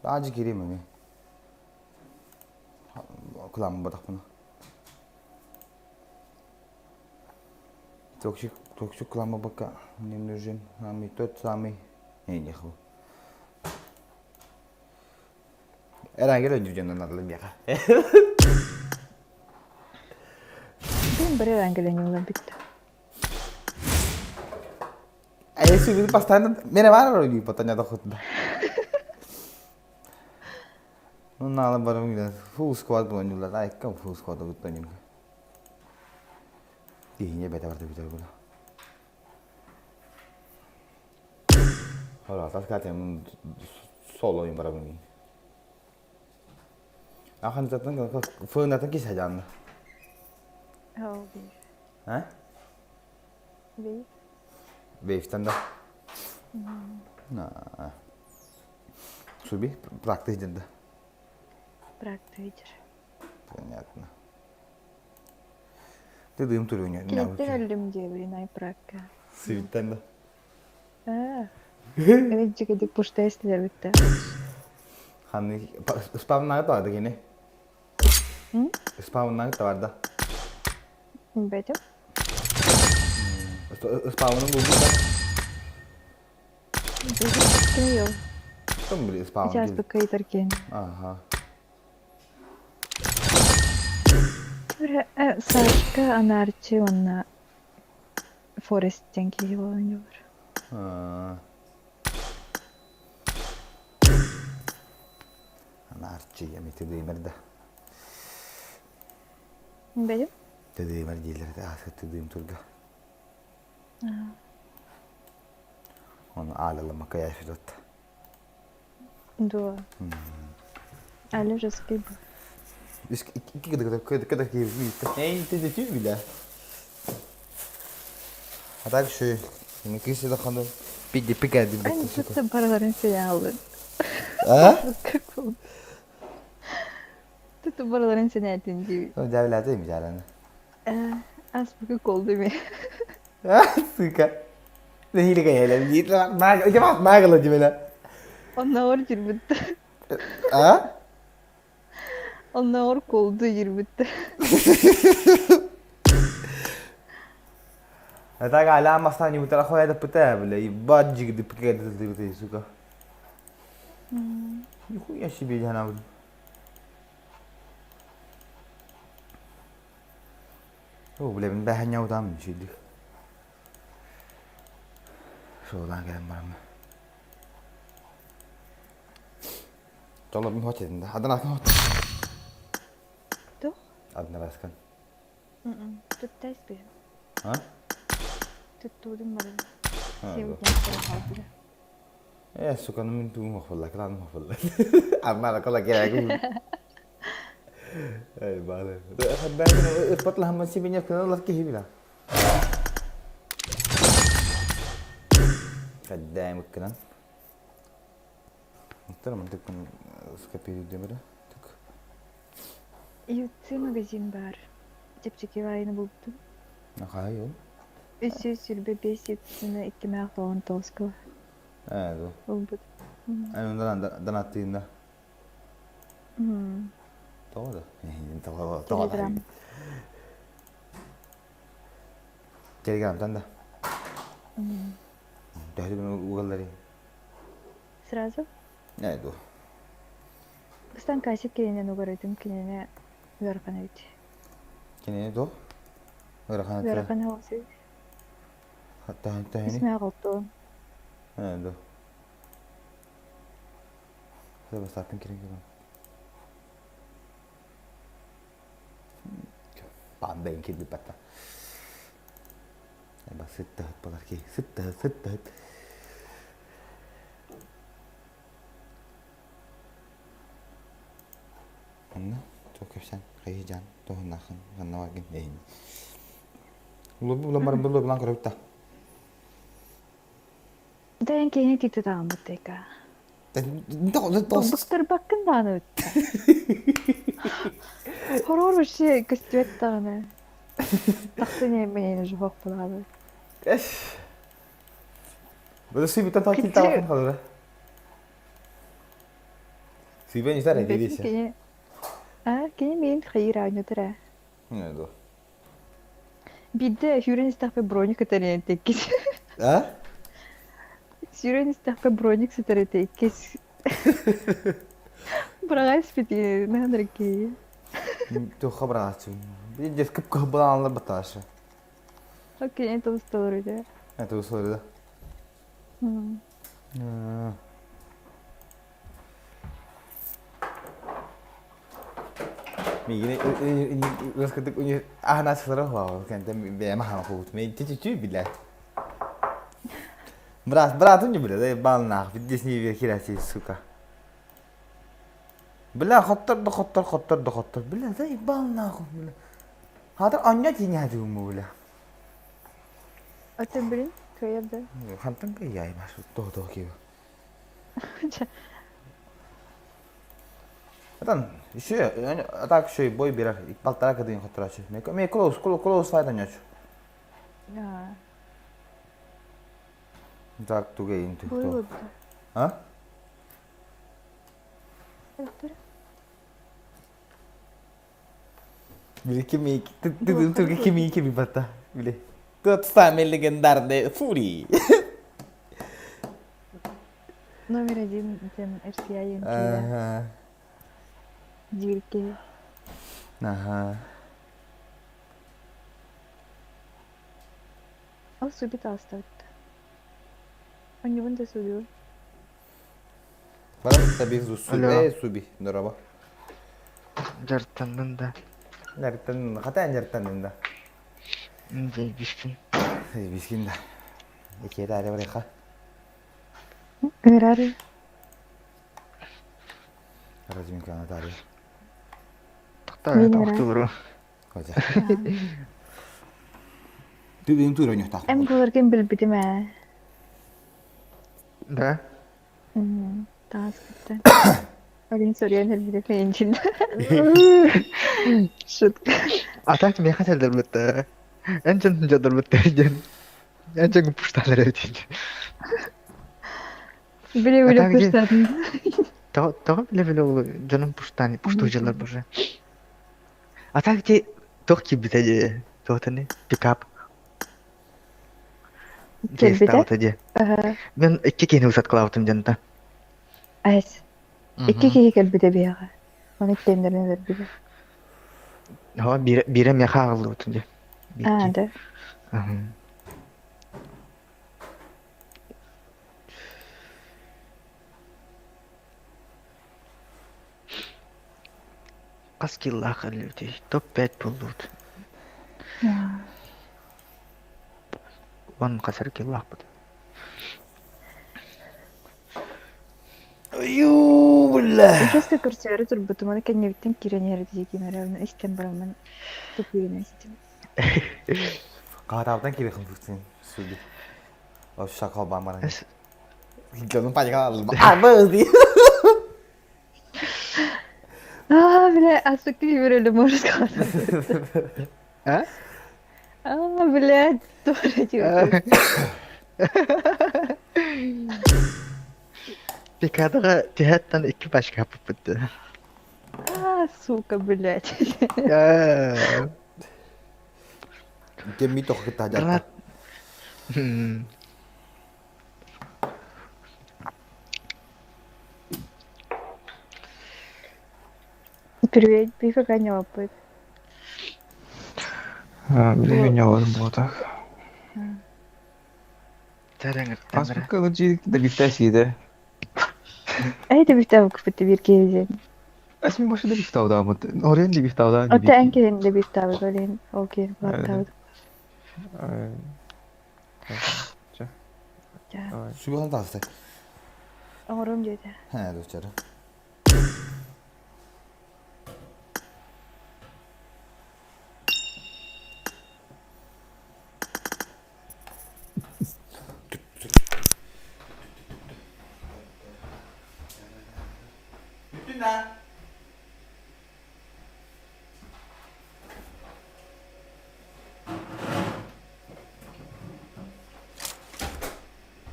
Аадьы киириэм эмиэ. Кыламматахпына. Токсик, токсик кыламмаппакка мне нужен самый тот самый не нехуй. Эрангел өндүрдьэн надо миэхэ. Бин бары Эрангел өнүллэн бүттэ. Если вы постоянно... Мене бар ойнуу потаня дохутда. Ну, наала барым гиде. Full squad ойнуулар. Айкка full squad бут ойнууга. Киһине бете барда битер була. Хола, тас катем соло ойун барабын. Ахан заттан фынатын кисе жанны. Оо, бейф. А? Бейф. Бейфтен да. Суби, практик деді. Практик Понятно. Ты дым турюня. Киниттен өллүм диэбин ай пракка. Сивиттен да. Эми жигедик пушта эстилер битте. Ханны спавнага табарды кини. Спавнага табарда. Бетим. Спавнын булду да. Ким yok. Ким билет спавн. Сейчас пока итаркен. Ага. Сашка анарчы онна Форест диэн киһи буолан дьулар. Анарчы эми тыдыймар да. Бэйэм? Тыдыймар дииллэр этэ аасы тыдыым турга. Оны аалаламакка яшырат. Дуо. Али жеский был. Икки кыда киһи тетүү билэ. А так еще киси даханы пиди пикади Они тут бараларын сене А? Как Тут бараларын сене этин дии. Дәвләте мижаланы. Ас букы колду ми. Сука. Нэһиилэ кэйэлэм диит. Маагыла димеле. Оннооҕор жүрбүттэ. А? Оннооҕор колду жүрбүттэ. Так аля мастан нибутара хоя пыта, бля, ебать жигди пикет сука. Нихуя себе жана. О, бля, мин бэһэнньэ утаам үчүйдүк. Суолаан кэлэн бараммын. Толобун хоть этин да. Адынаскан хоть. Тух? Адынараскан. Туттайс би. А? Туттуудун баран. Э, сука, ну мин тугум охолла, кыланым охолла. Аммара кола керегим. Эй, баалы. Ыппатлаһаммын сибине кыналар киһи била. Каддаем ыккынан. Оттон мантык скопируй демере. Так. Ютцы магазин бар. Чэпчэки баайыны булбутум. Ахай ол. 325 ютцыны иккимээх тоҕон тоҕуска Ээ, ду. булбут. Ай, донаттыында. Тоҕо да? Тоҕо тоҕо Телеграм. Телеграмтан да. Төһө угаллары? Сразу? Ээ, ду. Бастан кассет кининэн угарытым кинини ыарахан эбит. Кинини ду? Ыарахан этэ. Ыарахан оҕус эбит. Төһөнү? Исмээх оттуон. Ээ, ду. Бастаатын кирин кэлэн. Панда кирбиппатта. Сыттаһыт балар ки. Сыттаһыт, сыттаһыт. Онно туох кэпсээн хайы дьаан туһуннаахын ханна баргын эйин. Улубу булан баран булу булан көрөбүт та. Дээн киһини тиктетааммыт тека. Быктарбаккын даҕаны бүтта. Хороор вообще көстүбэт даҕаны. Тахсан иэммин уже хоох булаабыт. Бу сүйбүттэн таа кил таабатын халыра. Сүүбэн үсэр Билбэтим эдирисе. кини аа кини миигин хайыыр оонньотор ээ. Не дуо? Биирдэ сүүрэн истэхпинэ броник ытар ини иккис. А? Сүүрэн истэхпинэ броник сытар этэ иккис. Быраҕа испитин наһаа киһи. Туохха быраҕааччыбын? Дьэ кып-кыһыл балаҕаннар баттаашы. Окей, тубусталар үтэ. Тубусталар да. Миигин ыскытык аһына сылара хуаҕа кэнтэн бэйэм аһана хуут. Мен чүчү билэ. Брат, братым не билэ, балнаах, здесь не верхи сука. Бля, хоттор да хоттор, хоттор да хоттор. Бля, заебал нахуй, бля. Хатыр анньа тиҥэ дьууму, бля. Оттон билин кыайар да. Хантан кыайай маш тоҕо киһи. Атан еще атак еще бой берер. Полтора кыдын хоттораачы. Ме клоус, клоус файт анньач. Так тугейин Бой тухто. А? Били кими ты кими кими бата. Били. Тот самый легендарный Фури. Номер один тем RCI Ага. Дирки. Ага. Ол субит ааста. Онньубун да суруйуо. Баран таби суби Алло. суби дороба. Дьарыктаннын да. Дьарыктаннын хата дьарыктаннын да. Дьэ бискин. Бискин да. Икиэтэ аре барыха. Ыҥырар. Разминка Наталья. Тохтоо Мин эрэ. тохтууру. Хотя. Ты тур ойнуохтаах. Эм буоларгын билбитим ээ. Да? Таас кытта. Олин соруйан өлбүтэ инчин. Шутка. А так миэхэ сэлдэрбит эн дьон дьодорбут диэн эн дьон пушталар эбит Биле-биле А так где? пуштадым. Тоҕо тоҕо биле-биле ол дьонум пуштаан пуштуу дьыллар боже. А так где туох киирбитэ дии туохтаны пикап Кэлбитэ. Кейстаабыта дии. Аха. Мен икки киһини усаткалаабытым дьонто. Айс. Икки киһи кэлбитэ биһиэхэ. Ону иккиэннэрин өлөрбүтэ. Һоо биирэ биирэ миэхэ ааҕыллыбытын дии. Аа Биир да. Хас киллаах өллүбүтүй? Топ 5 буоллубут. Уон хас эрэ киллаахпыт. Аюу, бля. Участка көрсөөрү турбутум, аны кэннибиттэн киирэн иһэр диэки эрэ истэн бараммын тупуйунан истим. Хаатаабытан кириэхин фуксин суди. Вообще холбаан баран. Дьонум паника албы дии. А, бля, а суки выбрали, можно сказать. А? А, блядь, тоже типа. Пикадаҕа түһээттэн икки пачка хаппыппыт. А, сука, блядь. Кемми тохкытта Гранат. дьарта. Привет, ты какая не опыт. Билигин ньоҕорум буолтах. Тэрэҥ Аспыкка ылдьыйдык да бифтаа сиидэ. А это бифтау купить бир кезен. Эсми башы да бифтаудаамыт. Орен да бифтаудаан Ота дибики. энкилин де бифтау голин окей, баптау. Чэ. Ja. Суби таасты. Оҥорум диэтэ. Хэ, дочара. Бүтүн да.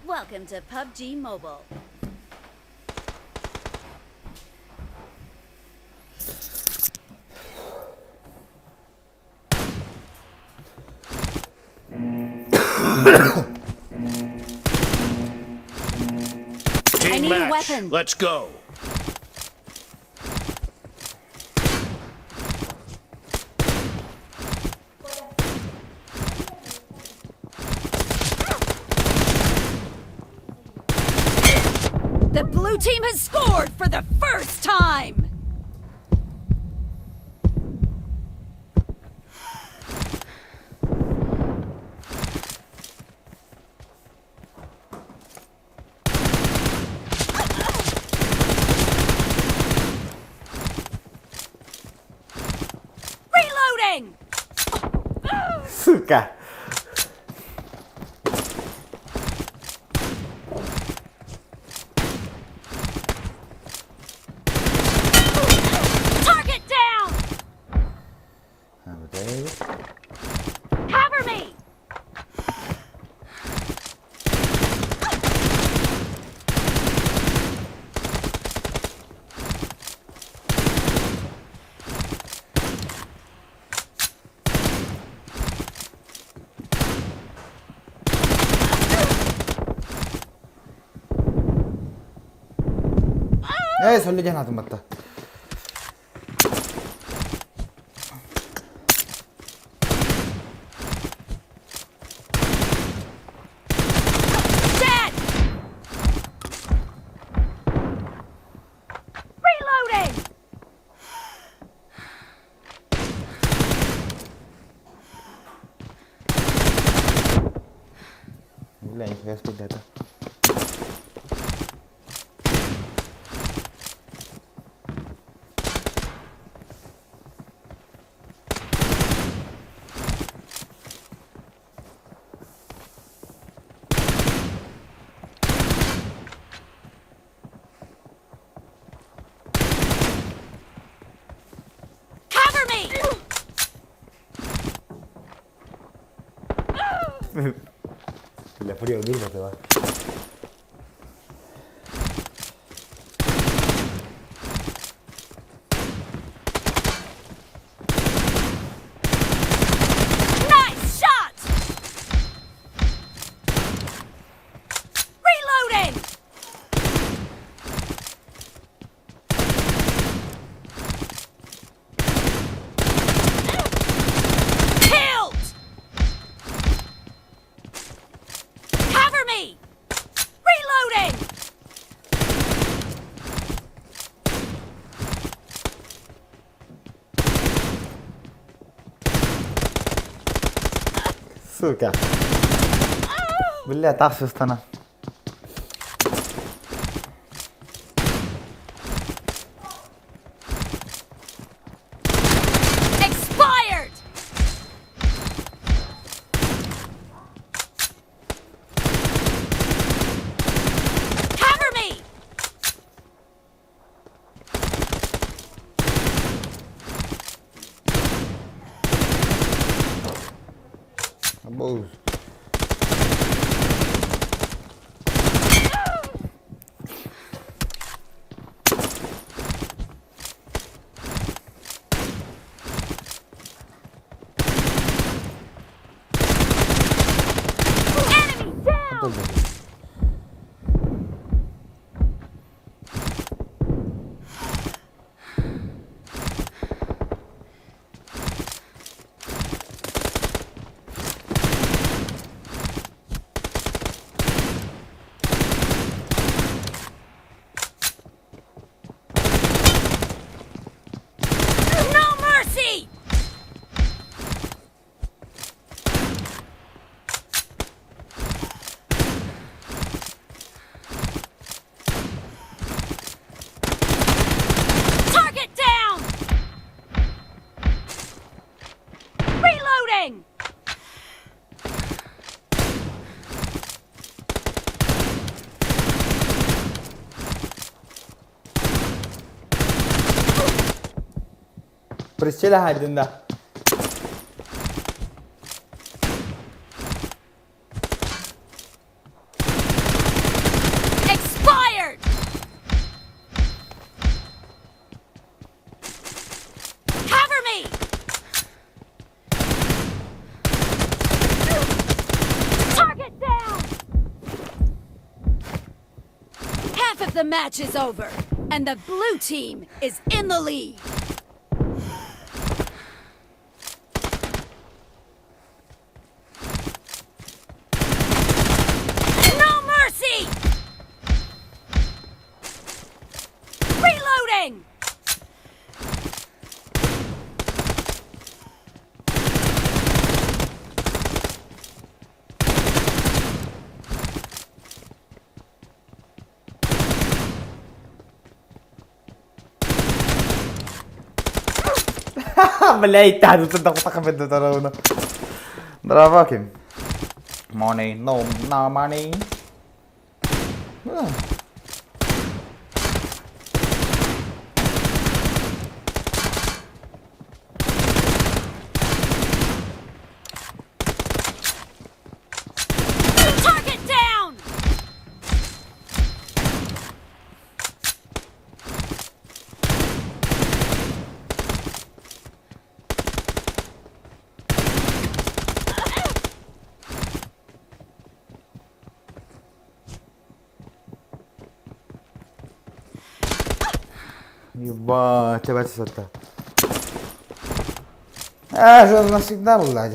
Welcome to PUBG Mobile. I Team need a match. weapon. Let's go. The blue team has scored for the first time. Reloading! Сука! Target down! Cover me! Ээ, солли диэн аатын батта. Dead! Reloading! Бля, нихуя спидета. Cover me! Бля, фрия өлөр бата. Nice shot! Reloading! Killed! Cover me! Reloading! Сука. Бля, тахсыстана. Expired! Cover me! Абоз. Enemy down! No mercy! Target down! Reloading! Priscilla haydında. Expired! Cover me! Target match is over, and the blue team is in the lead. No mercy! Reloading! Блядь, та, тут так Браво, Ким. Money, no, no money. Target down! Ебать, тебя сата. А, же навсегда блядь.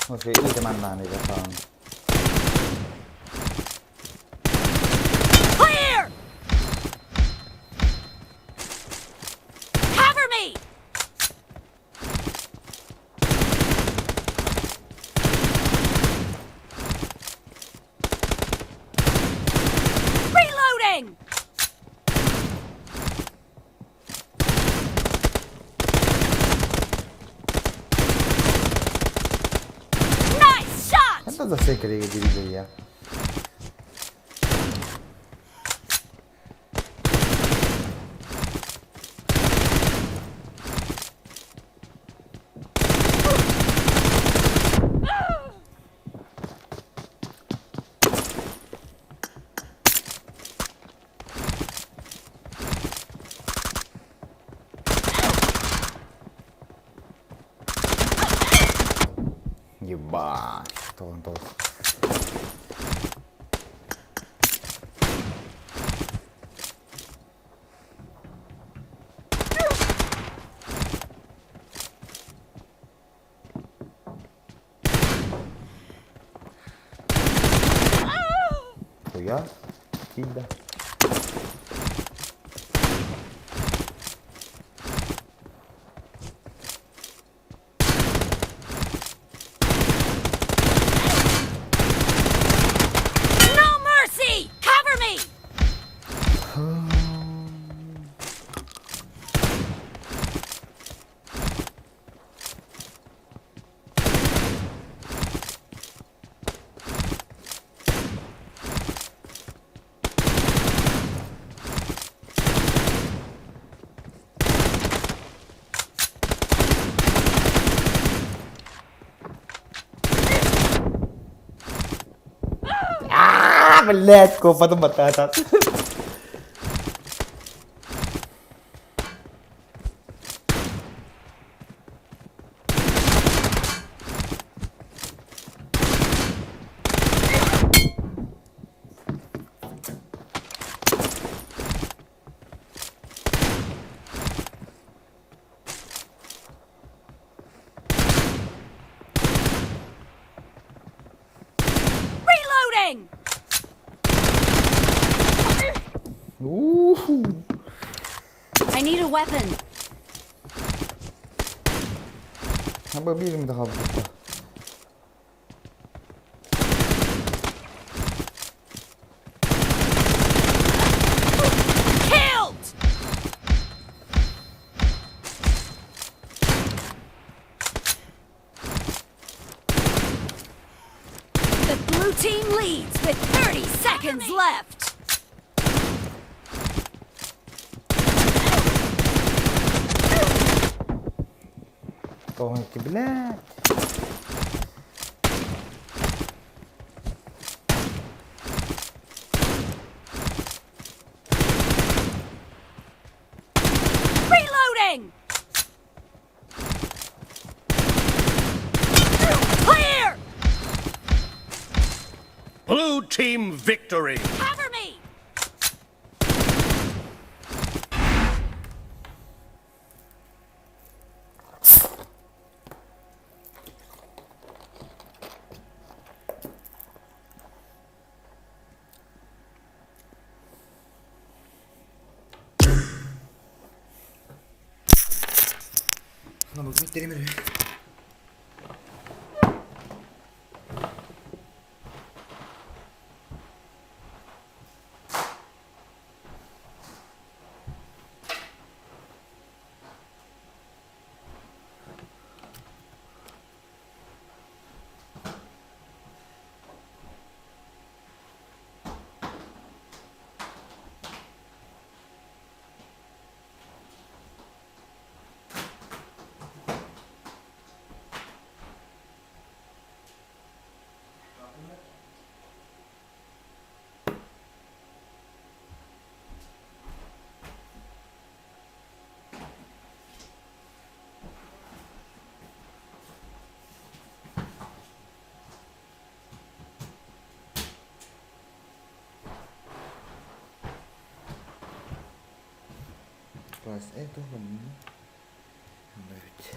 Okej, ide man där nere fan. Clear! Cover me! Reloading! Nice shot! Это за все коллеги я. Ебать, что он тут? Хуя, пизда. No mercy! Cover me! А, блядь, потом батата. Reloading! Уху. I need a weapon. Бабилим да хаббыта. Killed! The blue team leads with 30 seconds left. Тонкий, блядь. Reloading! Clear! Blue team victory! Cover me! Класс. Э, туох манна? Эбит.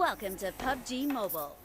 Welcome to PUBG Mobile.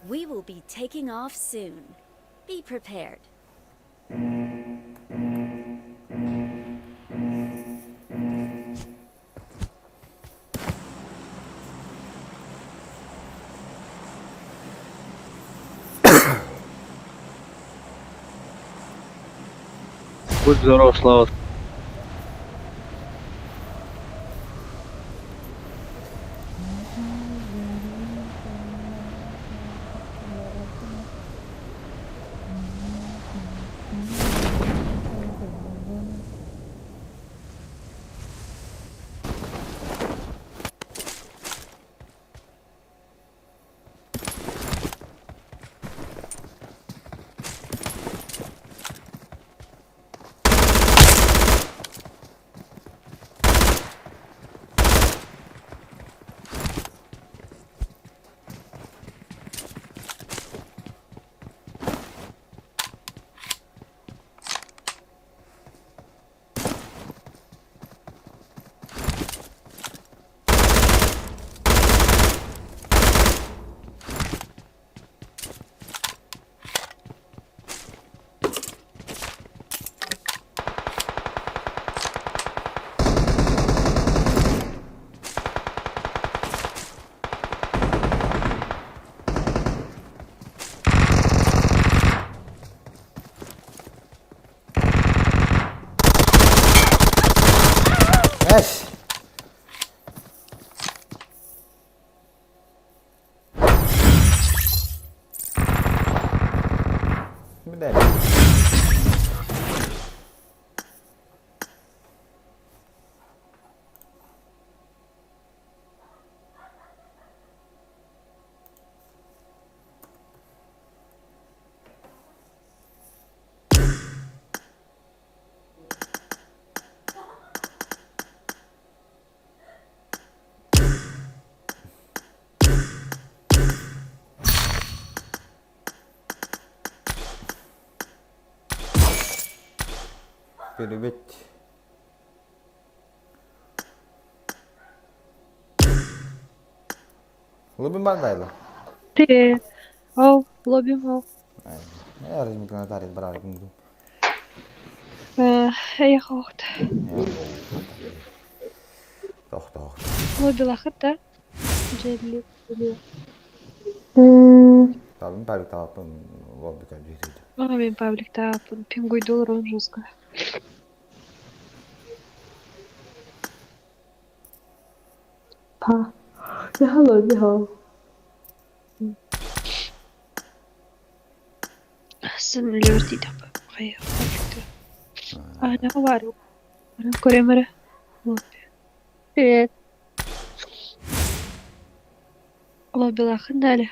We will be taking off soon. Be prepared. Будь здоров, Слава. Эс! Билэр. Перебить. Лобби бардайла. Привет. Ол, лобби ол. Эйиэхэ оһохто. Лоббилаахыт да? Дьиэлии А, мин пабликтааппын пингуйду олорон жестко. Па. Я лобби хол. Сын үлэбэр тиийдэхпэ хайа пабликта. Аанаҕа баар баран көрөм эрэ. Лобби. Привет. Лоббилааххын да әле?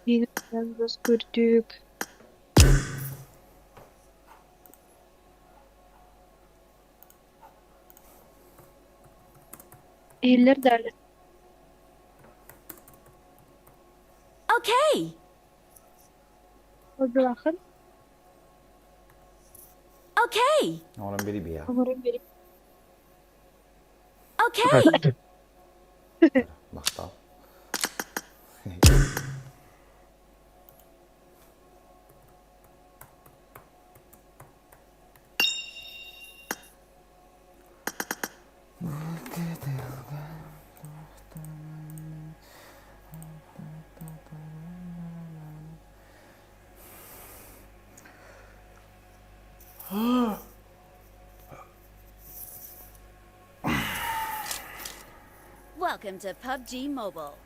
Миигин көрдүк. Иһиллэр да әле? Okay. Лоббилааххын? Okay. Оҥорон биэриэ. Оҥорон биэриҥ. Okay. Махтал. Welcome to PUBG Mobile.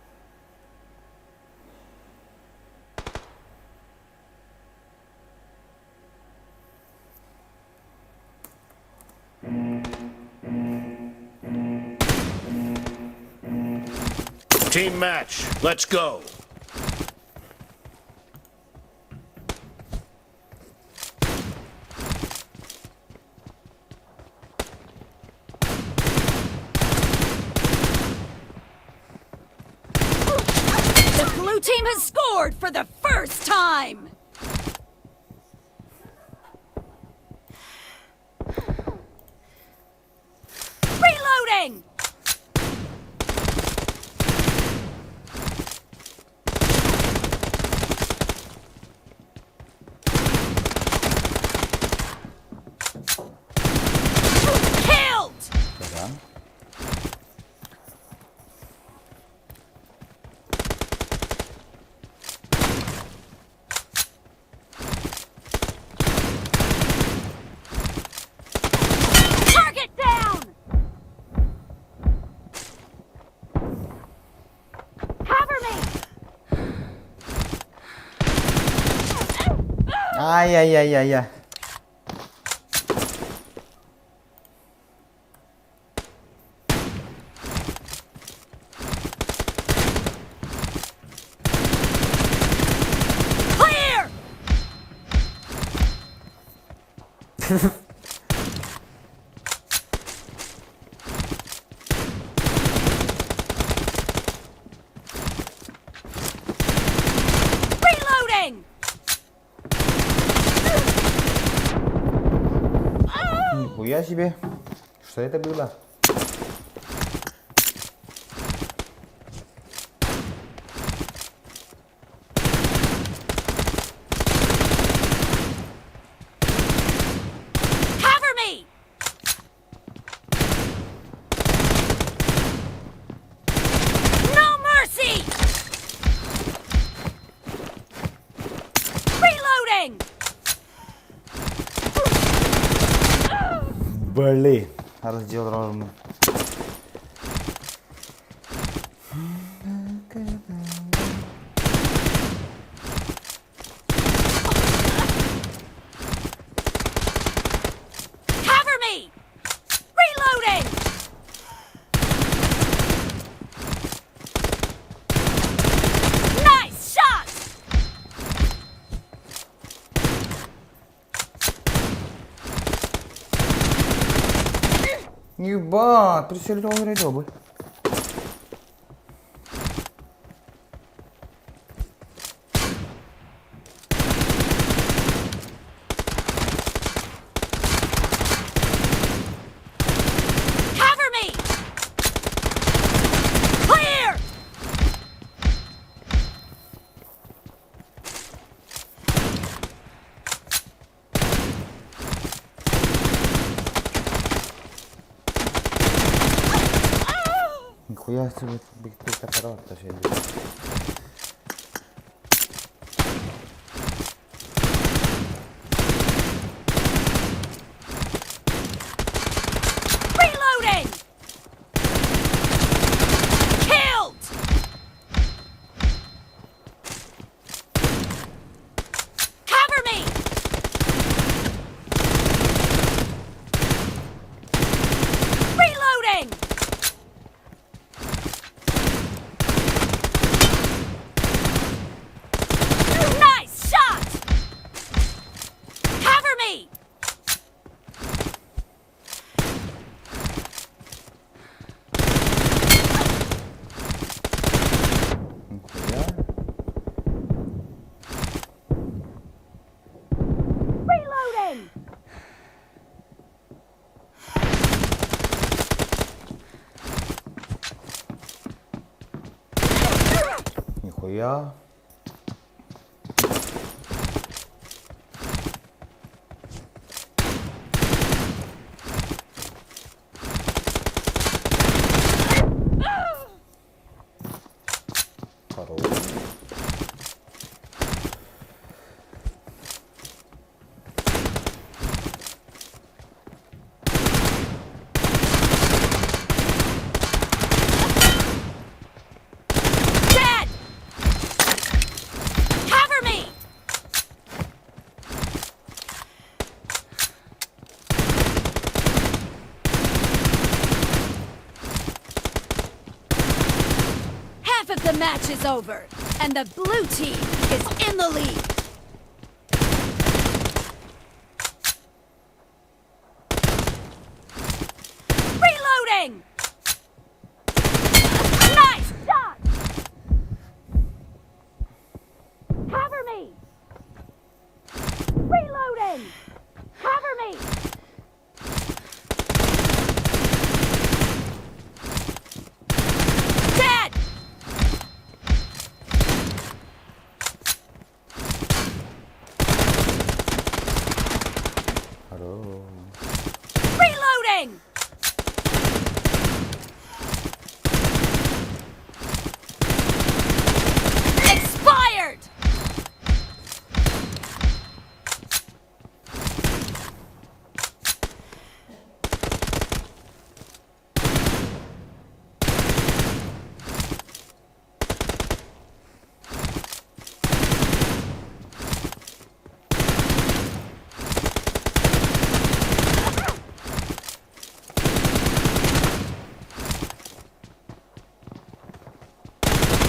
Team match, let's go. The blue team has scored for the first time! Reloading! Killed! Баран. Target down! Cover me! Ай-яй-яй-яй-яй. Clear! Reloading! Нихуя себе. Что это было? Cover me! No mercy! Reloading! Блин. Раздел ровно. Cover me! Reloading! Nice shot! Ебать, прицелил ребы. Cover me! Clear! Нихуя себе, ты аппарат даже. Reloading! Killed! Cover me! Reloading! Nice shot! Cover me! Нихуя. Reloading! Нихуя. Хорош. match is over, and the blue team is in the lead. Reloading! Nice shot! Cover me! Reloading! Cover me! Dead! Хорош. Reloading! Expired!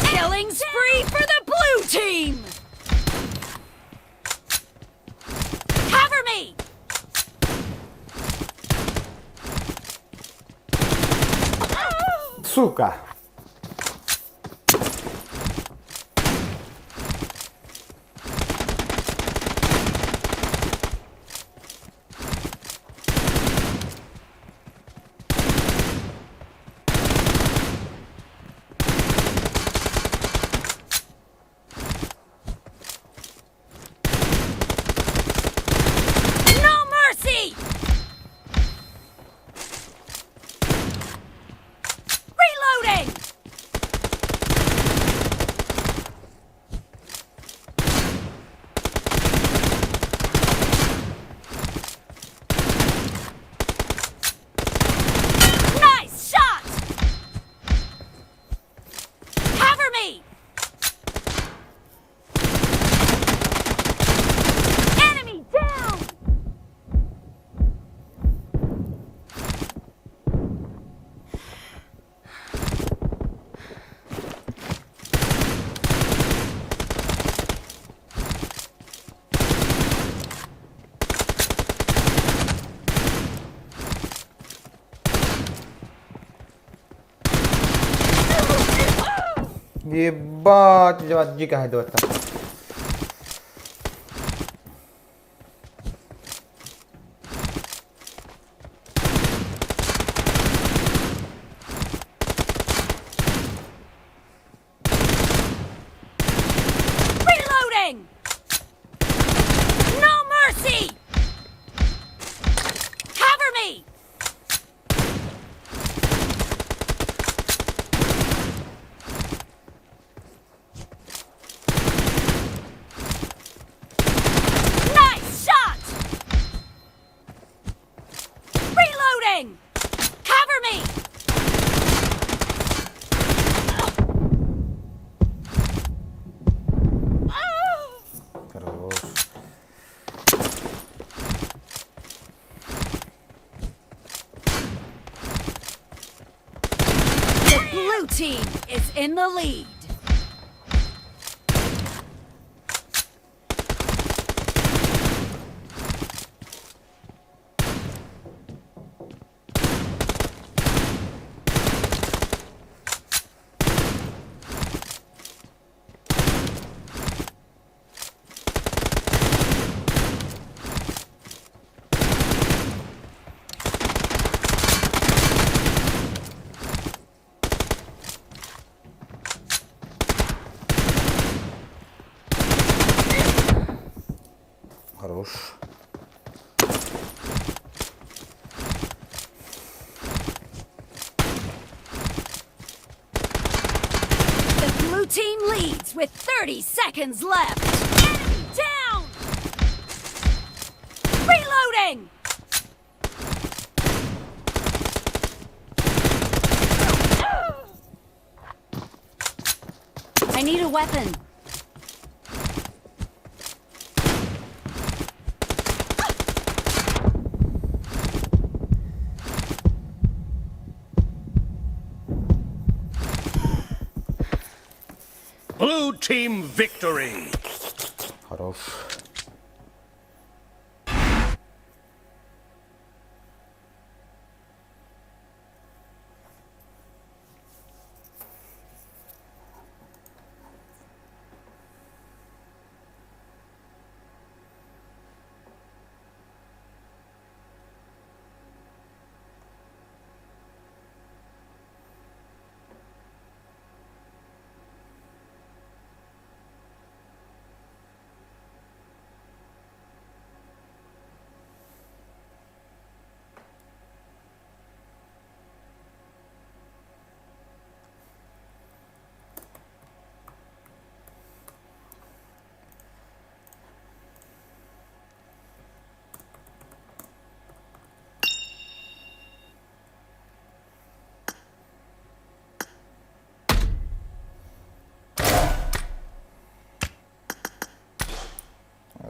Killing spree for the blue team! Cover me! Сука! No mercy! Reloading! Nice shot! Cover me! Enemy down! Ебать, дико хайдуатта. Reloading! No mercy! Cover me! Nice shot! Reloading! Cover me! Хорош. The blue team is in the lead. Хорош. The blue team leads with 30 seconds left. Enemy down! Reloading! I need a weapon. Team victory! Хорош.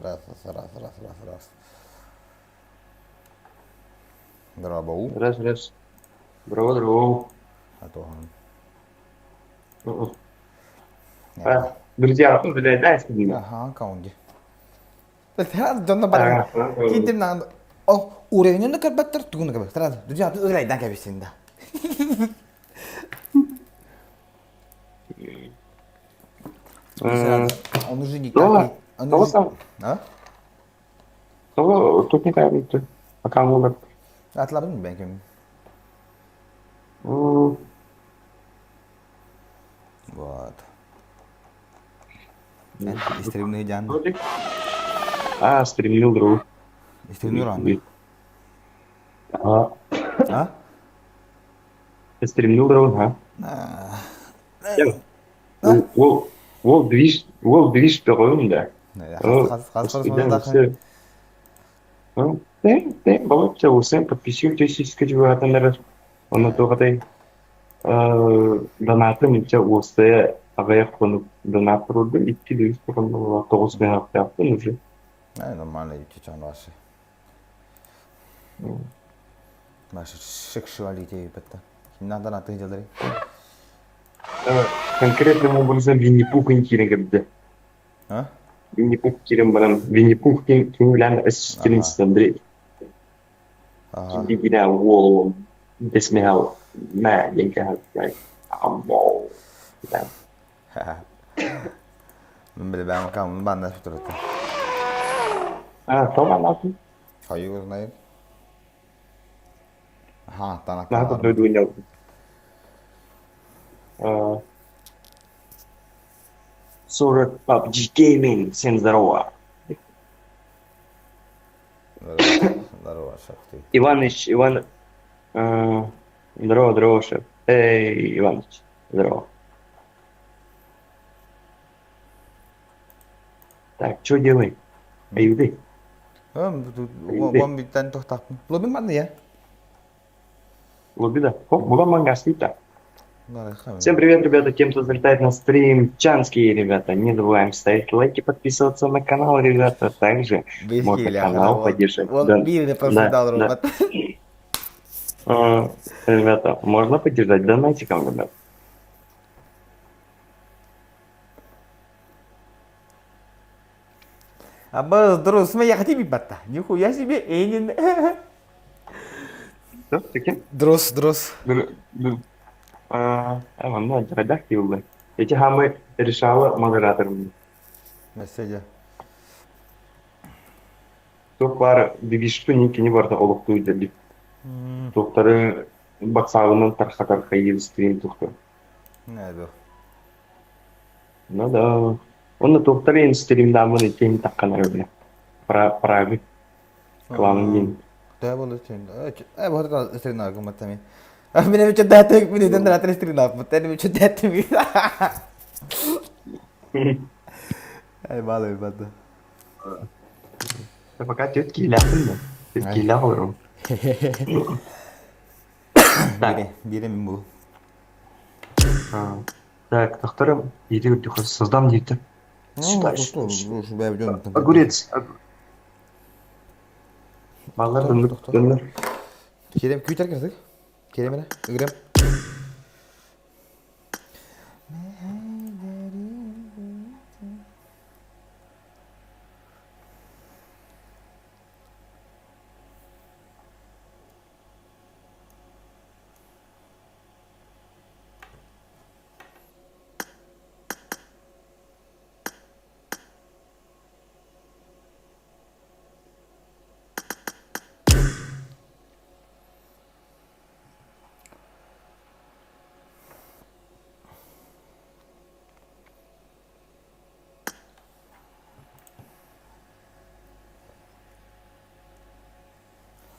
Раз, раз, раз, раз, раз. Дорообо. Раз, раз. Здорово, здорово. А то он. А, друзья, ну, блядь, дай сюда. Ага, каунди. Донно баран. Киитим наан о уровенин да көрбөттөр, тугун да көрбөттөр. Друзья, ырайдан кэбисин да. Он уже никак. Он уже... А? Того тут не так, пока он Атлабын бәкем. Вот. Стримный дян. А, стримнил друг. Стримнил рано. А? А? Стримнил друг, а? Ол ол движ, ол движ бөҕөм да. Хас хас хас Тэ, балачча усэн подписывайтесь скачиватаннар. Онно туохатай донатым ичэ уостая аҕыйах хонук донат турдум икки үс тоҕус мөһөхтөөхпүн уже. Нормально иччи ваши. Ваши сексуалити бетта. Кимнан донаты дьалары? Конкретным образом Винни-Пух киирэн кэбдэ. А? Винни-Пух киирэн баран Винни-Пух кинилээн ассистент Андрей. Кини уол бэсмэһэл мэ диэн аммо. Мин билбэм кам банна турта. А, тома нахуй. Хаю знает. Ага, танак. Нахуй дойду 40 PUBG Gaming. Всем здорово. Здорово, здорово, шеф ты. Иваныч, Иван... Здорово, здорово, шеф. Эй, Иваныч, здорово. Так, что делаем? Аюды. Уон бүттэн тохтаахпын. Лобин манна я. Лобида. Хоп, була мангаслита. Всем привет, ребята, тем, кто залетает на стрим. Чанские, ребята, не забываем ставить лайки, подписываться на канал, ребята. Также можно канал поддержать. Да, да, да. Ребята, можно поддержать донатиком, ребят. Аба, друз, мы я хотим бата. Нихуя себе, Энин. Да, таким? Друз, друз. А, ну, редактивы. Эти хамы решала модератор. Месседе. Туох баар движку кини барыта олохтуу дьэллик. Туохтары батсаабынан тархатар хайыр стрим тухта. Не бу. Ну да. Онно туохтары эн стримдамын итин такканар бile. Прави. Кланым дин. Төһө буолла стрим? Э, бу стримнаа гымматтами. Мин эми чөддәттик, мин иден дратер стримнаа. Тен ми чөддәттим. Эй, балы бады. Пока тет киилээхпин да. Тет киилээх олорум. Бире, бире мин бу. Так, тохторум, иди создам диэтэ. Сюда, Огурец. Баллар дыннык дынныр. Керем күүтэр кырдык. Керем эрэ, ыгырым.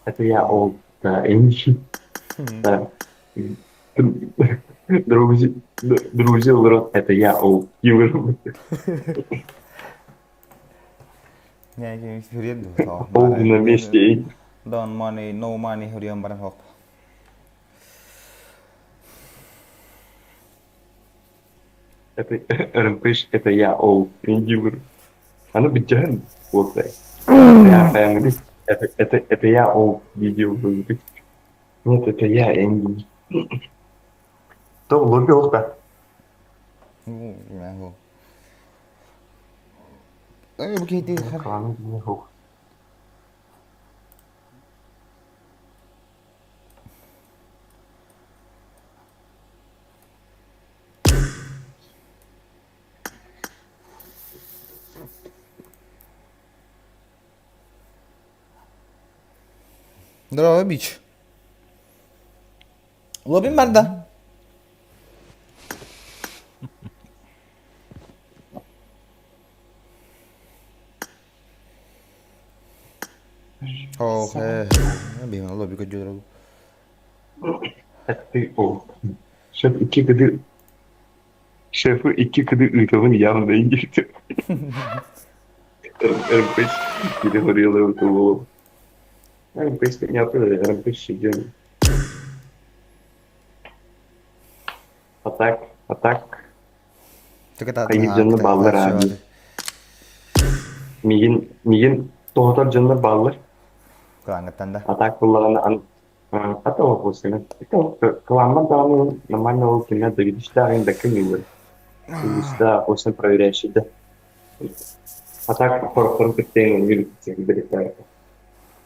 Это я ол, да, Да. Друзья, друзья, это я ол киллер. Ол на месте. Don't money, no money хөрүйөн баран хоп. Это РМПш, это я ол киллер. Аны бүттэһин уопсай. Это, это, это я ол видео Нет, это я Энди. То лобби охта. Бу киһи Здорово, бич. Лобим барда. Ох, биһиги лобби көдьүөрэ. Это ты, о. Шеф икки кыды Шефы икки кыды ыытабын явно индирти. РМП перегорела эту голову. РМП не РМП идем. А так, а так. Хайыр дьонно бааллар аами. Мигин, мигин тоһутар дьоннор бааллар. Кылаангыттан да. А так буллаҕына ата вопросына. Кыламман даҕаны нормально ол кине доведущтааҕын да кыҥыыллар. Улууста осен проверяющий да. А так хорохторун кытта мүрү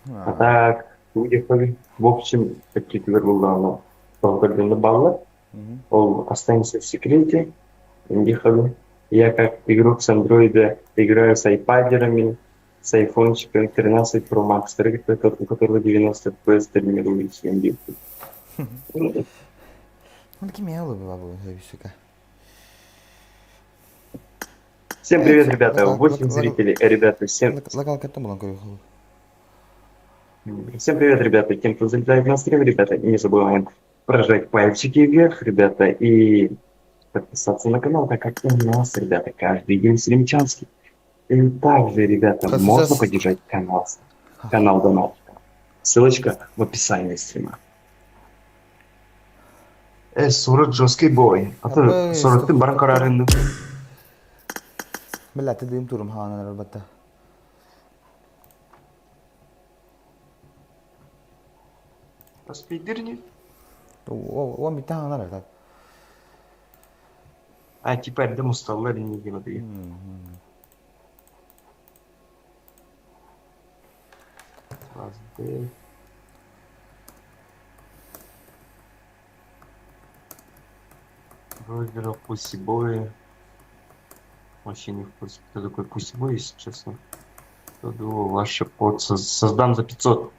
А так уехали. В общем, такие буллаҕына тоһутар дьоннор бааллар. Ол останется в секрете. Я как игрок с андроида играю с айпадерами, с айфончиком 13 Pro Max, у которого 90 FPS тренируюсь. Всем привет, ребята! 8 зрителей. Ребята, всем... Всем привет, ребята! Тем, кто залетает на стрим, ребята, не забываем прожать пальчики вверх, ребята, и подписаться на канал, так как у нас, ребята, каждый день стримчанский. И также, ребята, можно поддержать канал, канал Донатика. Ссылочка в описании стрима. 40 жесткий бой. А то 40 ты баран карарынды. Бля, ты дым турум хаанан албатта. Поспидырни. Уон битте хаанар так. А, типа, эрдэ мусталлар не делали. Рогера, Пусибоя. Вообще не в курсе, кто такой Пусибой, если честно. Кто думал, ваше под создам за 500.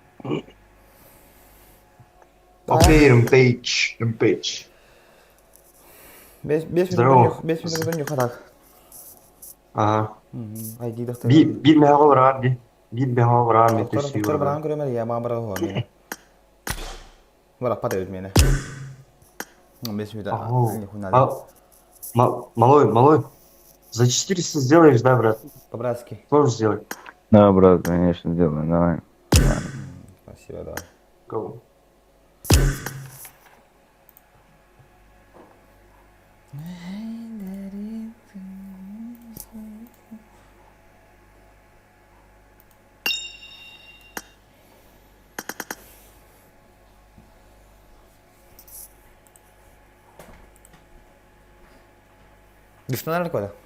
Окей, Рэмпейдж, Рэмпейдж. Здорово. Бес минут так. Ага. Би мега брат, би. Би мега брат, мен Доктор бран көрөмөр, я мама брат хо. Бара пат өт мене. 5 минут. Малой, малой. За 400 сделаешь, да, брат? По-братски. Сможешь сделать? Да, брат, конечно, сделаю, давай. Спасибо, давай. Go. Düşmanlar koydu.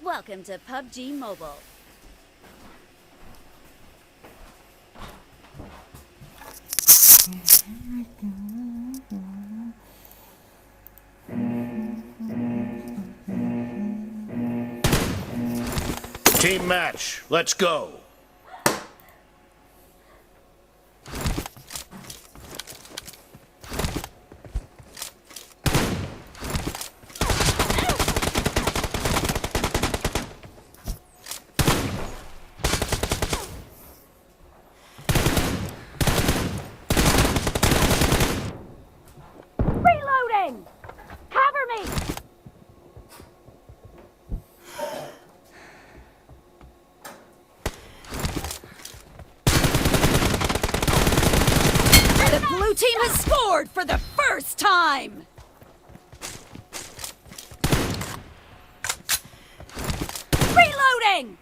Welcome to PUBG Mobile. Team match. Let's go. Reloading! Cover me! The blue team has scored for the first time! Reloading!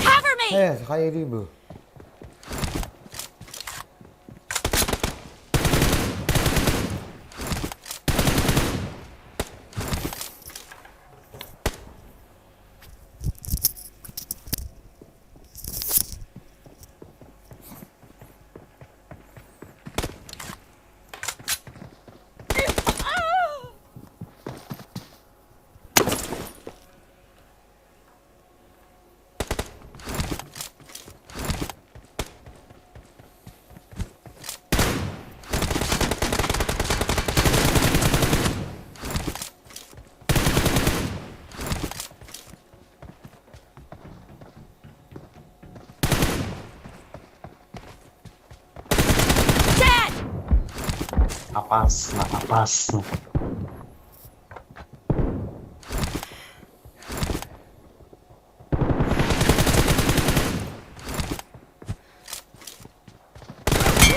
Cover me! Э, хайырыы бу. Dead! Опасно, опасно.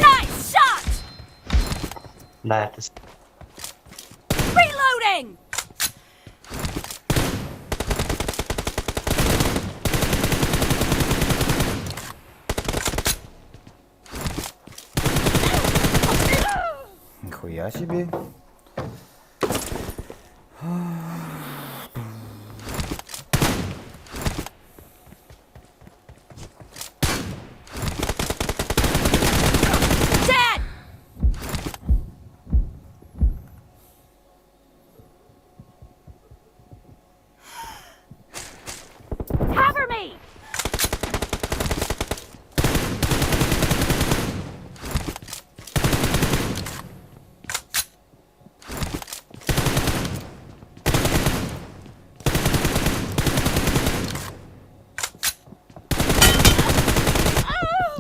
Nice shot! Да, это Reloading! Нихуя себе. Dead! Cover me!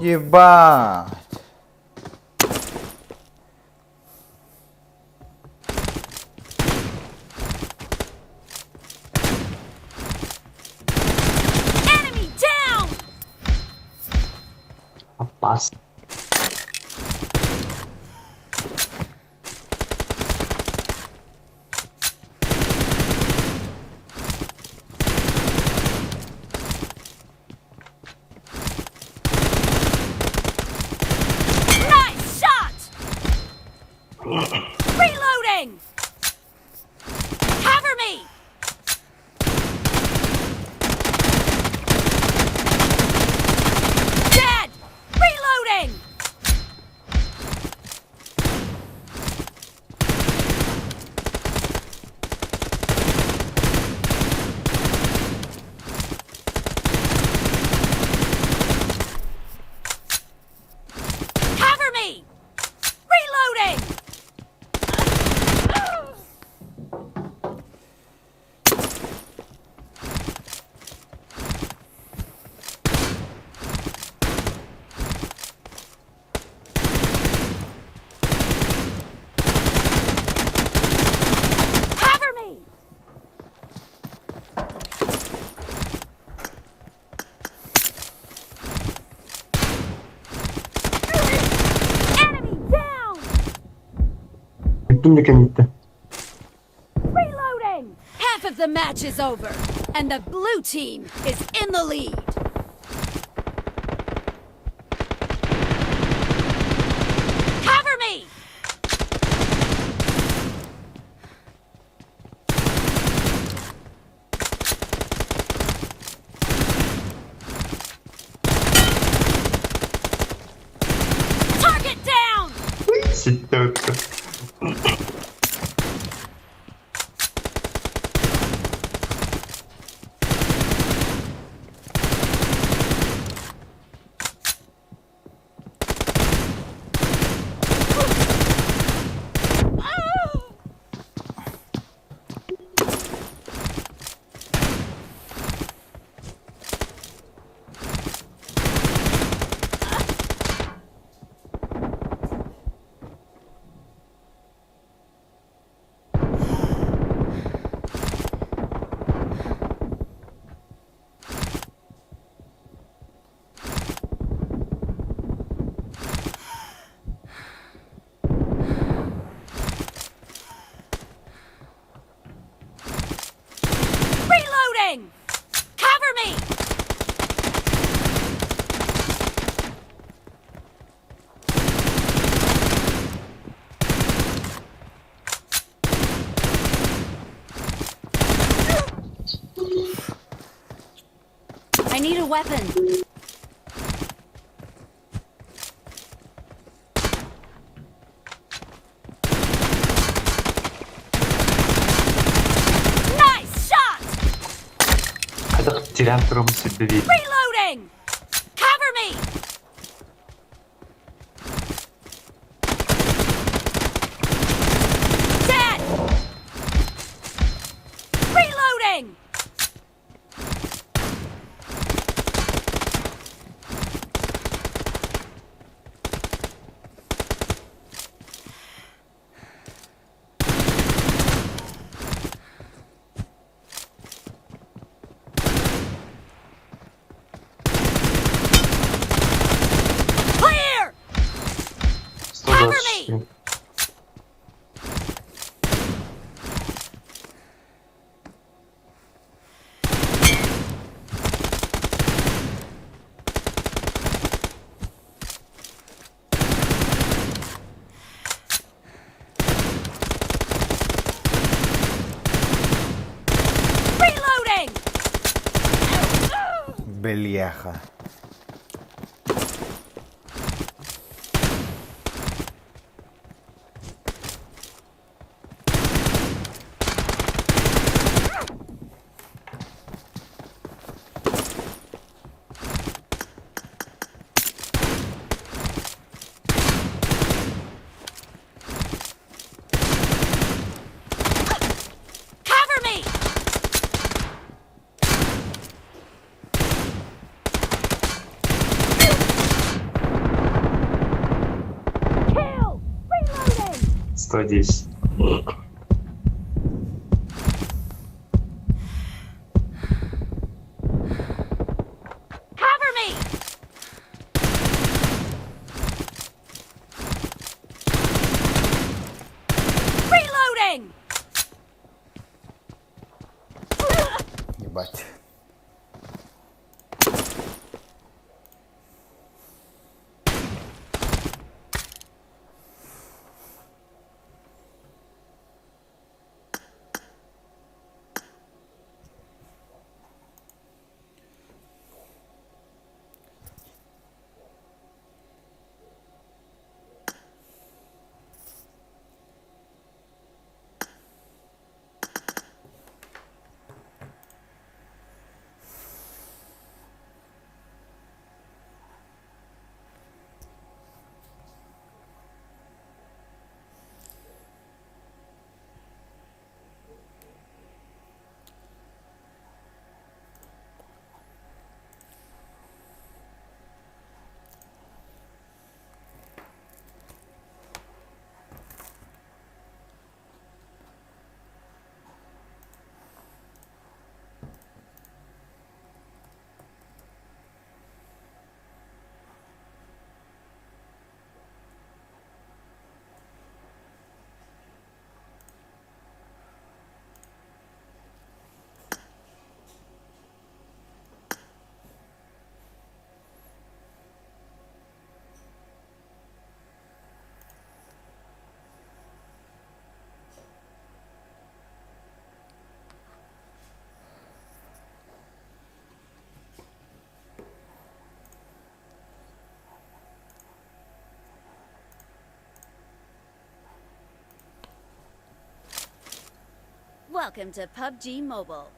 Ебать. Enemy down! опасно. Nice shot! Reloading! Cover me! Dead! Reloading! Cover me! Reloading! Cover me! Enemy down! Прикинь, наконец-то. Reloading! Half The match is over, and the blue team is in the lead. Cover me! Target down! Ситтэ. Reloading! Cover me! I need a weapon. Nice shot! Хайдах тирэн турабын сүрдэ Reloading! Cover me! Dead! Reloading! Clear! Cover me! 124. Reloading! Бляха. Cover me! Kill! Reloading! 110. Cover me! Reloading! Ебать. Welcome to PUBG Mobile.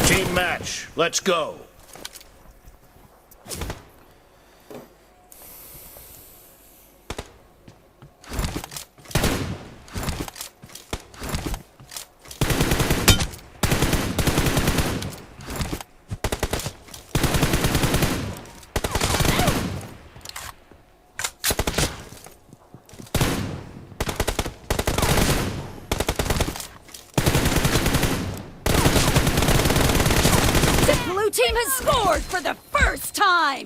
Team match. Let's go. The blue team has scored for the first time!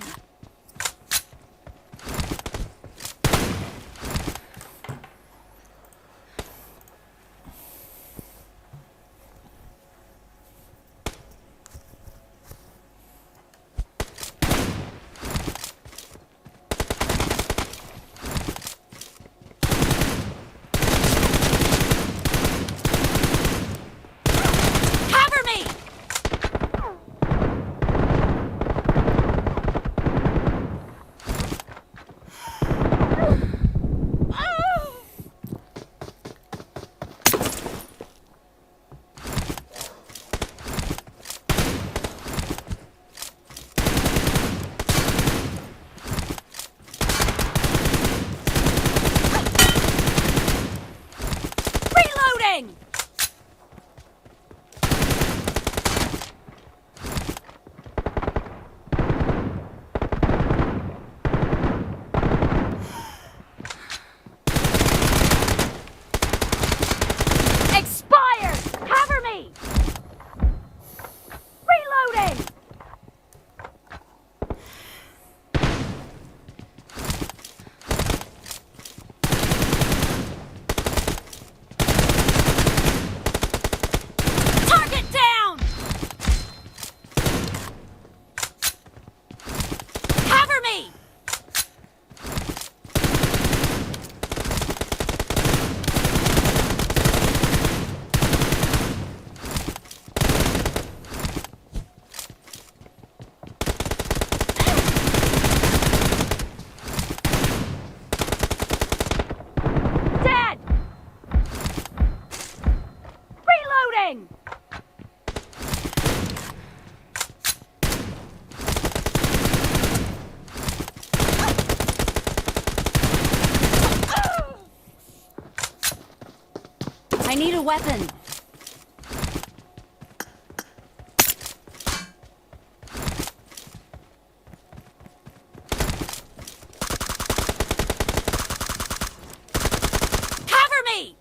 Cover me! Reloading! Expired! Cover me! Reloading! Target down! Cover me! Dead! Reloading! I need a weapon. Cover me!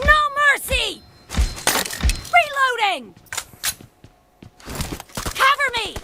No mercy! Reloading! Cover me!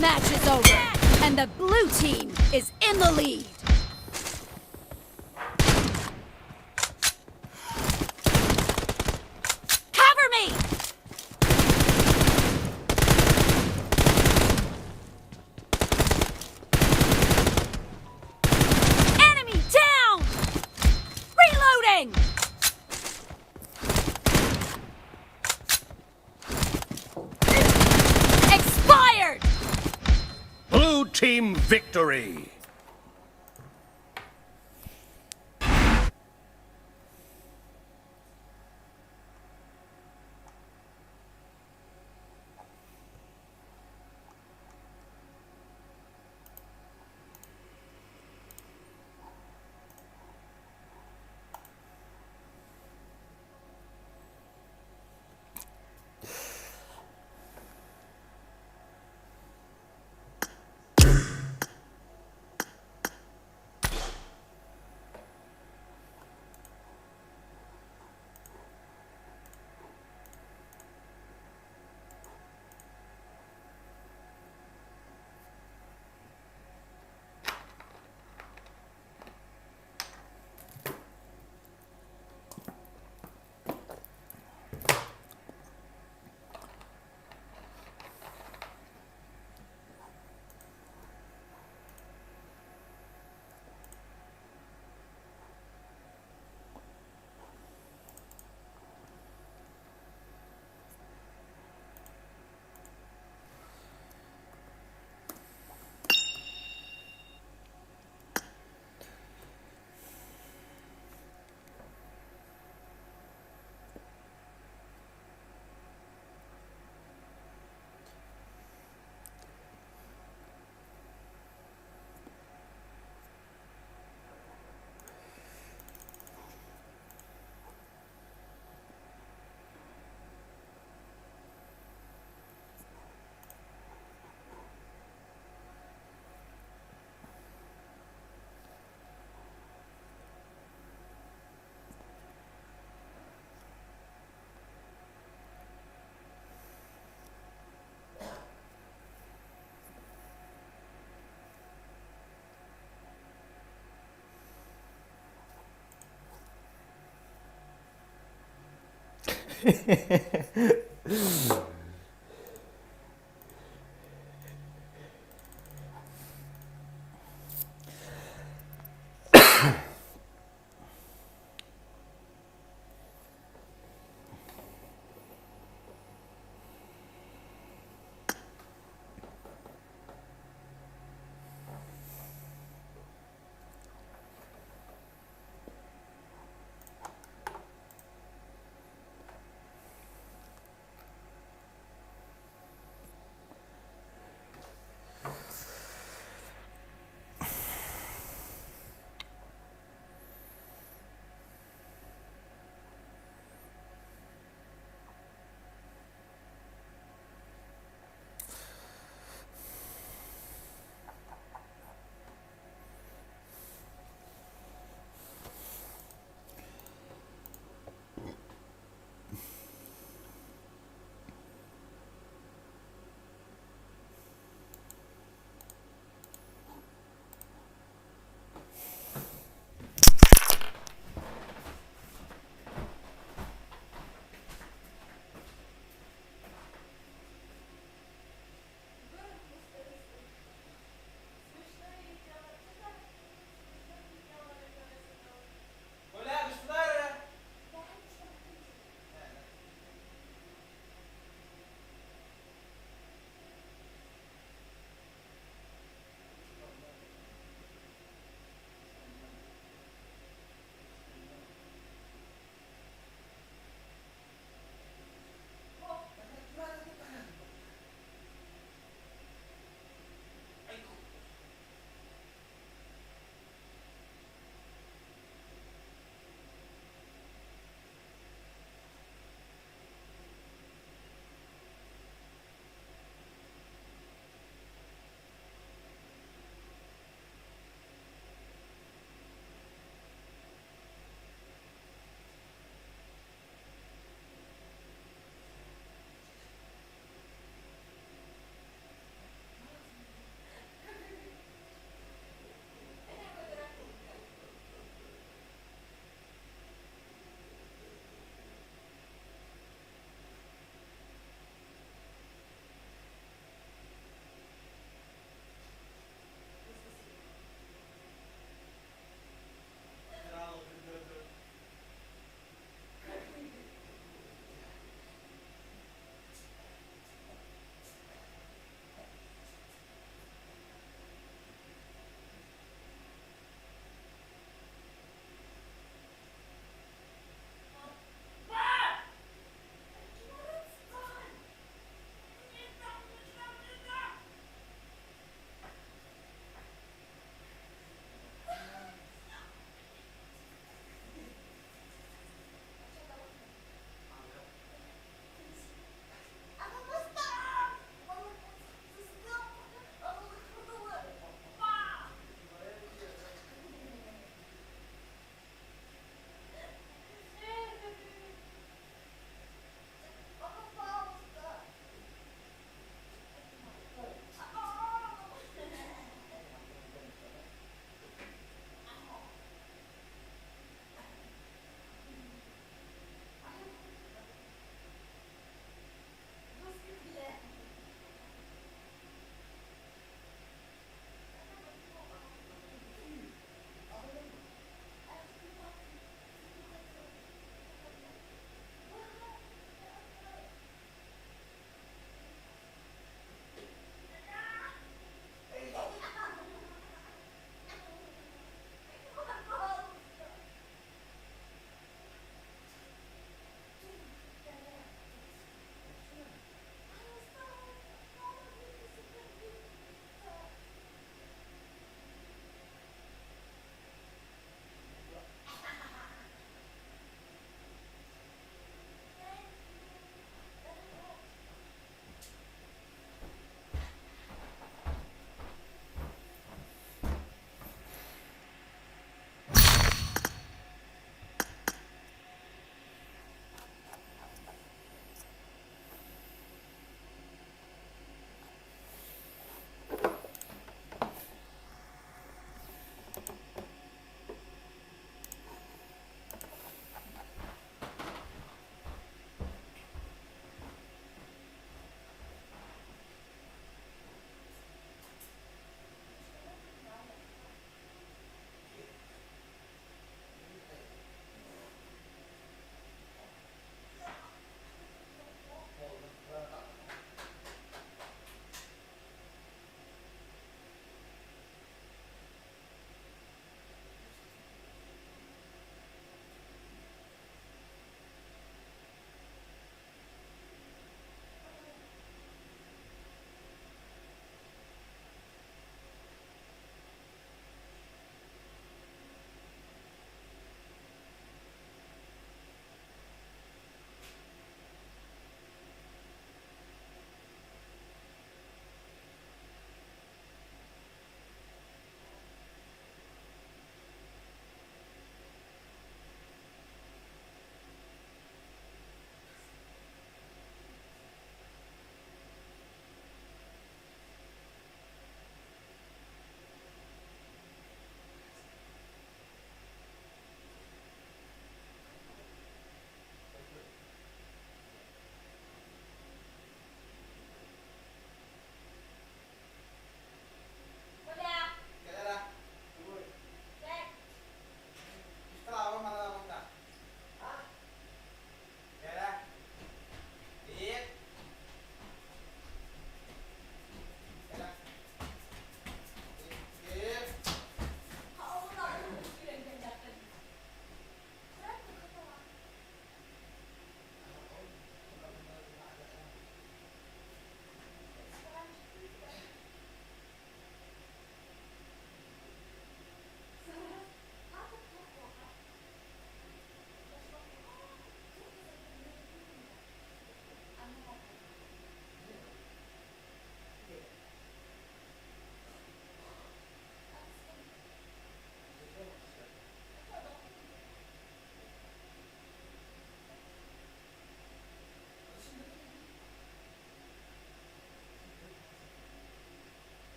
match is over, and the blue team is in the lead. Cover me! Enemy down! Reloading! Expired! Blue team victory!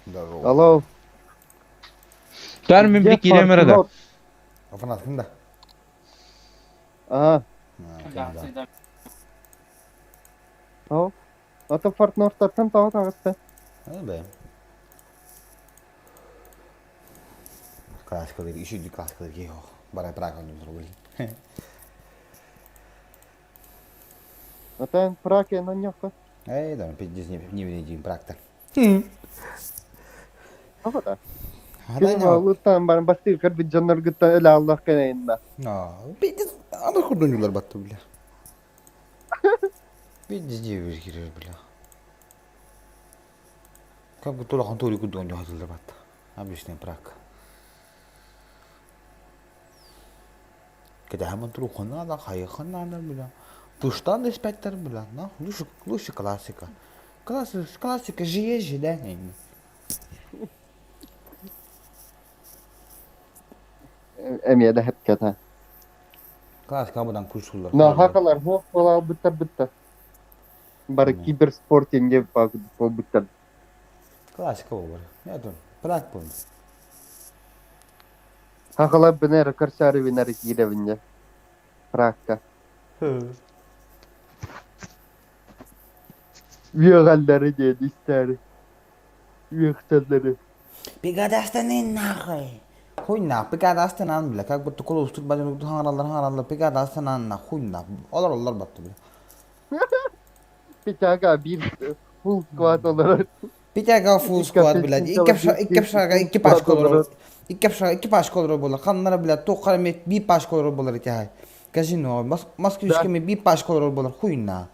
Здорово. Алло. Тар мин Где bir киирем эрэ да. Фортнот? Афанасьевна да. Ага. А, да. Ау. Ата Фортнорттартан тоҕо таҕыста? Э, бэ. Классикалар, еще один классикалар ох, барай Прага не рублей. Ата Праке на ньохха. Эй, да, пиздец, не не видим Прагта. Тоҕо да. А Кини да, луттан баран бастыыр көрбүт дьонноргуттан өлө аллах кэнэйинна. А, пиздец, а мы худонюлар батты, бля. Пиздец, девушки, бля. Как будто лохан тури кудоню хазылдар батты. Обычный Праг. Когда хаман туру хана да, хай хана да, бля. Пуштан инспектор, бля, на, лучше, лучше классика. Классика, классика же есть же, да? Эмиэ да хэпкэтэ. Классика абыдан курсулар. Нахакалар хуох буолаабыттар бытта. Бары киберспорт инге буолбуттар. Классика болар. Не тут, Праг был. Хахалар бинер көрсөөрү бинер киирэбинне. Пракка. Үөҕэллэри диэн истээри. Үөхсэллэри. Пигадастаны нахуй. Хуй на, пигадастан бля, как будто кол устук бажын хаңаралар хаңаралар пигадастан на хуй на. Олар олар батты бля. Пятяга биир full squad олорор. Пятяга full Икки squad блядь. Икки апельсин икки биир икки full пачка squad олорор. олорор. Икки икки пачка олорор буолар. Ханнара блядь, тоқ мет би пачка олорор буолар ити хай. Казино, Да. Москвичка ми би пачка олорор буолар. Хуй на.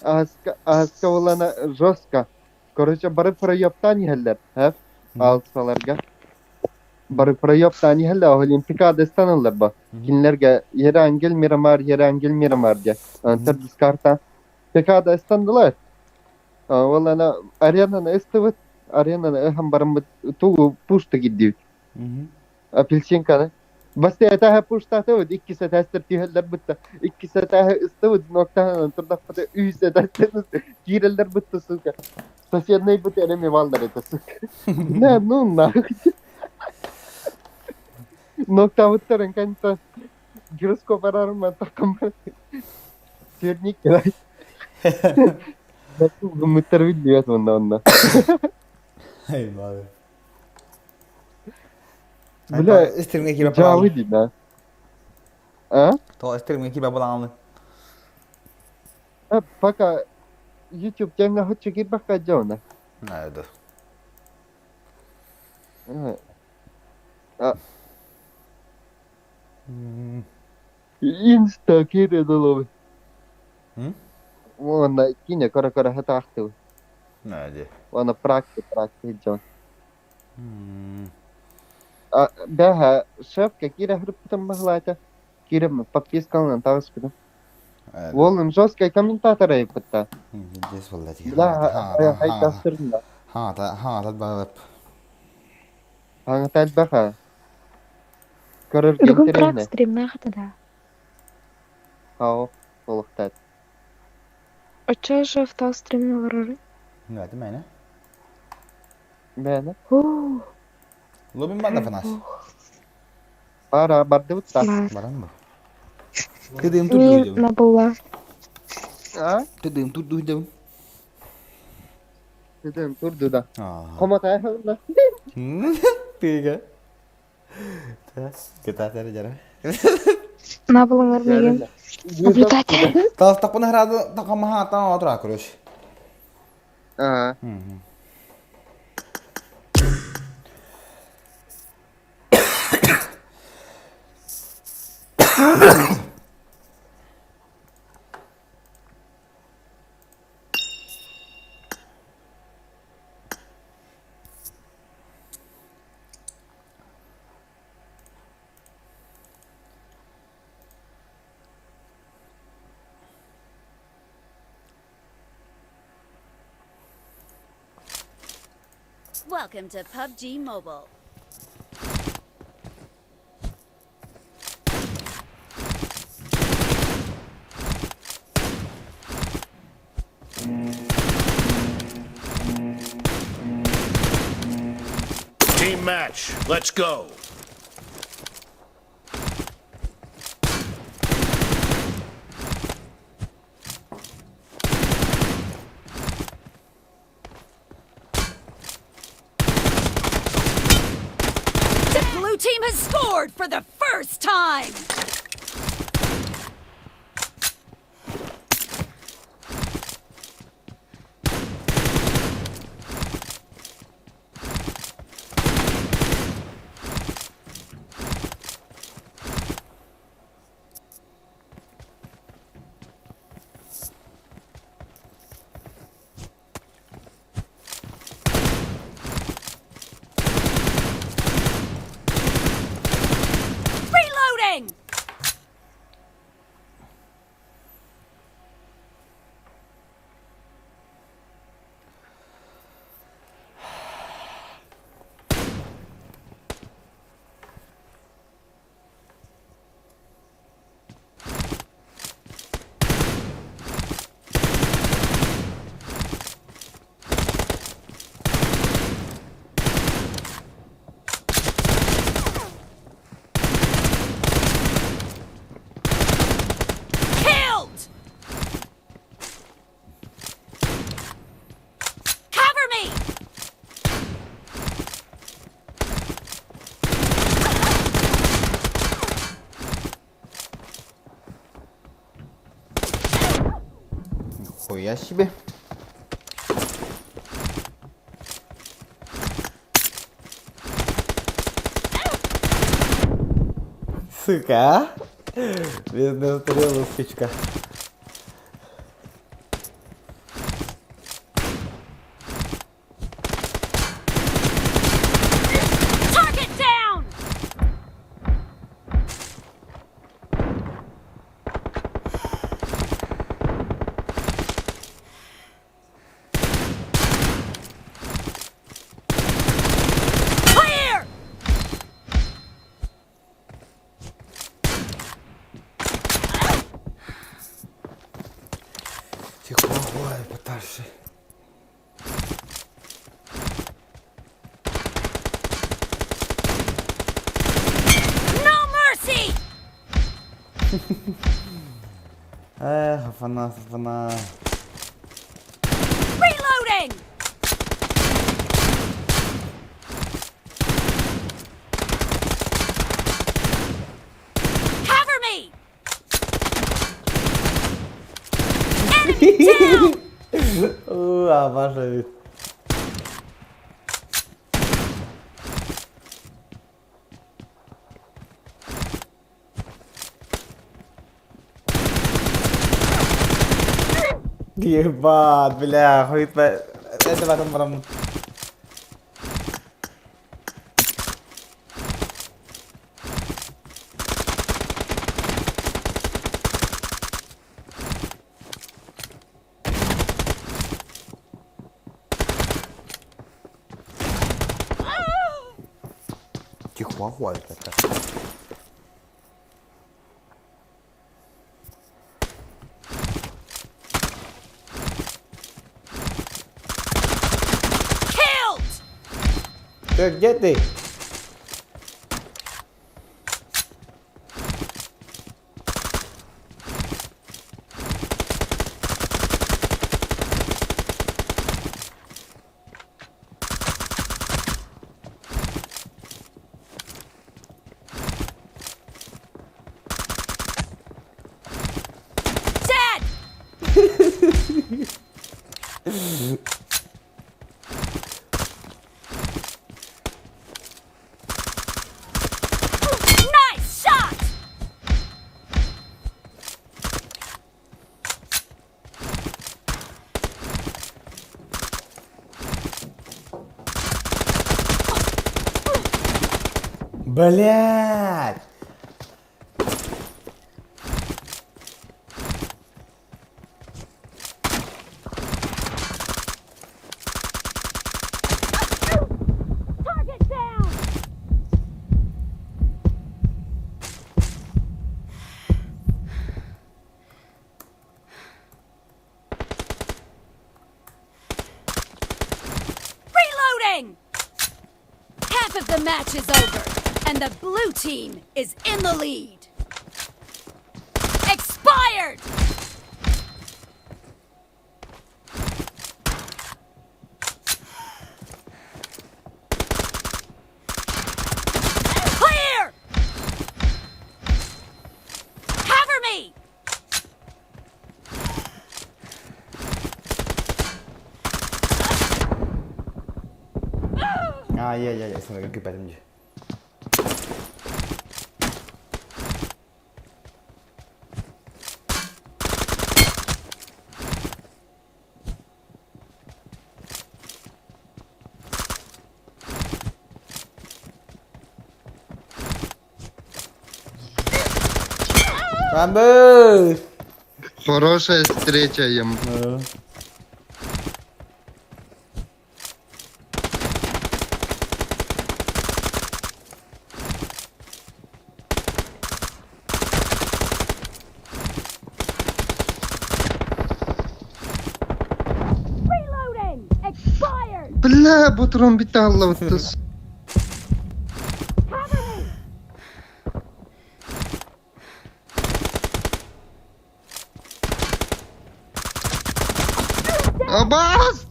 Аһаска аһаска буоллаана жестко. Короче, бары проебтаан иһэллэр. Хэп. Аалсаларга. Бары проебтаан иһэллэр. Олимпикада ыстаналлар ба. Кинилэргэ Ерангел Мирамар, Ерангел Мирамар диye. Төрдүс карта. Пекада ыстандылар. Уоллаана аренаны ыстыбыт. Аренаны ыһан бараммыт тугу пушта киирдибит. Апельсинканы. Басты этаһа пуштаатыбыт, иккис этээстэр түһэллэр бытта, иккис этээһи ыстыбыт, ноктаһынан турдахпыта үһүс этээстэн киирэллэр бытта, сука. Соседнайбыт эрэ миваллар этэ, сука. Не, ну нахуй. Ноктабыттарын кэнтэ гироскоп араарымман таххам Черник кэлай. Гыммыттар биллибэт уонна онно. Эй, малы. Бля, Истирмге кире жалы дии да. А? То истирмге кире балаңны. Пока YouTube теңге хоччу кирбакка дьоно. Надо. Инста кире долобы. Уонна кине кара-кара хатаахтыбы. Надо. Уонна практика практика дьон. Бэһэ шефка киирэ сырыппытым баһылаата. Киирэн подпискаланан таҕыспытым. Уолум жесткай комментатор айыппытта. Здесь буолла дии. Бля, хайдастырында. Хаата, хаата багып. Хаҥата элбэх аа. Көрөр Бүгүн прак интэриэһинэй. стримнаах этэ да. Хаа, олохтаат. Оччо шеф тал стримҥэ олорорун. Нөтү мэне. Мээнэ. Оо, Лобин банда фанас. Бара бардыбыт да. баар. Баран бу. Тыдым Мин турду набыла. А? Тыдым турду дем. Дедим турду да. Аа. Хомотай хылла. Тыга. Кытаатар жара. Набылыңар миигин. Наблюдатель. Тастаппын харады такамаха атан отура короче. Аа. Welcome to PUBG Mobile. Team match, let's go. The blue team has scored for the first time! Reloading! Killed! Cover me! Хуя себе. Сука, а? Бедная стрела, сучка. Target down! Clear! Эх, Афанас, Афанас. Reloading! Cover me! Enemy down! Уу, абаш эбит. Ебать, бля, хуй это потом бараммын. Чихуахуа это. Killed! Ты где ты? Dead! Nice shot! Блядь! Target down! Reloading! Half of the match is over, and the blue team is in the lead. Expired! Clear! Cover me! А, я, смотри, как кипятым. Бамбу! Хорошая встреча им. Reloading! Expired! Бля, бутрон биталла вот Cover me! Абас!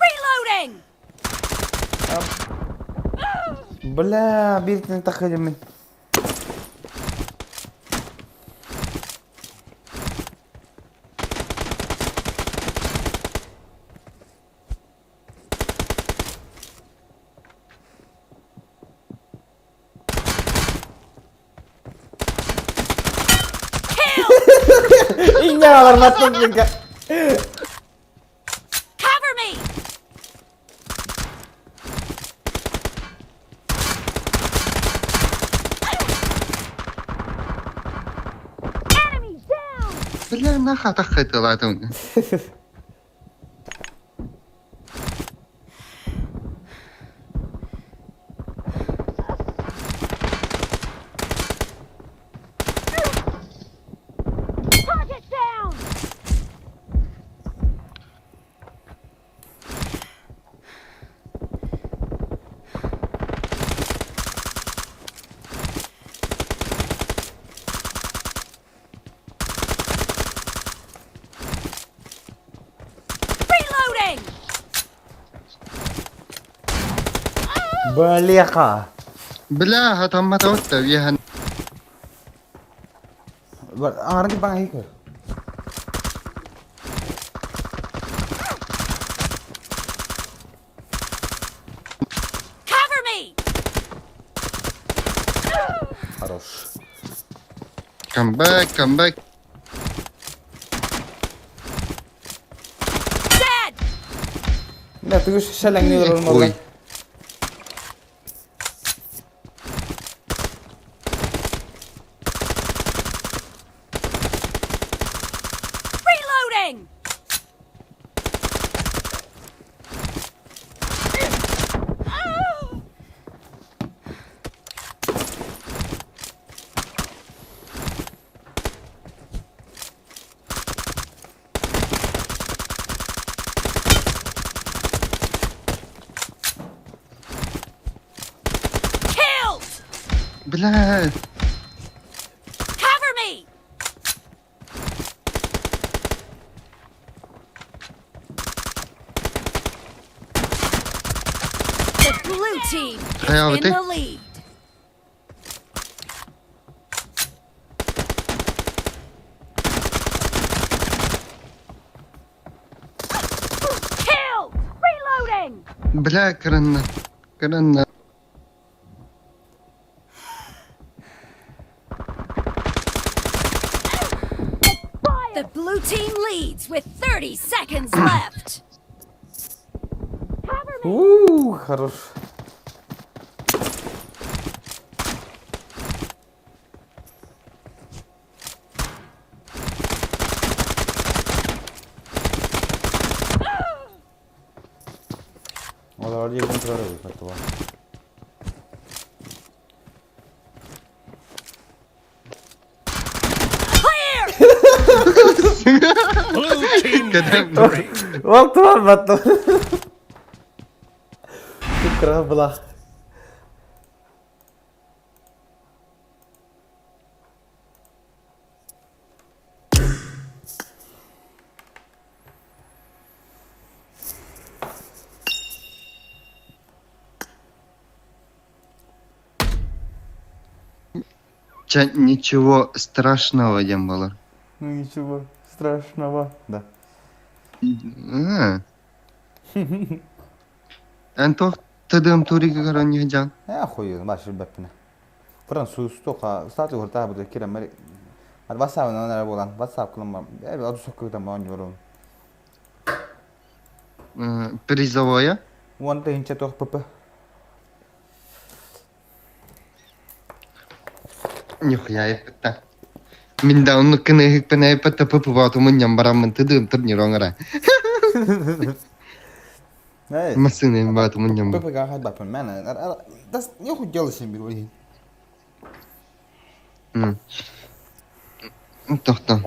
Reloading! Бля, биртин тахадим. Инна барматтым минка. Cover me! Enemy down! Бля, нахуй тахайтылатым. Target down! Бляха! Бля, хатамматабыт да үөһэн. Аҥарын баҕайы көр. Cover me! Хорош. Come back, come back. Dead! Бля, ты шәләңне Ой. olmalı. Reloading! Killed! Бля, Cover me! The blue team is in Хайаабытый? the lead. Killed! Reloading! Бля, кырынна. Кырынна. The blue team leads with 30 seconds left. Ууу, хорош. Олар жерден турар эбит баттыга. Clear! Blue team victory. Ол турар батты. Кыра булах. Ча, ничего страшного диэн буолар. Ну ничего страшного. Да. Аа. Эн туох тыдым туригыгар оонньуһдьаҕын? Э хуй, баш бэппинэ. Француз тоха статы хурта бу кира мери. Ар WhatsApp нара болан. WhatsApp кылым. Э аду соккутам оонньуурун. Призовое? 10 тох ПП. Нихуя эппиттэ. Мин да оннук гына иһикпин эппэттэ ПП мунньан бараммын тыдыым турнир оҥоро. Э Массыына бааты мунньан ПП га хайбаппын мен. Дас не хуй делать бир ой. Тохтон.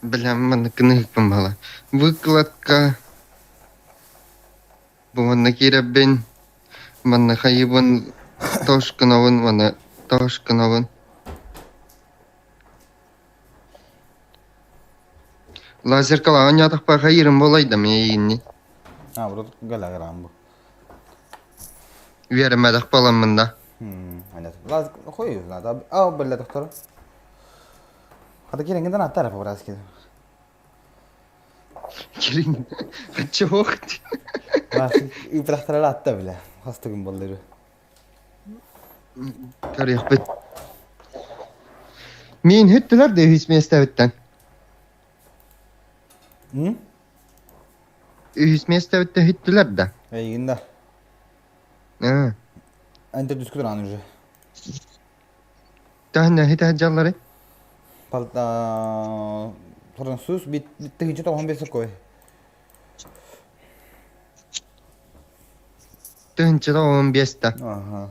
Бля, манна кыныһыкпын бала. Выкладка. Бу манна киирэбин. Манна хайыбын тош гынабын, манна тош гынабын. Лазеркала оонньоотохпор хайыырым буолай да миигинни. А, вот галаграм бу. Үөрэммэтэх буоламмын да. Понятно. Лаз хуй знает. А, бля, доктор. Хата кириҥҥитин аттара побраски. Кириҥ. Хаччоох. Ыпырахтара атта бля. Хастыгын боллары. Көрүөхпүт. Миин хүттүлэр да үһүс миэстэбиттэн. Үһүс миэстэбиттэн хүттүлэр да. Эйигин да. Аа. Энте түскүтүр аны уже. Таһына хитэ дьаллары. Палта француз бит тыһыынча тоҕон биэс кой. Тыһыынча 15 да. Ага.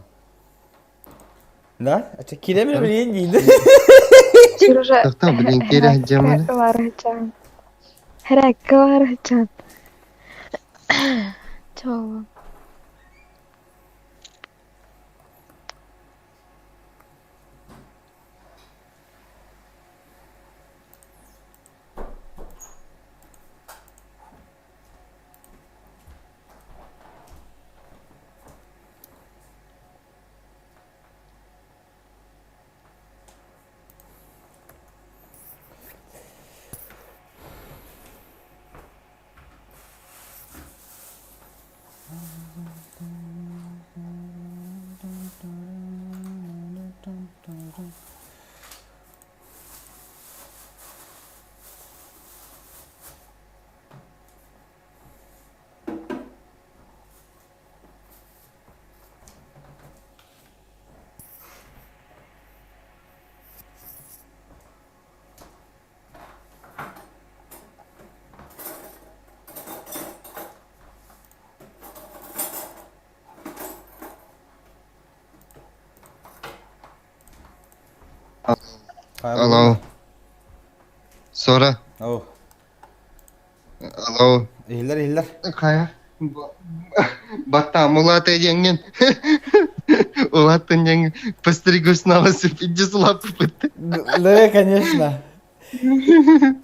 Да? А киремер билин диidi. Сережа, Тохтоо билин киирэ сылдьаммын. барачан. Хэракка барачан. Чоо. Алло. Сора. Ау. Алло. Иһиллэр, иһиллэр. Хайа? Баттаам улаата диэҥҥин. Улааттын диэҥ постригусь на лысо пиздец улааппыт. Да, конечно.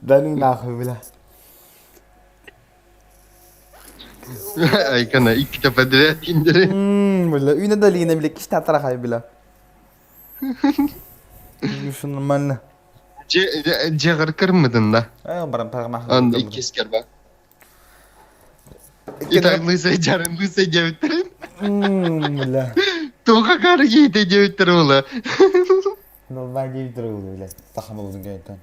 Да ну нахуй, бля. Айкана иккитэ подряд индири. Бля, үйне да лине, бля, киште атарахай, бля. Все нормально. Дьиэҕэр кырмытын да. Э, баран парамах. Ан иккис кэрбэ. Итак, лысый дьарын лысый диэбиттэрин. Бля. Туохха кары киһитэ диэбиттэр буола. Нормально диэбиттэр буола, бля. Саха болдун кэнниттэн.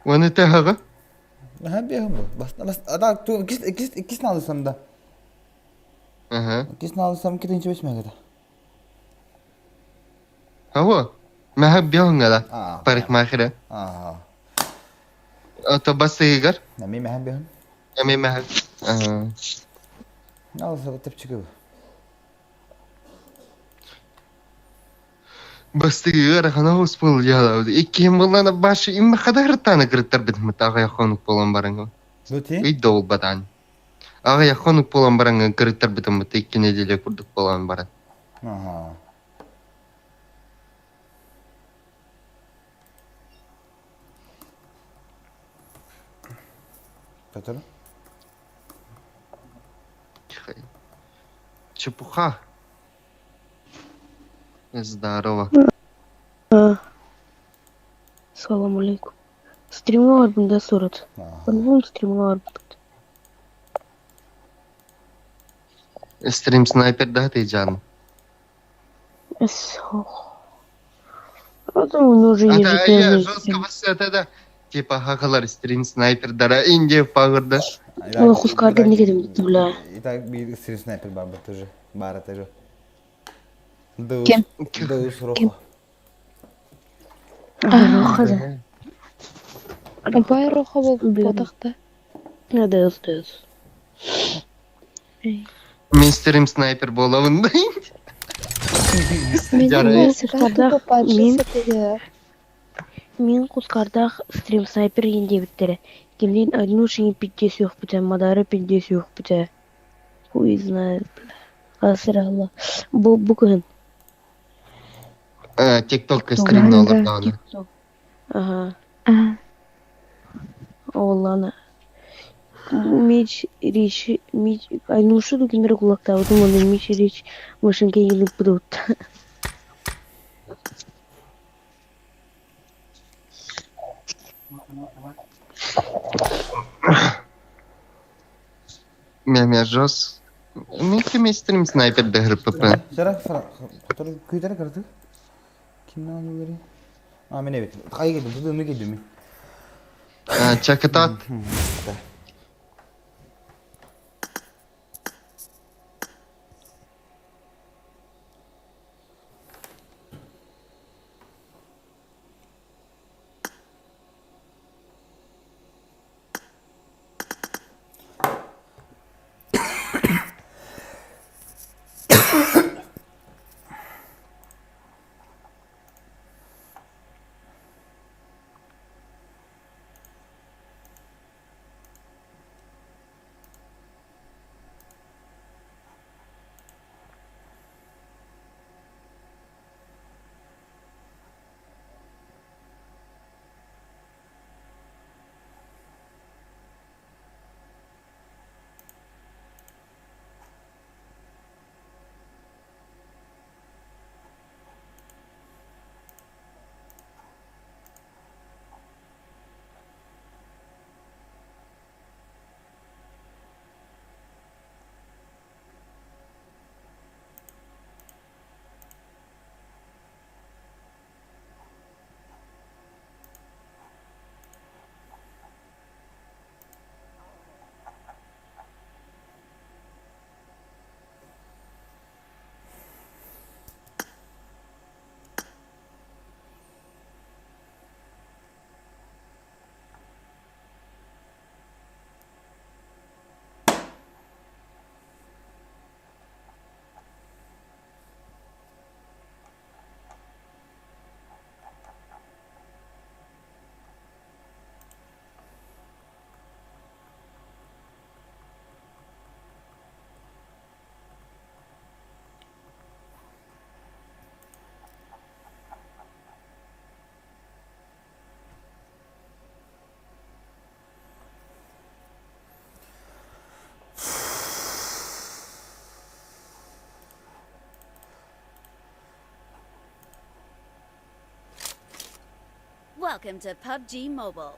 Уонна тэһэҕэ? Наһаа биэһим бу. Бас, бас, ата, иккис, иккис, иккис наалысам да. Аха. Иккис наалысам китинчи бесмегета. Ого. Мэһэ биэһиҥҥэ Аа. парикмахера. Аа. Ото басыгар. Эми мэһэ биэһим. Эми мэһэ. Аа. Наалыса тэпчиги бу. Бастыгы ыарахана успул дьаалабыт. Иккиһин буллана башы имме хадахыртааны кырыттарбыт мыта аҕыйах хонук буолан бараҥ. Бути? Ый да буолбатаан. Аҕыйах хонук буолан бараҥ кырыттарбытым мыта икки неделя курдук буолан баран. Ага. Петр? Чепуха. Здорово. Салам алейкум. Стримлар да сурат. По-любому стримлар будет. Стрим снайпер да ты жан. А то он уже А да, я ежедневный жестко стрим. вас это да. Типа хахалар стрим снайпер дара Индия пагырда. Ой, хускарга не кедим, бля. Итак, bir стрим снайпер бар бу тоже. Бар тоже. Кем? Дыус Кем? Рохо. А, Роха да. Бай Роха был Блин. ботахта. А, ДС, ДС. Мен стрим снайпер боламын да. Мен Жарай. Кускардах, Мен... мен, мен кускардах стрим снайпер ендебиттере. Кимдин однушин пиддес yok бите, мадары пиддес yok бите. Хуй знает, бля. Асыр Алла. Бу бүгін. Тикток стрим Да. олар Тикток. Ага. А, Оллана. Меч речь, меч, айнушу дукинер кулакта, вот он меч речь машинка елip будут. Мен жос. Мен кем стрим снайпер да хрпп. Сара, сара, который күйдер кырды. Kimden aldı А, мен evet. Kayı geldim, tutuğumu geldim. Чакатат. Welcome to PUBG Mobile.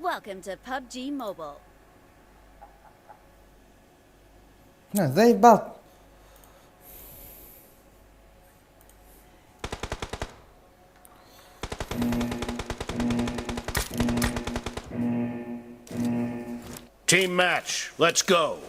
Welcome to PUBG Mobile. Заебал. Team match. Let's go.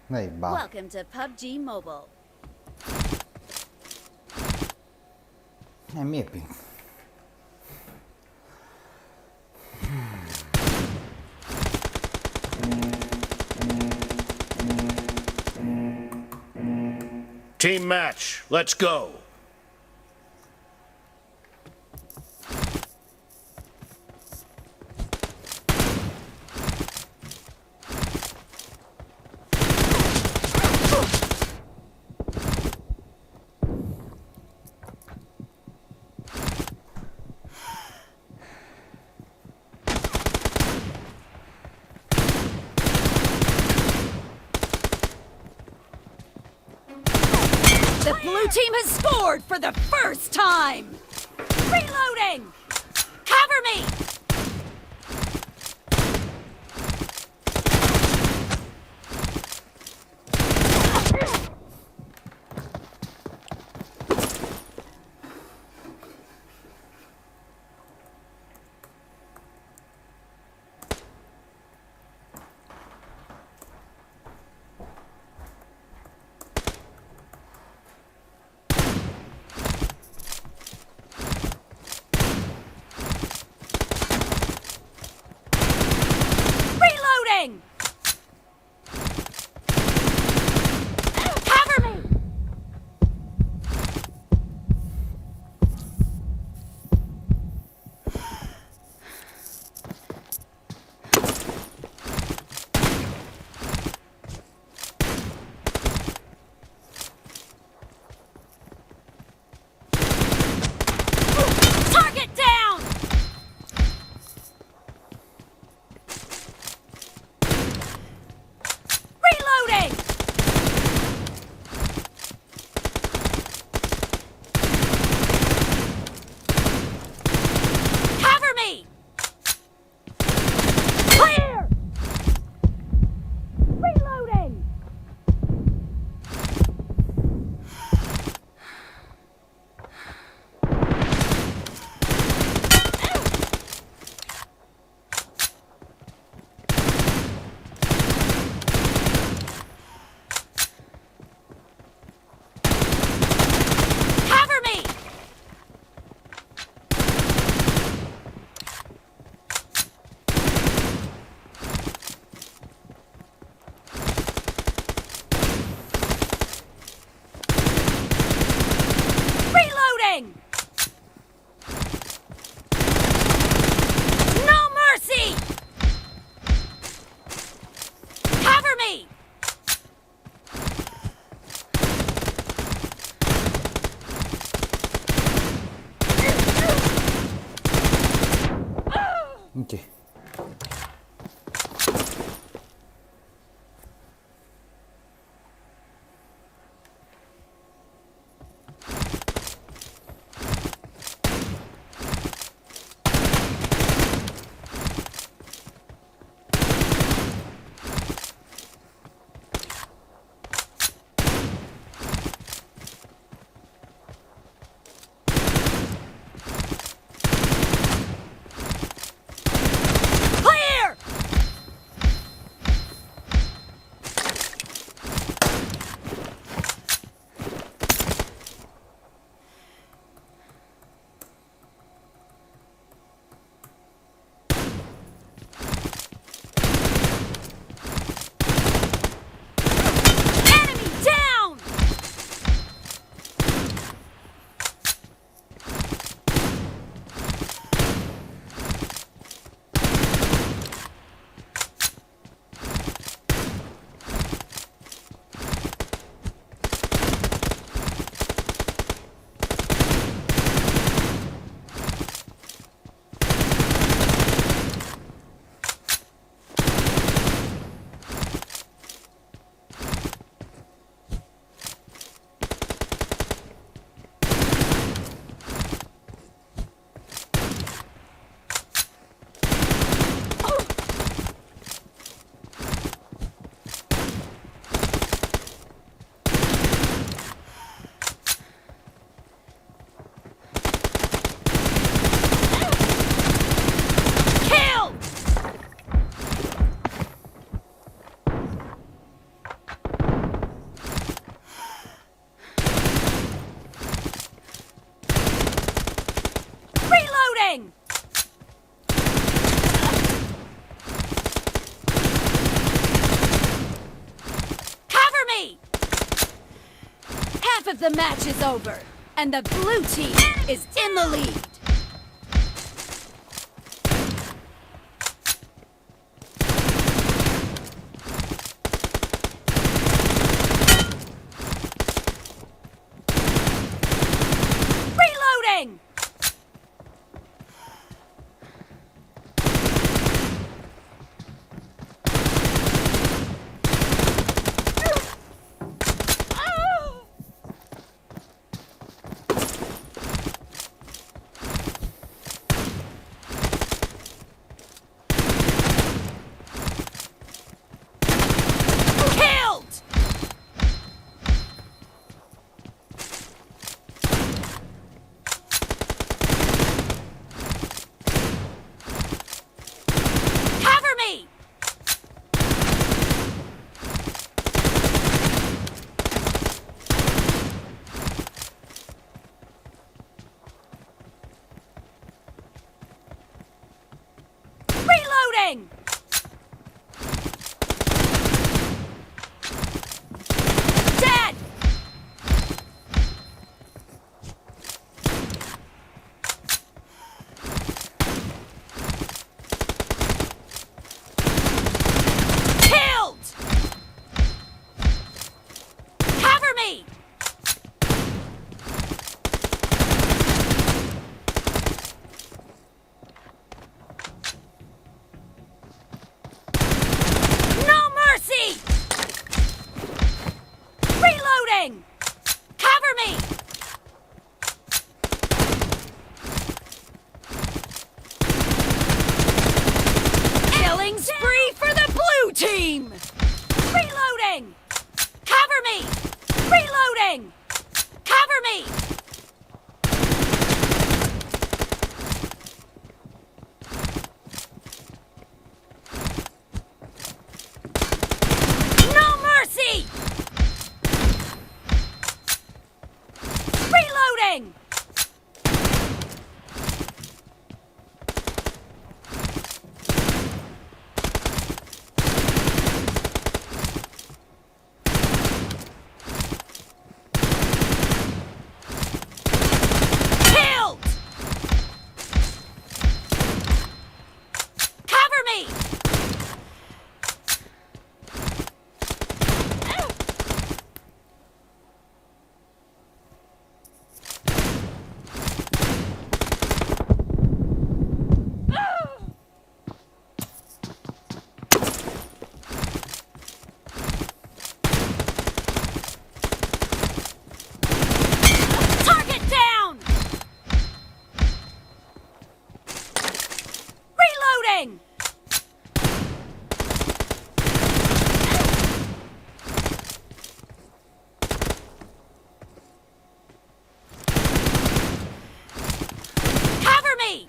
Найба. Welcome to PUBG Mobile. Эмиэ пин. Team match, let's go. The blue team has scored for the first time! Reloading! Cover me! Reloading! Cover me! Target down! Reloading! Cover me! Clear! Reloading! Cover me! Reloading! No mercy! Cover me! Окей. the match is over, and the blue team is in the lead. Reloading! Killed! Cover me! Reloading! Dead! Killed! Cover me! No mercy! Reloading! Cover me! Killing spree for the blue team! Reloading! Cover me! Reloading! Cover me! No mercy! Reloading! Killed! Cover me! Target down! Reloading! Cover me!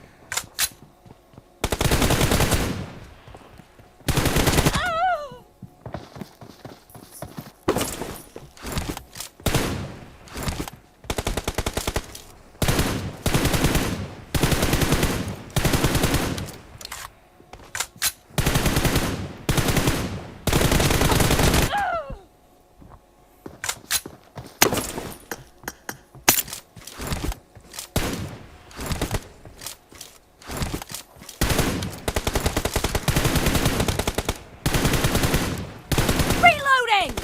Reloading!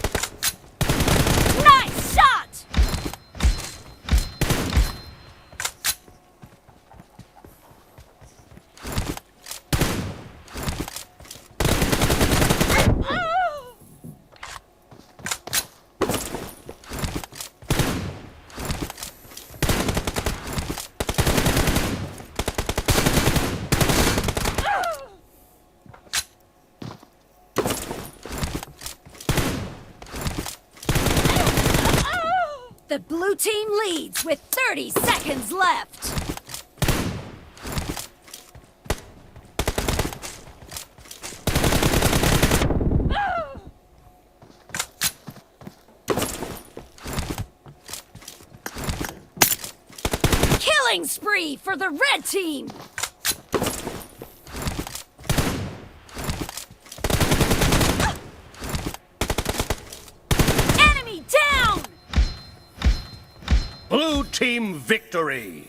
Nice shot! The blue team leads with 30 seconds left. Killing spree for the red team! Enemy down! Team victory!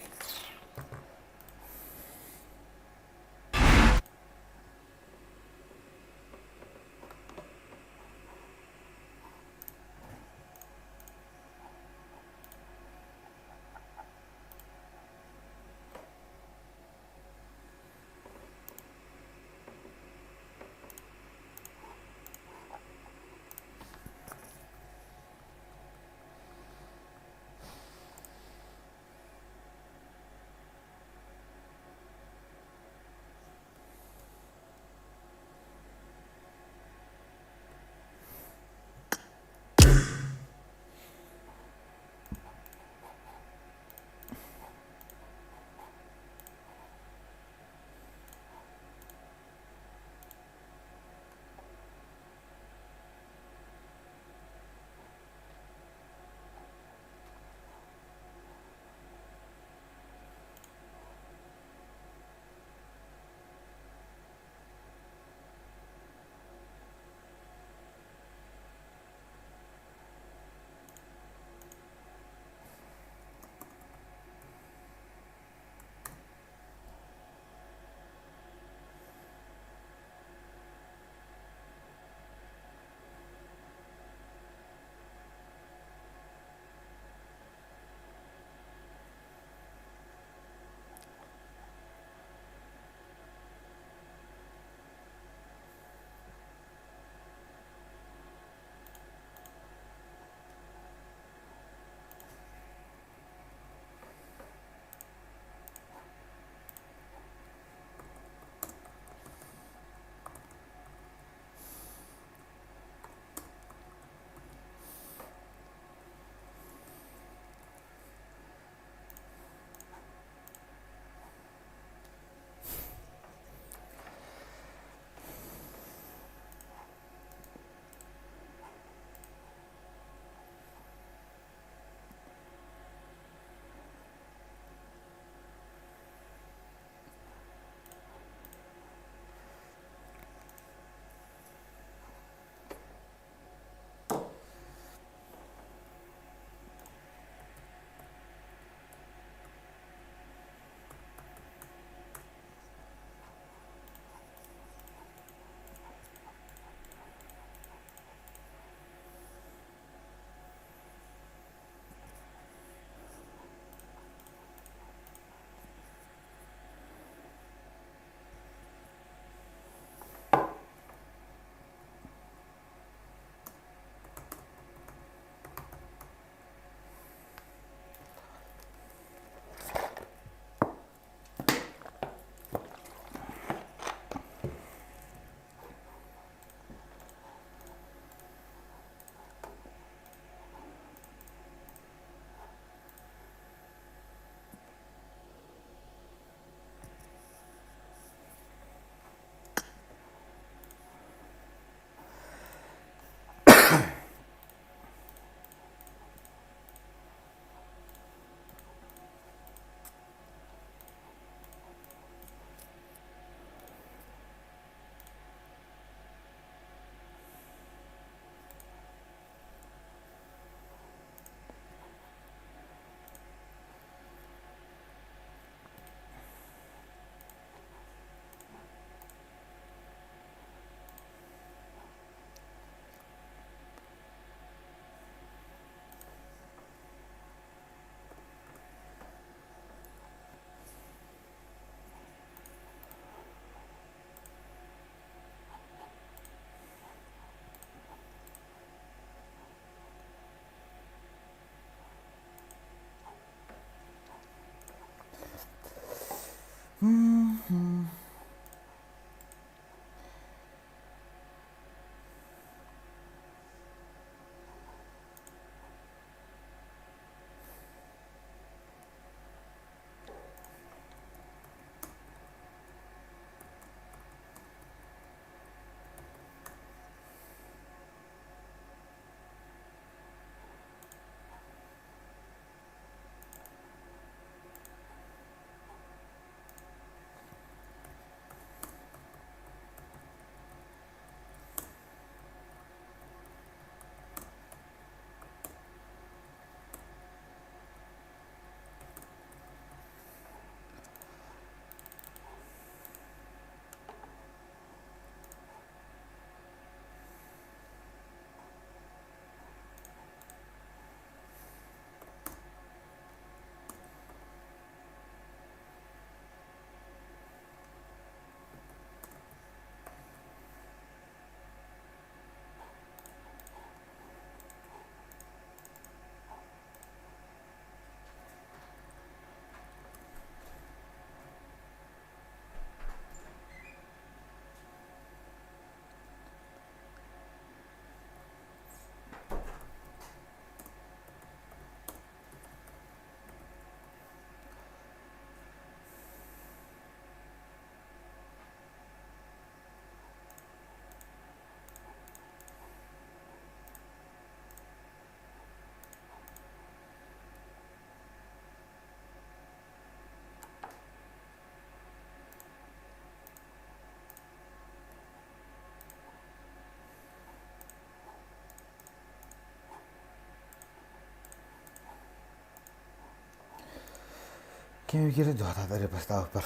Ким кири дуотаатар бастаабыппар.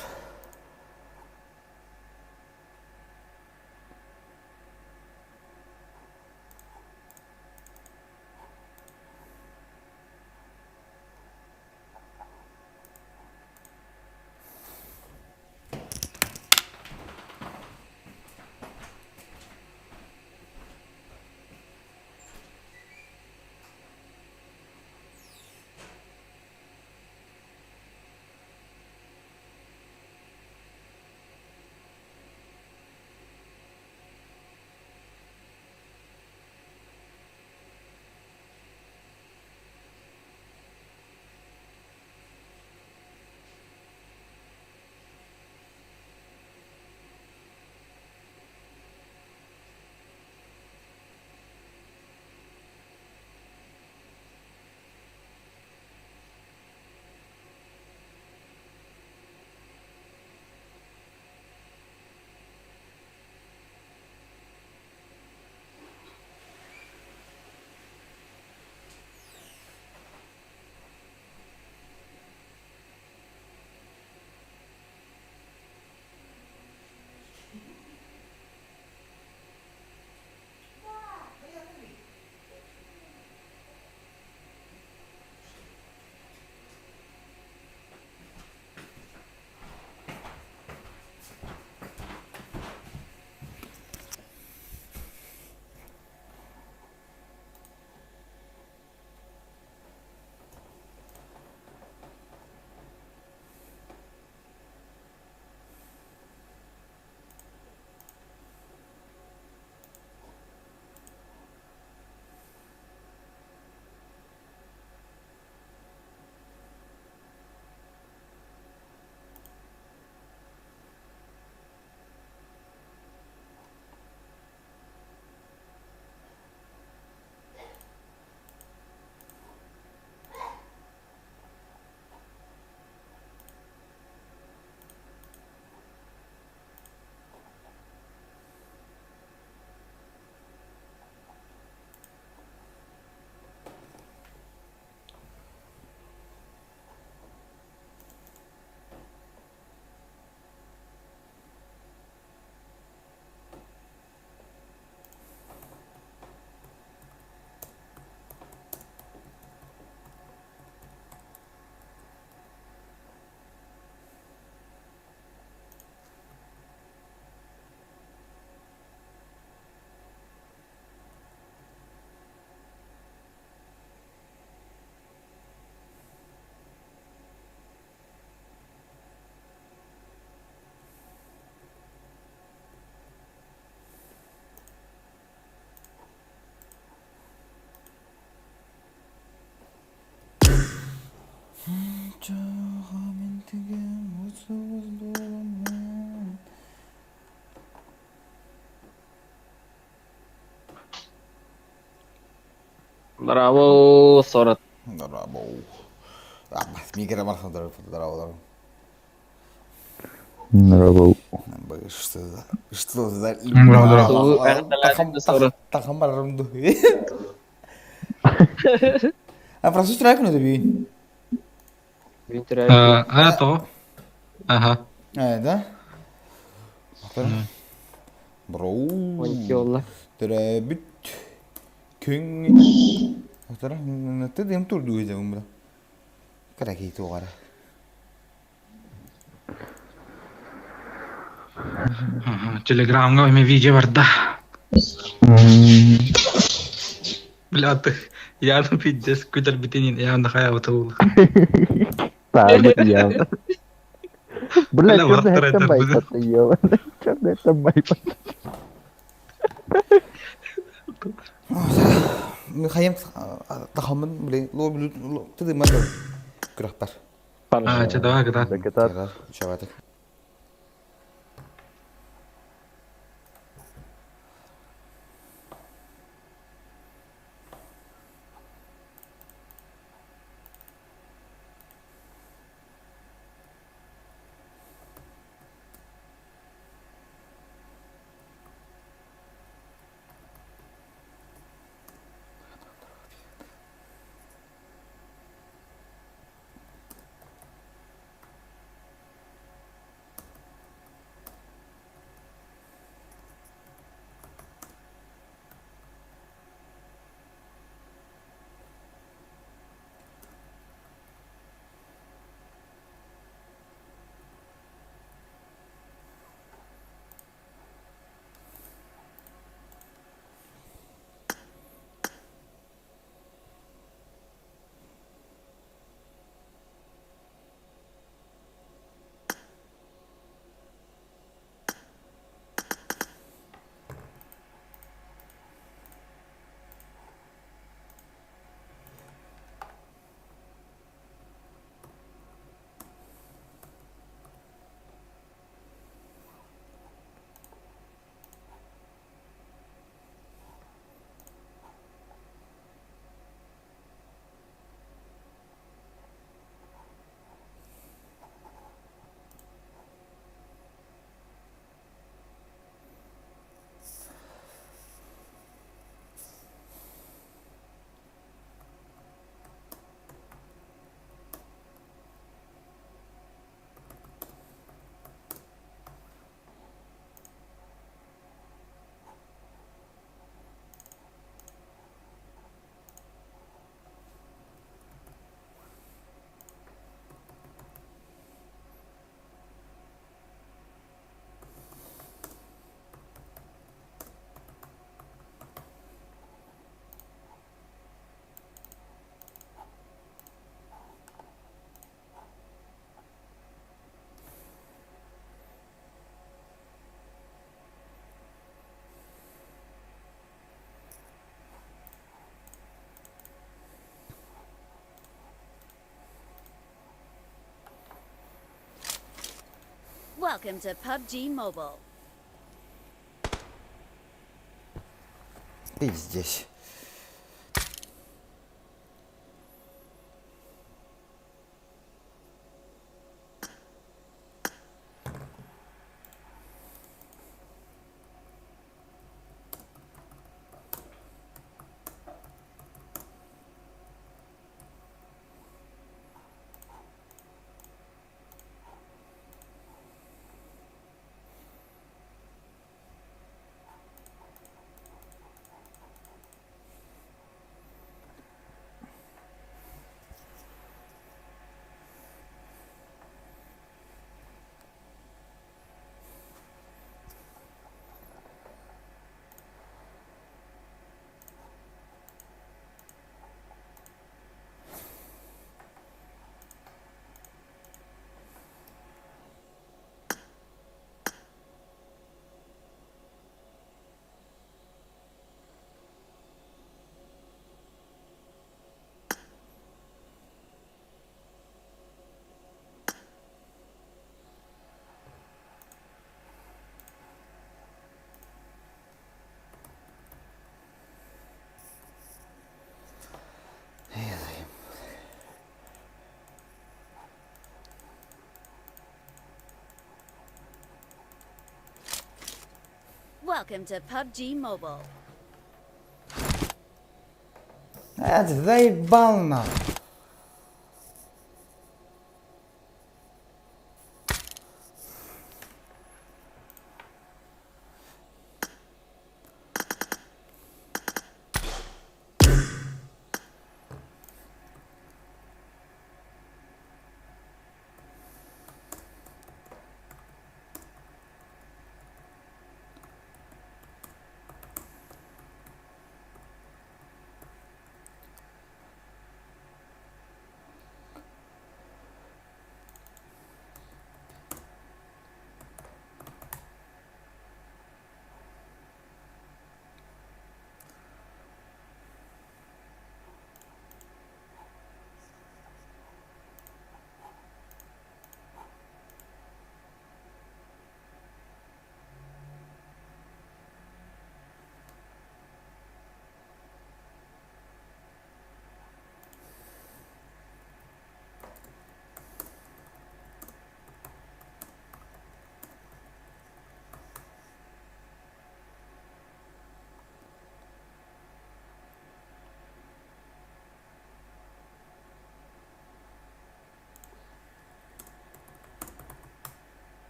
Браво, Сорот. Браво. Мигре браво. Браво. Что за... Что за... Браво. Тахам барарым ду. А француз трек ну би. А, то. Ага. Э, да? Бро. Төрөбүт күн Ты тур дуйдым бра. Караки тугара. Телеграмга эме видео бар да. Бля, ты, я ну пиздец, күтер битенин, я на хая вот ул. Правда, явно. Бля, чё за это майпа-то, ёбаный? Чё за это майпа? Хайым тахамын, блин, ло ло ты дымар. Күрәктар. А, че, давай, ката. Ката. Чаватык. Welcome to PUBG Mobile. Ты здесь. Welcome to PUBG Mobile. Это заебал на.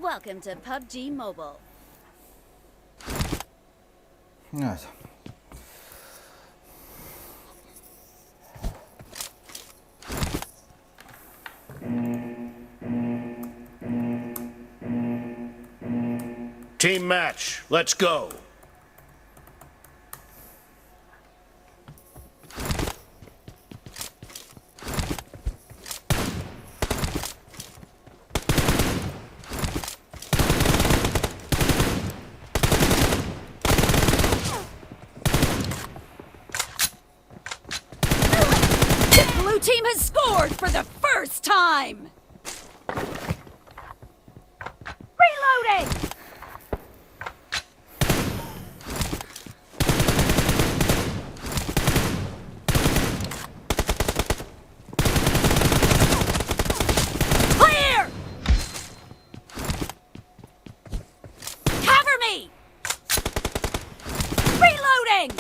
Welcome to PUBG Mobile. Evet. Team match, let's go. The blue team has scored for the first time! Reloading! Clear! Cover me! Reloading!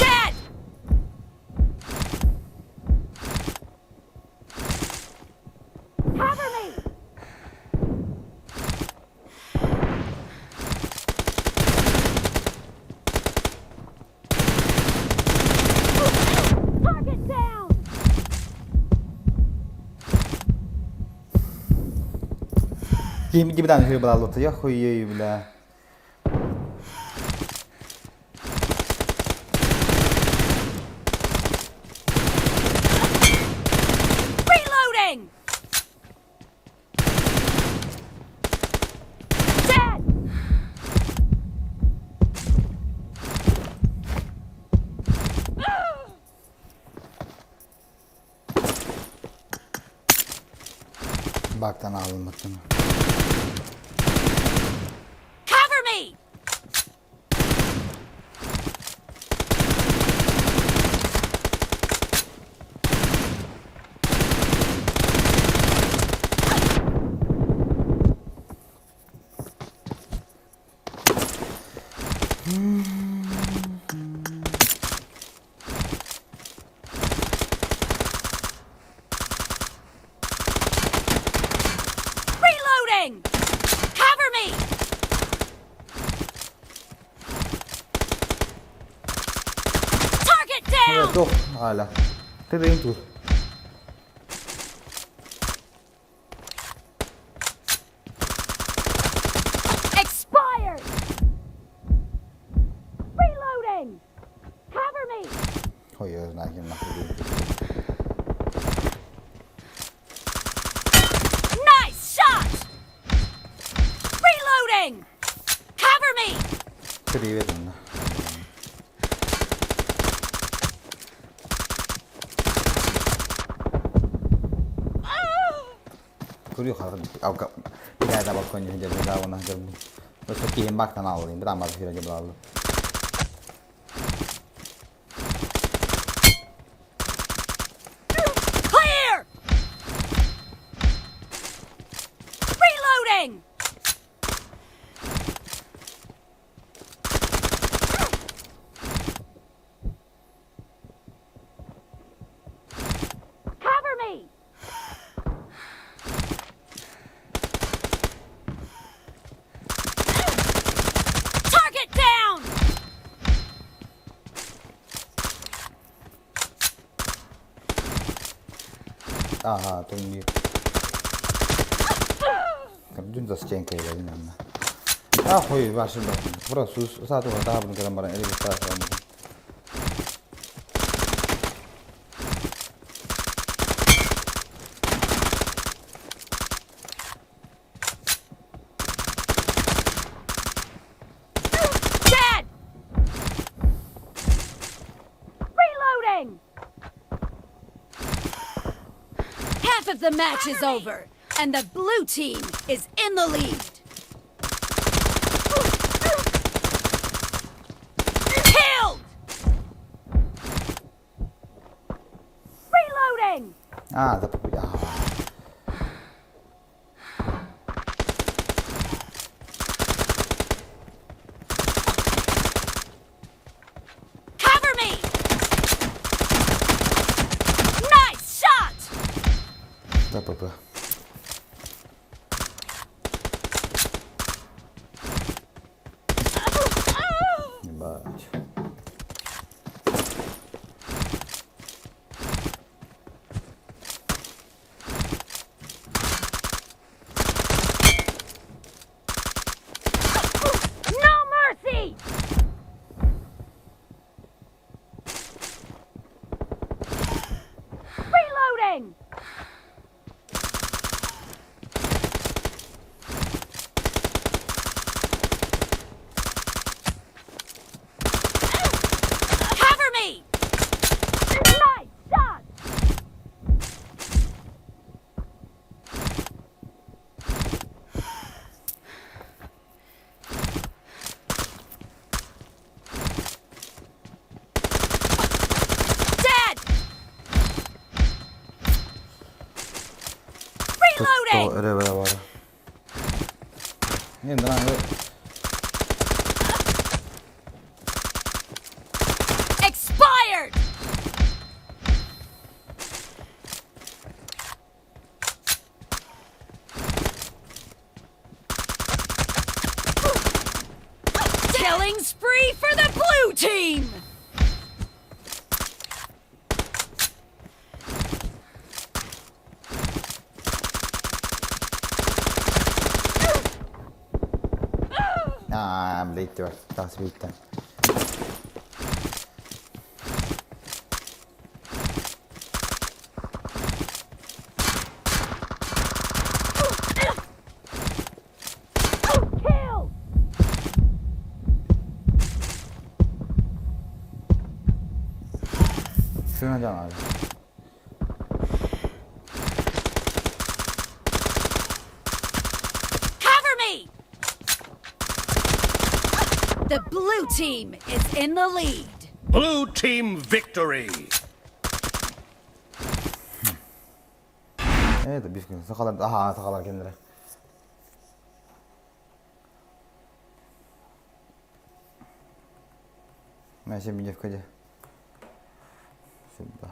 Dead! Cover me! Target down! Киһи кибитан үһү балаллыта я хуйей бля. Reloading! Dead! Бактан аалыммыттын. Cover me! Reloading! Cover me! Target down! Туох аала. Тырыын тур. Expired! Reloading! Cover me! Ой, знаю, ким Nice shot! Reloading! Cover me! Привет, онно. Көрүү хаҕа Пигайда балкон дьэ да уна Өссө киһим бактан ааллыын бытаан барда сүүрэн дьэ Clear! Reloading! Cover me! Target down! Ага, турнир. Дүн застенка илин Ахуй, ваши Француз, саату хатаабын көрөн баран элек. Half of the match is over, and the blue team is in the lead. Killed! Reloading! Ah, da proprio. Cover me! Nice shot! Да, ПП. Ебать. No mercy! Reloading! Cover me! Nice shot! Dead! Reloading! Öyle böyle var. Ne lan? Expired! Killing spree for the blue team! Ah, блядь, тас битте. Kill! Şuna can abi. Cover me! The blue team is in the lead. Blue team victory. Evet bir gün sakalar aha sakalar kendileri. ماشي بيجي في كده. Сюда.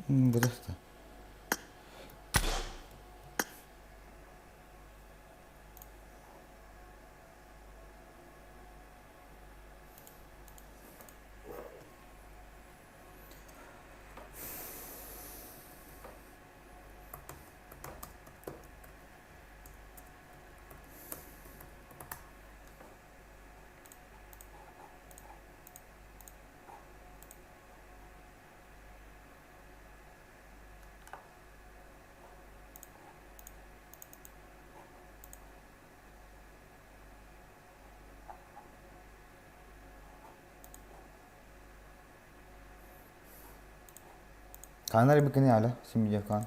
Burası. Хаанар ибикини ала симидиакаан.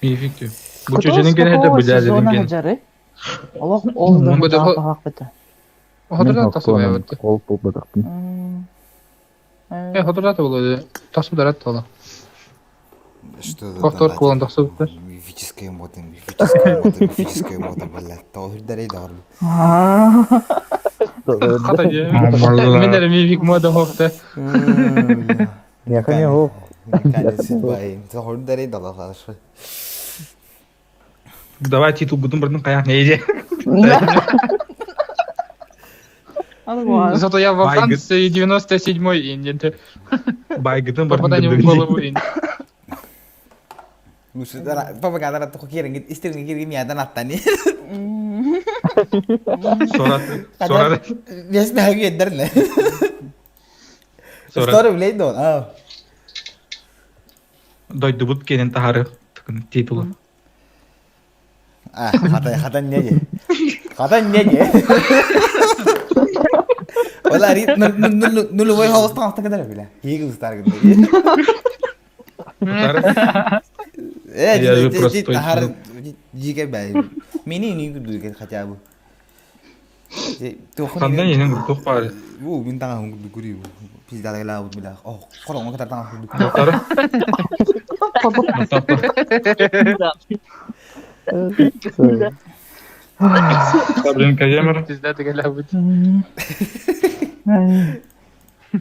Мифик. Бу чөчөнүн кene de быдаа дедим кен. Олох ол да быта. Хотурда тасыбай бытты. Ол болбатахпын. Э хотурда болду. Тасып дарат тола. Что за Повтор кулан тахсыбыттар. Мифическая мода, мифическая мода, мифическая мода, блядь. Тоғырдарей дағыр. Хата же. Мен де мифик мода хопта. Яхане хоп. Тоғырдарей дағыр. Давай титул будун бирдин каяк нейде. Зато я во Франции 97-й инден. Байгытын Попадание в голову ин. Папа кадара туху кирин истирин кирин миядан аттани. Сорат. Сорат. Бес мехагы еддерне. Story блейд дон. А. Дойдубут кенен тахары титулу. А, хата хата неге. Хата неге. Ола ри нулевой холостан авто кадар биле. Хигл стар гынды. Э, Я же простой тахар жиге бай. Мени не күдү хотя бы. Хандан енен гуртук бар. Бу мин таңа хүнгү күри. Пиздалайла бут била. О, корон катар таңа хүнгү. Доктор. Блин, камера. Пизда ты галя бут.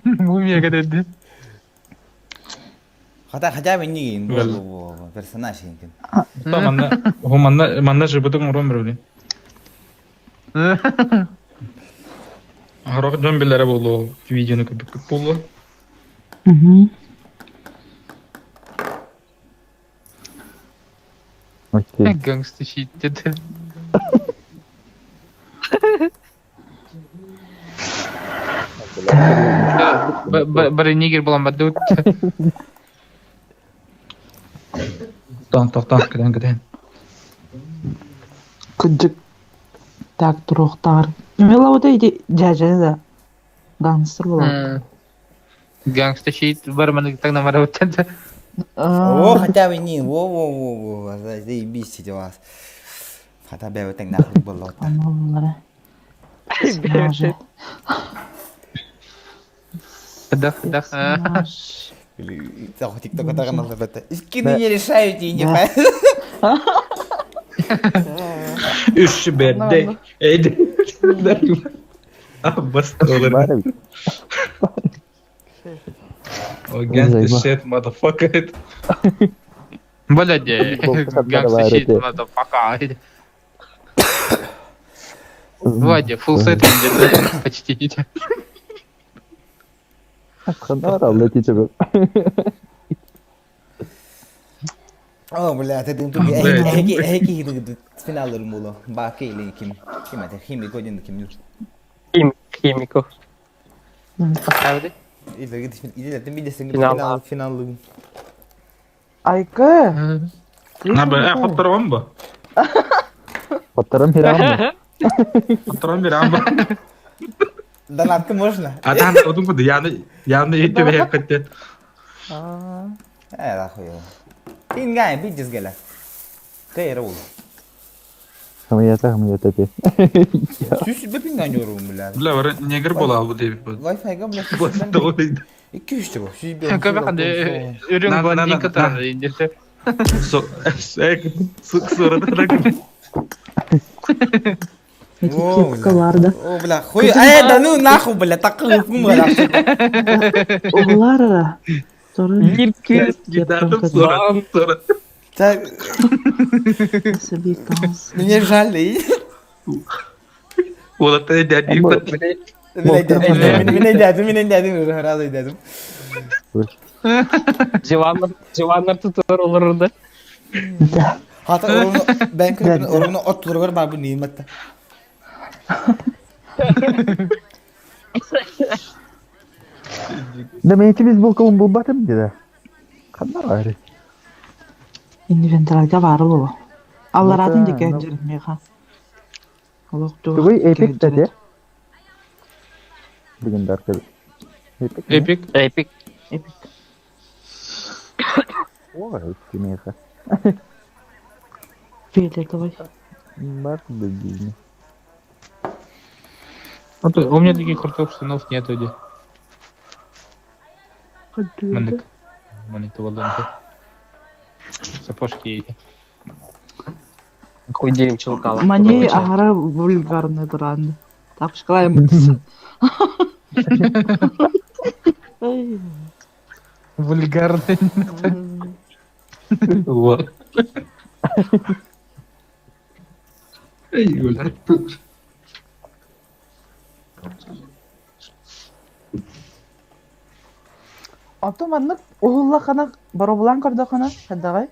Бу мега деди. Хотя хотя бы не персонаж екен. Манна, манна, манна жибытың урон бир блин. Харак жон билere болду видеону көпүк болду. Окей. Gangsta shit dedi. Бары нигер болан бады өтті. Тон, тоқтан, кіден, кіден. Кыджык так турохтар. Мела вот эти дяжа да. Гангстер була. Gangsta shit бар маны так намара өтті. О, хотя бы не, во, во, во, во, заебись вас. Хотя бы вот так нахуй было. Аналары. Персонажи. Дах, дах. Тикток тагын албетте. Скины не решаете, не Үш берде. Эйди. Аббас Бар Oh, gangsta shit, motherfucker. Блядь, гангста щит, motherfucker. Владя, full set где-то почти. О, бля, ты тут эһиги эһиги финалларын буолуо. Бака или ким? Ким это? Химик один ким? Химиков. Финал финаллыгын. Айка. На б, хотторон бу. Хотторон берем Хотторон берем бу. Донатка можно? А там одун куды яны яны итте бе Э, нахуй. Пингай, бидис геля. Кайра ул. Хамията, хамията ти. Сүс бе пингай yorум бля. Бля, бар негр бола бу деп. Wi-Fi бля. Икки үстө бу. Сүз бе. Көбө үрүң блондинка тар инде. Со, э, сук сурата Кепкаларда. О, бля, хуй. Э, да ну нахуй, бля, так кым бля. Огларара. Бир кыз сурат. Мне жаль. Олата дәди. Мен дәдим, мен дәдим, разы дәдим. Диваннар, диваннар тутар олар да. Хата орны ben көрбүн орны оттургар бар бу ниматта. Да мен эти бейсболкалым булбатым деди. Кандай бар? Инвентарьга бар болу. Алларатын деке меха. Тугуй эпик деди. Бүгүн даркы. Эпик. Эпик. Эпик. Ой, меха. Фиолетовый. Бар дебильный. У меня таких крутых штанов нету, где. Манык. Манык волонте. Сапожки эти. Какой день челкала. Мани агара вульгарный туранды. Тапшкалайм. Вульгарный. Вот. Эй, гуляй. Ото маннык уһулла хана баробулан көрдө хана хадагай.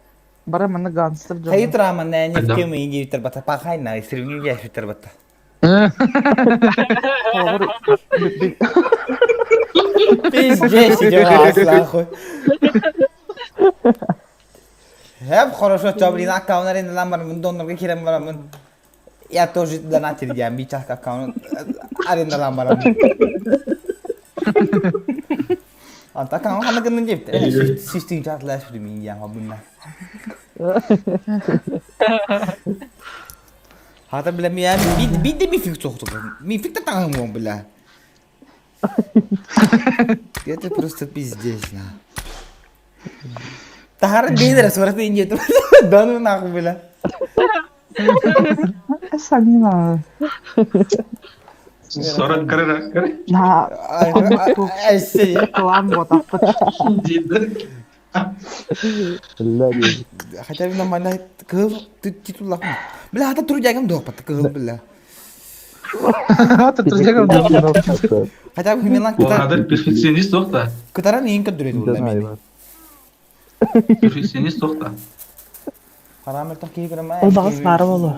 Бара маннык гангстер жон. Хайы турама нэ не кем инги битер бата пахай на сиргин я битер бата. Пиздец, идёт нахуй. Хеп, хорошо, чё, блин, аккаунт арендалан барамын, донорга кирен барамын. Я тоже донатер диэн, бич аккаунт арендалан барамын. Anta аккаунт хана гыннын деп. Систин чатлаш бир я хабынна. Хата бля, мен бид де мифик соқтық. Мифик та таңым бля. Это просто пиздец, на. Тахара бейдер сураты инде. Да ну нахуй, бля. Санина. Сорок карара. На. Клан вот Хотя бы нормально кыл титул Бля, ата трудягам допат кыл бля. Ата трудягам допат. Хотя бы Милан Кытар перфекционист тоқта. Кытаран ең көдүрөйт бул мен. Перфекционист тоқта. Параметр такие грамма. Ол багыс бары болу.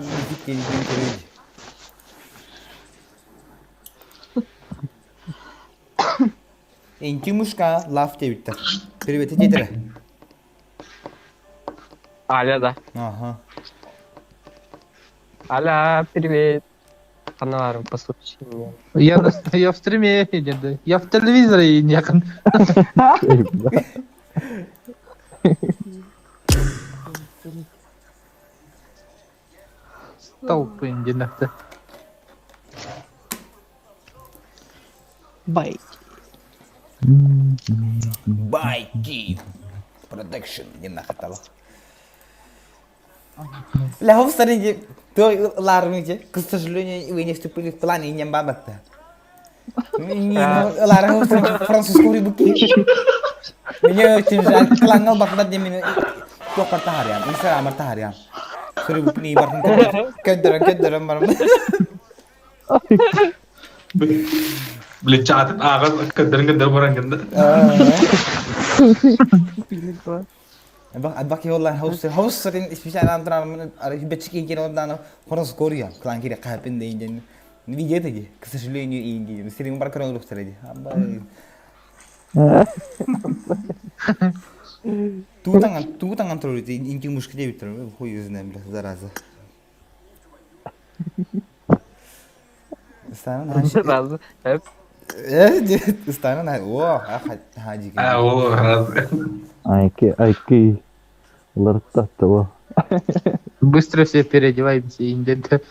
Интимушка лав дебиттер. Привет, дедere. Аля, да. Ага. Аля, привет. Каналарым послушай меня. Я, я в стриме, я в телевизоре не Толпы индинахта. Бай. Байки. Продакшн не нахатала. Бля, ховстаринги, то лармите, к сожалению, вы не вступили в планы и не бабата. Лара французскую рыбу. Меня очень жаль, клангал бахмат не меня. Туохпар таһаарыам, Инстаграммар таһаарыам. Суруйбуппун ии бартын көрдөрөн көрдөрөн барам. Блин, чаатын ааҕан көрдөрөн көрдөрөн баран гында. Бак йоллан хаус хаус сарын специально антранмын бечки кен ондан хорос кория клан кире капин дейден видео теги к сожалению инди сирин бар көрөн рухтар ди Туутан туутан контроль инки мушка дебиттер хуй знает бля зараза Сразу. Станан о хаджи. А, о, раз. Айки, айки. Лартаттыла. Быстро все переодеваемся и инденте.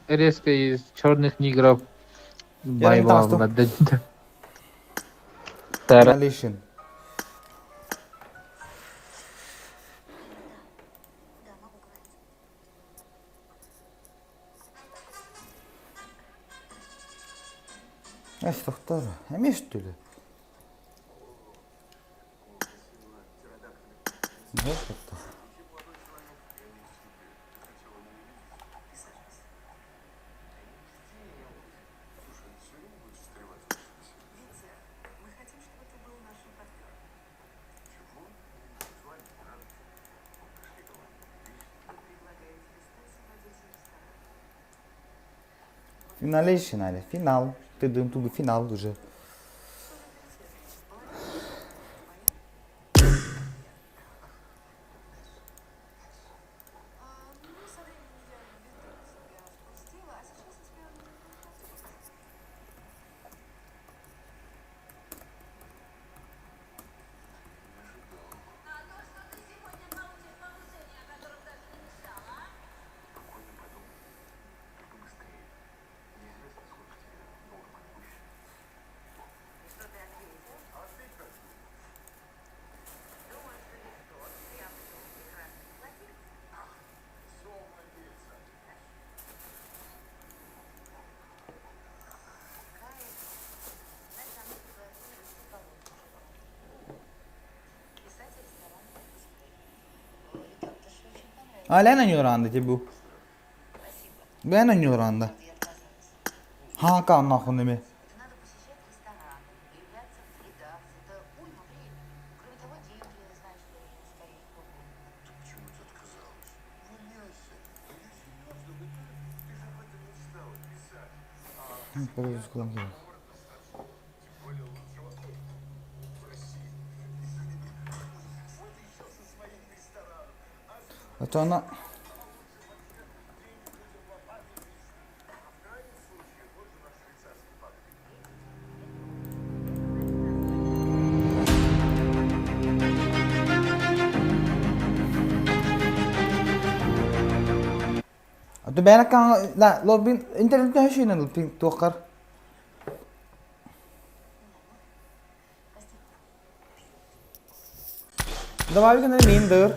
Резко из черных негров Байбал Финалишин. Эс тохтор, эмес түлі. Финале финале. Финал. Ты тугу финал уже. А, лен ойнуулар анда бу. Бен ойнуулар анда. Ха, нахуй неме. А то она... А то бэйэн аккаунт лобин интернеттен шүйнен туоххар. Давай гына мин дыр.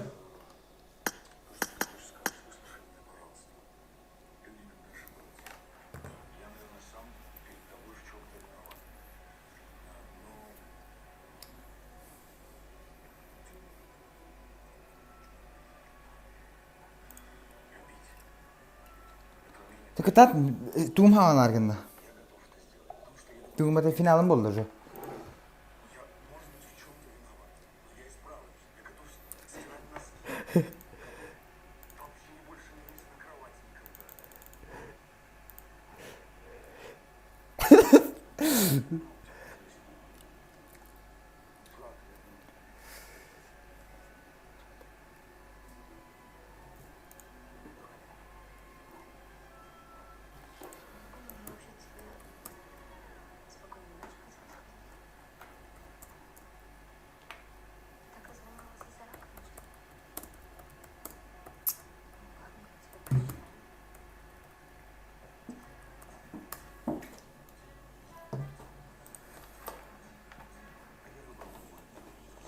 Тыкытат туум хаалан аргынна. Туум это финалым болды уже.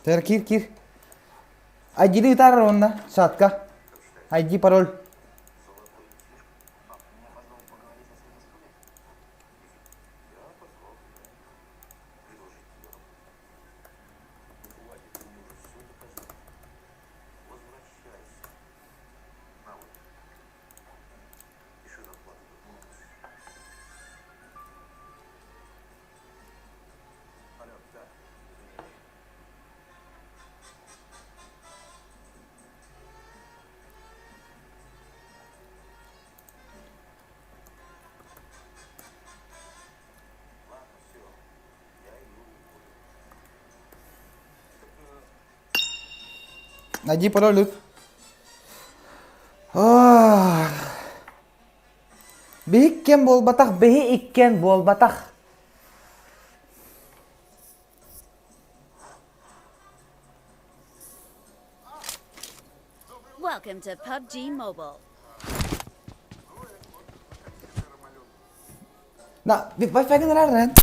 Тэр кир кир. ID тар онна сатка. ID пароль. Найди пароль. Биһиккен буолбатах, биһи иккен буолбатах. Welcome to PUBG Mobile. На, Wi-Fi генерарен.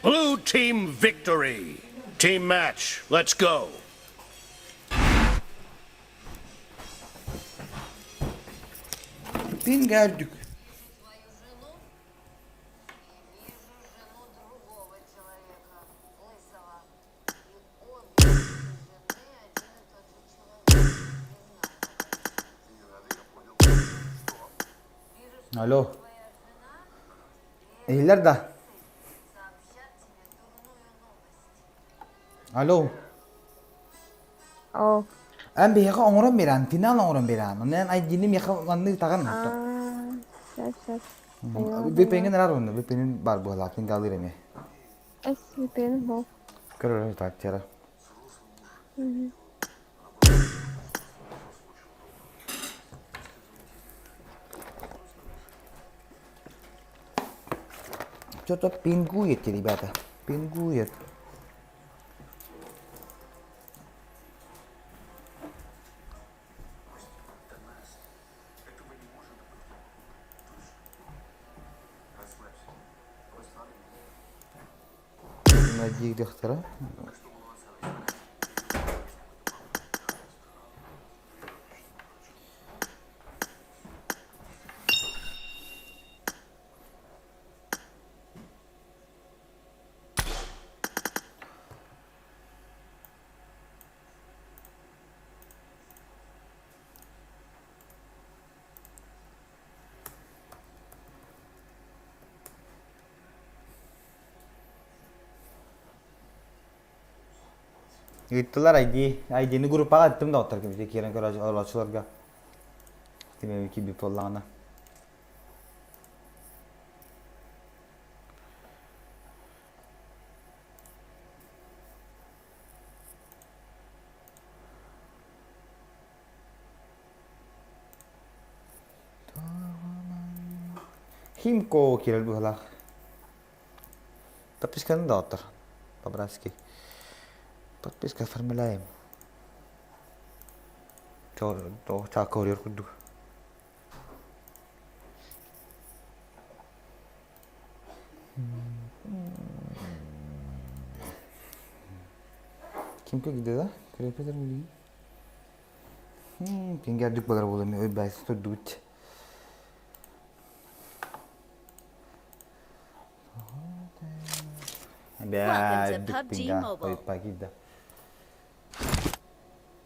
Blue team victory. Team match. Let's go. Пингардюк. Алло. Иһиллэр да? Алло. Оо. Эн биһиэхэ оҥорон биэрэн, финал оҥорон биэрэн. Онон эн ID-ни миэхэ маннык таҕын. Сөп, сөп. VPN-ин араар уонна VPN-ин баар буоллаах, кингалыыр эмиэ. Эс VPN буол. Көрөр так, Что-то пингуете, ребята. Пингует. Найди доктора. Ыыттылар ID, ID-ни группаҕа ыттым да оттор ким киирэн көрөөчү олорооччуларга. Ким киирбит буоллаҕына. Химко киирэр быһыылаах. Подписканы да оттор. По-братски. Подписка оформляем. Чаакка оруйар курдук. Ким кигде да? Крепетер билигин. Кингердик болар буолуо өй турдубут. Welcome to PUBG Mobile. Пагида.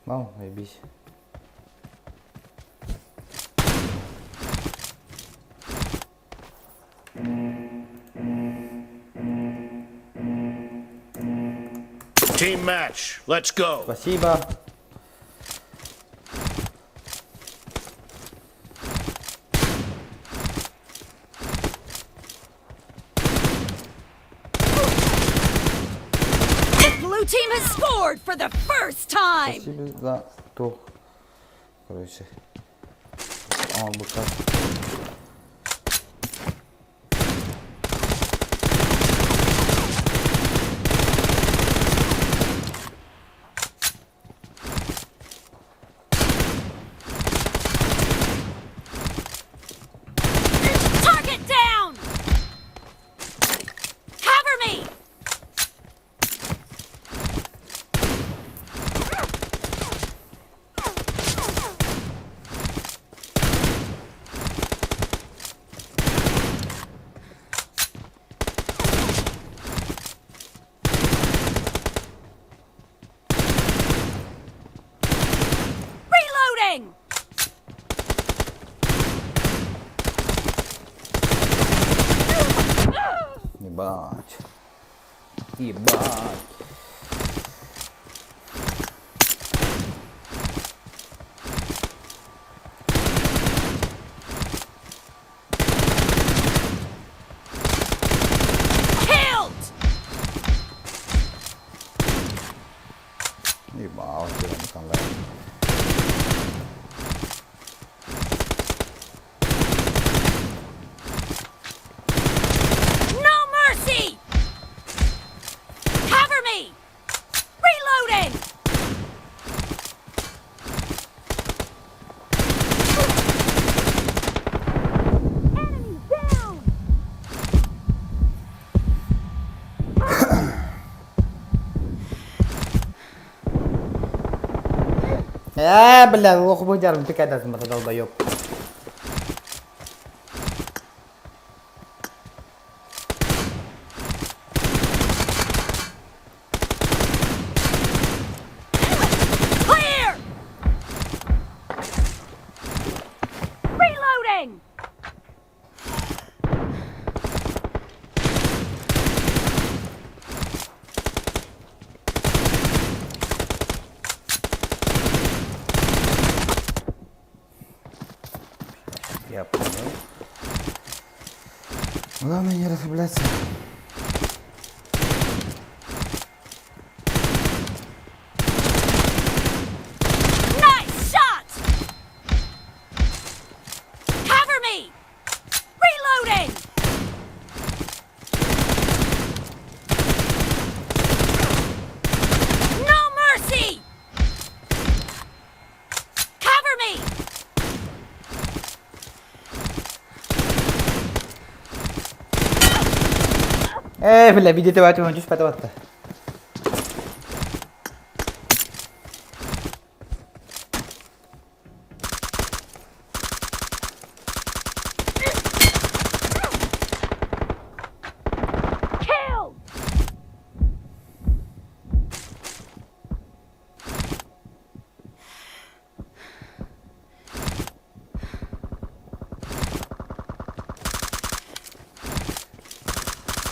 Мау, ебись. Team match. Let's go. Спасибо. The blue team has scored for the first time. Спасибо за то. Короче. Al bu kas. Target down! Cover me! Reloading! Ебать. Ебать. No mercy! Cover me! Reloading! Enemy down! Ээ, бля, лох быдьарым тикэдэтин бата долбоёб. Clear! Reloading! Я понял. Главное не расслабляться. Nice shot! Cover me! Reloading! No mercy! Cover me! Ээ, бля, видите, бачу, түспэтэ батта. Kill!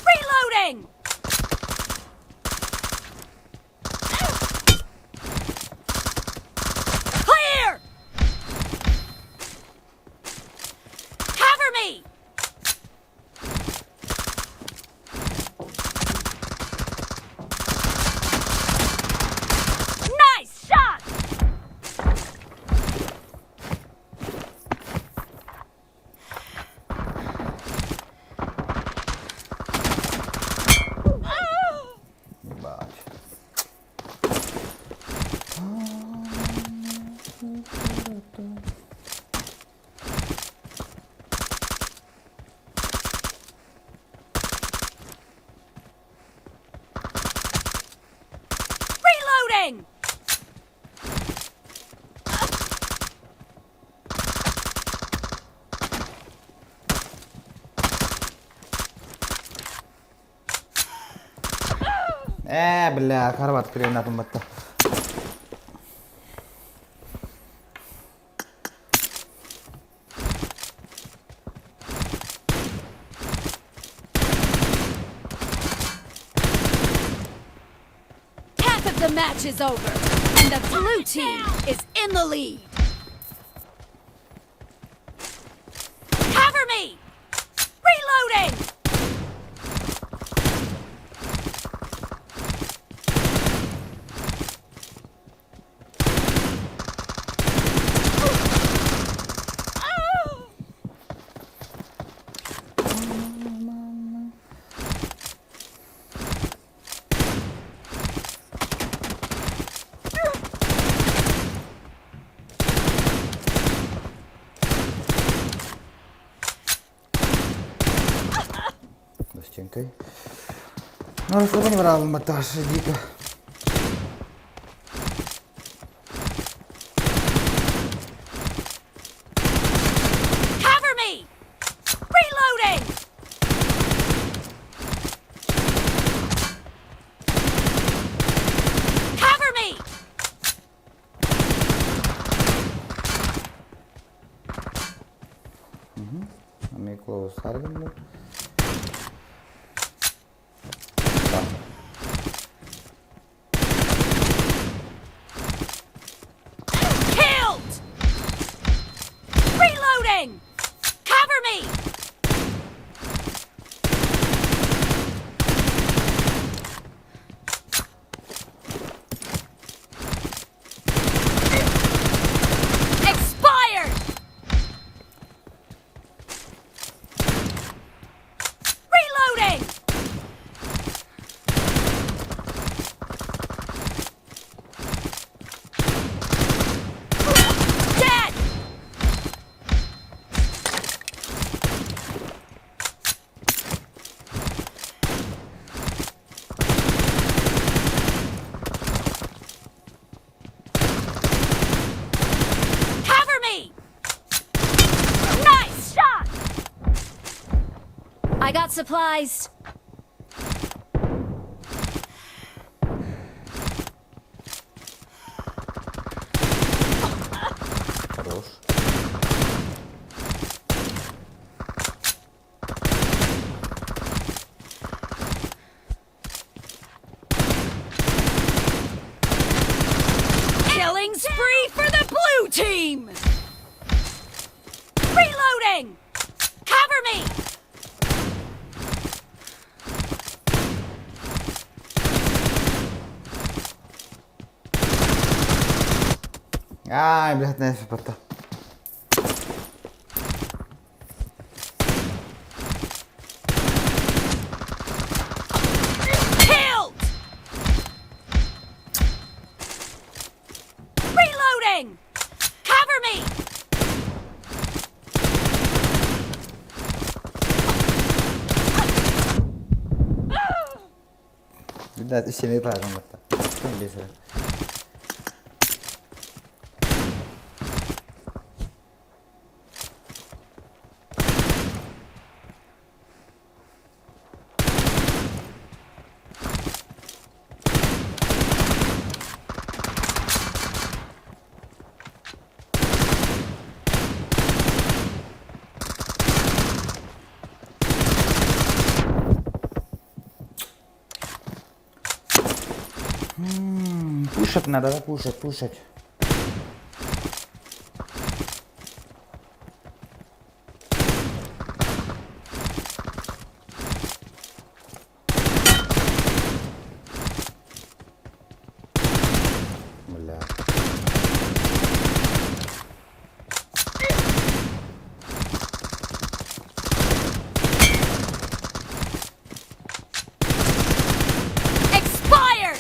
Reloading! Clear! Cover me! Nice shot! Бач. Reloading! Ээ, бля, карабат кырыйнатын батта. Half of the match is over, and the blue team is in the lead. Cover me! Reloading! Стенкой. Ну, расслабоне брал, Наташа, дико. Cover me! Reloading! Cover me! Ами close аргумент. Killed! Reloading! Cover me! got supplies. Хорош. Killing spree for the blue team! Reloading! Cover me! Ай, блядь, нафиг барда. Killed! Reloading! Cover me! Блядь, еще не так, он это. Пушат надо, да, пушат, пушат. Бля. Expired!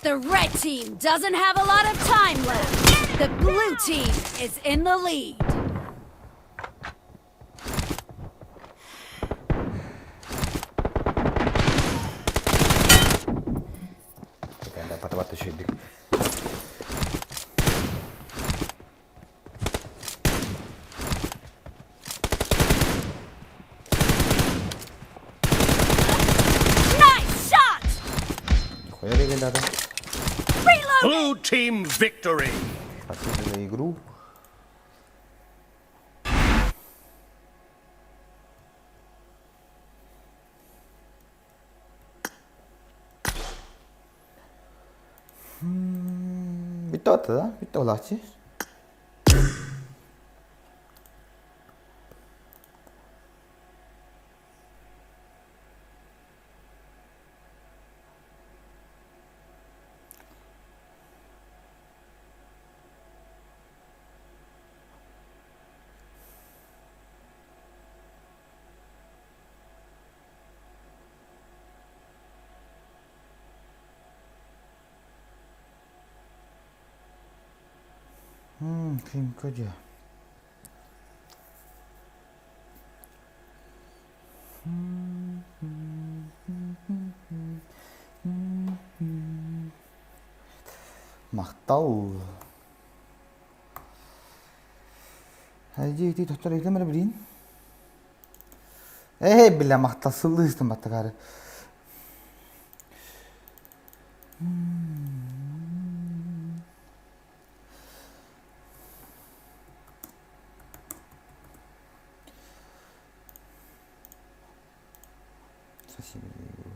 The red team doesn't have a lot of time left. The blue team is in the lead. Dapat dapat Nice shot! Нихуя ребята. Reloading! Blue team victory. Спасибо за игру. Bitti да? Bitti olacak. Ким көдө. Мактал. Хайди ти доктор илемер билин. Эй, бля, мактал сыллыыстым баттагары. Спасибо за игру.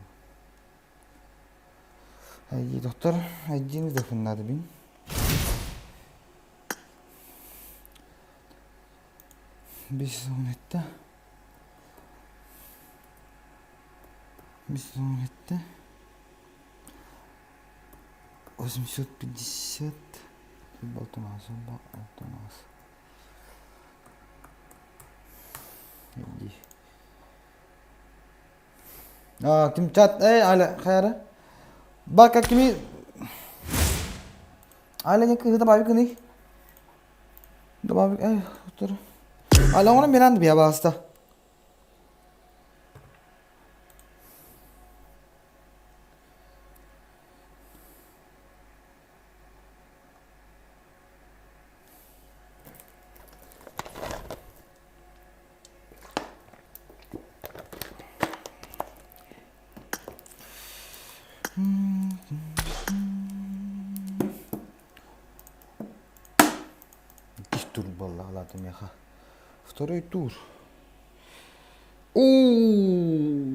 Айди доктор, айдин вдохновляды бин. Бис он этте. Бис он этте. 850. Болтунас, болтунас. Иди. А, ким чат, эй, аля, хайара. Бака кими Аля не кызы добавик кыны. Добавик, эй, доктор. Аля, оны беранды бия баста. тур буолла алаата миэхэ. Второй тур. Уу.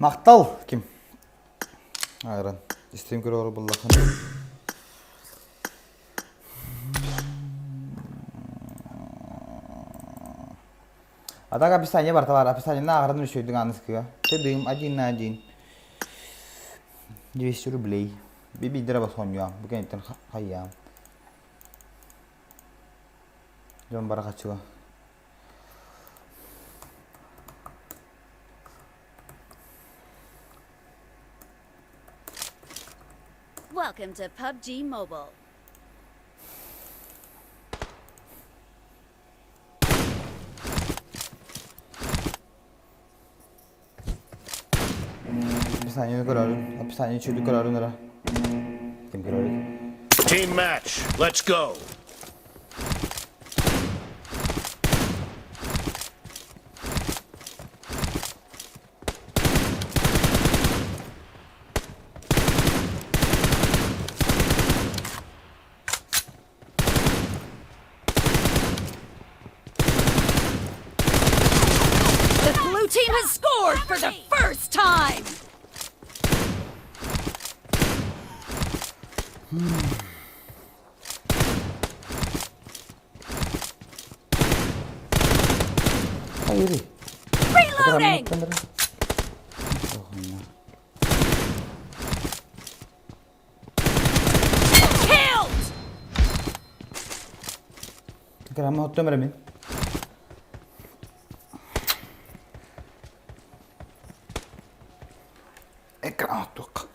Махтал ким? Айран. Истим көрөр буллахан. А так описание бар товар. Описание на аграрный еще дыганская. Ты дым один на один. 200 рублей. Биби дыра басонья. Бүгін хайя. Дьон барахачыга. Welcome to PUBG Mobile. Описание көрөрүн, описание үчүгэй көрөрүн эрэ. Ким көрөрүй? Team match, let's go. The blue team has scored for the first time. Hayır. Reloading! Killed! Грамма оттом мин. Экран оттук.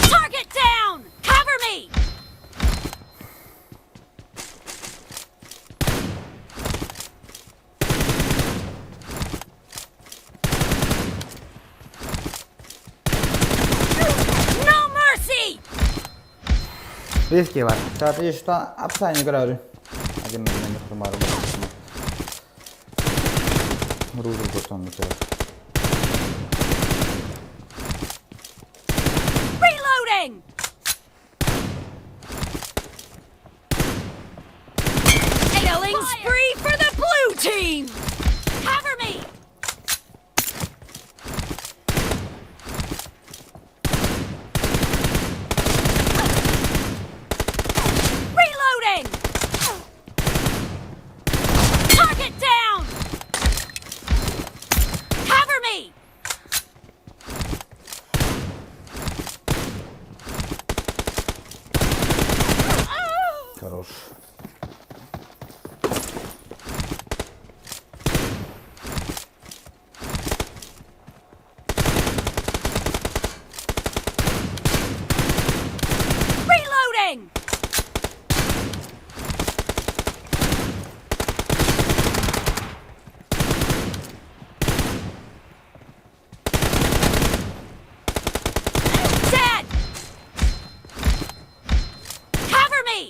Target down! Cover me! No mercy! Близкий бар. Ты что описание көрөрү. Один мен хурмары. Ружу готон Reloading! Killing spree for the blue team! Cover me! Reloading! Target down! Cover me! Хорош. Reloading! Dead! Cover me!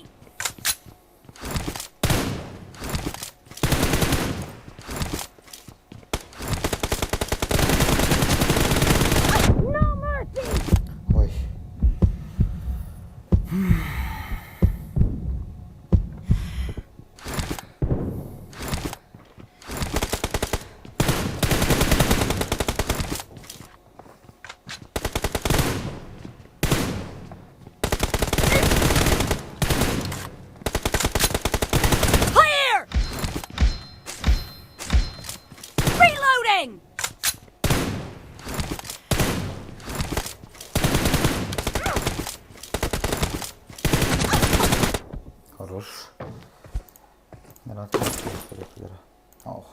Хорош. Ох.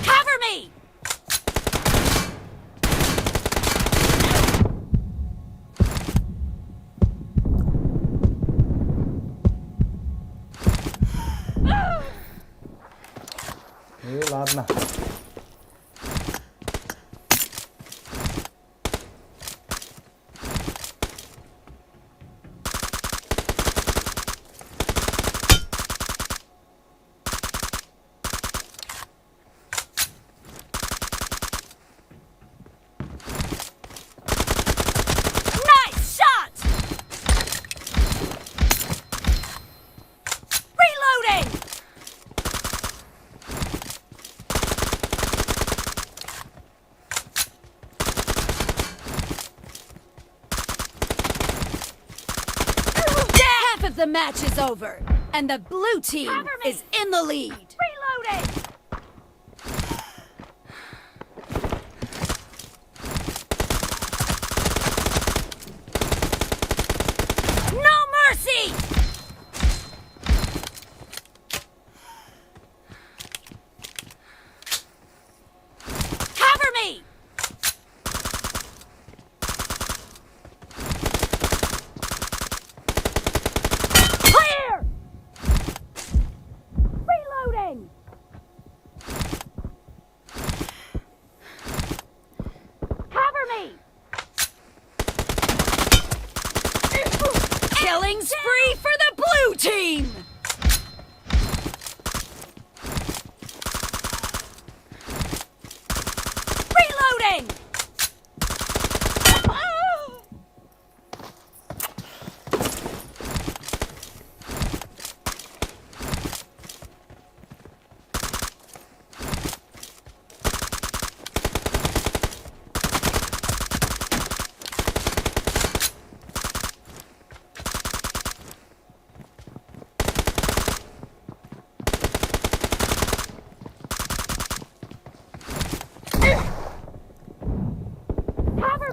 Cover me! Ну ладно. Nice shot! Reloading! Half of the match is over, and the blue team is in the lead. Reloading! No mercy! Cover me! Clear! Reloading! Cover me! Killing spree for the blue team! Reloading!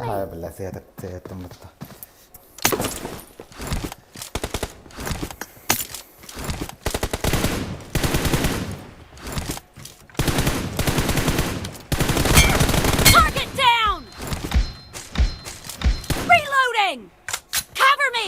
Аа, бля, сыата mutta. Target down! Reloading! Cover me!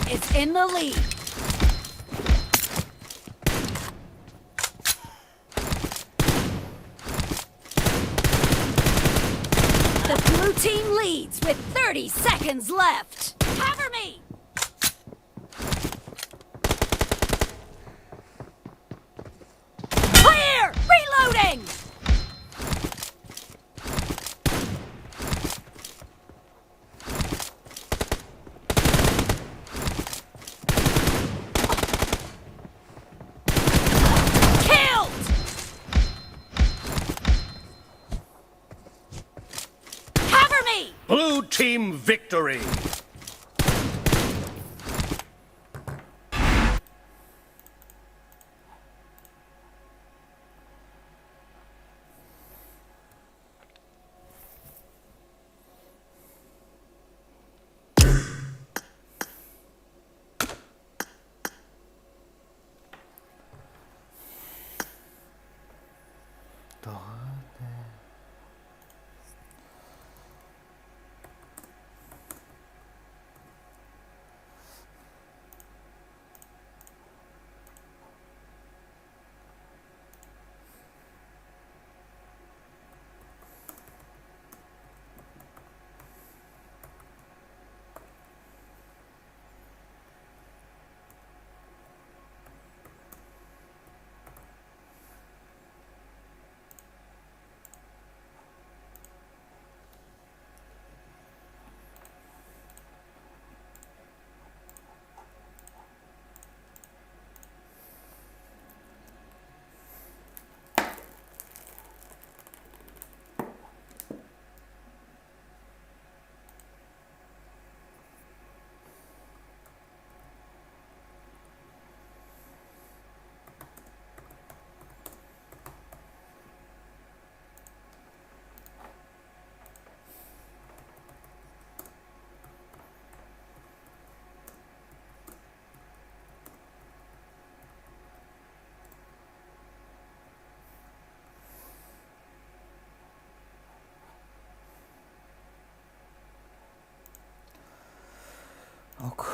is in the lead. The blue team leads with 30 seconds left. Cover me! Clear! Reloading! Killed! Cover me! Blue team victory. Ок.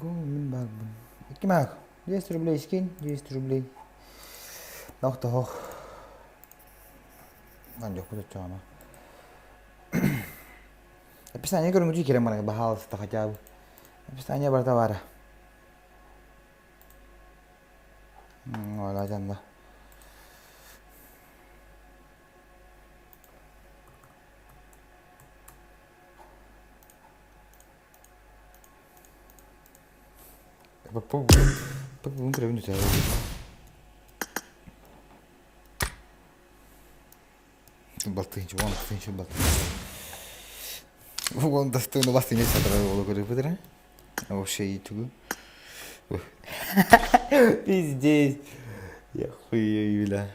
Мин барбын. Икки маак. 200 рублей скинь, 200 рублей. Нохтоһох. Мандьохпут оччоҕуна. Описание көрүҥүтүй кирэн баран баһаалыста хотя бы. Описание барыта баара. Ола дьанна. Бүгүн көрөбүн үтэ. Балтыынчы, уон тыынчы балтыынчы. Уон достойно бастыҥа сатара олу көрүпүтэрэ. Вообще итугу. Пиздец. Я хуею, бля.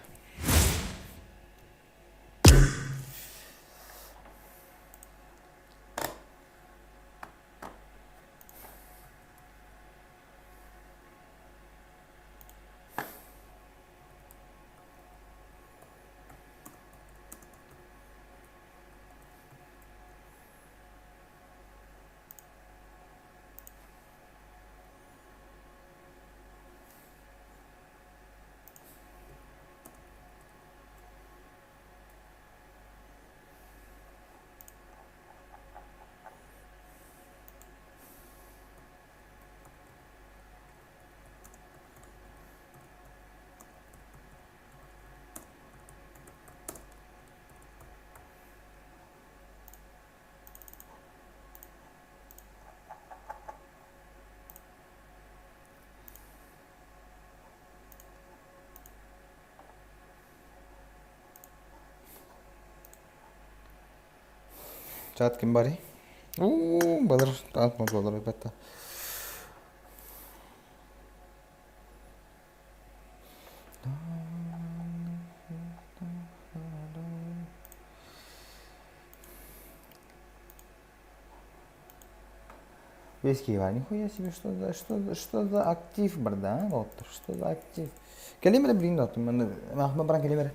Чат ким барый? Уу, былыр болар ребята. Весь Киева, нихуя себе, что за, что за, что за актив бар, да, вот, что за актив. Кэлим эрэ, блин, махма баран кэлим эрэ.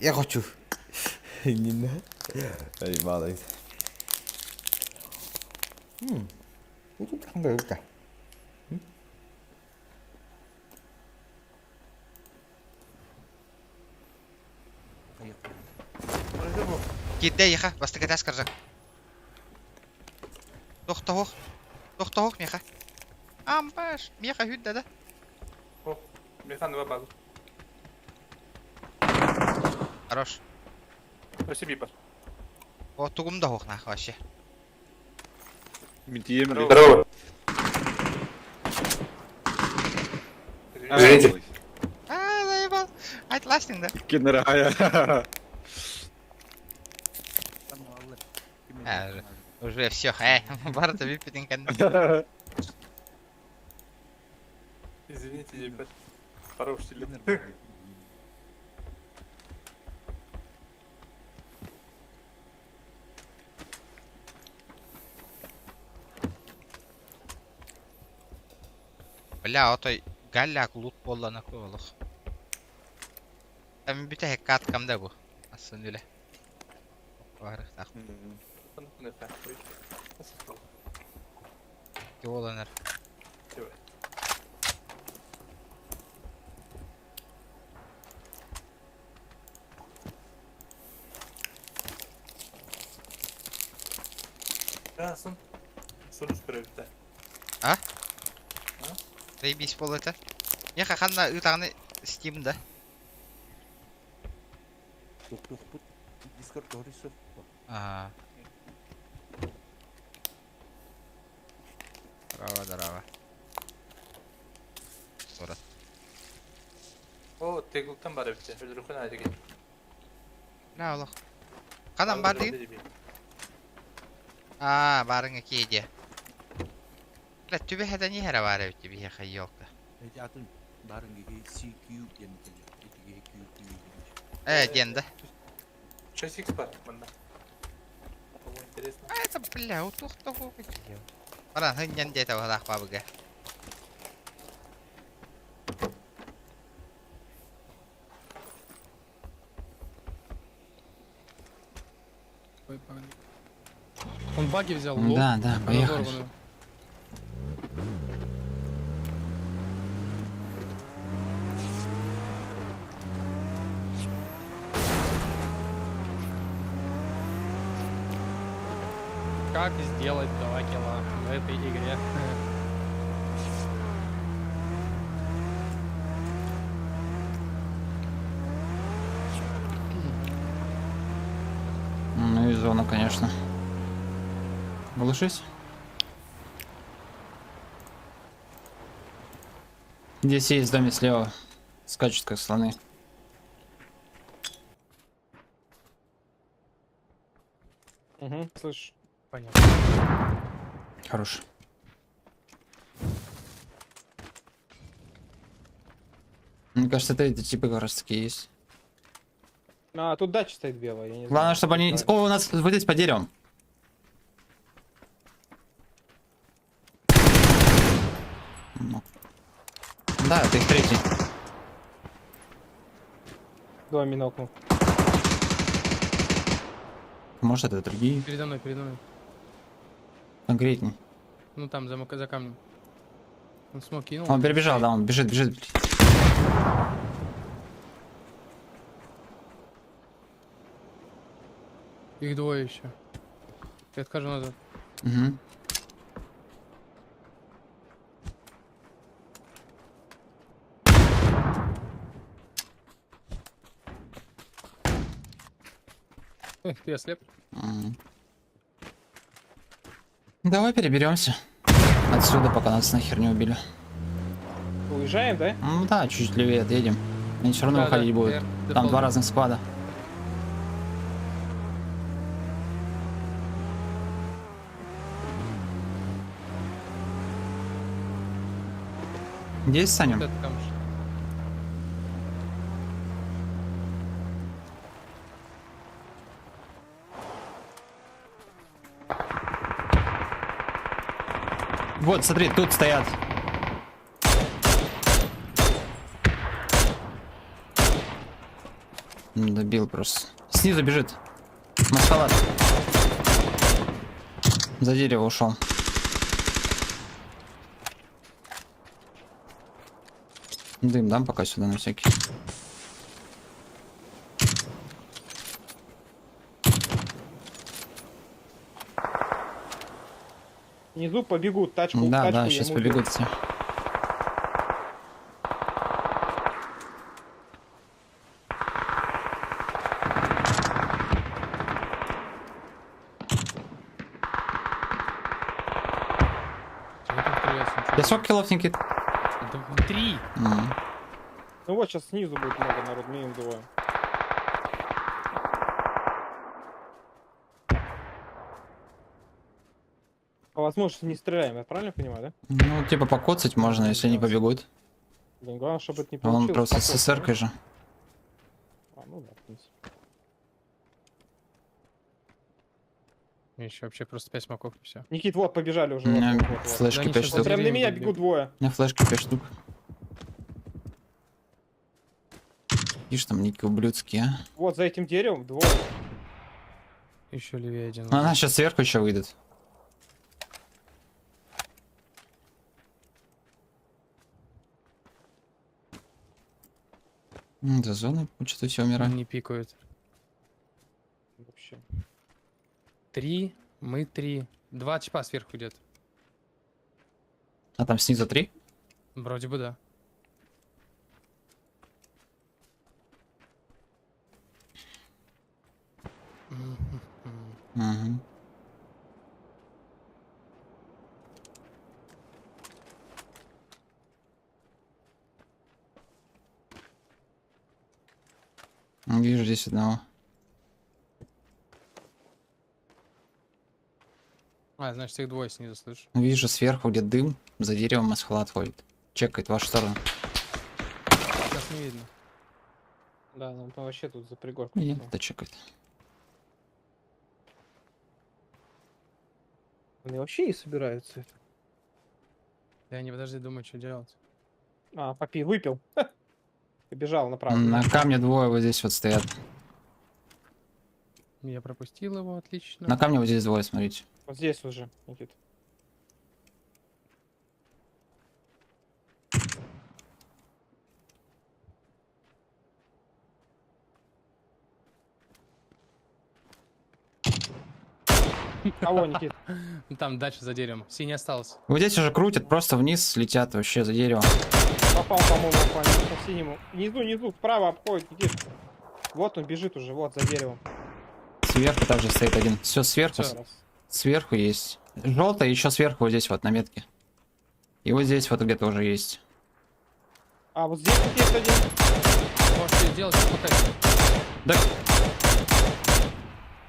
Я хочу. Ай, молодец. Тут Киирдэ эйиэхэ, бастакы этээс каржак. Тохтоһуох. Тохтоһуох миэхэ. Ампаш, миэхэ хүддэ да. О, миэхэ анныба баар. Хорош. Спасибо, бар. О, тугум да хуох нах вообще. Здорово. Извините. А, заебал. Айт ластинг да. Кинерая. А, уже все, барыта бүппүтүн кэннэ. Извините, ребят. Хорош телефон. Бля, отой галляк лут буоллана олох. Эми бүтэһик каткам да бу. Асын үлэ. Барыхтаах. Буоланар. Сын. Сурус көрөбүттэ. А? Заебись пол это. Меха ханна ытаҕыны Steam да. Ага. Здорово, здорово. Сурат. О, тегултан бар эбитте. Өлөрүхүн айдыгын. Бля, олох. Ханан бар дигин? Аа, барыңа киэдиэ. Бля, түбэһэтэ нихера бар эбит биһиэхэ ёлка. Атын барынгиги CQ диэн итиги QQ Э, диэн да. 6x бар мында. Кому интересно. А это, бля, утух-туху Баран хынньан диэтэ баһылаах бабыга. Он баги взял, лол. Да, да, поехали. Разорванную. Как сделать два килла в этой игре? Ну и зона, конечно. Глушись. Здесь есть в доме слева. Скачут как слоны. Угу, слышь. Понятно. Хорош. Мне кажется, это эти типы как раз таки есть. А, тут дача стоит белая, я не Главное, чтобы они... О, у нас вот здесь по деревам. Ну. Да, это их третий. Два минокну. Может, это другие. Передо мной, передо мной. Конкретней. Ну там, за, за камнем. Он смог кинул. Он перебежал, да, он бежит, бежит. Их двое еще. Я откажу назад. Угу. Ты ослеп? Мгм. Давай переберемся. Отсюда, пока нас нахер не убили. Уезжаем, да? Ну да, чуть левее отъедем. Они все равно Да, выходить да, будут. я Там дополню. два разных склада. Здесь, Саня? Вот это камушек. Вот, смотри, тут стоят. Добил просто. Снизу бежит. Масхалат. За дерево ушел. Дым дам пока сюда на всякий. Внизу побегут, тачку, Да, тачку да, сейчас ему убил. побегут все. Чего там стреляться? Ничего Я не сколько киллов, Никит? Да три! М. Ну вот сейчас снизу будет много народ, минимум двое. По возможности не стреляем, я правильно понимаю, да? Ну, типа покоцать можно, если не побегут. Блин, главное, чтобы это не А Он получилось. просто с покоцать, СССРкой же. да? А, ну да, в принципе. Еще вообще просто 5 смоков и все. Никит, вот, побежали уже. У меня Вот, вот, вот, вот. флешки Да они 5 щас штук. Вот прям на деревья меня будут бегут двое. У меня флешки 5 штук. Видишь, там ники ублюдские, а. Вот за этим деревом двое. Еще левее один. Ну, Она сейчас сверху еще выйдет. Да зона, что-то все умирают. Не пикают. Вообще. Три, мы три. Два чипа сверху где-то. А там снизу три? Вроде бы да. Угу. Вижу здесь одного. А, значит, их двое снизу, слышишь? Вижу сверху, где дым, за деревом масхалат ходит. Чекает вашу сторону. Нас не видно. Да, ну он вообще тут за пригорком. Нет, это чекает. Они вообще не собираются. Да не, подожди, думаю, что делать. А, попи, выпил. Побежал направо. На камне двое вот здесь вот стоят. Я пропустил его, отлично. На камне вот здесь двое, смотрите. Вот здесь уже, Никит. Кого, Никит? Ну, Там дальше за деревом. Синий остался. Вот здесь уже крутят, просто вниз летят вообще за дерево. Попал, по-моему, по, по синему. Внизу, внизу, справа обходит, Никит. Вот он бежит уже, вот за деревом. Сверху также стоит один. Все сверху. Всё. Сверху есть. Желтый еще сверху вот здесь вот на метке. И вот здесь вот где-то уже есть. А, вот здесь вот есть один. Можете сделать, пока. Да.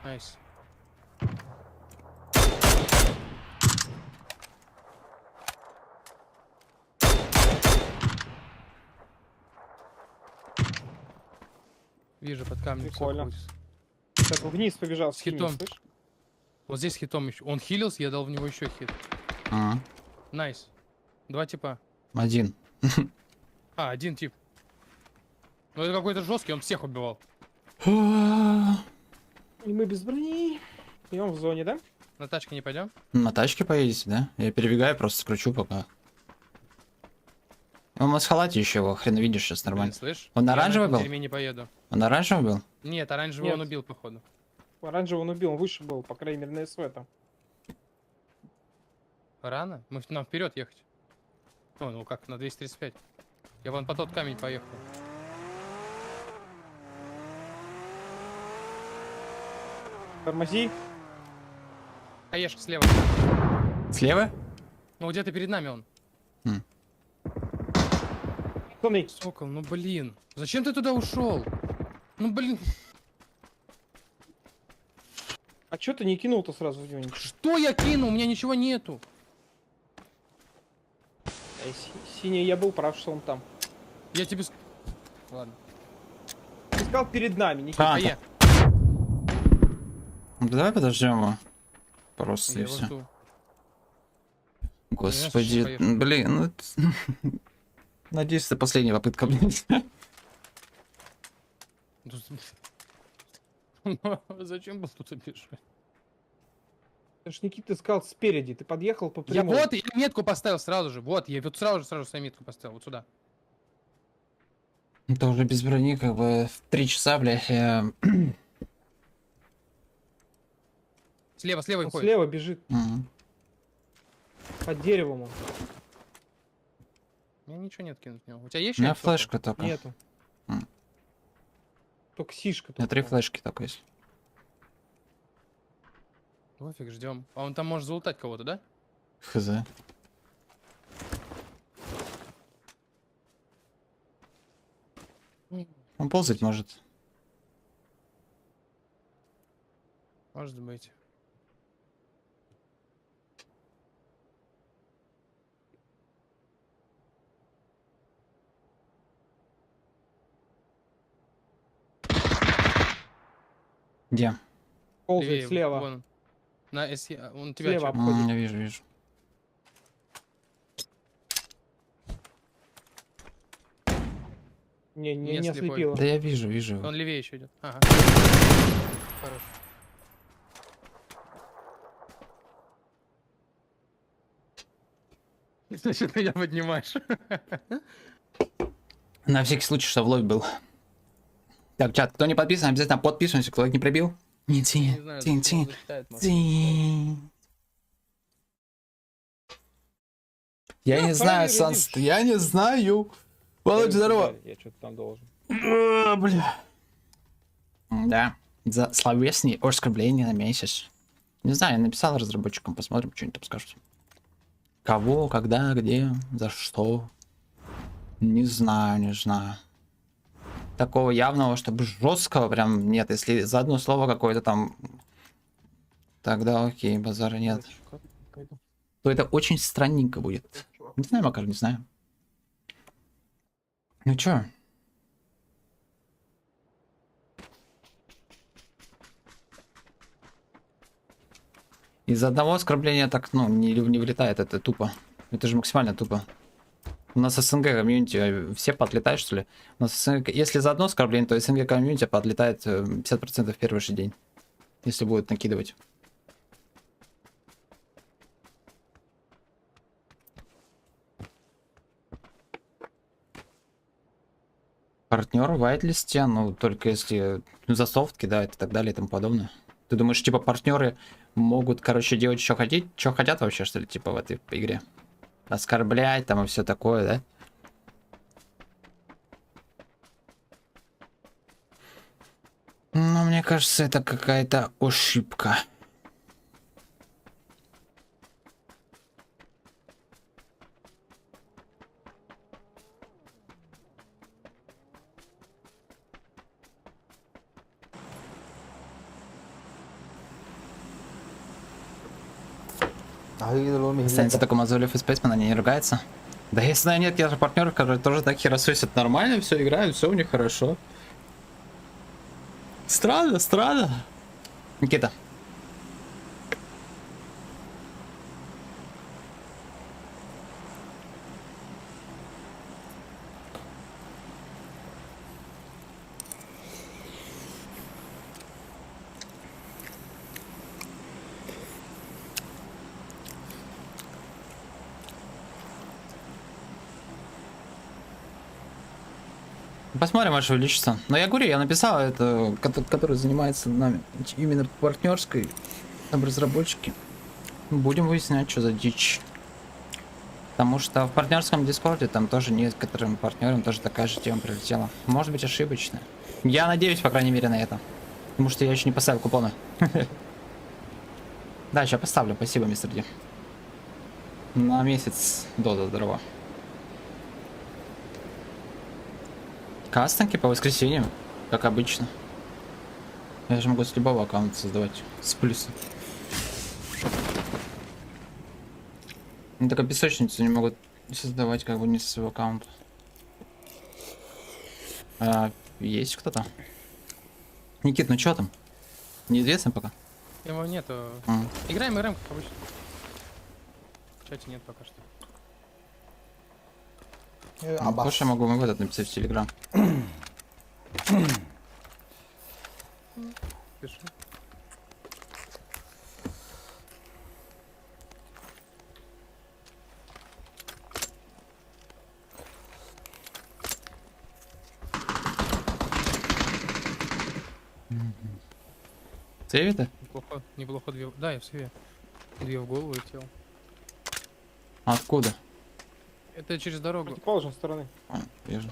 Nice. Вижу под камнем. Прикольно. всё крутится. Так, вниз побежал С с хитом. хитом. Слышь? Вот здесь хитом еще. Он хилился, я дал в него еще хит. А, Nice. Два типа. один. А, один тип. Ну это какой-то жесткий, он всех убивал. И мы без брони. И он в зоне, да? На тачке не пойдем? На тачке поедете, да? Я перебегаю, просто скручу пока. Он в масхалате еще его, хрен видишь сейчас нормально. Блин, слышь? Он Я на оранжевый этом был? дерьме не поеду. Он оранжевый был? Нет, оранжевый Нет. он убил, походу. Оранжевый он убил, он выше был, по крайней мере, на СВ там. Рано? Мы нам вперед ехать. О, ну как, на 235. Я вон по тот камень поехал. Тормози. Хаешка слева. Слева? Ну где-то перед нами он. М. Пацаны. Сокол, ну блин. Зачем ты туда ушел? Ну блин. А чё ты не кинул-то сразу в него? ничего? Что я кинул? У меня ничего нету. Эй, синий, я был прав, что он там. Я тебе... Ладно. Ты сказал перед нами, Никит. А, А я. Ну, давай подождем его. Просто Я и его все. жду. Господи, Я сейчас блин, ну это- Надеюсь, это последняя попытка, блин. Ну, Зачем был тут бежать? Ты ж Никита сказал спереди, ты подъехал по Я прямой. вот, я метку поставил сразу же. Вот, я вот сразу же свою метку поставил, вот сюда. Это уже без брони, как бы в 3 часа, блядь, я... Слева, слева Он ходит. слева бежит, Мгм. под деревом он. У меня ничего нет кинуть в него. У тебя есть У меня что-нибудь? флешка только. Нету. М. Только сишка. У меня три флешки только есть. Пофиг, ждем. А он там может залутать кого-то, да? Хз. Он ползать может. Может быть. Где? Ползает Левее, слева. Вон. он. На SE, он тебя Слева чё? обходит. Я вижу, вижу. Не, не, Не не слепой. ослепило. Да я вижу, вижу. его. Он левее еще идет. Ага. Хорош. Значит, меня поднимаешь. На всякий случай, что в лобби был. Так, чат, кто не подписан, обязательно подписываемся, кто лайк не пробил. Не ти, Не знаю, ти, ти, засчитает, может. ти. Я не знаю, Санс, я не знаю. Володя, здорово. Я что-то там должен. А, Бля. Да, за словесные оскорбления на месяц. Не знаю, я написал разработчикам, посмотрим, что они там скажут. Кого, когда, где, за что. Не знаю, не знаю. Такого явного, чтобы жесткого прям нет. Если за одно слово какое-то там, тогда окей, базара нет. То это очень странненько будет. Не знаю, Макар, не знаю. Ну чё? Из-за одного оскорбления так, ну, не влетает, это тупо. Это же максимально тупо. У нас СНГ комьюнити, все подлетают, что ли? У нас СНГ, если за одно оскорбление, то СНГ комьюнити подлетает 50% в первый же день. Если будут накидывать. Партнер в whitelist, ну, только если ну, за софт кидают и так далее и тому подобное. Ты думаешь, типа, партнеры могут, короче, делать, что хотеть, что хотят вообще, что ли, типа, в этой игре? Оскорблять там и все такое, да? Ну, мне кажется, это какая-то ошибка. Останется только Мозолев и Спейсман, они не ругаются. Да я знаю, нет, я же партнеров, которые тоже так херососят. Нормально все играют, все у них хорошо. Странно, странно. Никита. Посмотрим, ваше увеличится. Но я говорю, я написал это, который занимается нами, именно партнерской, там разработчики. Будем выяснять, что за дичь. Потому что в партнерском дискорде там тоже некоторым партнерам тоже такая же тема прилетела. Может быть ошибочно. Я надеюсь, по крайней мере, на это. Потому что я еще не поставил купоны. Да, сейчас поставлю. Спасибо, мистер Ди. На месяц до здорово. Кастомки по воскресеньям, как обычно. Я же могу с любого аккаунта создавать. С плюса. Ну, только песочницу не могут создавать как бы не с своего аккаунта. А, есть кто-то? Никит, ну чё там? Неизвестно пока? Его нету. Играем, играем, как обычно. В чате нет пока что. Ну, хочешь, я могу в этот написать в Телеграм. Пишу. Сейве ты? Неплохо, неплохо две. Да, я в сейве. Две в голову и в тело. Откуда? Это через дорогу. Противоположной стороны. А, вижу.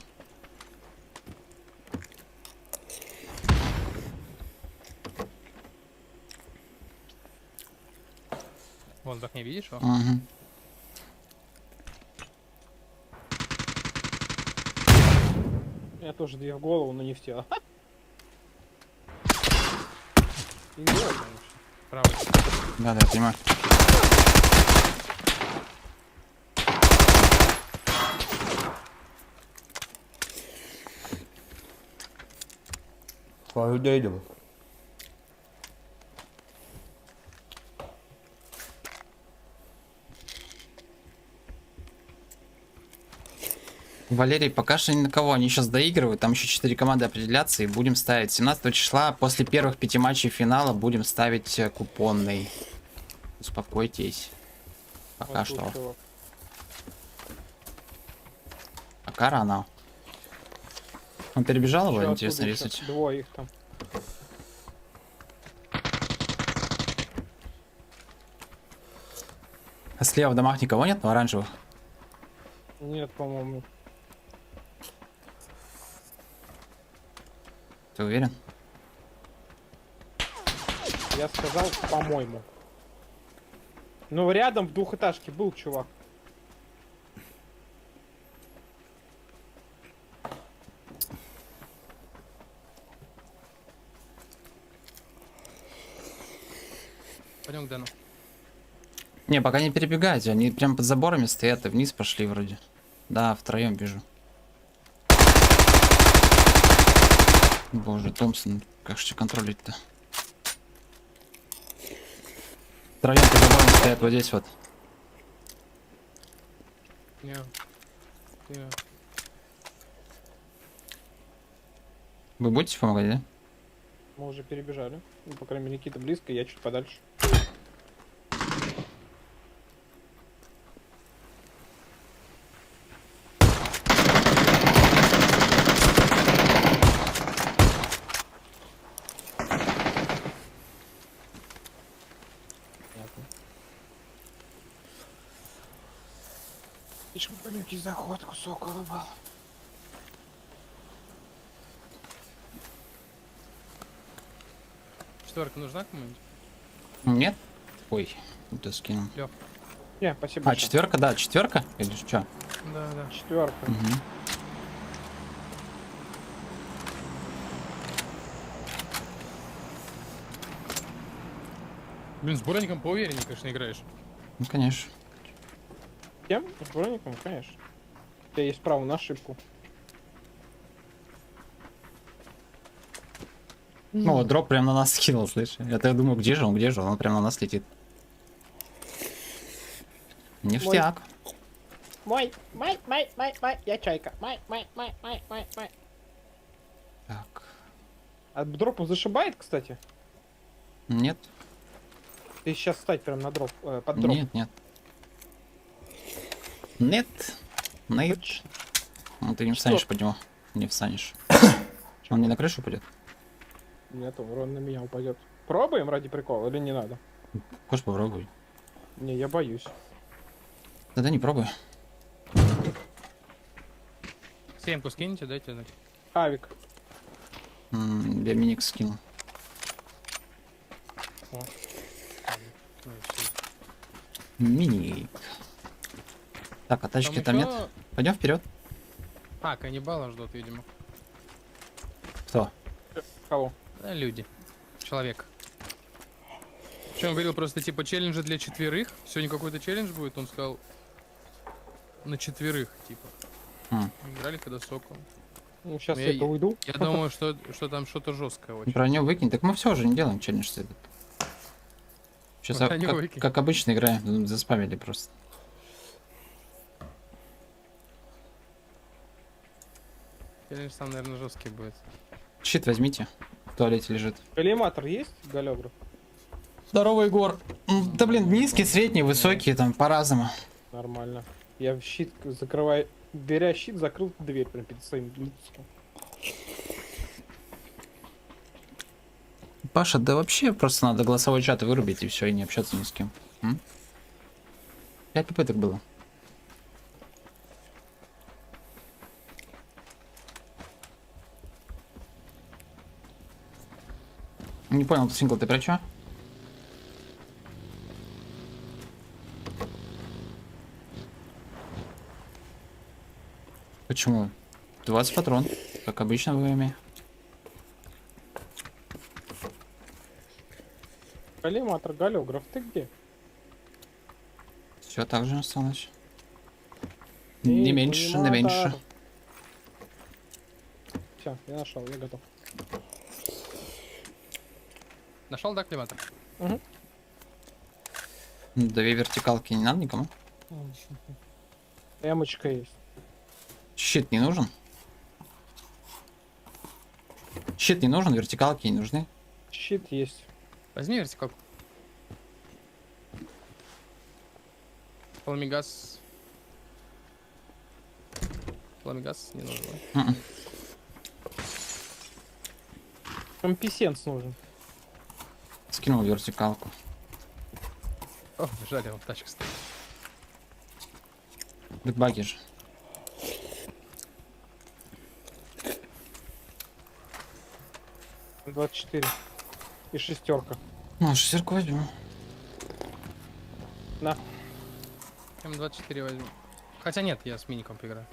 Вон, в окне видишь его? Угу. Я тоже две в голову, но не в тело. Идиот он вообще. Правый. Да, да, я понимаю. Куда идем? Валерий, пока что ни на кого. Они сейчас доигрывают. Там еще 4 команды определятся. И будем ставить 17 числа. После первых пяти матчей финала будем ставить купонный. Успокойтесь. Пока Вот тут что. чувак. Пока рано. Он перебежал его, Ещё интересно, оттуда ещё рисать? Двое их там. А слева в домах никого нет, но оранжевых? Нет, по-моему. Ты уверен? Я сказал, по-моему. Ну, рядом в двухэтажке был чувак. Пойдем к Дэну. Не, пока не перебегайте, они прям под заборами стоят и вниз пошли вроде. Да, втроем вижу. Боже, Томпсон, как же тебя контролить-то? Втроем под забором стоят вот здесь вот. Не. Не. Вы будете помогать, да? Мы уже перебежали. Ну, по крайней мере, Никита близко, я чуть подальше. Понятно. Слишком маленький заход, кусок был. Четверка нужна кому-нибудь? Нет? Ой, это скинул. Лёх. Не, спасибо. А, большое. четверка, да, четверка? Или что? Да, да. Четверка. Угу. Блин, с броником поувереннее, конечно, играешь. Ну, конечно. Кем? С броником, конечно. У тебя есть право на ошибку. Ну, вот дроп прям на нас скинул, слышь. Я так думаю, где же он, где же он? Он прям на нас летит. Ништяк. Мой, мой, мой, мой, мой, я чайка. Мой, мой, мой, мой, мой, мой. Так. А дропом зашибает, кстати? Нет. Ты сейчас встать прям на дроп, под дроп. Нет, нет. Нет. Нет. Ну, ты не встанешь под него. Не встанешь. Он не на крышу пойдет? Нет, он ровно на меня упадет. Пробуем ради прикола или не надо? Хочешь попробуй. Не, я боюсь. Тогда не пробуй. Семку скинете, дайте. знать. Авик. Я миник скинул. О. Ну, всё. Миник. Так, а тачки там, ещё- нет? Пойдем вперед. А, каннибала ждут, видимо. Кто? Кого? Да, люди. Человек. Причем он говорил просто типа челленджа для четверых. Сегодня какой-то челлендж будет, он сказал на четверых, типа. М. Играли когда сокол. Ну, сейчас Ну, я это уйду. Я думаю, что там что-то жесткое очень. Броню выкинь. Так мы все уже не делаем челлендж этот. Сейчас, Броню как, выкинь. как обычно, играем. Заспамили просто. Челлендж там, наверное, жесткий будет. Щит возьмите. В туалете лежит. Коллиматор есть, голёграф? Здорово, Егор. Да блин, низкий, средний, высокий, там по-разному. Нормально. Я в щит закрываю... Беря щит, закрыл дверь прям перед своим лицом. Паша, да вообще просто надо голосовой чат вырубить и все, и не общаться ни с кем. М? Пять попыток было. Не понял, сингл, ты про чё? Почему? 20 патрон, как обычно в ВМе. Коллиматор, голёграф, ты где? Все так же осталось. Эй, Не меньше, не меньше. Все, я нашел, я готов. Нашел, да, климатор? Угу. Две вертикалки не надо никому. Эмочка есть. Щит не нужен. Щит не нужен, вертикалки не нужны. Щит есть. Возьми вертикалку. Пламегаз. Пламегаз не нужен. да? Мгм. Комписенс нужен. Скинул вертикалку. О, жаль, он тачка стоит. Так баги же. 24. И шестерка. Ну, шестерку возьму. На. М24 возьму. Хотя нет, я с миником поиграю.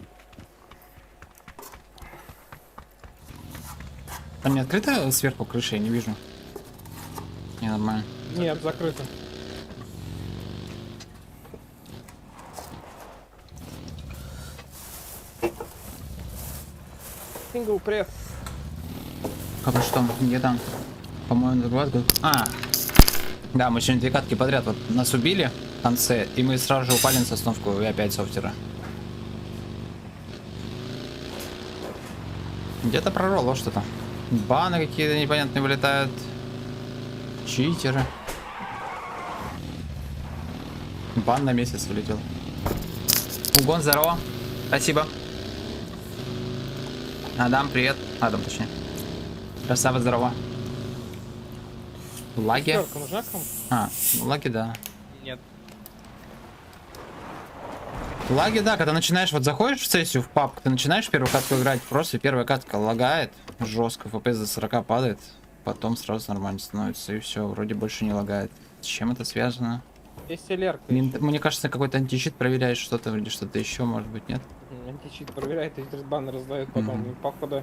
Там не открыта сверху крыша, я не вижу. Не, нормально. Нет, закрыто. Сингл, привет. Как что? Где там? По-моему, другой. А! Да, мы сегодня две катки подряд. Вот нас убили в конце, и мы сразу же упали на сосновку и опять софтера. Где-то прорвало что-то. Баны какие-то непонятные вылетают. Читеры. Бан на месяц вылетел. Угон, здорово. Спасибо. Адам, привет. Адам, точнее. Красава, здорово. Лаги. Шестерка нужна кому? А, ну, лаги, да. Нет. Лаги, да, когда начинаешь, вот заходишь в сессию, в пабг, ты начинаешь первую катку играть, просто первая катка лагает жестко, FPS до 40 падает, потом сразу нормально становится, и все, вроде больше не лагает. С чем это связано? Есть ЛР. Мне кажется, какой-то античит проверяет что-то или что-то еще, может быть, нет? Античит проверяет, и бан раздает потом. И походу.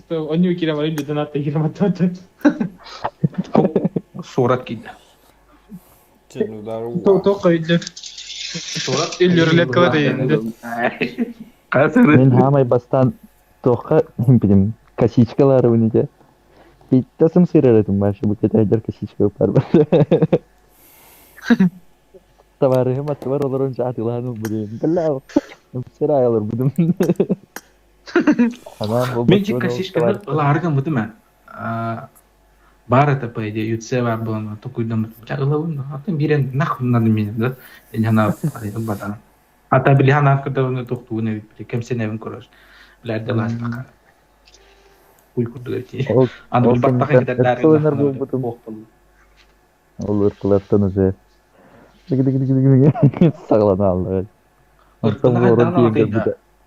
Онньуу киирэн баран донат киирэн баттабыт. Сурат киирдэ. Тоққа үйдлер. Сурат Үллер рулеткала дейінді. Мен хамай бастан тоққа билим косичкалары униде. Биттасым сырар этим башы бу кетайдер косичка бар бар. Товарыһым аттыбар олорон жаатылааны билим. Билла. Сыра алыр будум. Анан бу Мен чик косичканы ылаарган бутум ә. Бар это, по идее, ЮЦ бар было, токуйдан бутум. Ылабын, атын бирен нахуй надо меня, да? Я хана батана. Ата били хана када тохтугуна били кемсенебин көрөс. Билер де ластака. Куй курдук эти. Аны бил баттака кетер Ылынар бутум. Ол ыркылартан уже. Саглана алды.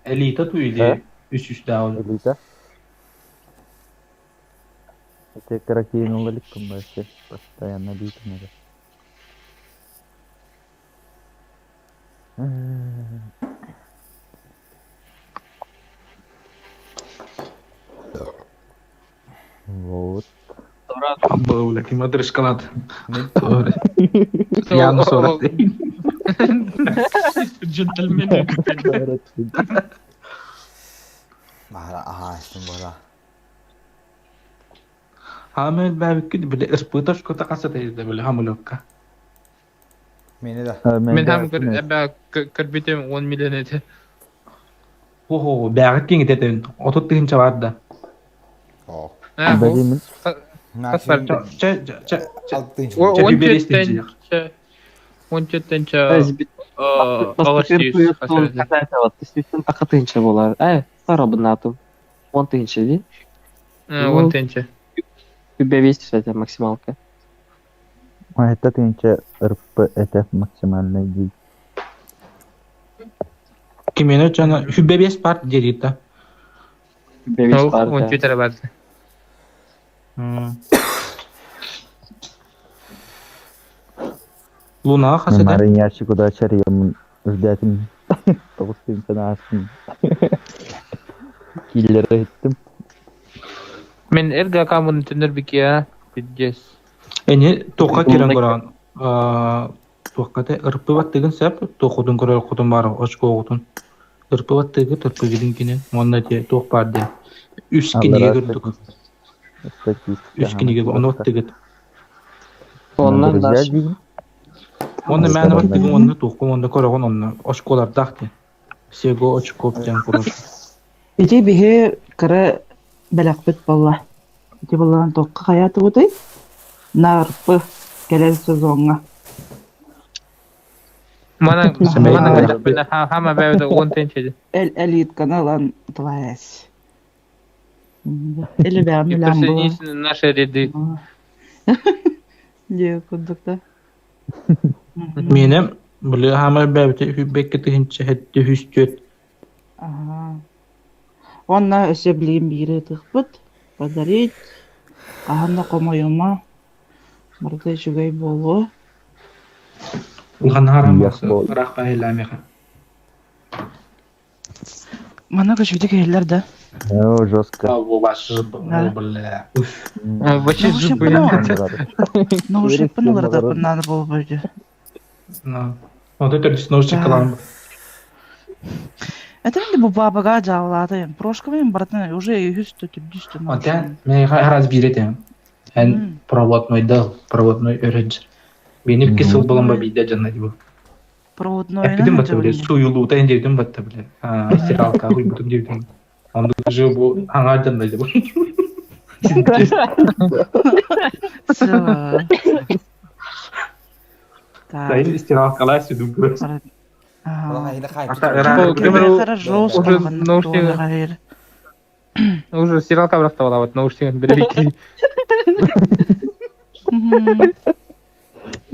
Элита туйли үс үс даул. Элита. Это каракейн олаликкум вообще. Постоянно элита надо. Вот. Баула, ким адрес шоколад. Я ну сорок. Джентльмен. Баара аһаа истин буола. Хаамел бэбиккит били ыспыта шкота хасата издэ били хамылыкка. Мени да. Мен хам эбэ көрбүтүм 10 миллион этэ. Хо-хо, бэҕит киҥ этэтин, 30 тыһынча бар да. Оо. Бадимин. Чэ, чэ, чэ, чэ, Он чөттен он чөттен чэ Тысяча болар. Э, сарабынатым. Он тысяча, ди? Он тысяча. Үбэвес это максималка. Это тыһыынча РП это максимальный дии. Кимине чана хүббэбиэс бар диэрита. Үбэвес бар. Он чөтөрө бар. Луна хасыда. Марын ящик удача риемун үрдэтин тоҕус тыһыынчаны аастым. Киллere иттим. Мен эргэ камын төнөр бикия пиздец. Эни туохха кирен көрөн туохха те ырпыбат тыгын сөп туохутун көрөр хотун бар очкоогутун ырпыбат тыгы тырпыгидин кинен уонна те туох бар де үс киниге көрдүк үс киниге ону тыгыт Оннан дальше. Онна мээнэ бат тыгын онна туохку онна көрөҕүн онна очколардаах те всего очков диэн курус Ити биһи кыра бэлэхпит буолла. Ити буоллаҕына туохха хайаатыбытый? Наарпы кэлэр сезоҥҥа. Мана мана хама бэбэдэ он тенчеди. Эл элитканы ылан тваясь. Или бэм И билэн була. присоединись на наши ряды. Диэ курдук да. Миэнэ били хаамар бэбите үбэкке тыһынча хэттэ үс түөт Аха. Уонна өссө билигин биири ытыахпыт. Подарить. Хаһан да хомойума. Барыта үчүгэй буолуо. Улахан хараммас ыраах баһылаамиха. Манна көчүбүтэ киһилэр да. О, жестко. Бля. Вообще зубы. Наушникпын уларытыахпын наада буолбут үһү. Ну, вот это наушник кылаан. Это не бу бабага дьаалаата прошкабын барытын уже үһүс төрдүс Отен мен раз биретем. Эн проводной дал, проводной өрөж. Бени кисыл болон ба бидде жанна дибу. Проводной Эппитим батта биле, суюлуута эн дебитим батта биле. Стиралка хуйбутум дебитим. Онду же бу аңа жанна дибу. Сайын стиралкалар сүдүм көрөс. Уже стиралка бырахта вот наушник береки.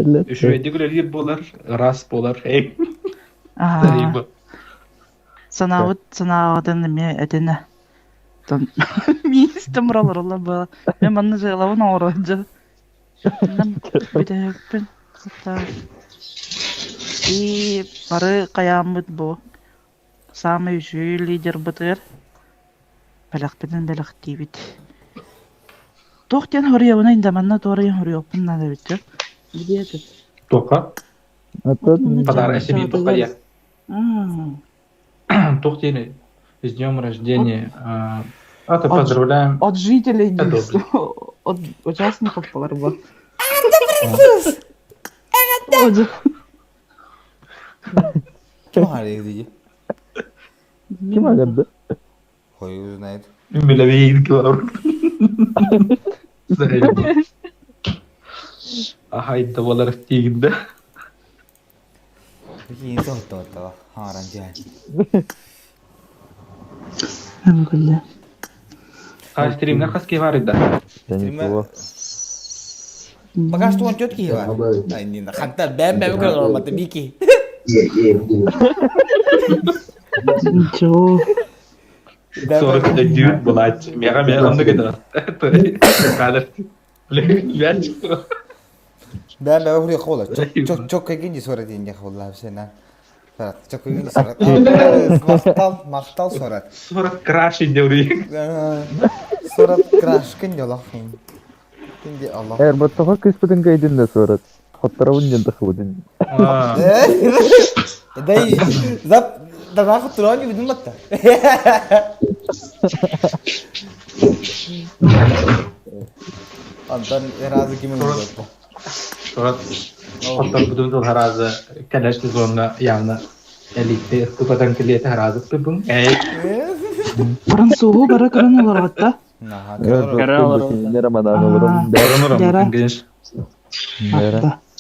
Үшүөйдү күлэлиир буолар, раз буолар, эй. Санаабыт санаабытын эмиэ этинэ. Миистем уралар была. Мен манна жыалабын оҥорон бүтэһикпин И бары хайааммыт бу саамай үчүгэй лидербытыгар бэлэхпитин бэлэхтиибит. Туох диэн хоруйабыный да манна туорайын хоруйуохпун наада эбит дьэ. Где этот? Туохха? Подарок себе туохха диэ. Туох диэни с днем рождения. А то поздравляем. От жителей от участников Поларба. Ким арıyor Ким арады? Хуй знает. Миловейки бар. Ахай болар тигинде. Кийин соһуттубаттаба. Хааран дьээн. Әмгүлле. А стримнер хаски бар да. Пока что он тетки бар. Ай, не, ханта бэм бэм көрөр алматы бики. Ничего. 49 булач. Мега мега онда кетер. Кадр. Блядь. Бэм бэм хури хола. Чок чок кегин сорат инде холла сена. Сорат. Чок кегин сорат. Мактал, мактал сорат. Сорат краш инде Сорат краш кин жолох. Кинди Аллах. Эр, бу тоҕо кыыспытын кыйдын да сорат. Хотторобун диэн тахыбытын. Дай зап да хотторон юбидин батта. Антон разы ким ылбыт. Сурат хотторбутун тыл харазы кэлэр сезонга явно элитте тупатан килиэти харазы тупун. Эй. Французу бары көрөн олорбутта.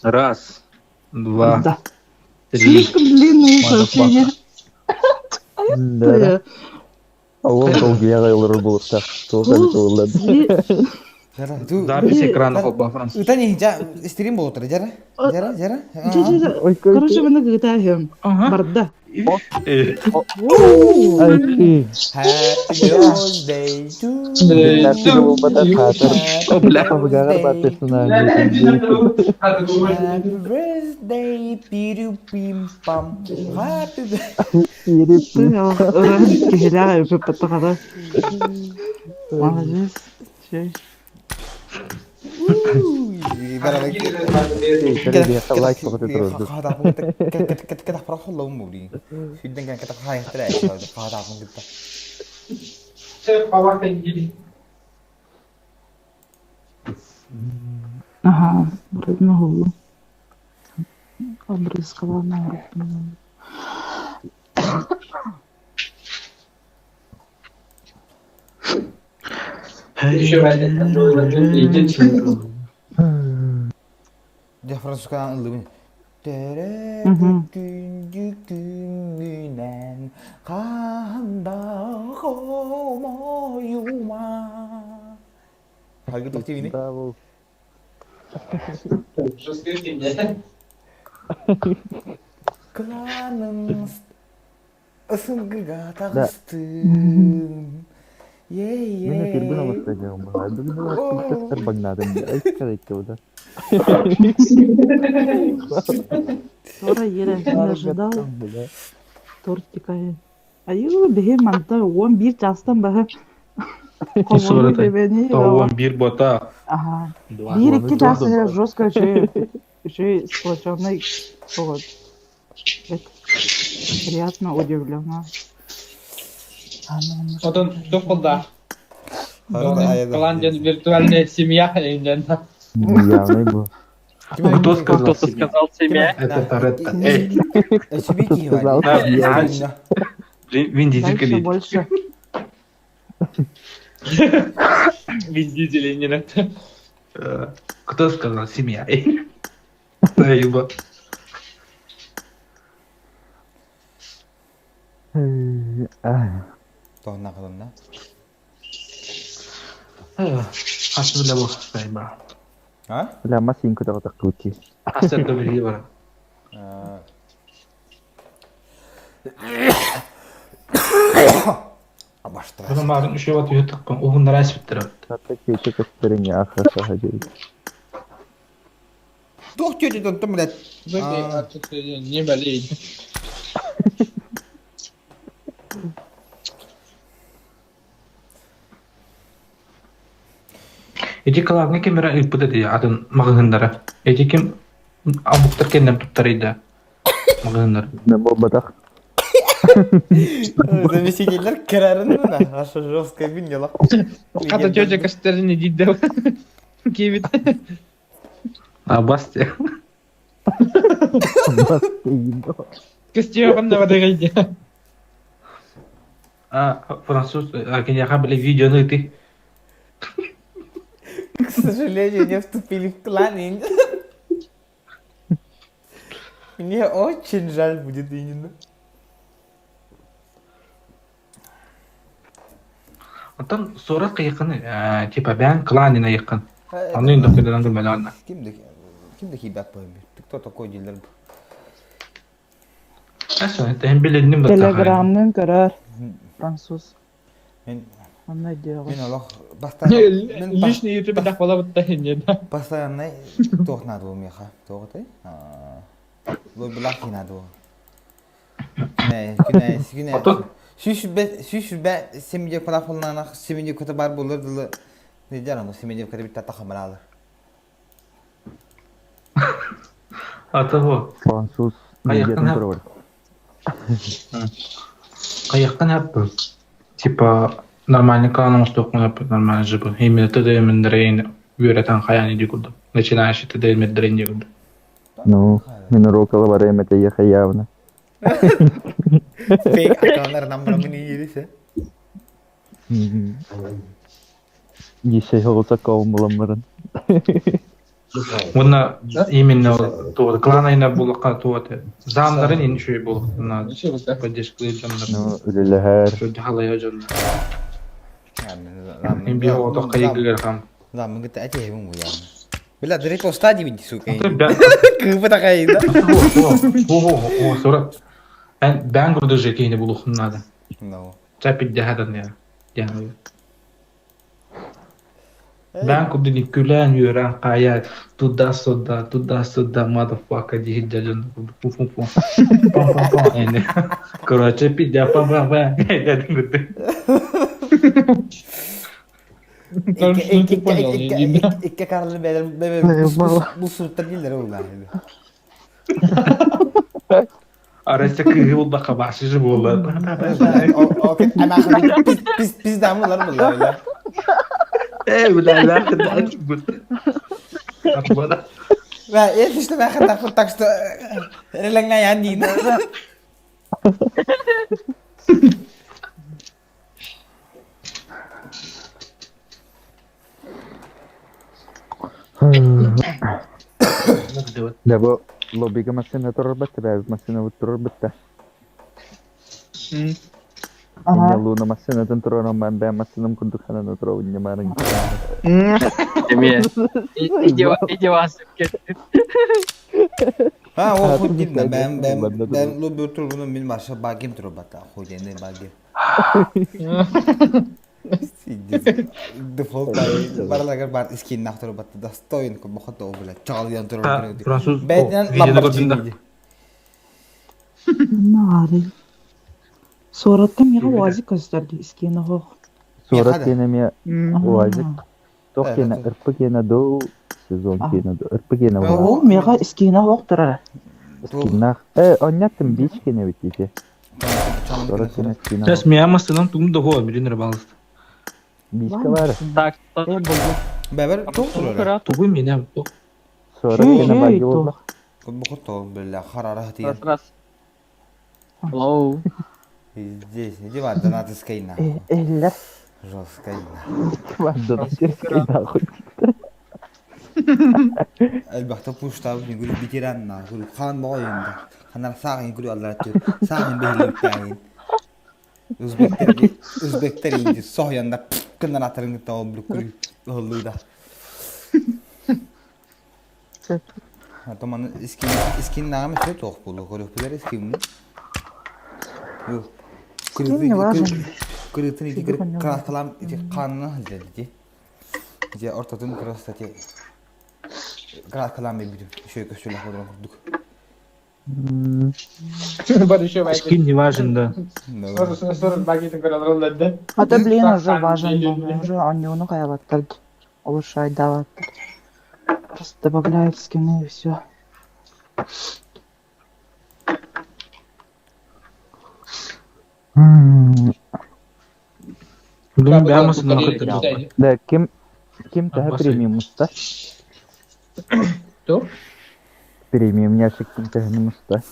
Раз, два, три. Слишком длинные сообщения. Да. Ол долгуйаҕа олорор буолуохтаах. Туох эбит буолла. Запись экрана холба Франц. Ыта не жа стрим болотор жара. Жара, жара. Короче, маны гытаһым. Барда. Happy birthday to Happy birthday, пирю пим пам. Happy Киһилээх эбит паттахата. Молодец. Чэй. Ага, вроде на голову. Обрызгала на руку. Дьэ, французскадан ыллыбын. Төрөөбүт күндү күҥҥүнэн хаһан да хомойума. Хайгы тохтивини? Кылааным ысынгыга таҕыстым. Мин эфирбин алыстайдым. Бүгүн алыстайдым багнадым. Айкка Тора ере не ожидал. Тортика. Аю, бихи манта 11 частан баһы. Тоҕуон биир бота. Ага. Биир икки чаас жестко еще сплоченный вот. Приятно удивлена. Отон туох булда? Клан диэн виртуальная семья диэн. Явный был. Кто сказал Кто-то сказал семья. Это Торетто. Эй. Вин Дизель Дальше кэлит. больше. Вин Дизель не надо. Кто сказал семья? Эй. Аюба. Тоһунна кылынна. Хас бile бу. Сайба. А? Бля, масинку да так крути. Хас это били бар. Bunu mağarın үші бат үйе тұққын, оғын нарас біттіріп. Тәкейті көстеріңе ақыры хажай. Туох тетя тонтон, блядь. Выпей, а тут не болей. Эти калағыңа кемера ыппыт эти атын мағығындары. Эти кем амуктар кеннен туттар иді. Мағығындар. Мен болбадақ. Заместительдер кірәрін мына. Аша жесткая видела. Хата тетя костерни дидел. Кивит. А басте. Костюм на воде. А, француз, а кеняха біле видеоны ты. К сожалению, не вступили в клан. Мне очень жаль будет именно. Оттон сорок қиықын, типа бән кланина йықын. Аны енді қойдан күлмәлі Кимди кимди хибат бойым? Кто такой дилер? Әсі, это біледінім баттаға. Телеграмнын көрөр. Француз. Мен Онно өйдүөҕүм. мен олох Лишний ютубе да хвала бутта не да. Постоянно туох надо было меха. Туох ты? Лой булах надо было. Күнә, күнә, күнә. Сүүс сүүс семья палафолнанах семья көтө бар болор дылы. Не жаран, семья көтө бит тата хамралар. А того. Француз Хайахтан видеотын хап. турабар. Хайахтан хаппын. Типа нормальный клан оҥостуоххун хаппын, нормально же был. Именно ТДМ-дэрин үөрэтэн хайаан иди курдук. Начинающий ТДМ-дэрин дии курдук. Ну, мин урокала барыам этэ ехай явно. Фейк аккауннарынан барамын иирисэ. Еще оҕусакка булан баран. Уонна именно туох клан айна булахха туох этэ. Замнарын ин үчүгэй буолуохтун поддержкалыыр дьоннор. Ну, үлэлэһэр. Халайа дьоннор. Мин биир оҕотох хайыгыгар хам. Да, мы говорит, а тебе ему я. Бля, да репо стадии види, сука. Аты бә- Кыпы такая, да? О, о, сора. Бән курду же кейини булухун надо. No. Чапит дяхадан я. Дяхадан. Бән курду ни күлән юран кая туда-сюда, туда-сюда, motherfucker диһит дяден. Пу пу пу. Пам пам пам. Эне. Короче, пидя пам пам пам. Дяден курду. Икки карлы бәлер бу суттар киллер ол Арасы кыһы булбакка башыжы буолла. Пиз пиз дамылар булар. Э, бля, бля, бля. Ва, если что, я так что релеңна ян дин. Да бу лоббига массыына турарбатта, бэйэбит массыынабыт турарбатта. Инньэ Луна массыынатын туруоран баран бэйэм массыынам курдук санана туруобун инньэ маарын Эмиэ. Иди А, о, хуй дин, бэм бэм бэм лобби турбуну мин баша багим турбата, хуй дин багим. Дефолт бараларгар бар искин турбатта, достоин бохото бля, чалыян турбатта. Француз Бэтен видеода көрдүм да. Нары. Суратта мига уазик көстөрдү искени хох. Сурат киэнэ эмиэ УАЗик. Туох киэнэ ырпы киэнэ дуу, сезон киэнэ дуу, ырпы киэнэ Ол мига искени хох турар. Скиннах. Э, онньаттым бич киэнэ эбит ити. Сурат киэнэ скиннах. Сейчас меня массынан тум да хо, билин рыбалыст. Бичка бар. Так, Бэбер туох турар. Тугу меня тух. Сурат киэнэ баги буолла. Бохото бля, харара хатия. Раз, раз. Hello. Здесь, иди бар, донаты скейна. Эллер. Жестко. Бар донатирский нахуй. Элбэхтэ пуштабыт нигүл ветеранна, гүл хан боойунда. Ханар сааҕын гүл аллара түр, сааҕын бэһиликтээйин. Узбектер узбектер инди соһуйанда кыннан атарын кытта ол бүкүл ыһыллыыда. Томаны искин искин нагам үсө тоох болу көрөпүлер искин. Скин не важен. Кырытын ити краскалам ити канны хылдьа Дьэ ортотун кстати краскалаан бэйбитим үчүгэй көстүүлээх буоларын курдук. Скин не важен, да. Ата блин уже важен был, уже они каябаттар улучшайдаваттар. Просто добавляют скины и все. Бүгүн бэйэм массыынан кытта Да, ким ким таһа премиум уста? Кто? Премиум ящик ким таһа уста?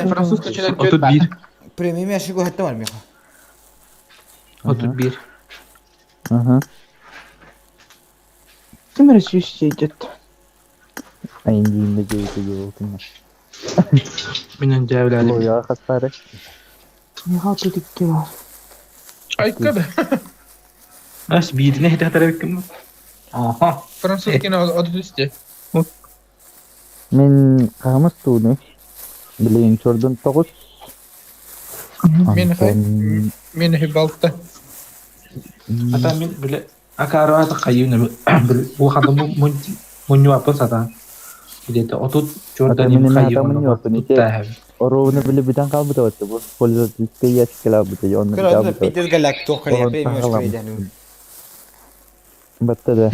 Француз Отут биир. Премиум ящик уһатта бар миха. 31. Ага. Ким ресурс идет? Айндиинде дьэбитэ диэбитин. Минен дьээбилээдим. Луяҕа хастаары. Миха отут бар. Айка да. Ас биирine хитэ ким. Аха. Француз кино отут үстэ. Мин хаамыс тууну. Билигин чордун тоҕус. Мен хай мен хай балта. Ата мин биле акаара хайыына бу хата мунньуаппын сатаан. Билете отут Ата мин чордан эмиэ хайыына атамын ити. Оруобуна били бүтэн хаалбыта батта бу пользовательскай ящикалаабыта онно Кыры бүтэ Питер Галактох Онон премиум саҕаламмыт. ящик Батта да.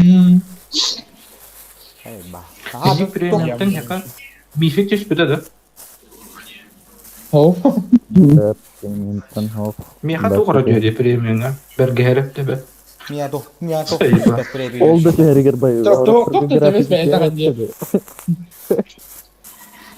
Биһиги премиумтан яка мифик түспүтэ да? Ол. Премиумтан хоп. Миэхэ туох эрэ түһэ дии премиумҥа? Бэргэһэрэ төбө. Миято, миято, Ол да түһэригэр байы. Тоқ да төбөс бэйэтэ дии.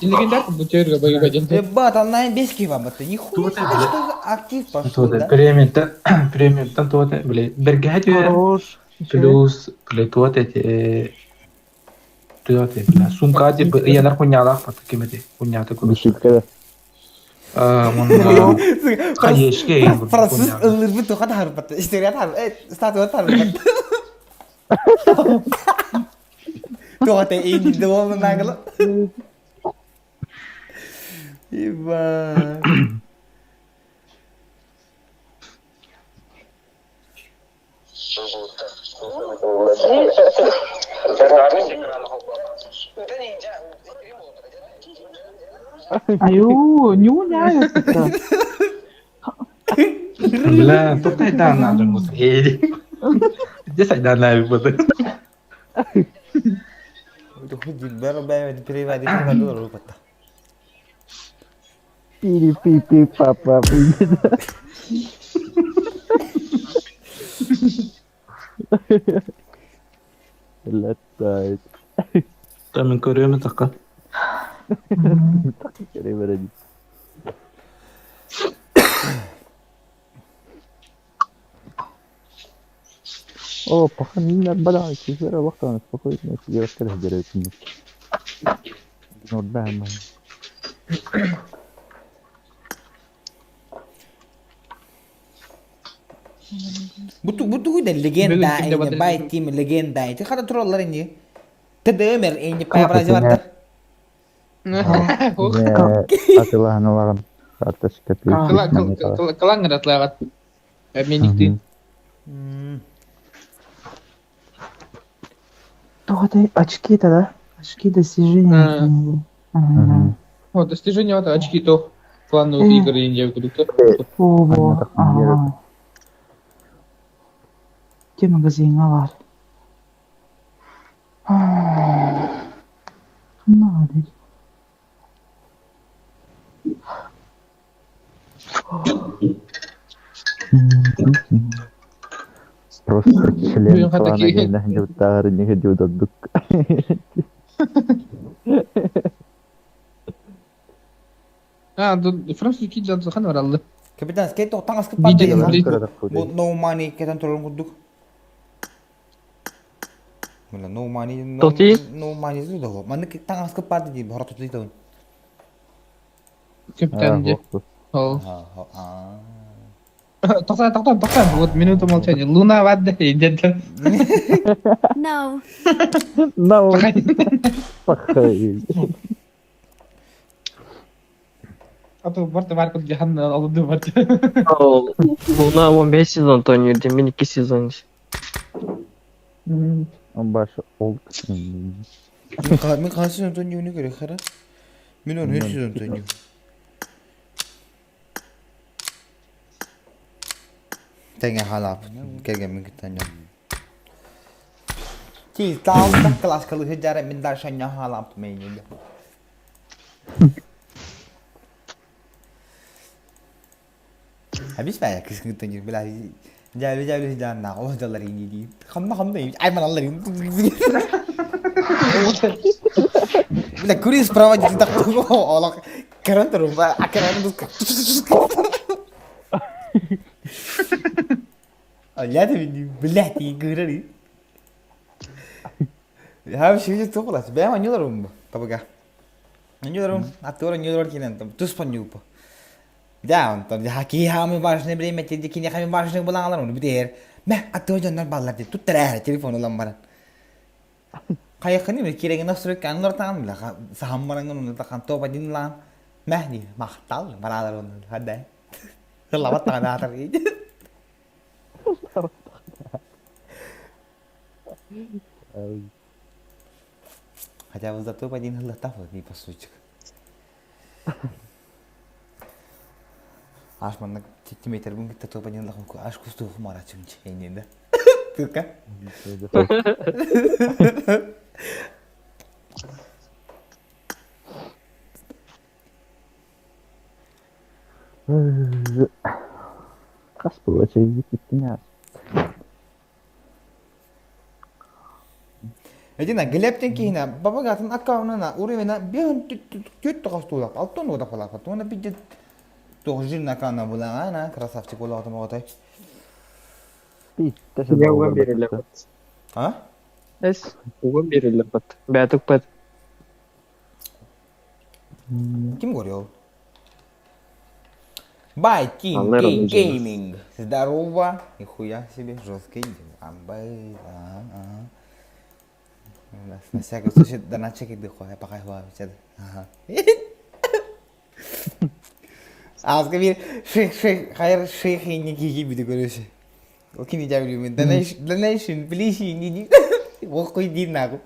Легендар бу төргө байыга диэн. Ребят, онлайн без кива бата. Нихуя себе, что за актив пошел, да? Премиумтан, премиумтан туох это, бля, бэргэһэ түһэр. Плюс, бля, туох эти, туох эти, бля, сумка типа, ыйанар хуйнялаах бата ким эти, хуйнята курдук. Бишипкэ Уонна хаешке Француз ыллырбыт туха таһарбат. История таһар, статуя таһарбат. Туохата ииннирде буоллунаагыла. Иван. Аю, не уняется. Бля, тут айдаан наадын Здесь айдаан наадын Пири пи пи папа. Летает. Там көрүөмү такка. Көрө О, пока не бада, кизера вахтан спокойно сидел деревья. Нормально. Бу да легенда инде бай тим легенда ити хата тураллар инде. ТДМР инде паябрази бардар. Атылаһын алагын. Карточка Кылаң ыратлагат. Обменникти. Тоҕо очки-то, да? Очки достижения. Вот, достижение вот очки то плановых игр инде кудукта. Ого, ага. Те магазиҥҥа баар. Надо. Просто член клана генә не ходил А, тут французский жадыхан баралды. Капитан, скейт тоқтан аскып барды. Бу no money кетен турун курдук. Мына no money no no money да. Маны таң аскып барды ди, бара тутуйдын. Капитан де. Ол. Тоқтан, тоқтан, тоқтан. Вот минуту молчания. Луна вадда деді. No. No. Пахай. А то барты бар кыл жахан алды барты. Луна 15 сезон тонюрде, мен 2 сезон. Баш ол. Мен қанша сезон тонюны керек хара? Мен 13 сезон тоню. Тэҥэ халап кэргэммин кытта Ти таалта класскалы сыдьара мин дальше не халап мейниле. Абис бая кыскын тонир била жабы жабы жана о доллар ини ди. Хамна хамна ай ман аллар. Бля курис права ди так олак каран турба акаран дуска. Ля блядь, игры. Ха шүжі тоқылас. Бәм анюлар ум табыга. Анюлар ум, аттура анюлар кинен там тус панюпа. Да, онтон хаки хами важное время те кини хами важное булаңалар уну битер. Мә аттура жоннор баллар ди туттара телефон улан баран. Кайыкны бир керегин настройка анлар таган била сахам баран уну тахан топа дин лан. Мә ди мактал баралар уну хада. Хыллабат таган атар. Хотя бы зато один хыллатаф не посучек. Аш манна тиметер бүн китте топ один лахын аш кусту хумара чымчы да. Тыка. Хас була чэйбит иттин Этина Глебтен киһинэ бабагатын аккаунана уровена биһын түт тоҕостуулах алтон уода фалафат уонна бидде тоҕ жирный аккауна булаана красавчик буолаҕытым оҕотой. Я уган берилер. А? Эс уган берилер бат. Бәтүк бат. Ким говорил? Бай Team Аллер Gay он Gaming. Здорово. Нихуя себе, жесткий. Амбай. Ага, ага. У нас на всякий случай доначек и дыхуя, пока Ага. Азга bir шейх шейх хайр шейх инники gibi көрөсү. Ол кини жабилюмен donation please инни Оқуй дин нагу.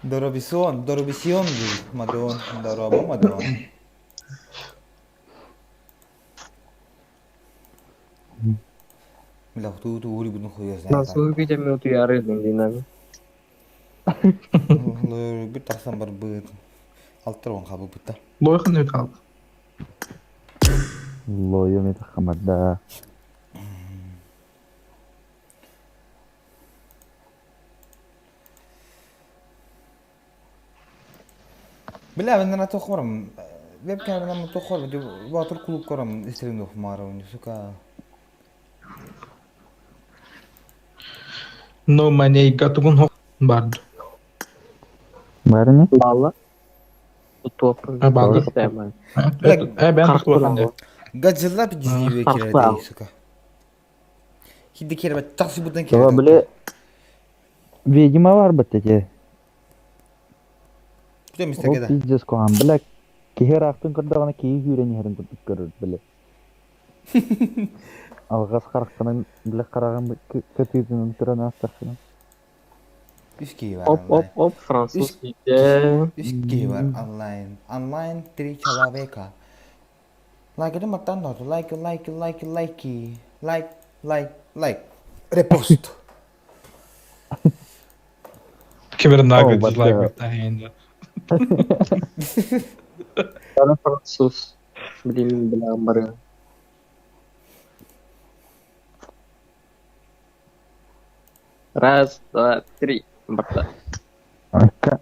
Доробисон, доробисион мадон, доробо мадон. Бля, ту ту ури будун хуя знает. Насыл бидеме утуяры динами. Бір тақсан бар быт. Алттыр он қабы бытта. Лойхан өт қалды. Лойом это хамарда. Бля, мен на тохорм. Вебкам на тохорм, ватер клуб корам истрим махмаров, сука. No money гатугун хок барды. Барыны? Балла. Топ. Балла. Э, бен тутуахан. Годзилла пиздец кирде, сука. Хидде кирбе такси будан Това кирде. бile Видимо бар бит эти. Күтө мистер Ол кеда. пиздец коан бile киһи ыраахтын көрдөҕүнэ киһи күүрэн иһэрин курдук көрөр бile. Алҕас харахтанан бile хараҕын кытыытынан туран аастаххына. Үс киһи бар Оп, оп, онлайн. оп, француз иде. Үс киһи бар онлайн. Онлайн три человека. Лайк это маттан лайк, лайк, лайк, лайк, лайк, лайк, лайк. Репост. Кемер О, нагет бата. лайк тайында. Бара француз. Блин, бля, бары. Раз, два, три. Барда. Акка.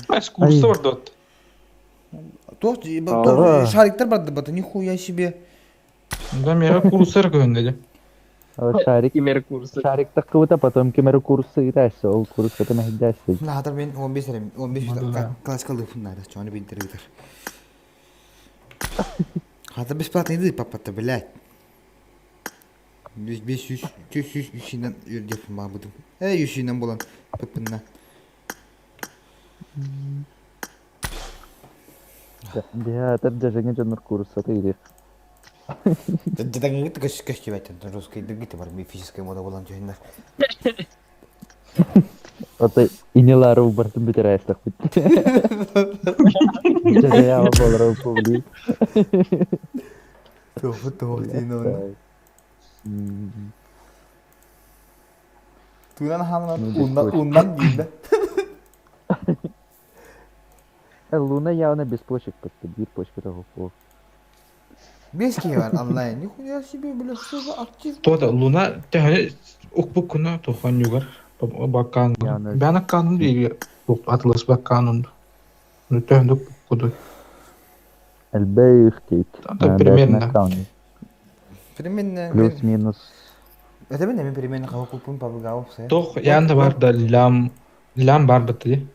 Ас курсы бар дот. Тох, Ага. шариктер барды бата, нихуя себе. Да, мера курсер көндө. Шарик. Кемер курсы. Шарик таккыбыта потом кемер курсы итәссе ол курс ката мәһдәссе. Бля, хатар мен 15 эрем, 15 классика лыфын чоны билдир гитер. Хатар бесплатно иди папа-то, блядь. 500, 400 үчүнөн үрдеп мабыдым. Эй, үчүнөн болан пыпынна. Театр жажыңы жонор курсы тыйдык. Жадаңы көш көш деп айтты, русский дыгыты бар, мифическая мода болан жойндар. Ата инелары бартын битер аястак бит. Жажаява болар публи. Тоху тоху тинон. Тунан хамнан уннан уннан дейді. Луна явно без почек просто, бир почка того. Бес киһи бар онлайн. Нихуя себе, бля, что за актив? Тода луна тәһә укбу куна тохан югар. Баккан. Бәна канун диге. Атлас бакканун. Тәһә куду. Элбей ихтейт. Да, примерно. Примерно. Плюс-минус. Это мен мен примерно кабыл купун пабыгау все. Тох янда бар да лям лям бар бит.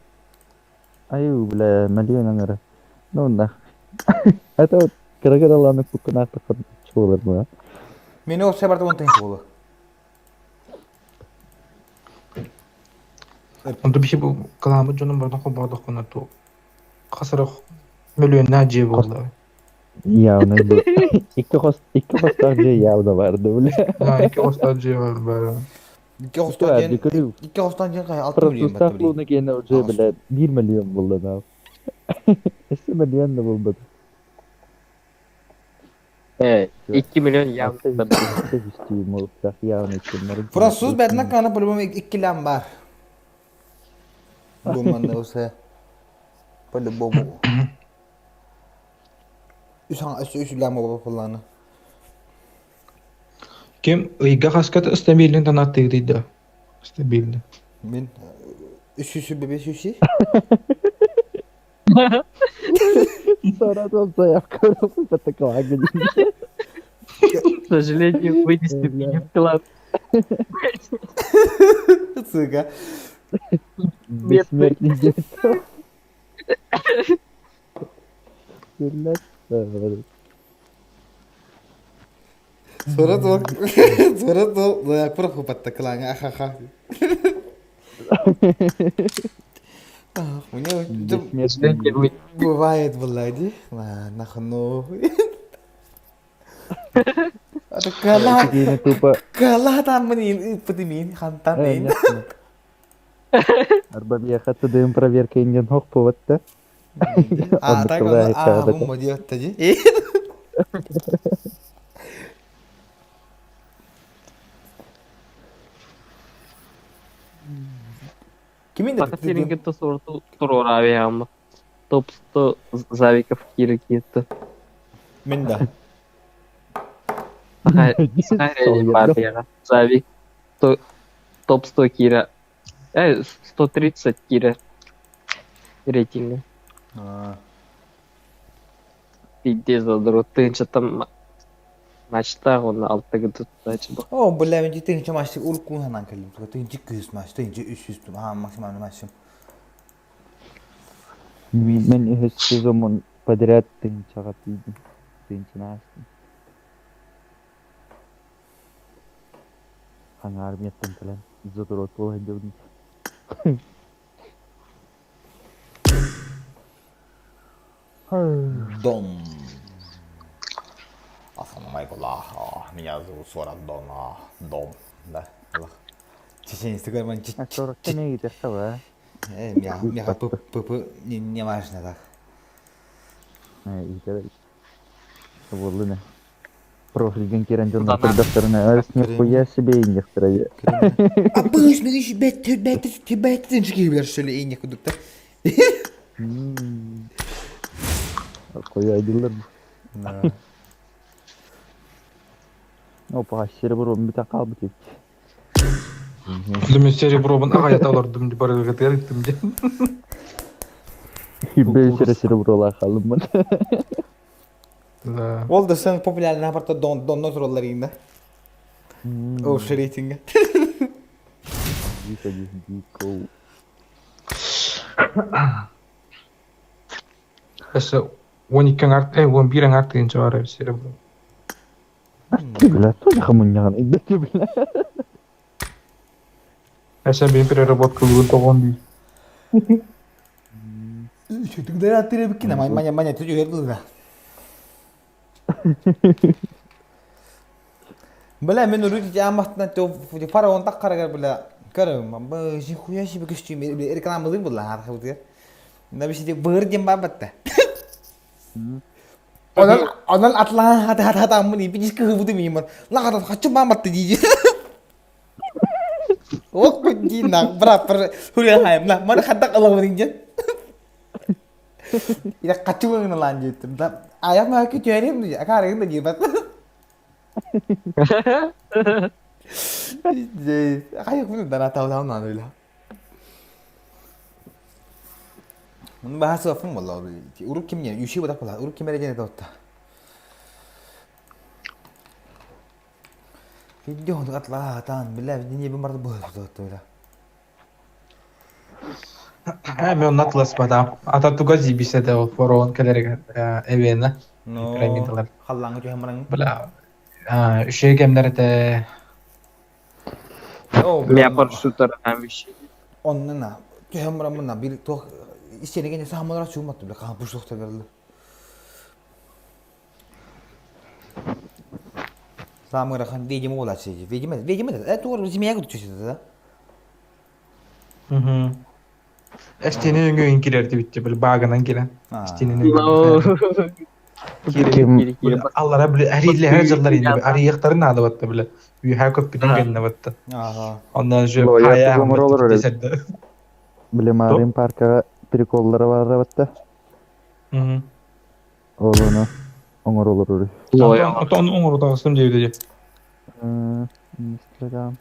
Аю, бля, миллион аңара. Ну нах. Это вот кыргыраланы кукунак чолар бу. Мен ол себарда он теньки болу. Онда бихи бу каламы жонун бардан хобада кона ту. Касыры миллион же болду. Явно бу. Икки хос икки хостар же явно барды, бля. Да, икки хостар же бар бар. Икки хостар же. Икки хостар же кай 6 миллион Француздар клубuna кийин уже, бля, 1 миллион болду да. Эсе миллион да болбоду. 2 миллион явно. Француз бэтинэ кана по-любому иккилээн бар. Думанна усе. По-любому. Үс үс үлэм оба полланы. Ким ыйга хаската стабильный донаттыыр да? Стабильно. Мин үс үс бебе сүси. Саратов заявка протокола. К сожалению, вынести меня в класс. Сука. Бессмертный дед. Сурат ол сурат ол заявка протокола ахаха. У него бывает, Влади. Нахну. Кала там пытымин, хантан Арба миэхэ тыдыым проверка иннин хохпуотта. А, так а, бу модиотта ди. Кимин Саха сирин кытта суорту туруораабыйаама. Топ 100 завиков киирэ кииртэ. Мин да. Саха Завик топ 100 киирэ. 130 киирэ рейтингэ. Пиздец задрот. Тыынчаттан матчтаах уонна алтыгы туттаачы бу. О, бля, мен тыынча матчты уруккун санаан кэллим. Тыынча 200 матч, тыынча 300 аха максимальный матчым. Мен үһүс сезоммун подряд тыынчаҕа тиийдим. Тыынчаны аастым. Хаҥа армияттан кэлэн задрот буола сылдьабын. Дом. Асанамай была. Меня зовут Сорат Дон. Дом. Да. Чеченец такой man. Сорокка не гитехтава. Меха п не не важно так. Итер. Буоллуна. Профилген кирен дьоннор көрдөхтөрүнэ өлс нихуя себе иннехтэрэ. Обычно еще бет бет бет тинчики что ли инних кудукта. Хуя дилер. Опа, серебро бүтэ хаалбыт эбит. Мен серебробун аҕайата олордум ди барыгытыгар ыттым ди. Бэйсэрэ серебролаах хаалыммын. Да. Ол да sen популярный апарта дон донно тураллар инде. О, рейтинге. Дико, дико. Өссө 12 арт, 11 аңар тыынча бар серебро. Бля, тоже хамуньяҕын ыйдати бля. Өссө бин переработка лугун тоҕон дии. Тогда ты бикина, маня маня ты жуер Бля, мен урут жаамахтан то фараон таккарагар бля. Көрөм, бу хуя себе костюм рекламалык була архы На биши быр дем бабатта. Онон онон атлан хата хата хата аммын ипи диск хыбыты мимар. Ла хата хачы баматты дии. Ок ди на бра пр хуя хайм на мар хаттак аламын ден. Ila качы быңны лан жеттим. Да аяк ма ки төрем ди. Акар гында ди бат. Аяк муну дана тау наны била. Муну баһасы офун болла. Урук ким не? Юши бодак бола. Урук ким эре дотта. Видео атла атан биле не бир барды бу дотта била. Мен онна тыласпата. Ата туга зибисе ол форон келерге эвена. Но Пирамидалар. халлаңы жөһөн баран. Бля. Үшей кемнер эте. О, Меня парашютер вещи. Онна жөһөн баран мына бир тох истенеген сахамалар чууматты била кан буш доктор берди. Самый рахан видимо була чеги. Видимо, видимо, это тур зимия куту чөсөдө да. Мгм. Эстенин өңгөйүн килер дибитти бил багынан келен. Эстенин No. Аллара били әрийлэһэр дьыллар инде арыйыахтарын наада батта били үөһээ көппүтүн кэннэ батта. Онно же хайа Били Марин паркаҕа приколлара баара батта. Ол ону оҥоролору. Отон оҥорутаҕыстым диэбитэ дии. Инстаграм.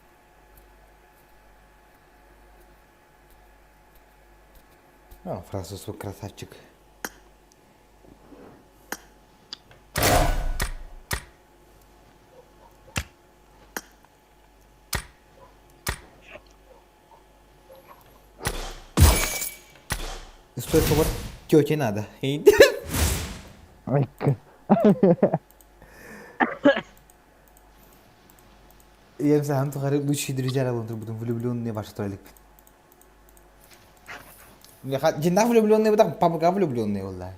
Француз красавчик. Стойка вот тете надо. Айка. Я саһан тухары лучшие друзья буолан влюбленные ваши троллик. Дьиннах влюбленные бутах папа влюбленные болла.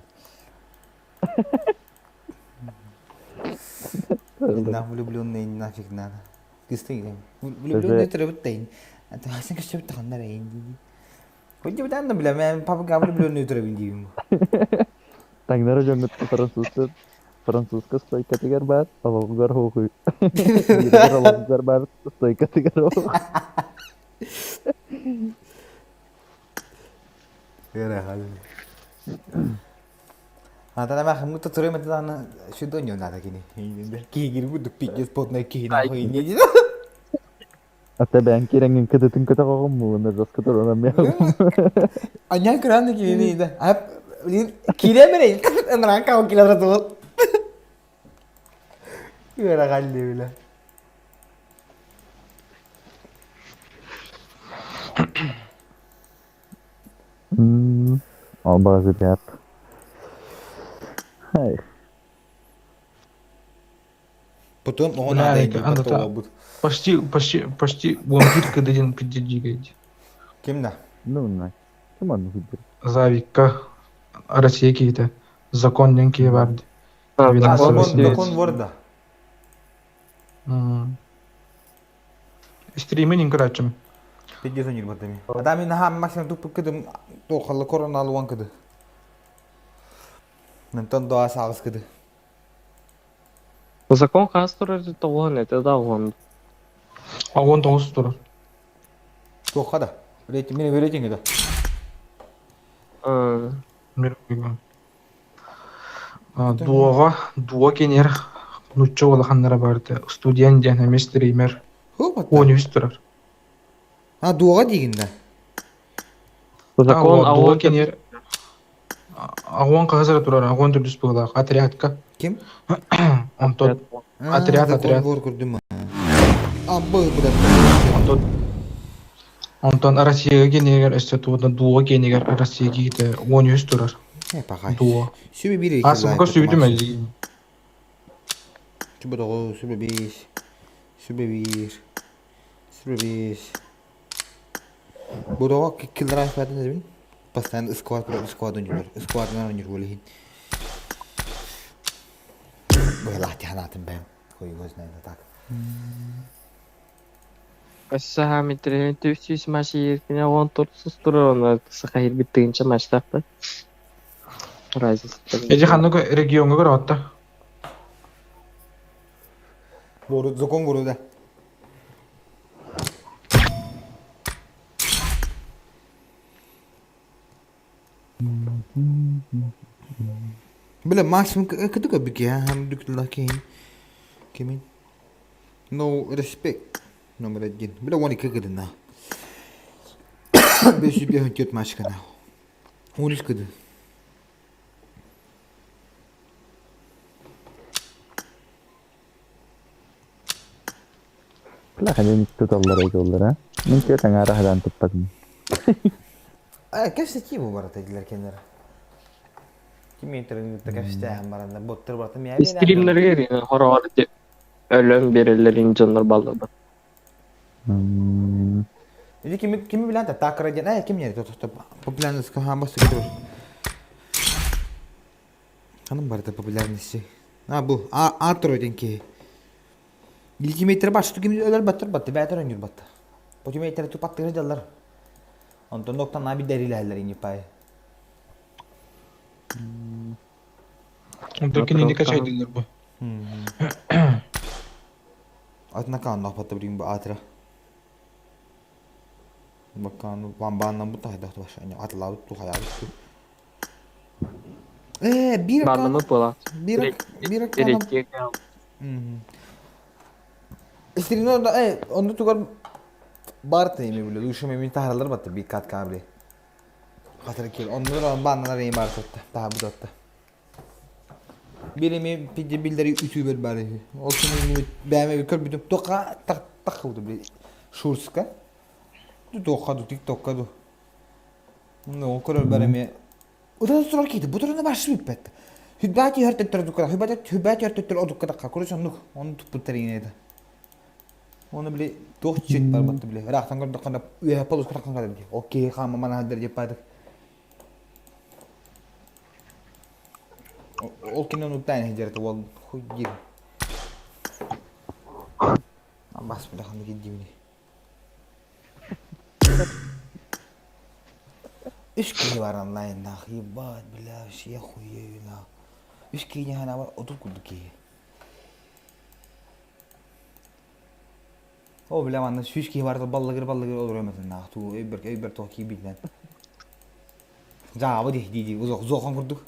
Дьиннах влюбленные нафиг надо. Кыстың влюбленные төрөбүт тайын. Асан көстөбүт таханнар эйин дии. Хоть бутан да билем, папа влюбленные төрөбүн диибин. Таҥнары дьоҥҥут французскай французска стойкатыгар баар, олоҕугар хоохуй. Бииригэр олоҕугар баар, стойкатыгар оох. Атана махыммыт турой метаны шудоньо надо кини. Киһигир будук пиздец потной киһи нахуй не Ата бэйэҥ киирэҥҥин кытытын көтөҕөҕүн муҥуна жестко турунан Аня краны киһини да. А блин, киирэ берейин. Ыныран кау килер тугут. Үөрэ галли биле. Ол баҕасы ребят. Ай. Потом оҕо наада инде Почти, почти, почти вампирка дадин пиддигайди. Ким да? Ну, на. Ким онну күйдүр? Завикка Россия киһитэ. Закон диэн киһи бар. Закон ворда. Стримин инкөрөөччүм. Пиддес онньур бардами. Адами наха максимум туппут кыдым туохалла короналуан кыды. Нантон доа саагыс кыды. Закон хаас турар тоҕуһан этэ да оҕон. Оҕон тоҕус турар. Туохха да? Рейтинг, мин рейтинг да. Дуоҕа, дуо кенер нучча улаханнара барыта студент диэн эмиэ стример. 13 турар. А дуоҕа диигин да? Закон дуо кенер Агуон хаһыс эрэ турар, агуон төрдүс быһыылаах. Отрядка. Ким? Онтон отряд, отряд. көрдүм. Абы Онтон Онтон Россияга киэнигэр өссө туода дуо киэнигэр Россия киһитэ 13 турар. Э, пахай. Дуо. Сүбэ биир А субука сүүтүм элли. Сүбэ тоҕус, сүбэ биэс, сүбэ биир, сүбэ биэс. Бу тоҕо киллэрэн эбин? Постоянно сквад сквад ойнуулар. Сквадынан ойнуур буолар иһин. Быһылаах тиһанаатын бэйэм. Хуй его знает, а так. Өссө метрин 300 матч ииркине он турсус турар оны саха ирбит тыынча матчтаахпыт. Разница. Эдьи ханнык региоҥҥа көрөҕүт Город, закон города. Бля, максимум кытык өбүке, хам дүктүлла киһин. Кимин? No respect. Номер один. Бля, 12 кыдына. 554 матчкана. 13 кыды. Бля, ханен туталлар айтыллар, а? Мен кө таҥара хадан туппатым. Кэпсэтии бу барата дилер кенер. Ким интернетте кэпсэтээһин баранда боттар барата мия Стримнерге хороҕор өлөн береллерин дьоннор балларбат. Или кими кими билэн такара диэн э ким нери тото популярность хаан басты Ханын барыта популярности. А бу а Артур диэн киһи. Илтиметр бар, что ким өлөр баттыр батты, бээтэр өнүр батты. Потиметр тупаттыгы дьаллар. Онтон доктан наби дәрилэһэллэр инипай. Онтон кинини качайдылар бу. Атына кааннаах билигин бу аатыра. Баккааны бааннан бу тахайдах атылаабыт ту хайаабыт ту. Э, биир Баннамыт буолаат. Биир биир Истирино да э онну тугар бар теми биле душа мен тахаралар батты бир кат кабли. Хатыр кел онну бааннар эми бар тотта таha бу тотта. Биир эми пиди билдери үтүбер бар. Ол кини бәме көр бүтүм тока так так кылды били шурска. Тока ду тиктокка ду. Ну, көрөр бар эми. Удаа турар кийди. Бу тураны башы бүппэт. Хүббәт үһәртеттер дукка, хүббәт хүббәт үһәртеттер одукка такка. Короче, оннук, оны туппуттар иҥнэйдэ. Оны били туох чит бар батты били. Ыраахтан көрдөххө үөһэ полуска таххан кэлэр дии. Окей, хаама манаһалдар диэп баадык. Ол кинен уттаан иһдьэрэ уол хуй диир. Бас бile ханнык иддибини. Үс киһи бар онлайннаах, ебать, бля, вообще хуею нах. Үс киһи ханаабар 30 курдук киһи. О, бля, манна 100 киһи барыта баллыгыр-баллыгыр олоруом этин нах, туу, өйбөр, өйбөр туох киирбитинэн. Жаабы дии, дии, дии, узохон курдук.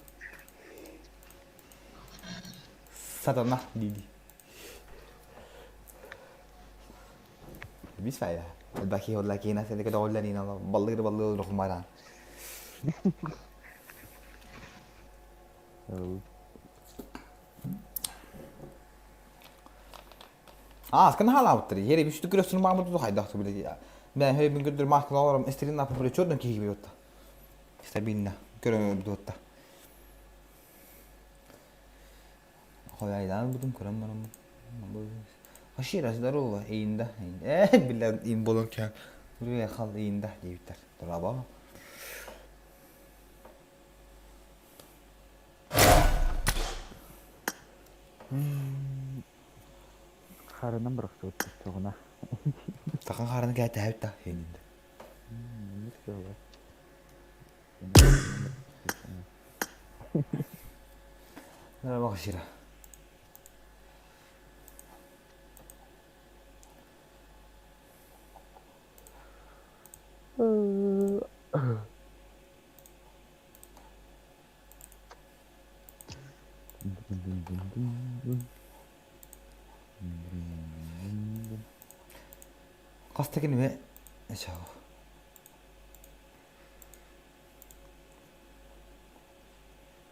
Сатана, дии, дии. Бис файда. Элбэхи олла киина сенеке доҕолланиина баллыгыр баллыгыр олорохумарaan. Аа, скан халаабыттар. Ери бүстү көрөсүн маамут хайдах биле. Мен хөй мен көрдөр маскын олором эстерин напы биле чордон киһи билотта. Стабильно көрө билотта. Хойайдан бутум көрөм барам. Хашира здорово, эйинда. Э, биле им болон кя. Үрү хал эйинда дейбиттер. Тураба. Харынан бырахсыбыт тоҕуна. Тахан хараны кээтэһэбит да эйинде. Merhaba Хашира. Хаста киниме Чао.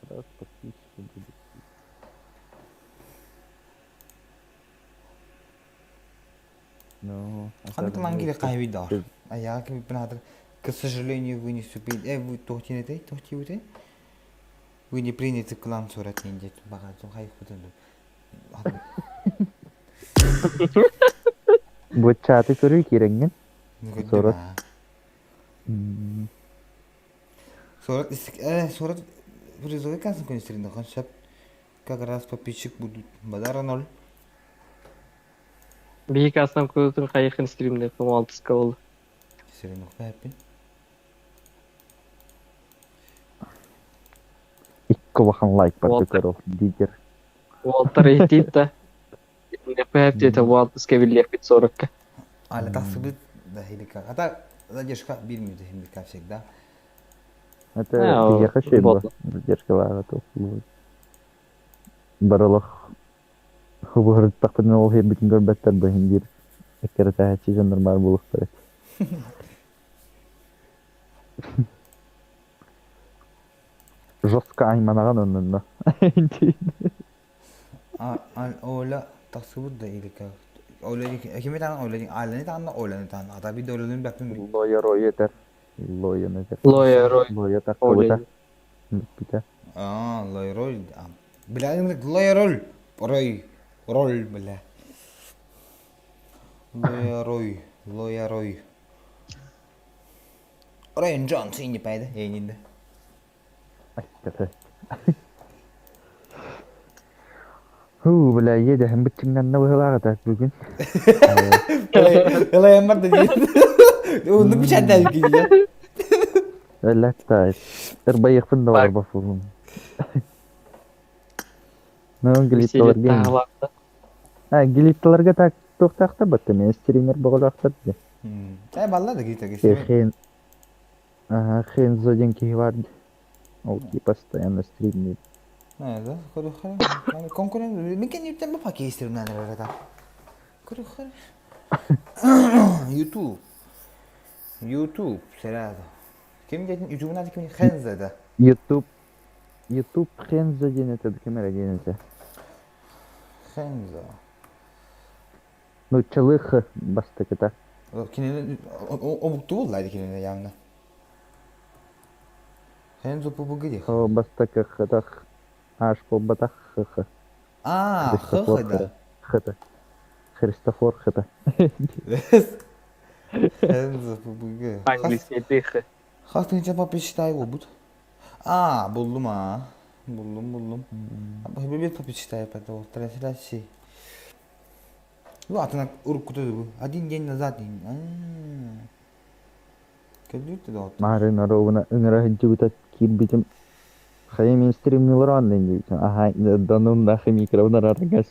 Раз подписчики будут. Ну, Ханнык лангили кайби дар. А я ким бинадыр. К сожалению, вы не супили. Э, вы тохтинете, тохтиуте. Вы не приняты клан сурат индет. Бага, хай худын. Бу чаты көрүү кирэҥҥин. Сорот. Сурат э, сурат призовой кансын көнестеринде консеп. Как раз подписчик будут. Бадара ноль. Биһиги астан куутун хайыхын стримде 16 болды. Сирин хэппи. Икки улахан лайк бар көрөр лидер. Уолтар иһитиит да. Пэп диэтэ уалтыска биллиэхпит 40-ка. Аля тахсыбыт да хилика. Ата задержка бир минут хилика всегда. Это биһиэхэ үчүгэй буо. Задержкалааҕа туох Барылах хубуһарыттахпытына ол иһирбитин көрбөттөр бу иһин диир эккирэтээччи дьоннор баар буолуохтара Жестко айманаҕын оннунна. Оля тахсыбыт да илика. Оля кими таан Оля Аляны таанна Оляны таанна. Ата бид Оляны бэппин. Лоя Рой этэр. Лояны этэр. Лоя Рой. Лоя тахсыбыта. Бүппүтэ. Аа, Лоя Рой. Бля, Лоя Роль. Рой. Роль, бля. Лоя Рой. Лоя Рой. Райан Джонс инни пайда. Эйнинде. Хуу, бля, иэдэһим быччыҥнанна быһыылааҕыта бүгүн. Элайан бар да диэн. Оннук бичээттээбит киһи. Өллөт ырбайыахпын да барбаппын. Ну, глитталарга. А, глитталарга так туохтаахтар батта мен стример боҕолоохтор дии. Э, балла да гита гита. Хен Ага, Хензо диэн киһи баар дии. Ол киһи постоянно стримниир. Да, көрүөххэ. Конкурент мен кэнниттэн бу пакет стримнан эрэ Көрүөххэ. YouTube. YouTube сэрээдэ. Ким диэтин YouTube наада ким Хензо да. YouTube YouTube Хензо диэн этэ ким эрэ диэн этэ. Хензо. Нууччалыы х бастакыта. Кинини омуктуу булла кинини явно. Хензо пубугиди. О бастакы хытах аш буолбатах х. А, х да. Хыта. Христофор хыта. Хензо пубуги. Английский х. Хас тыһыынча подписчиктай буолбут. Аа, буллум аа. Буллум, буллум. Бир подписчиктай это трансляции. Ну, атына уруккута бу. Один день назад. Кэлбит да Марын оруобуна ыҥыра сылдьыбыта киирбитим хайа мин стримнилар оннун диэбитим аһаа да ну нахуй микробун араргас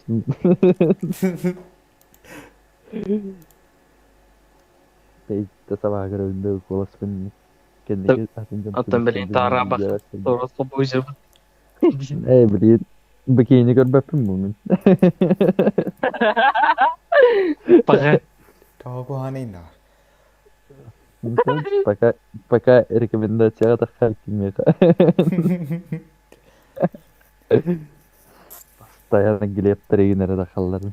Та сабаагар өлдө куоласпын кэнники атын дьон Оттон билин таара бах Торос хобуйжы. Ээ блин бикини көрбөппүн бу мин Пага. Тоҕо куһаҕанай наар. Пока пока рекомендацияҕа таххар кимиэхэ. Постоянно Глеб тренера тахалларын.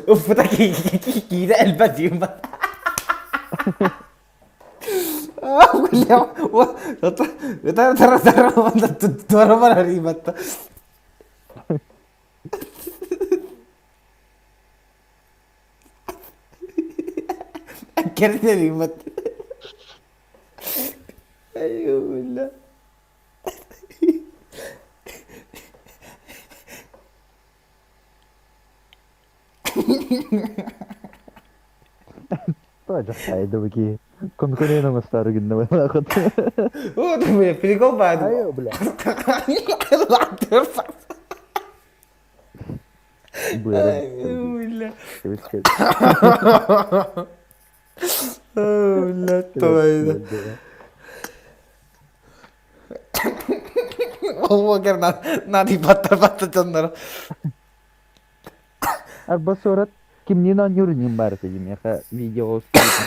Уппута киирэ элбэх диим Тоже хайдыбыки. Конкурент оҥостаары гынна быһыылаах. Прикол баар. Айо, бля. Быара. Нади паттар паттар дьоннор. Арба суорат кимниин оонньуур иннин баар этэ миэхэ видео устубутун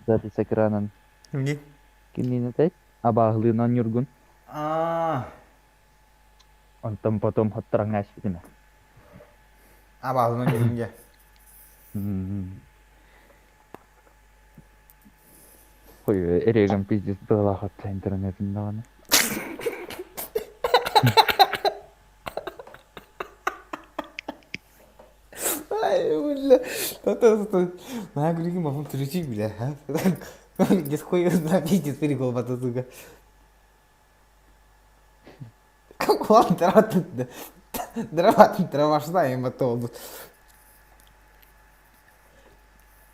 запись экранын. Кимниин? Кимниин этэй? Абааһылыын оонньуургун. Аа. Онтон потом хоттороҥҥо ааспытым ээ. Абааһылыын оонньуургун дьэ. Ой, эрегем пиздец быалаах отта интернетин даҕаны. Ай, бля. Наһаа күлүгүн бафым түрүчүй бля. Диско пиздец прикол бата сука. Дрова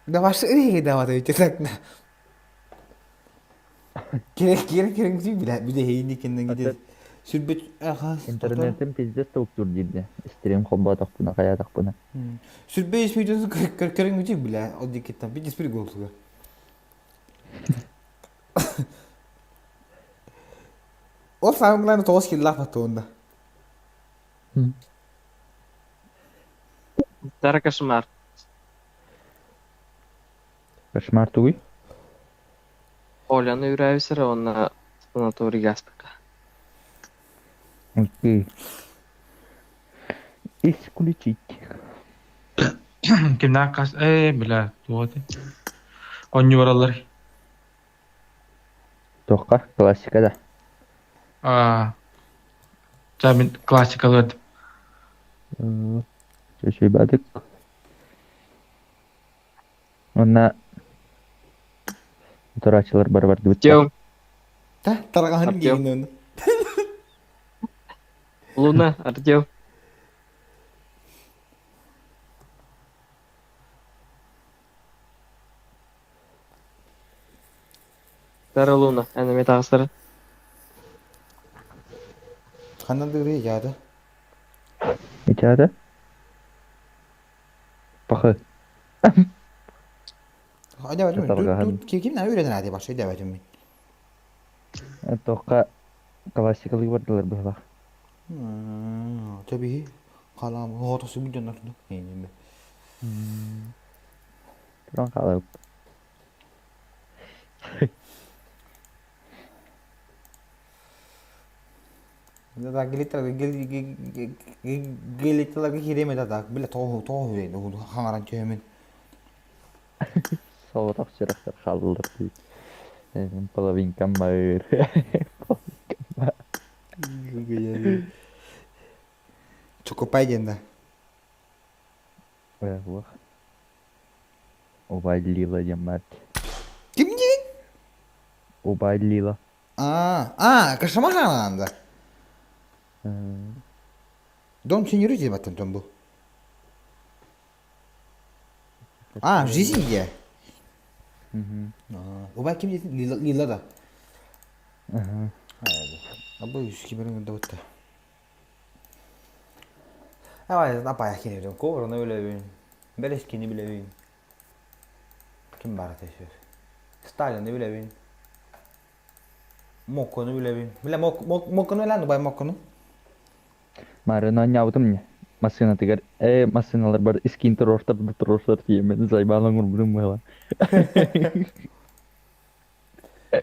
Даваш давай так на. Керек керек керек бля бля хейни кеннен гидер. Сүрбүт аха. Интернетим пиздец толуктуур диирде. Стрим холбоотохпуна, хайаатахпына. Сүрбэ видеосу көрөн үтүк бля ол диккеттан пиздец прикол сука. Ол самое главное тоҕус киллаах батуонда. Тара кошмар. Кошмар тугуй? Оляны үрәбисер, онна санаторий гаспыка. Окей. Исключить. Кимнээх хас ээ бля туох этэй Оонньуу бараллар Туохха? Классика да. Аа ча мин классикалыы Чөчөйбатык. Уонна турааччылар бары бардыбыт. Артем. Та тарҕаһын Артем. диигин оны. Луна, Артем. Тара Луна, эн эмиэ таҕыстара. Ханна дыры яда? Ичаада? Пахы. Айда Ким на үйренер adi башы дәбәтим мин. Тоққа классикалыы бардылар быһылах. Tabii. Kalam, otası bir döner. Neyim Туран хаалып. Гелиталарга киириэм этэ так, бile тоҕо тоҕо хаҥаран түһэмин. Соҕотох сүрэхтэр хааллылар дии. Половинкам бар. Половинкам бар. Чокопай диэн да. Ох. Убай Лила диэн баар. Ким диэн? Убай Лила. А, а, кашама хаананда. Дом сеньоры диэн баттан бу. А, в жизни где? Убай ким диэтин? Лила, Лила да. Абы үскиберин да бутта. Давай, апая кини ковраны билэбин. Бэлэскини билэбин. Ким бар этэ Сталины билэбин. Моккону билэбин. Билэ Моккону билэн убай Моккону. Марын оонньообутум не. Массыынатыгар ээ массыыналар бар искин туруортар да туруорсар тиийэммин зайбаан оҥорбутум буолан.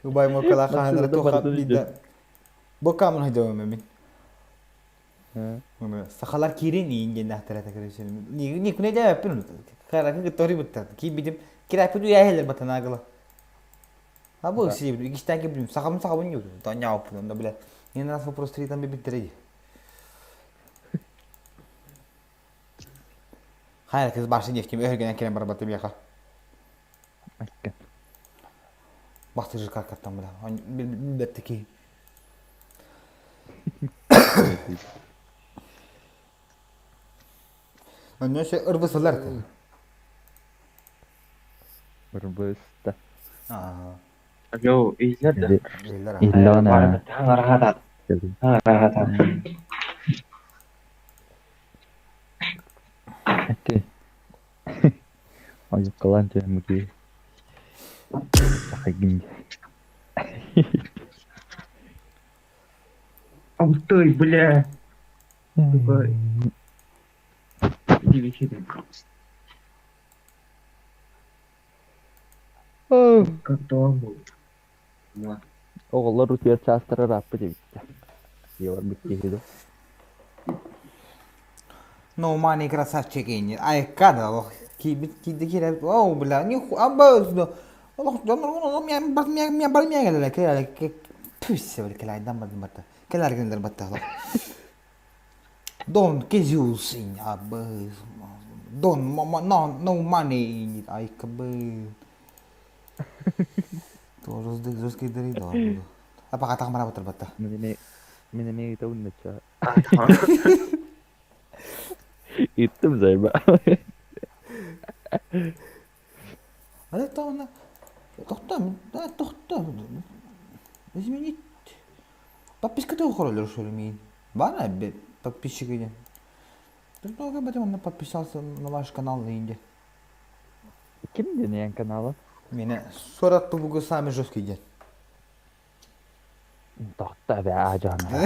Убай Моккола хаһанара Массыыната туха барытын биирдэ. Бокамын хайдабым мин. Сахалар киирин иин диэн ахтара короче. Никуне дээппин. Каракы гытори бутта. Киирбитим кираппит уяһелер батанаагыла. А бу сибит икистен кибим сахабын сахабын юр. Таня оппун да биле. Не нас вопрос три там биттерей. Хайр кыз башы нефтем өһөргенен керен барбатым яха. Бахтыжы каркаттан била. Билбеттики. Онно се ырбысылар. Ырбыста. Аа. Алло, иһиллэр да? Иллана. Хаҥараһа хаҥараһа Эти. Ойуккалаан түһэммит Сахайгын. Аутой, бля. Сука. Иди вечеринку. Как дома? Оҕолор утуйар чаастара ырааппыт эбит. Дьиэлэр киһи да. Ну, мани красавчик ини. Ай, када, ох, киирбит киирдэ киирэ, оу, бля, не абба, олох дьон бар бар миэгэлэрэ кэлэ пүссе бил кэлайдан бардым батта. Кэлэр гыннар батта. Дон кезюс ини абба. Дон no no money ини ай кабы. Тоже жесткий дери да. А пока так мара батыр батта. Мин мин эмиэ ыытабын Ыыттым зайба. А это тохто, да, тохто. Изменить. Подписка ты ухоролер, что ли, мин? Бана, подписчик иди. Предлагаю, об он подписался на ваш канал на Инде. Ким диэн канала? Меня 40 тубугу сами жесткий день. Тохто бе ажана.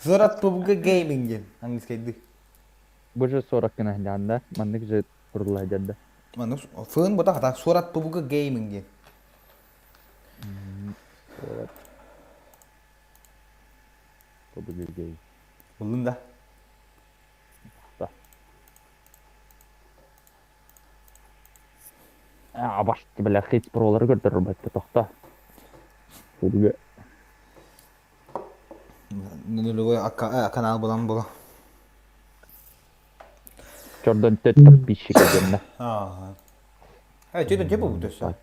40 тубугу гейминг день. Английский дых. Бу же 40 гына да, маннык же турла дьадда. Маннык фын бота хата 40 тубугу гейминг день. 40 тубугу гейминг. Булдun да. Да. А башты бля хит пролар көрдөрөр бэтте тохто. Тубугу. Нулевой канал булан була. Чордон төт подписчик дьонно. Ага. Э, что это типа будет все?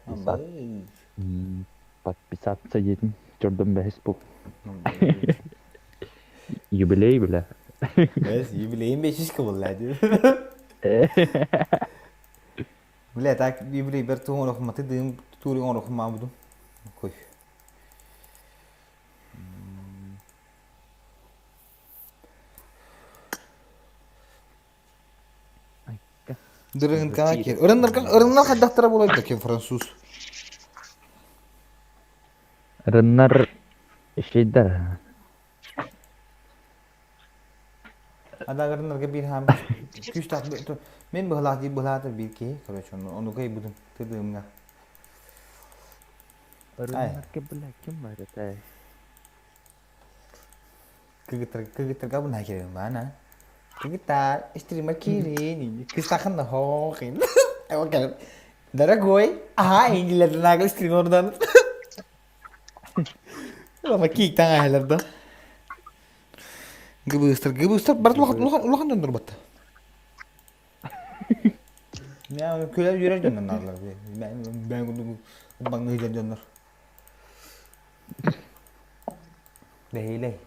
Подписаться едем. Чордон бэһис бу. Юбилей, бля. Бэс, юбилейин бешишка был, Бля, так юбилей бер туон рохма, ты дым тури он рохма буду. Кой. Дырыгынкаҕа киир. Ырыннарга ырыннар хайдахтара буолай да ким француз. Рыннар ишейдер. Адагарыннарга биир хаам күүстээх мен быһылаах дии быһылаата биир киһи короче ону ону кыайбытым тыдыымҥа. Рыннарга бля ким бар это? Кыргыттар кыргыттарга бу кирин баана. Кыргыттар стрима кирин. Кыстахын да хоохин. Окей. Дорогой, ага, инглерден стрим ордан. Лама кийик таҥаһалар да. Гыбыыстар, гыбыыстар барыт улахан улахан улахан дьоннор батта. Мен күлэр үөрэр дьоннор наадалар. Мен мен баҥныһыйар дьоннор. Бэһиэлэй.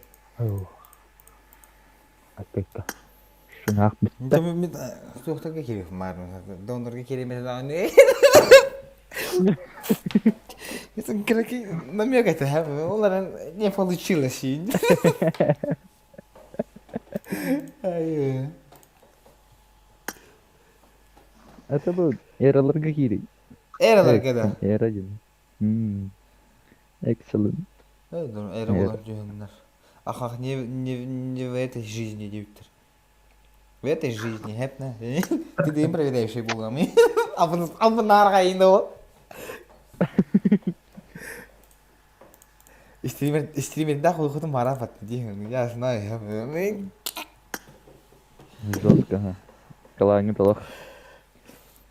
Аккайка. Шунаах бүттэ. Мен суохтарга кириэх маарым. Донорга кириэмэ даҕаны. Короче, намек это, олар не получилось. Это был эраларга киирий. Эраларга да. Эра диэн. Excellent. Эра болар дьүһүннэр. Ахах не, не, не в этой жизни диэбиттэр. В этой жизни, хэпна. Ты дым проверяющий буолами. Абын абын арҕайын ол. Стример стримердах улухутун марафат диэн. Я знаю. Жестко, ха. Калааҥҥы толох.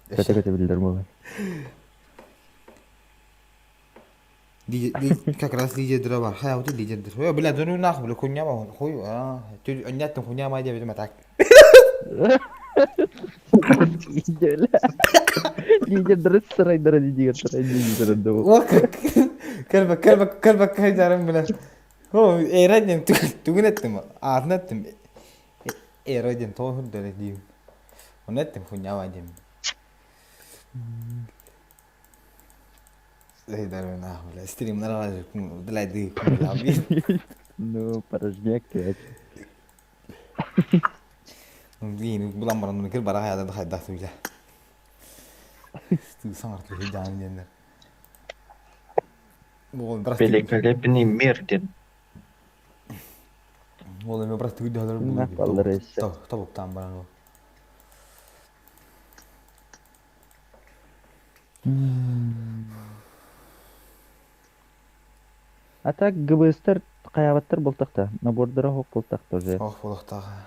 Көтө-көтө биллэр буолар. Как раз лидердера бар. Хайа вот лидердер. Ой, бля, дуру нахуй, бля, хуйня ма, хуй, а. Ты онньяттан хуйня ма диэбитим а так. Лидердер сарайдара лидер лидер Кэлбэ кэлбэ кэлбэ кайдарым бля. О, эра диэн тугун эттим, аатын эттим. Эра диэн тоҕо хүрдэрэ диим. Оны эттим хуйня ма диим. Ну, порожняк ты. Блин, булан баран кир бара хайда хайда туйла. Саңар туй жан диэннер. Великолепный мир диэн. Ол эме брат туй далар бу. Тобуктан баран ол. А так ГБСтар хайаабаттар буолтахта, набордара хоп буолтахта уже. Ох буолуохтааҕа.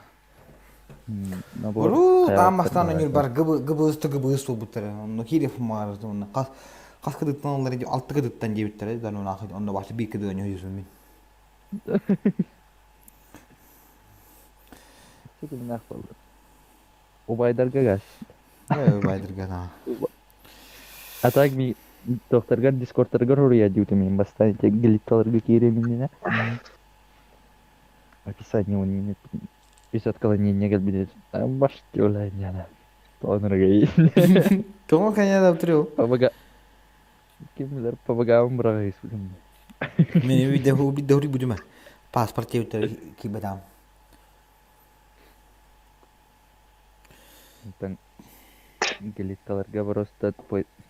Набор Уруу хайаабаттар тааммастаан өнүр баар. бар гыбы гыбысты гыбыс буолбуттара. Онно киирев маарыты онно хас хас кыдыттан олар алты кыдыттан диэбиттэрэ да онно онно башы биир кыды өнү жүзүн мин. Чекиннээх буолла. Убайдарга газ. Убайдарга на. А так ми докторгар дискордтаргар уруйа диутум мин бастаан ити глитталарга киириэминнинэ. Описание он үс отклонение кэлбит баш тиолайняна. Тоонурга Тоҕо коня трю. Пабага кимлер пабагаым быраҕа испитим. Мен видео видео будема. Паспорт диэбиттэр кибетам. Онтон глитталарга просто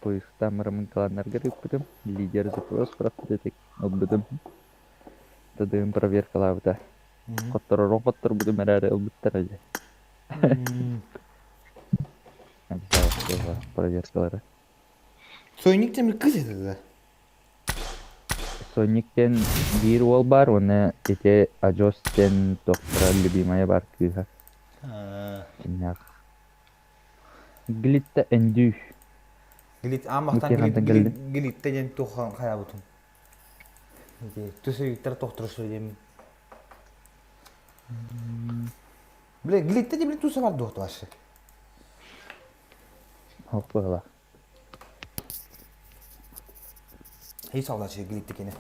поисктаан барамын ыыппытым. Лидер запрос проходит ылбытым. Тадыым проверкалаабыта. Хотторорон хотторбутум эрээри ылбыттар дьэ. Проверкалары. Сойник темир кыз это да. Сониктен биир уол баар уонна ити Ажос диэн доктора любимая баар кыыһа. Киннээх. Глитта эндүү. Глит аамахтан Мукиһантан кэллим. глитте диэн туох хайаабытым. Түсүгүттэр тохторсу диэн. Блин, глитте диэн туса бар дуохту вообще. Ох быһыла. Хей саулачы глитте кene.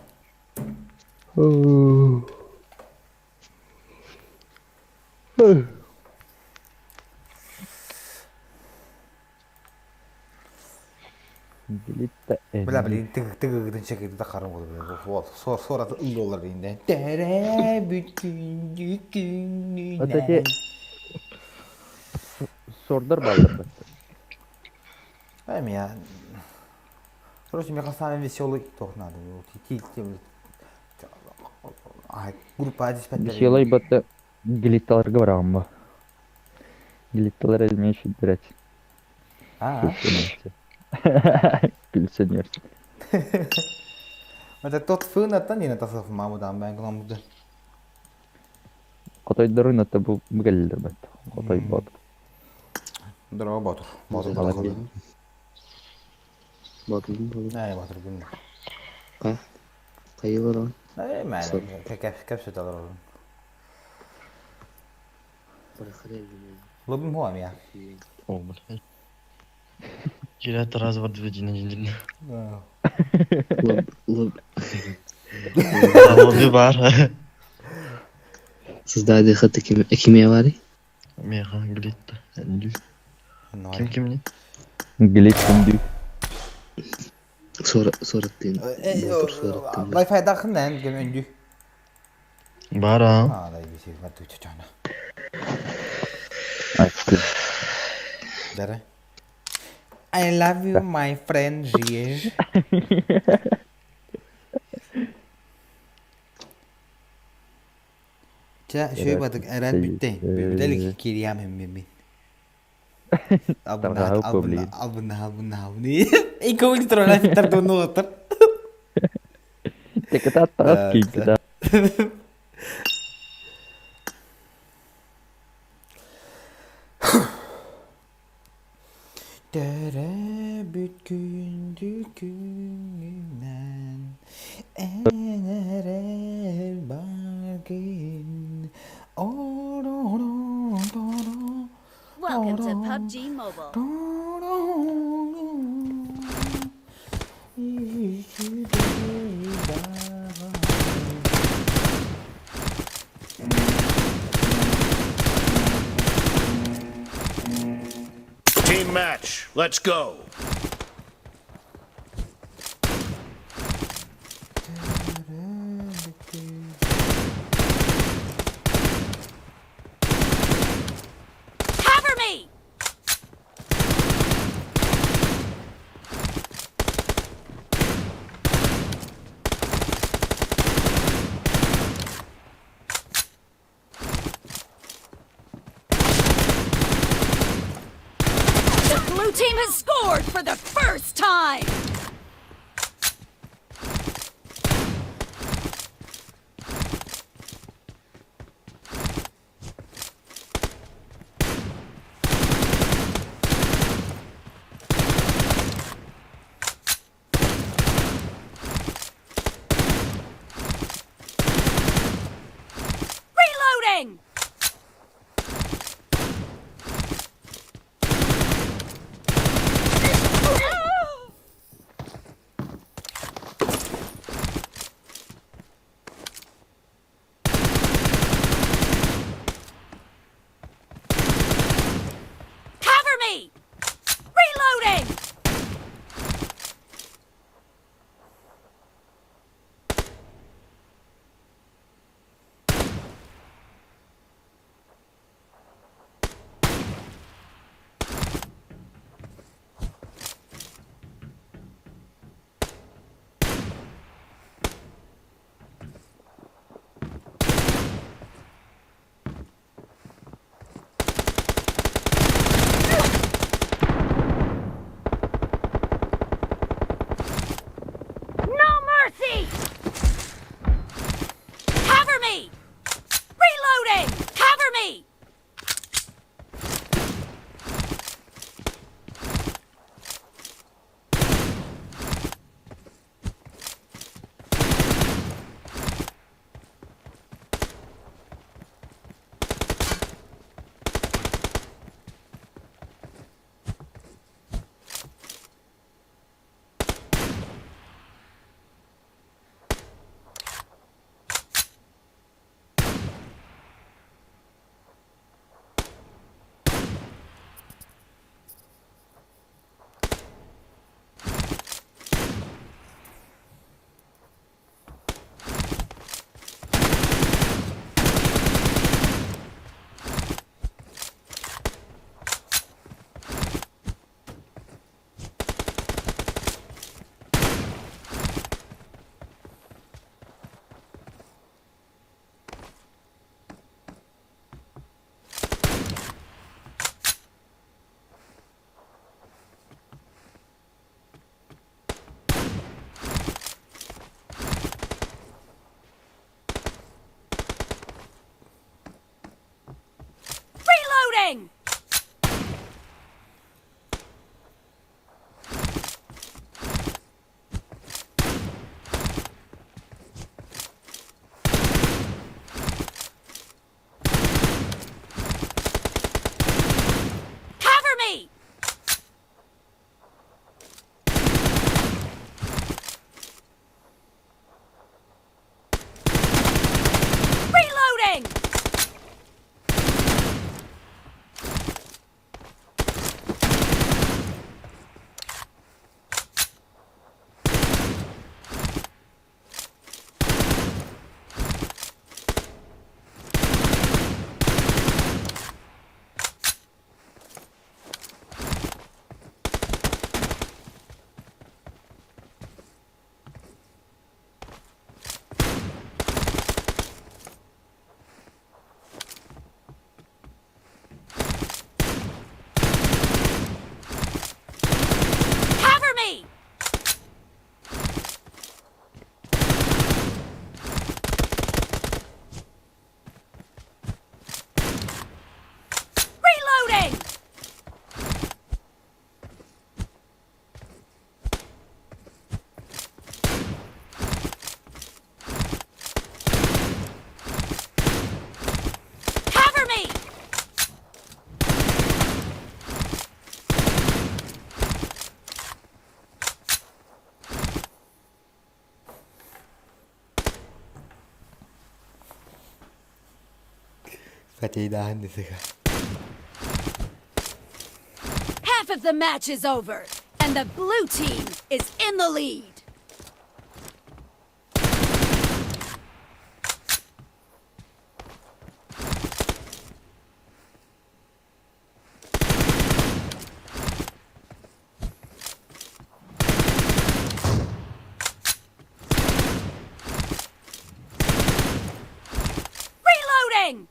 Глитта Бля, эндүү. блин, тыгы тыгы чекеди да карым болду. Вот, сор сор аты ыллолар инде. Тере бүтүн Вот эти дүкүнүнэн. сордор бааллар бат. Эми Короче, мне самый веселый тох надо. Группа Веселый бата глитталарга бараҕын ба. Глитталар элмей шүддэрет. Күлсөнүөр. Это тот фын аттан диэн тасыф мамудан бэн гламуды. Хотойдорун атта бу бу бат. Хотой бот. Здорово, Батур. Батур Батур. Эй, Батур күн. Кайылар Эй, мә, кәп кәп сөтәләр олын. Лобым хуа мия. О, блядь. Кирят раз, два, две, один, один, один. Лобби бар. Создали хаты киме бар. Меха, глитта. Ким ким не? Глит күндү. Сора сораттын. Батыр сораттын. Wi-Fi дахын нән кем өндү. Бар а. А, да, бisi мату чачана. Дара. I love you, my friend Жиеж. Ча, шөй бадык әрән бүтте. Бүдәлик кириям hem мен. Тарҕаһы публигин. Албынна, албынна, албынна. Икки тролль тартуну оттар. Текета тас кийкита. Дәрә бүткүндү күнүнән Энәрел баргын Welcome to PUBG Mobile. Team match, let's go. Cover me! The blue team has scored for the first time! Reloading! Хатейдааһын десега. Half of the match is over, and the blue team is in the lead. Reloading!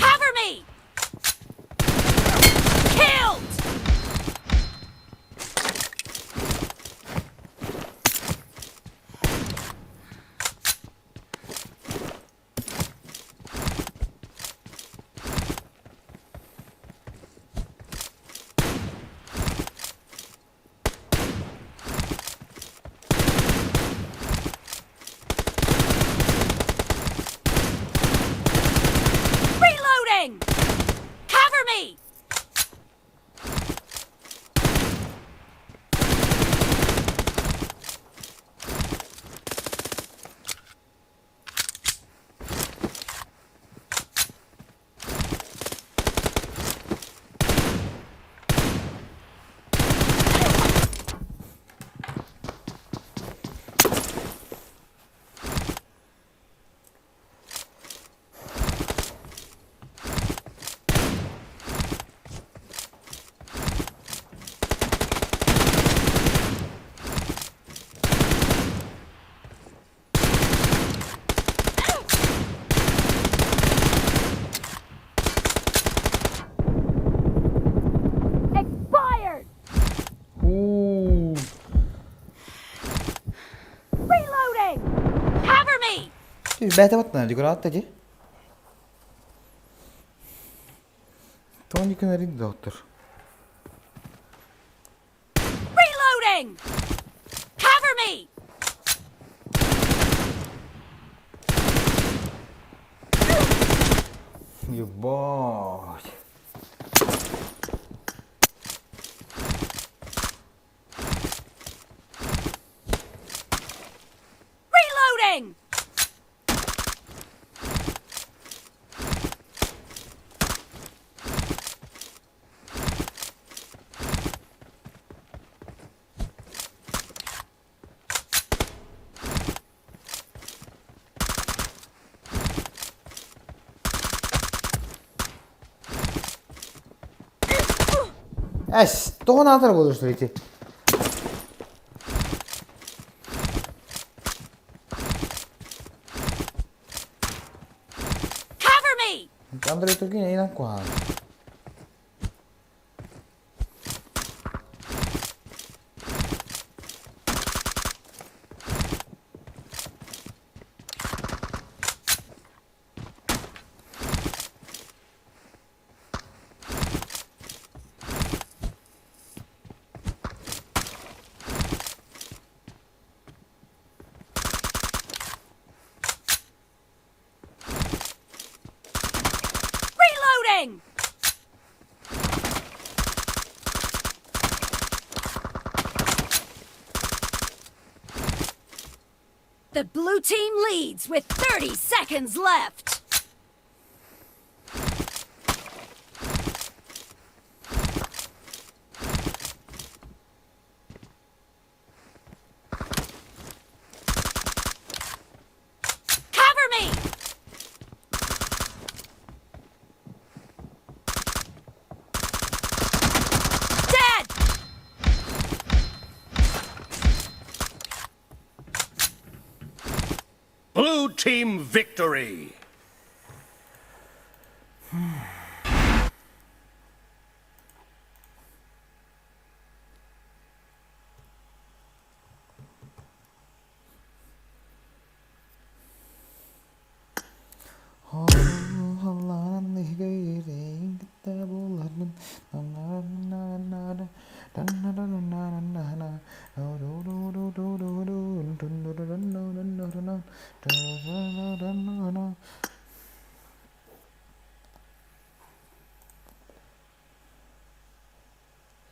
Cover me! Killed! Reloading! Cover me! Expired! Уу. Reloading! Cover me! Бэйэтэ баттана декоратта дии. Тони күнэрин доктор. Reloading! Cover me! Ебать. Reloading! Эс, тоҕо наатар буолур ити? Cover me! Андрей Тургенев инан куһаҕан. Reloading! The blue team leads with 30 seconds left. Cover me! Dead! Blue team victory!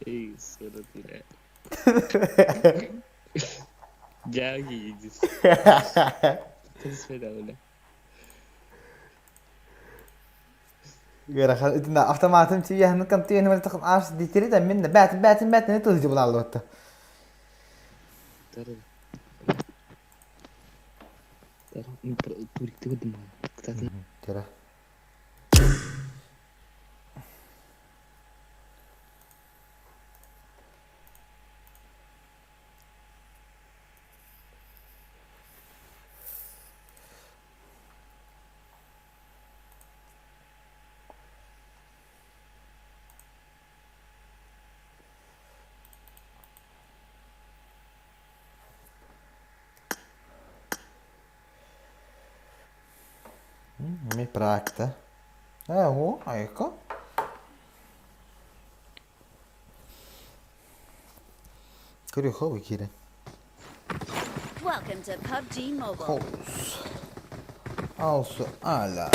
Эй, сыры Дягидис. Ыарахан итиннэ автоматым тиийэһин кантыйан тахын аас диэтири да мин бээтин бээтин бээтин тылдьы булааллыбатта. Тера. Mi practa. Oh, ecco. Көрүөххэ киирэн. Welcome to PUBG Mobile. Холус. Also alla.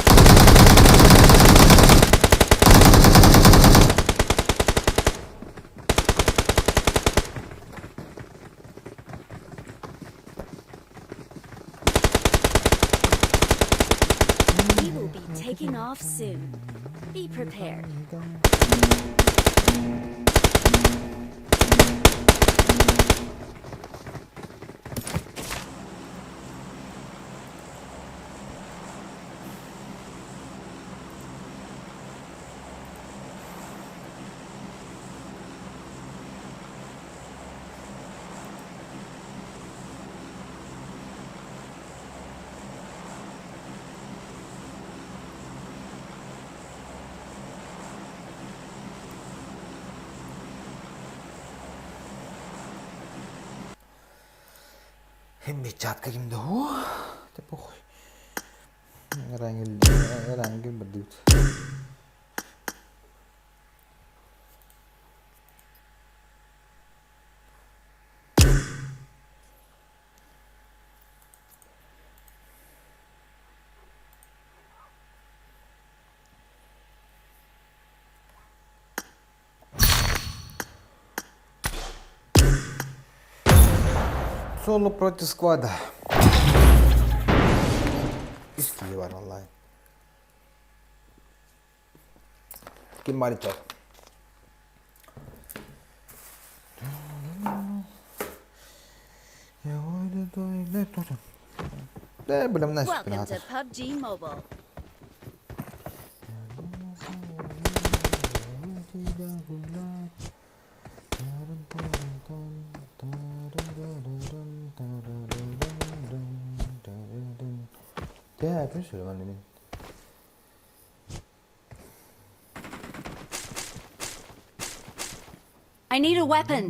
We will be taking off soon. Be prepared. Химмичатка ким да Да похуй. Рангел, Рангел бардыбыт. Соло против склада. Үс киһи бар онлайн. Ким бар ичер? Билемнәс Welcome to PUBG Mobile. I need a weapon.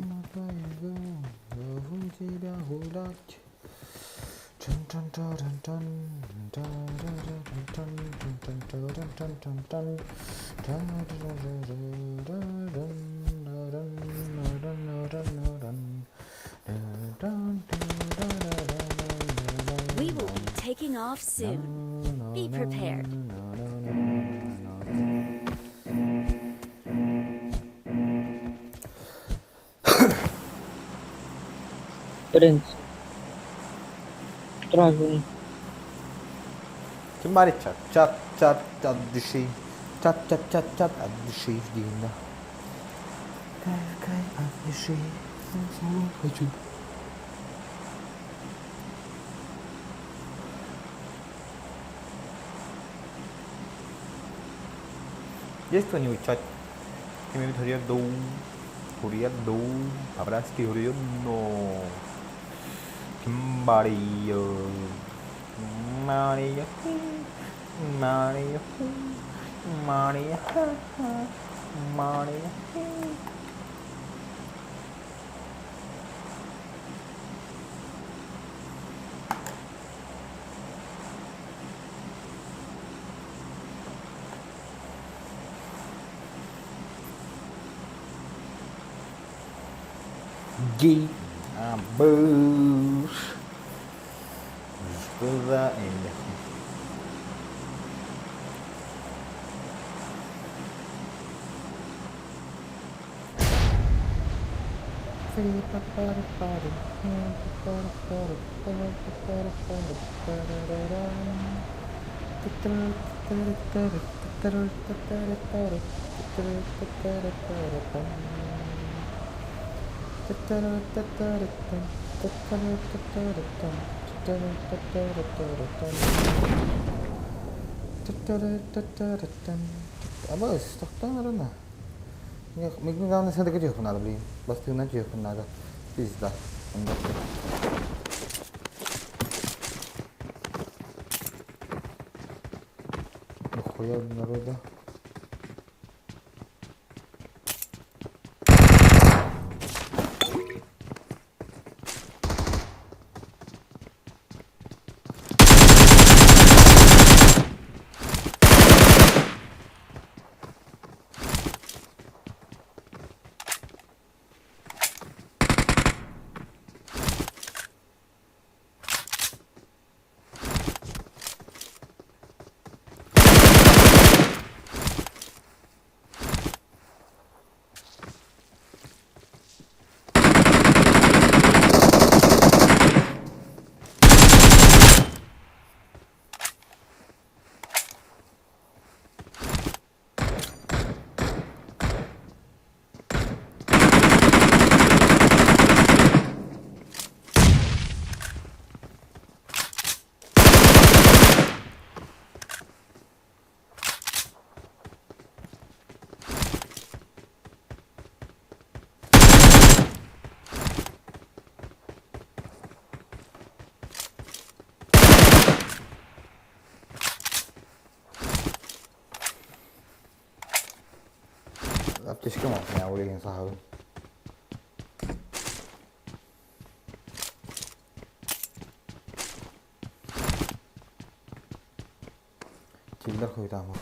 We will be taking off soon. Be prepared. Принц. Правильно. Ким бар ичер? Чат, чат, от души. Чат, чат, чат, чат от души дигинде. Кайф, кайф от души. Хочу. Есть кто-нибудь чат? Ким хориадо, хориадо, по-братски хориадо. Ким барио. Мария, Мария, Мария, Мария. Гей, абыш. Что за Абас, тохтоон эрэ Мигин главное садыга түһүөхпүн наада блин. Бастыынан түһүөхпүн наада. Пизда. Нахуя народа? Аптечкам я улеген сахабын. Киллер хуйтаамыр.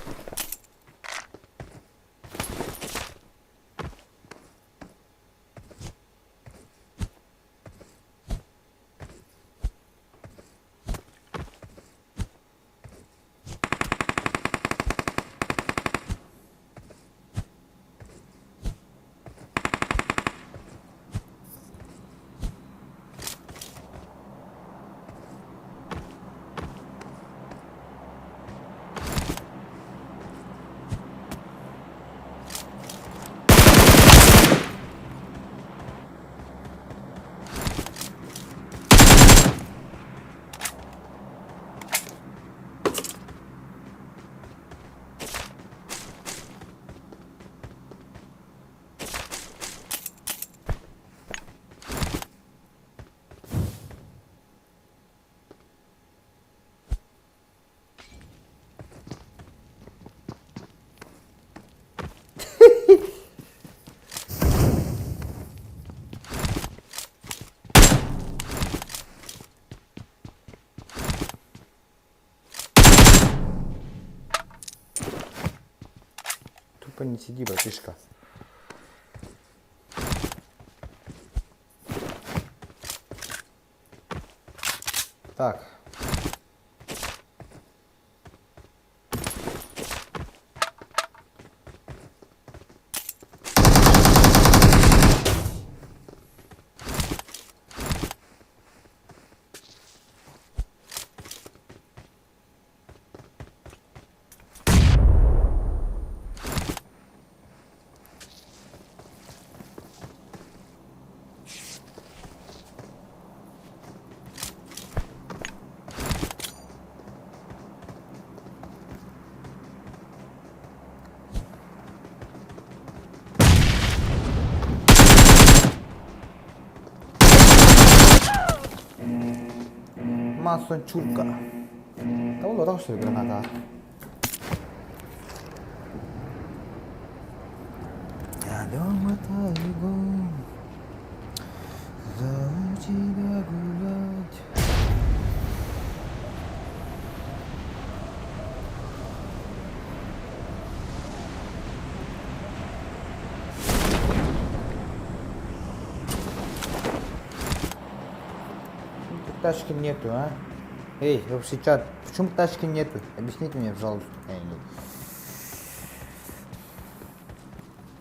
Тупо не сиди, братишка. Так. Масон чурка. Того лотох что ли граната? Я дома тайгу, зову тебя гулять. Тут тачки нету, а? Эй, вообще чат, почему тачки нету? Объясните мне, пожалуйста. Эй, нет.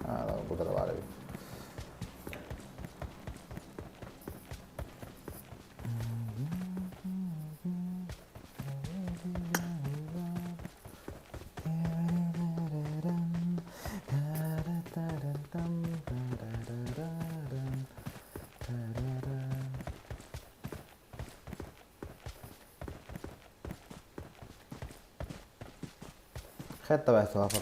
А, куда Хэтта бэхтэлапа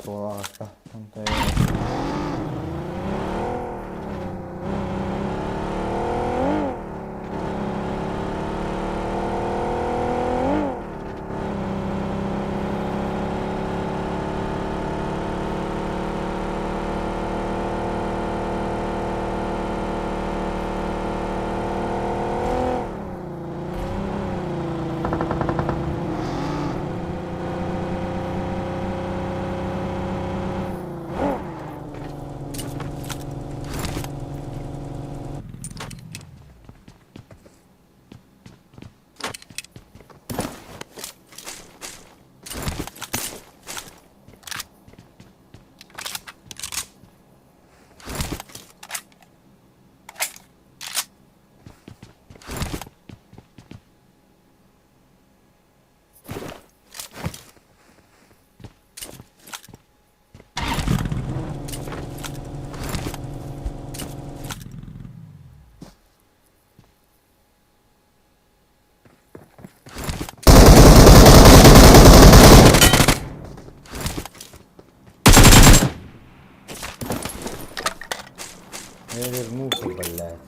Я вернулся, блядь.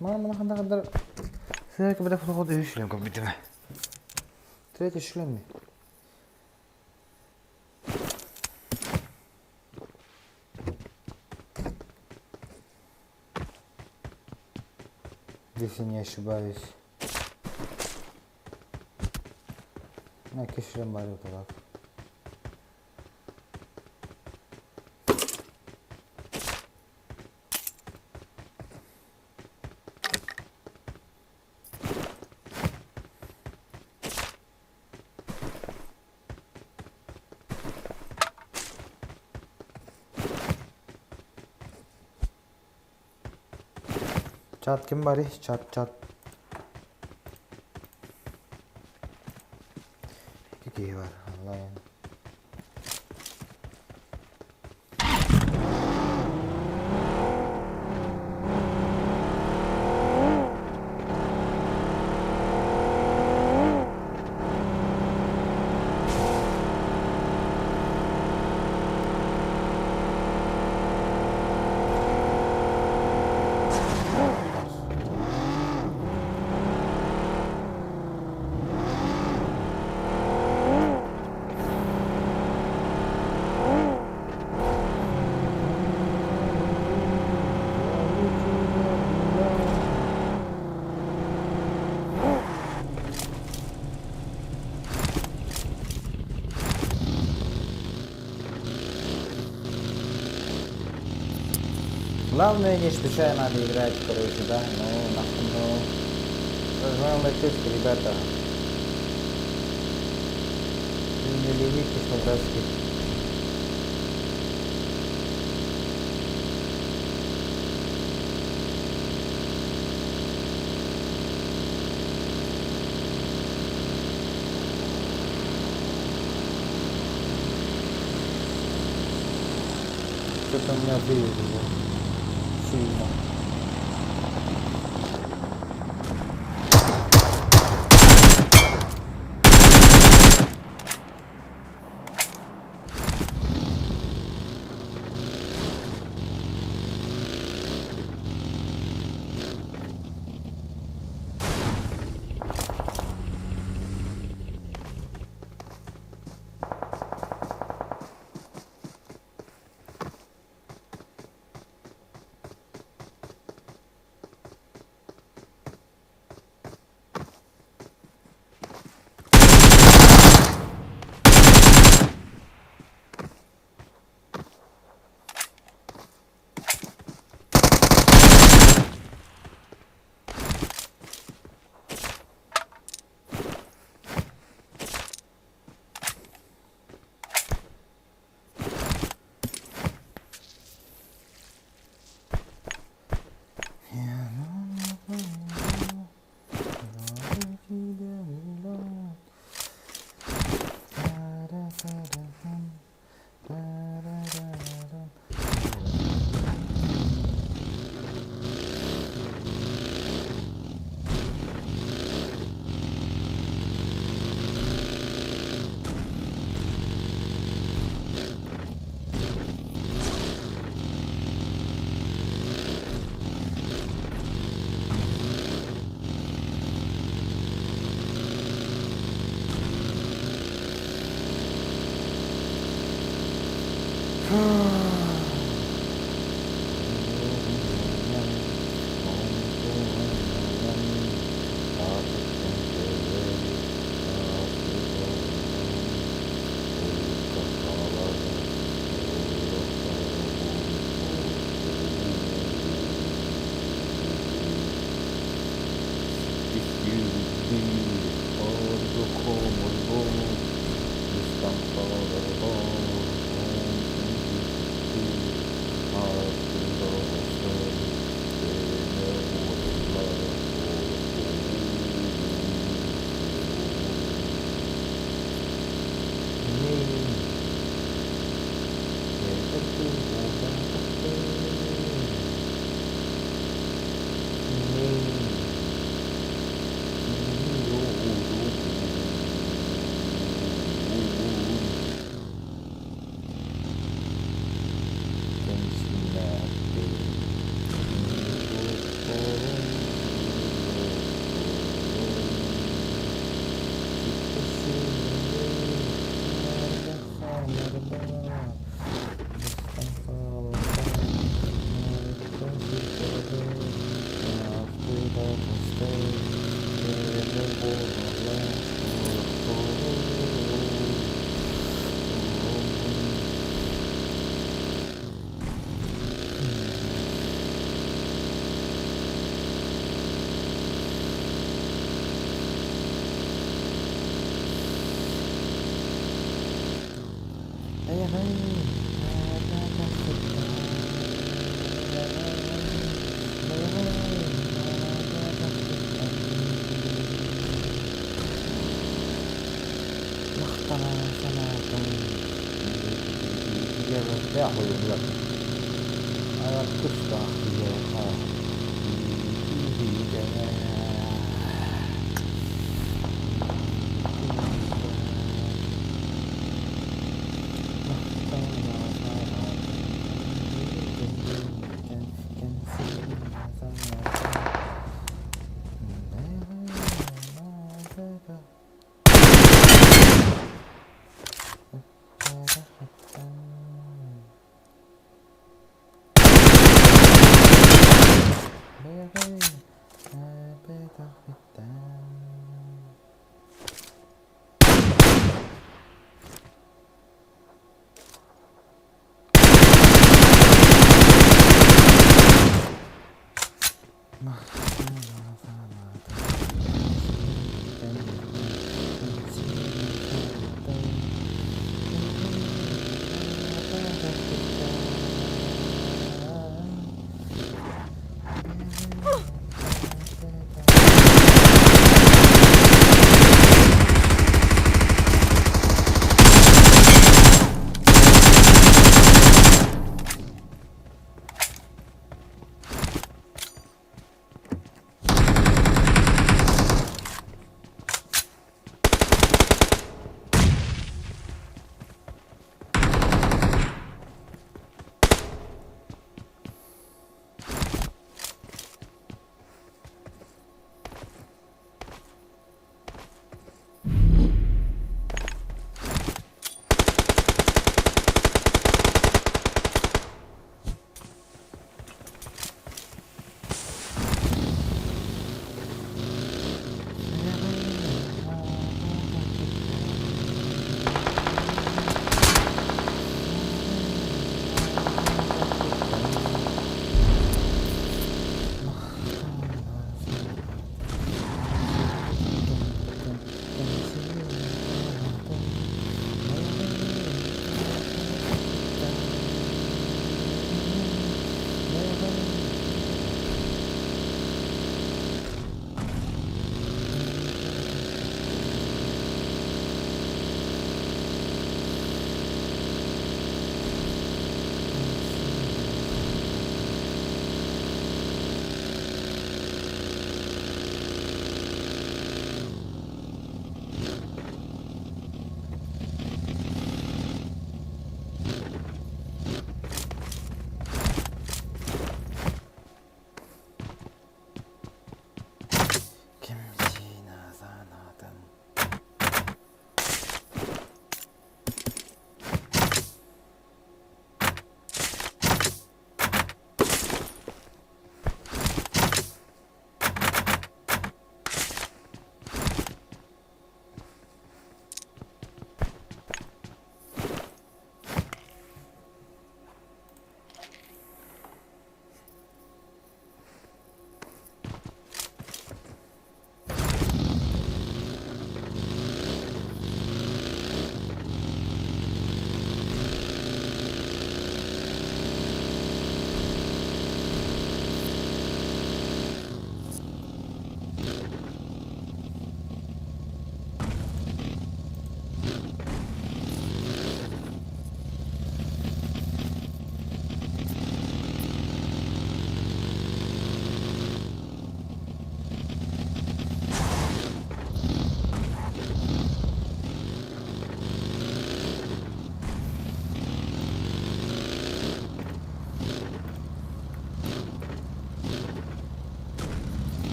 Мама, Сырка бля флоды шлем компьютера. Третий шлем. Если не ошибаюсь. На кишлем барю так. Чат ким барый? Чат, чат. Кики бар, онлайн. Главное, не спеша надо играть, короче, да? Ну, нахуй, ну. Нажимаем лайкосик, ребята. Не ленитесь по-братски. Что-то меня вывезло сильно. Ким сиин аатын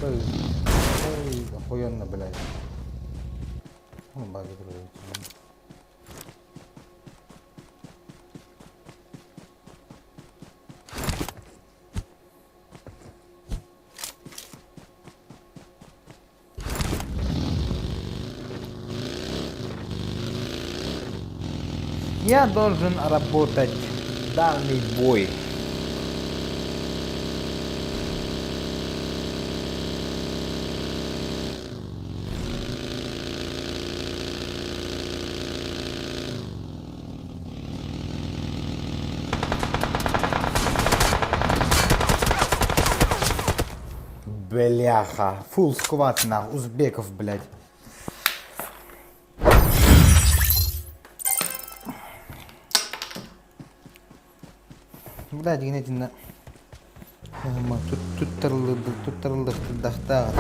Ой, охуенно, блядь. Ну, баги короче. Я должен работать дальний бой. Бляха, фул сквад на узбеков, блядь. Блядь, генетина. Туттарылдыхтаах.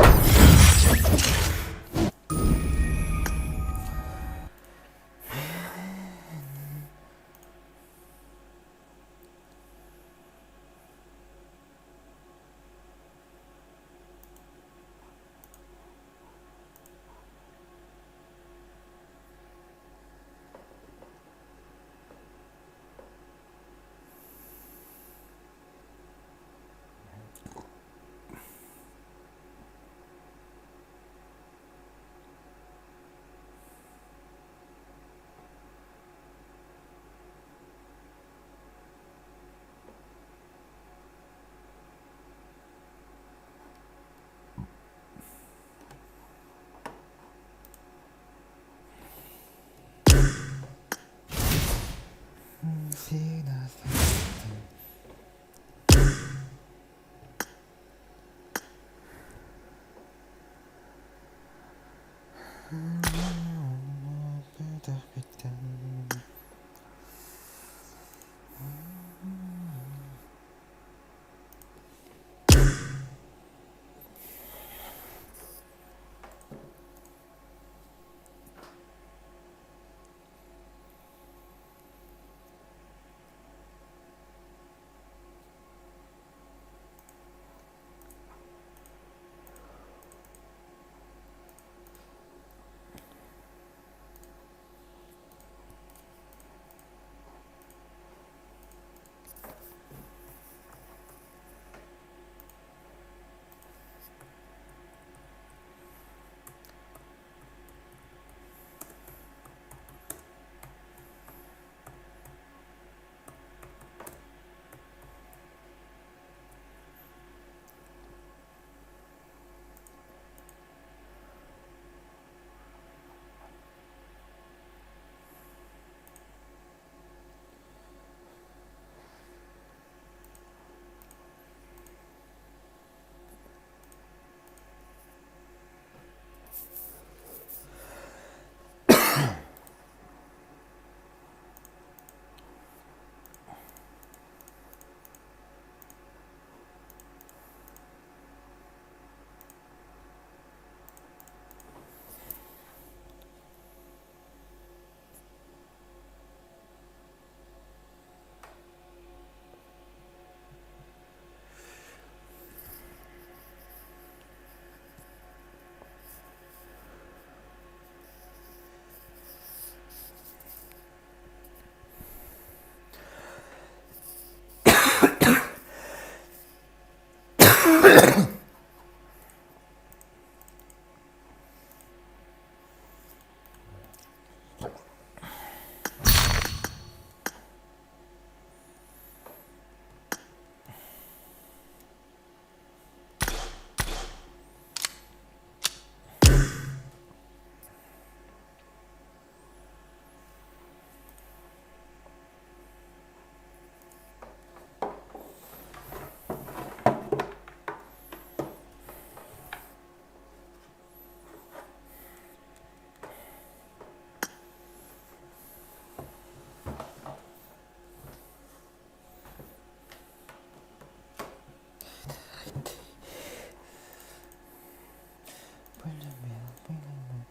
Полюбил, полюбил,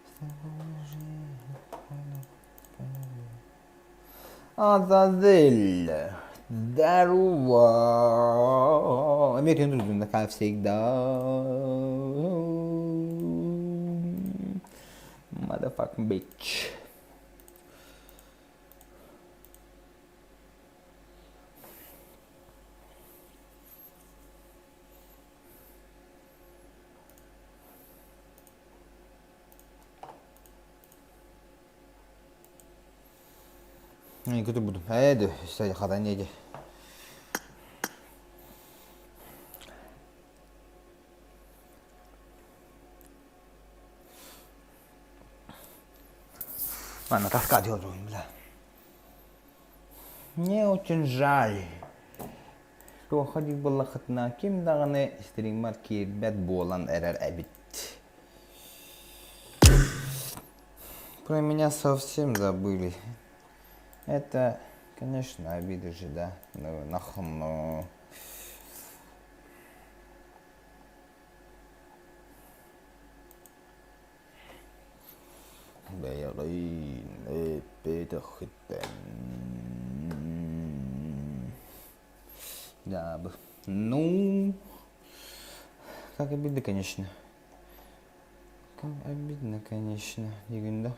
с тобой жизнь полюбил, полюбил. Азазель, здорово. Американ дружина, как всегда. Motherfucking bitch. Kötü buldum. Hadi işte kadar neydi? Ладно, тоска делаю, бля. Мне очень жаль. Туохха диир буоллаххытына, ким даҕаны стриммар киирбэт буолан эрэр эбит. Про меня совсем забыли. Это, конечно, обида же, да? Ну, нахуй, ну. Бэйэҕин эппэтэххиттэн Дьаабы. Ну, как обидно, конечно. Как обидно, конечно, диигин да.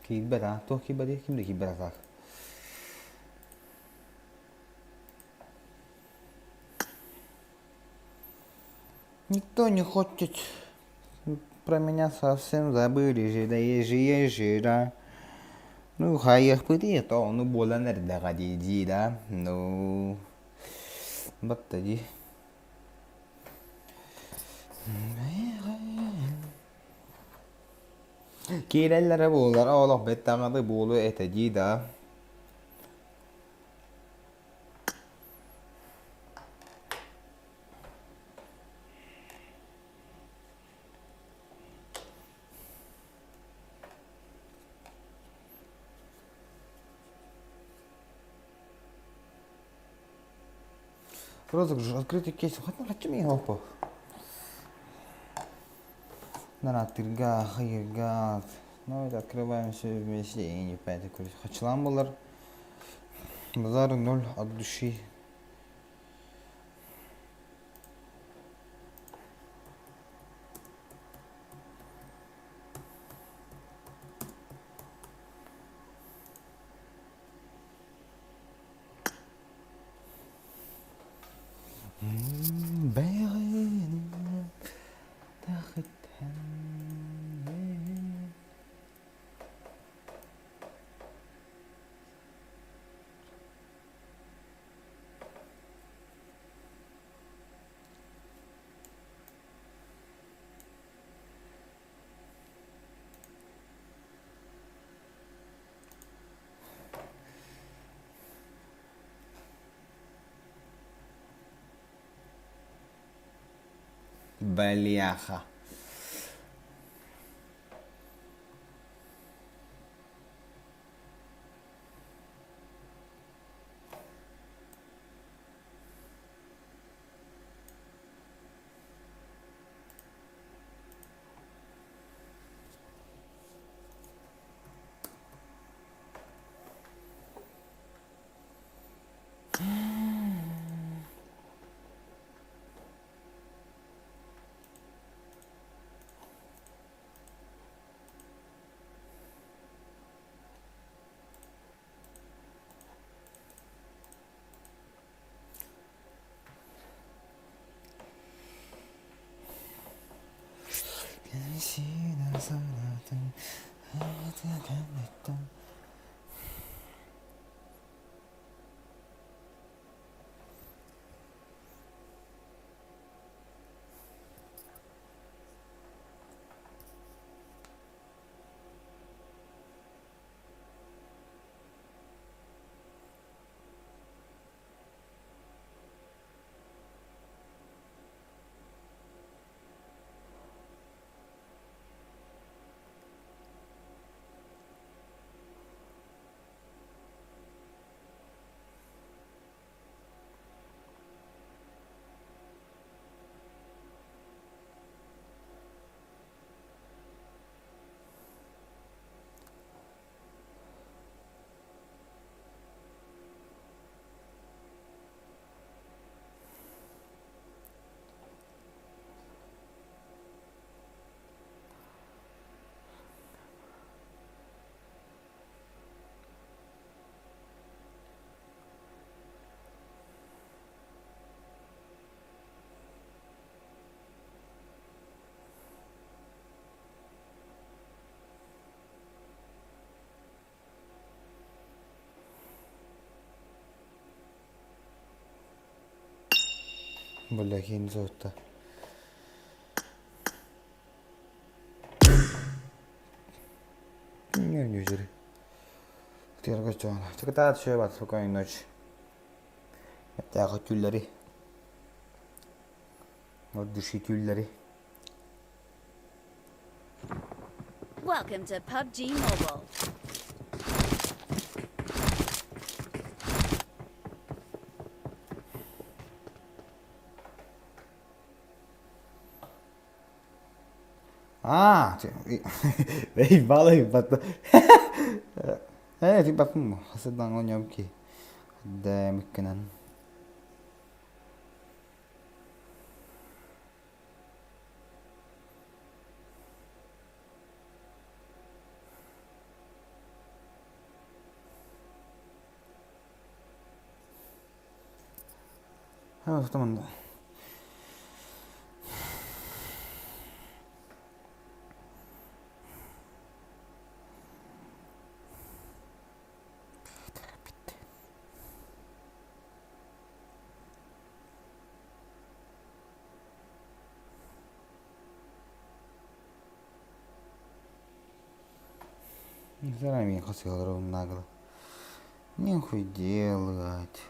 Киирбэт аа, туох киирбэтий? Ким да киирбэт атаак. Никто не хочет про меня совсем забыли же, да ежи да. Ну, хайыахпытый, то ону буолан эрдэҕэ дии-дии да. Ну, батта дии. Киирэллэрэ буоллар олох бэт даҕаны буолуо этэ дии да. Розыгрыш открытый кейс. Хочу меня опа. Наратырга, хайырга. Ну, это открываем все вместе и не пять. Хачылан болар. Базар ноль от души. Бляха. Бля, киин золото. Не, не Спокойной ночи. Түүллэри. От души түүллэри. Welcome to PUBG Mobile. Аа, балай бат. Э, ти бапым хасадан оñом ки. Дэмиккенен. Ха, Заранее хотел нагло. Нехуй делать.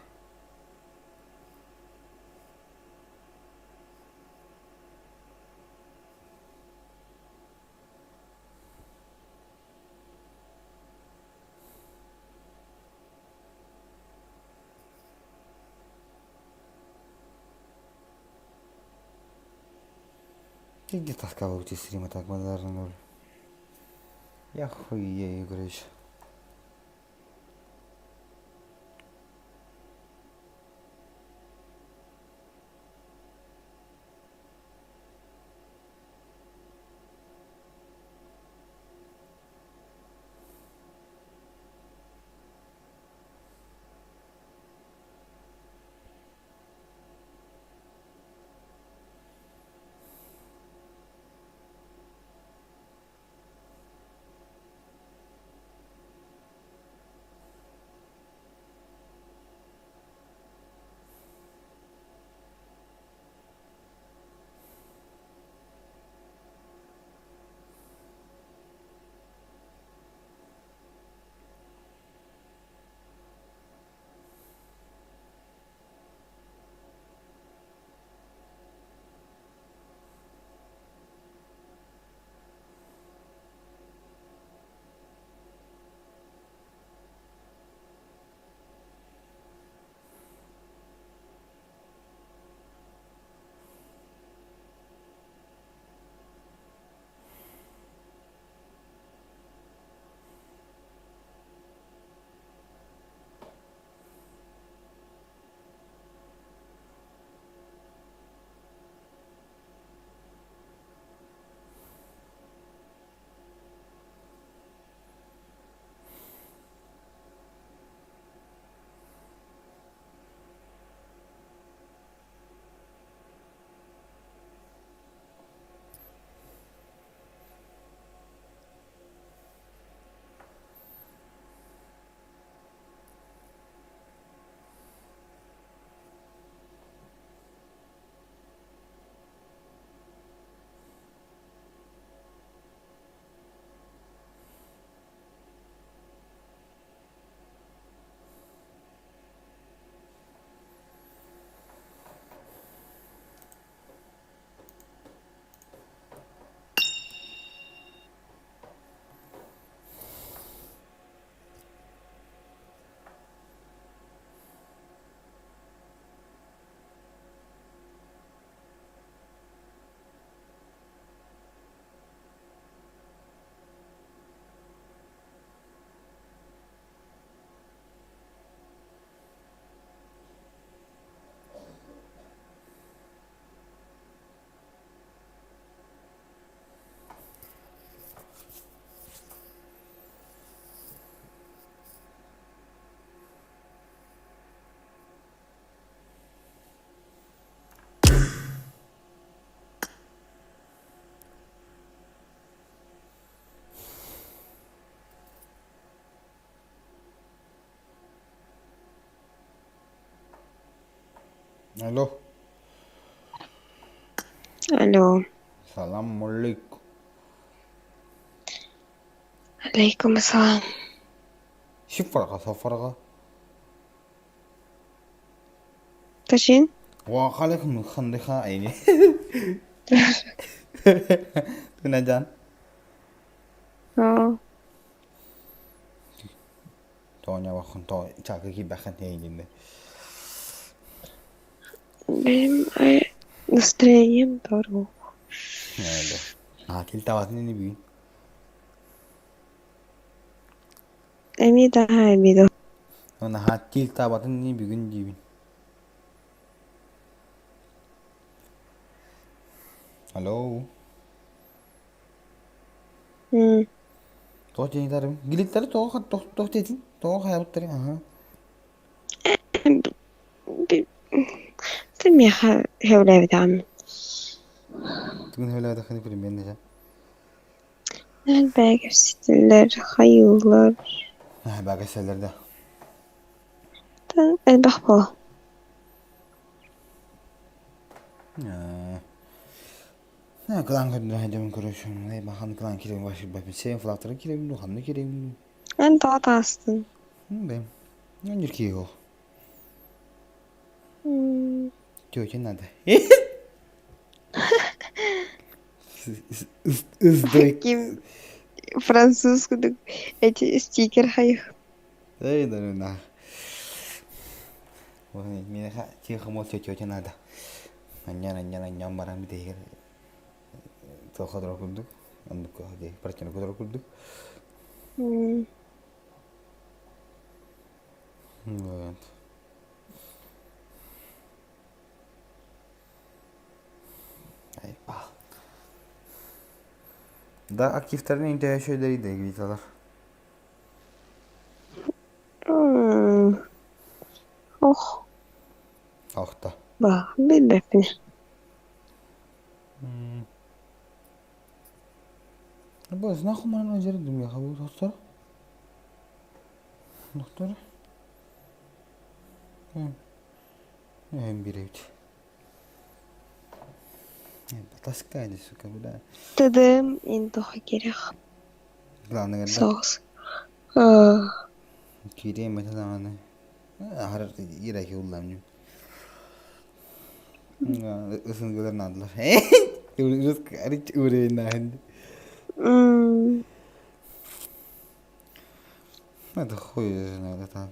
Ты где таскал эти стримы так базар ноль? Я хуею, короче. Алло. Алло. Салам алейкум. Алейкум ассалам. Шифрга, сафарга. Тачин? Ва алейкум хандыха айни. Тунаджан. Аа. Тоня вахан то чакы ки бахан хейнинде. Бэм ай настроением дорог. Алло. А кил таватын ни бүгүн. Эми да эми до. Она ха кил табатын ни бүгүн дибин. Алло. М. Тоқ тенитарым. Гилиттери тоқ тоқ тоқ тетин. Тоқ хаябыттары. Аха. Ты миэхэ сөбүлээбэтэҕим. Тугун сөбүлээбэтэххиний примерно дьэ? Элбэҕи кэпсэтэллэр, хайыыллар. Элбэҕи кэпсэтэллэр да? Элбэх буолуо. Кылаан көрдөрө сылдьабын көрөсүн. Бахан кылаан кирэбин башырбаппын. Сен флактары кирэбин ханна кирэбин Эн тоҕо таастын? Бэм. Өнүр киһи ол. Тетя надо. Ким француз кудук эти стикер хайых. Эй, да на. Миэхэ тихо молча тетя надо. Анньан анньан анньан баран бүтэһигэр туохха турар курдук оннукка протянука турар курдук. Вот. Айпал. Да активтарын интэһэ дэгвиталар. Ох. Охта. Ба, билбэппин. Бу знакомый жердим я хабы доктор. Доктор. Эм бирэбит. Таскай сука, бля. Тыдым ин тоха керек. Главное, Соус. Киириэм этэ даҕаны. Аһар ираки уллам Ысынгылар наадалар. Уровень Это хуй знает это.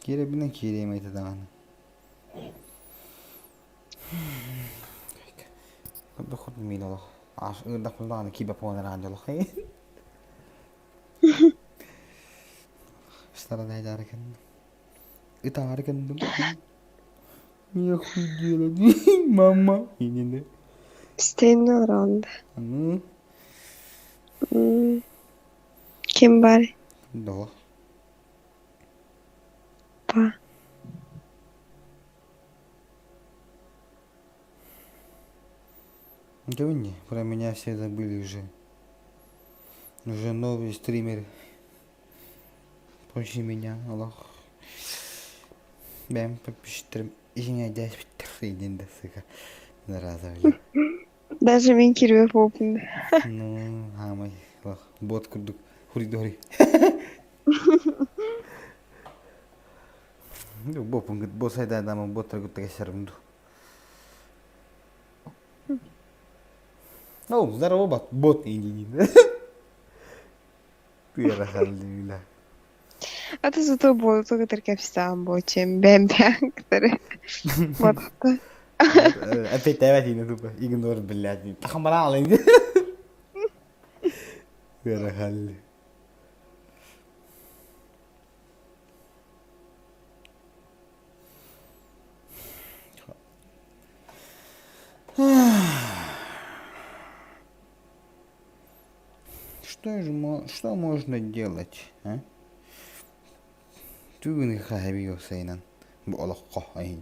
Киирэбинэн киириэм этэ даҕаны. Доход мин олох. Аш ырдах даҕаны киибэ пуонар олох. Старадай кэннэ. Ытаары кэнним. Нехуй делать, мама. Ининэ. Стейн раунд. Ким бар? Да. Па. Да не, про меня все забыли уже. Уже новый стример. Позже меня, Аллах. Бэм подписчиктерим иһиҥ диэн да сука. Зараза, бля. Даже мин кирбэ буолбун. Ну, хаамай, лох, бот курдук хури-дори. Бопун бо сайдаадама боттар кытта кэсэрим ду. Ну, здорово, бот, бот иди. Тыарахаллыыла. А ты зато буолту кытары кэпсээн буочем бэм бэм кытары. Бодохто. Опять тиine тупо. Игнор, блядь. Тахамбараалын. Тыарахалли. Что же, что можно делать, а? Түгүн хаһаби сайынан бу олоххо айын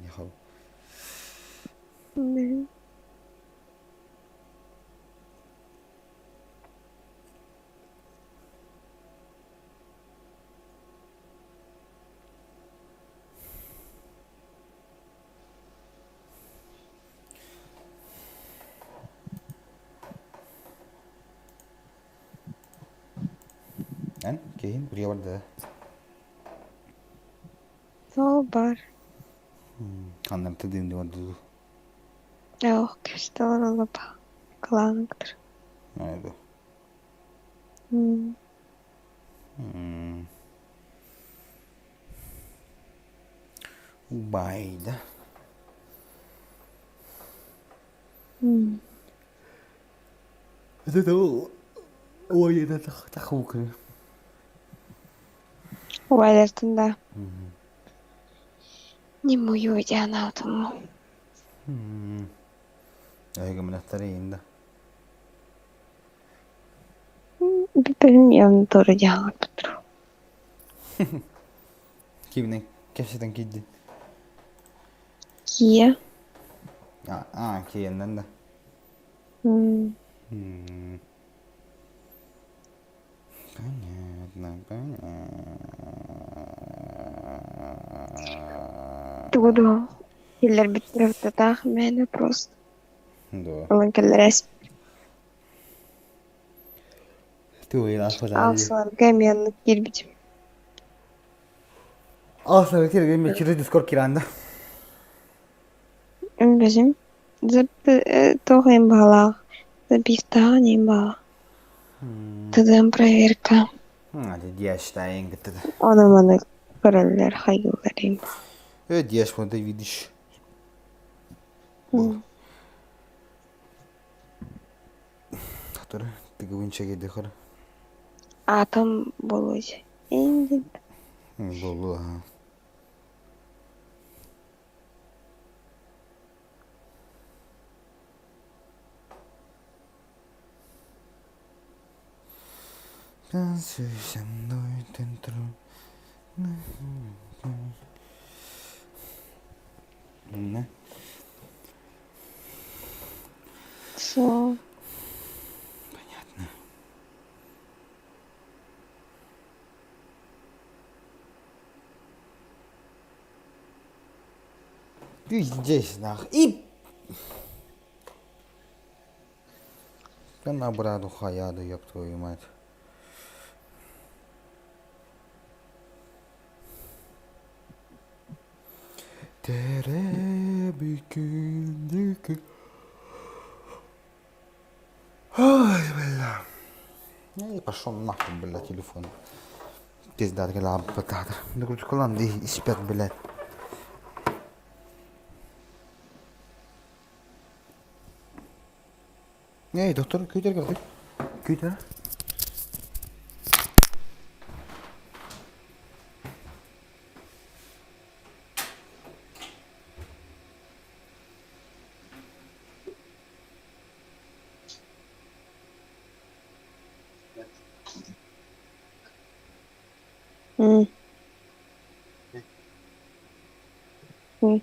Эн киһин курья барда. Сол бар. Ханнар тыдын диэн дуу. Ох, кэпсэтэлэр олопа. Кылааныктар. Айда. Убайда. Это ой, это тахукы. Убайлартын да. Не мою дианаутуму. Эһиги мынахтары да. Билбэппин явно тоже дьаһалларбыт. Киминен кэпсэтэн киирдин? Кия. А, киэннэн да. М. Понятно, понятно. Тугу да киллэрбиттэрэ мээнэ просто. Да. Ылан кэллэрээс. Ты Алсыларга эмиэ оннук киирбитим. Алсыларга киирбитим, через Дискорд киирэн да. Бэсим. Туох иһин баҕалаах, запистааҕын иһин баҕалаах. Тыдыам проверка. Диэштайын кытта. Ону маны көрөллөр, хайгыыллар иһин. Э, диэш, ты видишь. Который тыгыбын чэгейдихар. Атом болуй. Инди. Болу, ага. So. Понятно. Ты здесь, нах. И... Да на браду хаяду, ёб твою мать. Ой, бля. Я пошел нахуй, бля, телефон. Пизда, лампа, Нагрузка и спят, блядь. Эй, доктор, күүтэр кэлбит. Күүтэр. М. М.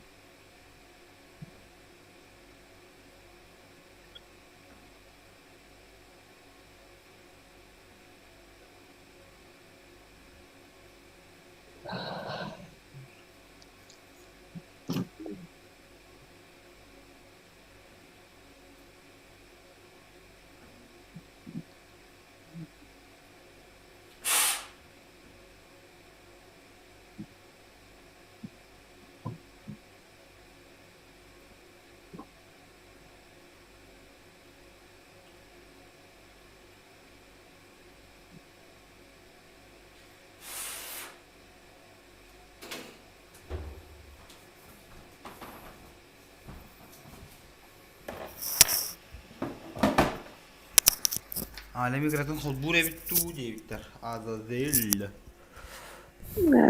Alemi kırатын холбуур эбит дуу диэбиттэр. Азазель.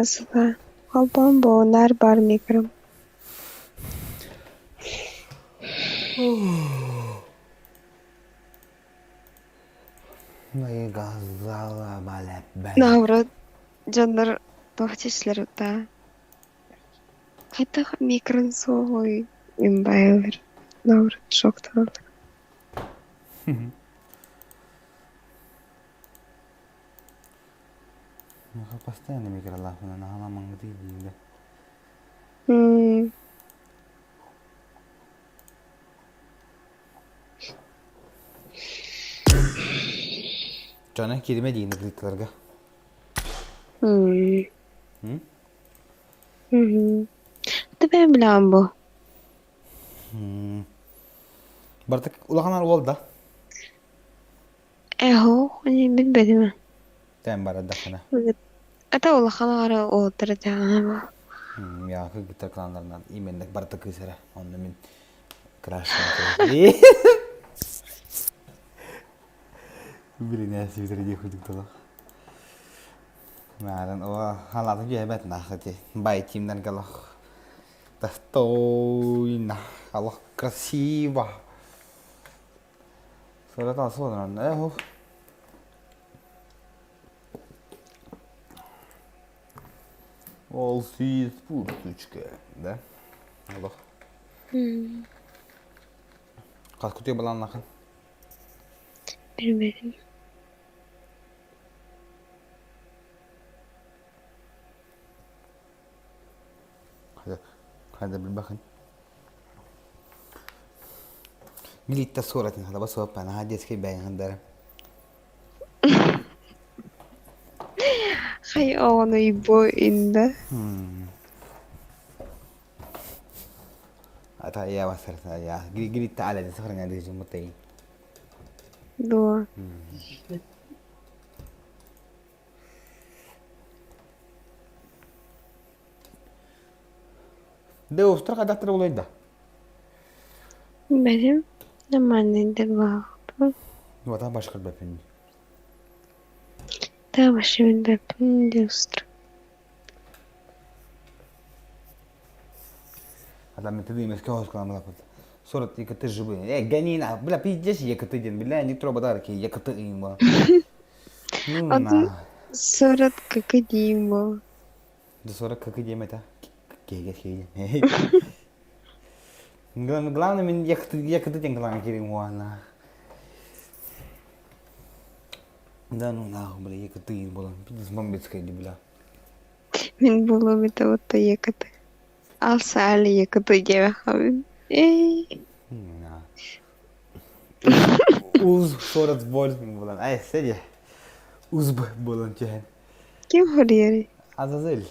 Асыла. Холбоон буонар бар микром. Наоборот, дьоннор туох чэчлэр утаа. Хайдах микрон суоҕуй имбайлар. Наоборот, шоктаналлар. Постоянно микролафына наһаламаҥҥытый дииллэр. М. Дьоно кииримэ диин ыгыытыларга. М. М? Мгм. Ты бэйэм билэҕин бу? Барыта улахан уол да? Эһоо, билбэтим. Тэн барардаххына. Это улахан аҕара уолаттар этэ Яакы гытар кланнарынан именно барыта кыыс эрэ. Онно мин краш Билинээси бүтэр диэх курдук толох. Мааран о халаатын түһэбэт нахати бай тимнэргэ олох достойно олох красиво Сырата суонан э Ол сиис пуртучка, да? Олох. Хас кутуй балааннахын? Билбэтим. Хайда билбэхин. Милитта суоратын хадаба суоппа наһаа детский бэйэҥ дара. Хай оҕону ибо инда. Ата я басар я гилитта аля сахарня дежимутей. Дуо. Девушка хайдахтар улайда. Билбэтим. Нормальный баҕаппын. Вата башкар бэпин. Да, вообще билбэппин девушка. Адам ты дымес кеос кламлапыт. Сорок ЕКТ живы. Э, гони на, бля, пиздец ЕКТ ден, бля, не троба дарки, ЕКТ им. Ну Атын на. сорок как дима. До 40 как идем это? Кеге хеге. Главное, главное, мен ЕКТ, ЕКТ ден главное керем уана. Да ну нахуй, бля, ЕКТ им было. Пиздец бомбецкая, бля. Мин буолуом этэ оттон ЕКТ. Алса али ЕКТ диэбэххабын. Эй. На. Уз 48 булан. Ай, сиди. Узб булан түһэн. Ким хоруйарый? Азазель.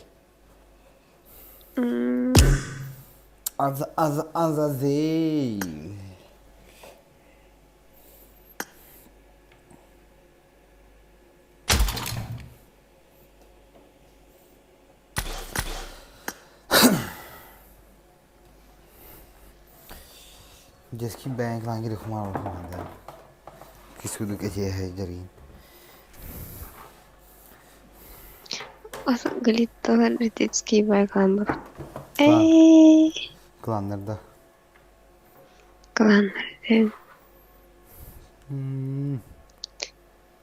Аз аз Азазель. Детский bank лангери хумар хумар. Кисудук эти жарин. Галитталар детский байкалар. Эй. Кланнарда. Кланнарда.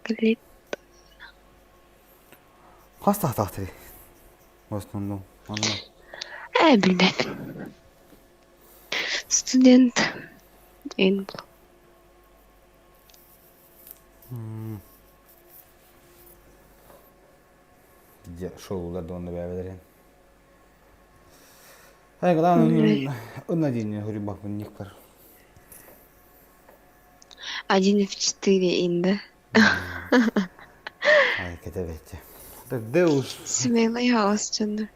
Галит. Хас тахтахтри. В основном. Онно. Ээ билбэппин. Студент. Эн Дьэ, шоулар да онно бэйэбэлэрин. Ай, главное, он один не говорю, бак, них пар. Один в четыре инда. Ай, кэтэбэттэ. Так, Деус. Смелый хаос дьоннор.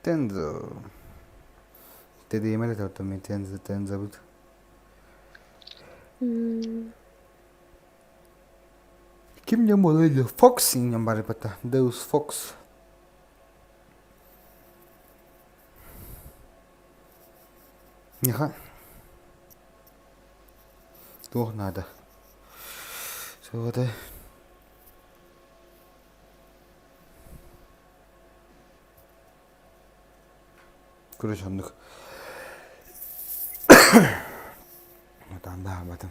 Тензо. Тэдиэмэр тортоми тензо тензо бут. Ким не молили Фокс инем барыпата. Деус Фокс. Неха. Туох надо. Суота. Короче, оннук. Там да, об этом.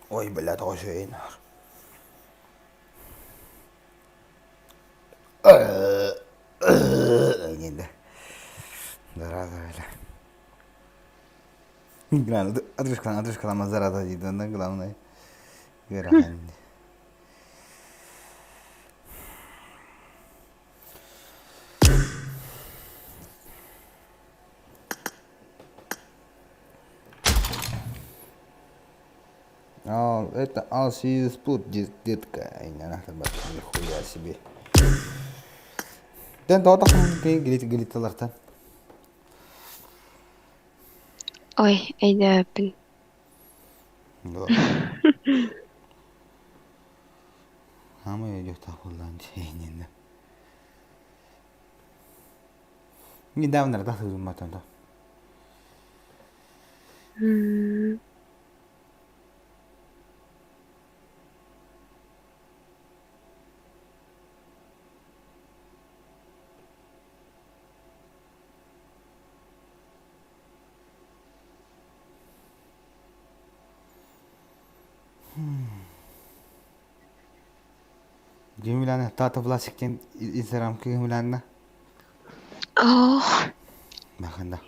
Ой, бля, тоже инар. Зараза, бля. Главное, отрыжка зараза, да, главное. Грань. А, это Алсиспут, детка. Ай, не нахрен, нихуя себе. Ден тоотохун гилит гилитталартан. Ой, өйдөөбүн. Ама өйдөхтах буллаан чейнинде. Недавно тахтыбымматан то. Гимилана Тата Власик диэн Инстаграм кыһымланна. Ох, Баханда.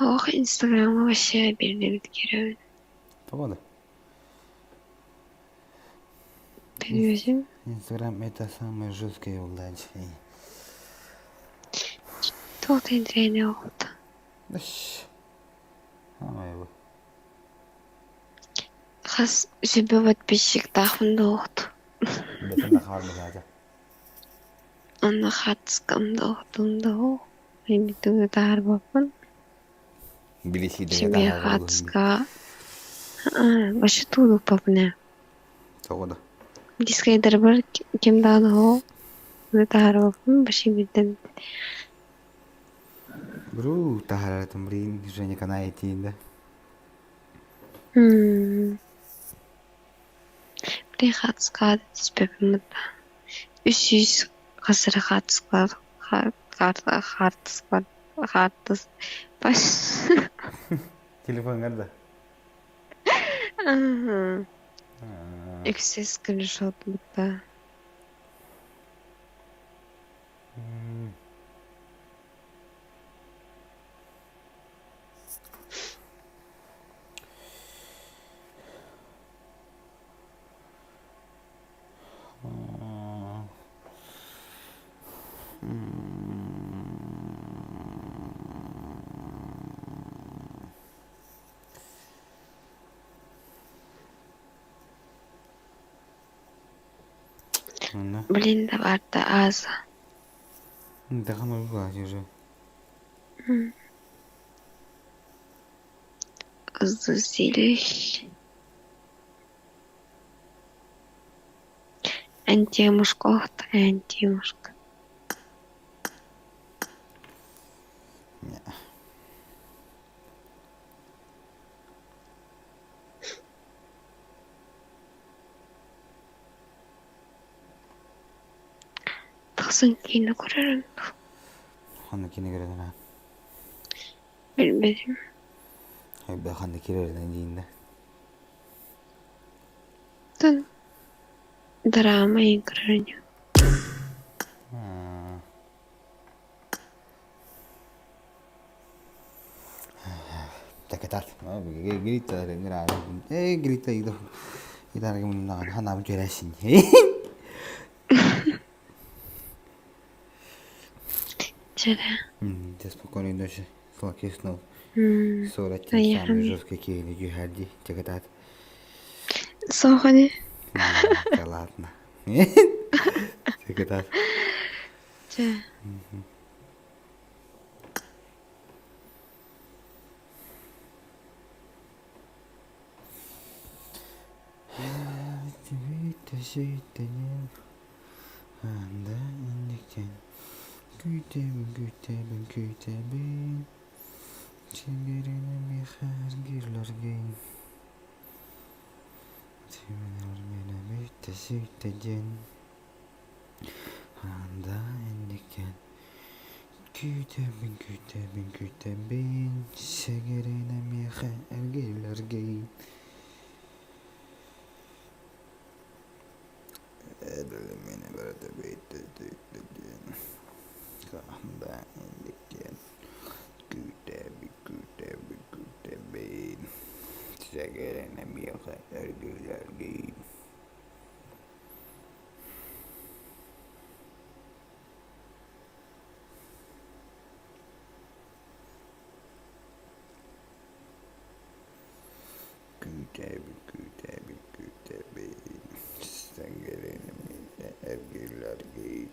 ох, Инстаграмы вообще бирдебит керебин. Того да. Билбэтим. Инстаграм это самое жесткое явление. Туох да интириэһинэй оҕото. Самое бу. Хас сүбэ подписчиктаахпын да оҕото. Бэтин да хаалбатаата. Онно хаартыскам да оҕотум да оһох. Мин таһаарбаппын. Билисиидэ Себе хаартыска вообще туулуппаппын ээ. Того да. Дискайдарбар ким даҕаны оһох таһаарбаппын вообще билдим. Бру таһааратым блин Женя канай этиин да. Блин хаартыскаҕа да түспэппин да. Үс сүүс хас эрэ хаартыскалар хаартыскалар хаартыс Телефоҥҥар да? Үксэ скриншот бытта. Блин, даварда аза. Дахан уже. Зазель. Антимушка, антимушка. Тахсан киинэ көрөрүм Ханна киинэ көрөрүн аа? Билбэтим. Хайда ханна киирэринэн диин да? Тын драма иһин көрөрүн Такатар. Грита Э грита идарга муннаҕын ханаабын түһэрээсин. Чэрэ. Ты спокойной ночи. Сладких снов. Сорок самый жесткий киһини түһэрди. Чакатат. Соохони. Да ладно. Чакатат. Чэ. Анда инниктен күүтэбин күүтэбин күүтэбин Сингерини михаргирларгин Симинармина бүттэ Анда инниктен күүтэбин күүтэбин күүтэбин Сингерини михаргирларгин Эдэлимини барыта бүттэ Анда инниктен күүтэбин күүтэбин күүтэбин Сэгэринэ миэхэ эргиллэргин Күүтэбин күүтэбин күүтэбин Сэгэринэ миэхэ эргиллэргин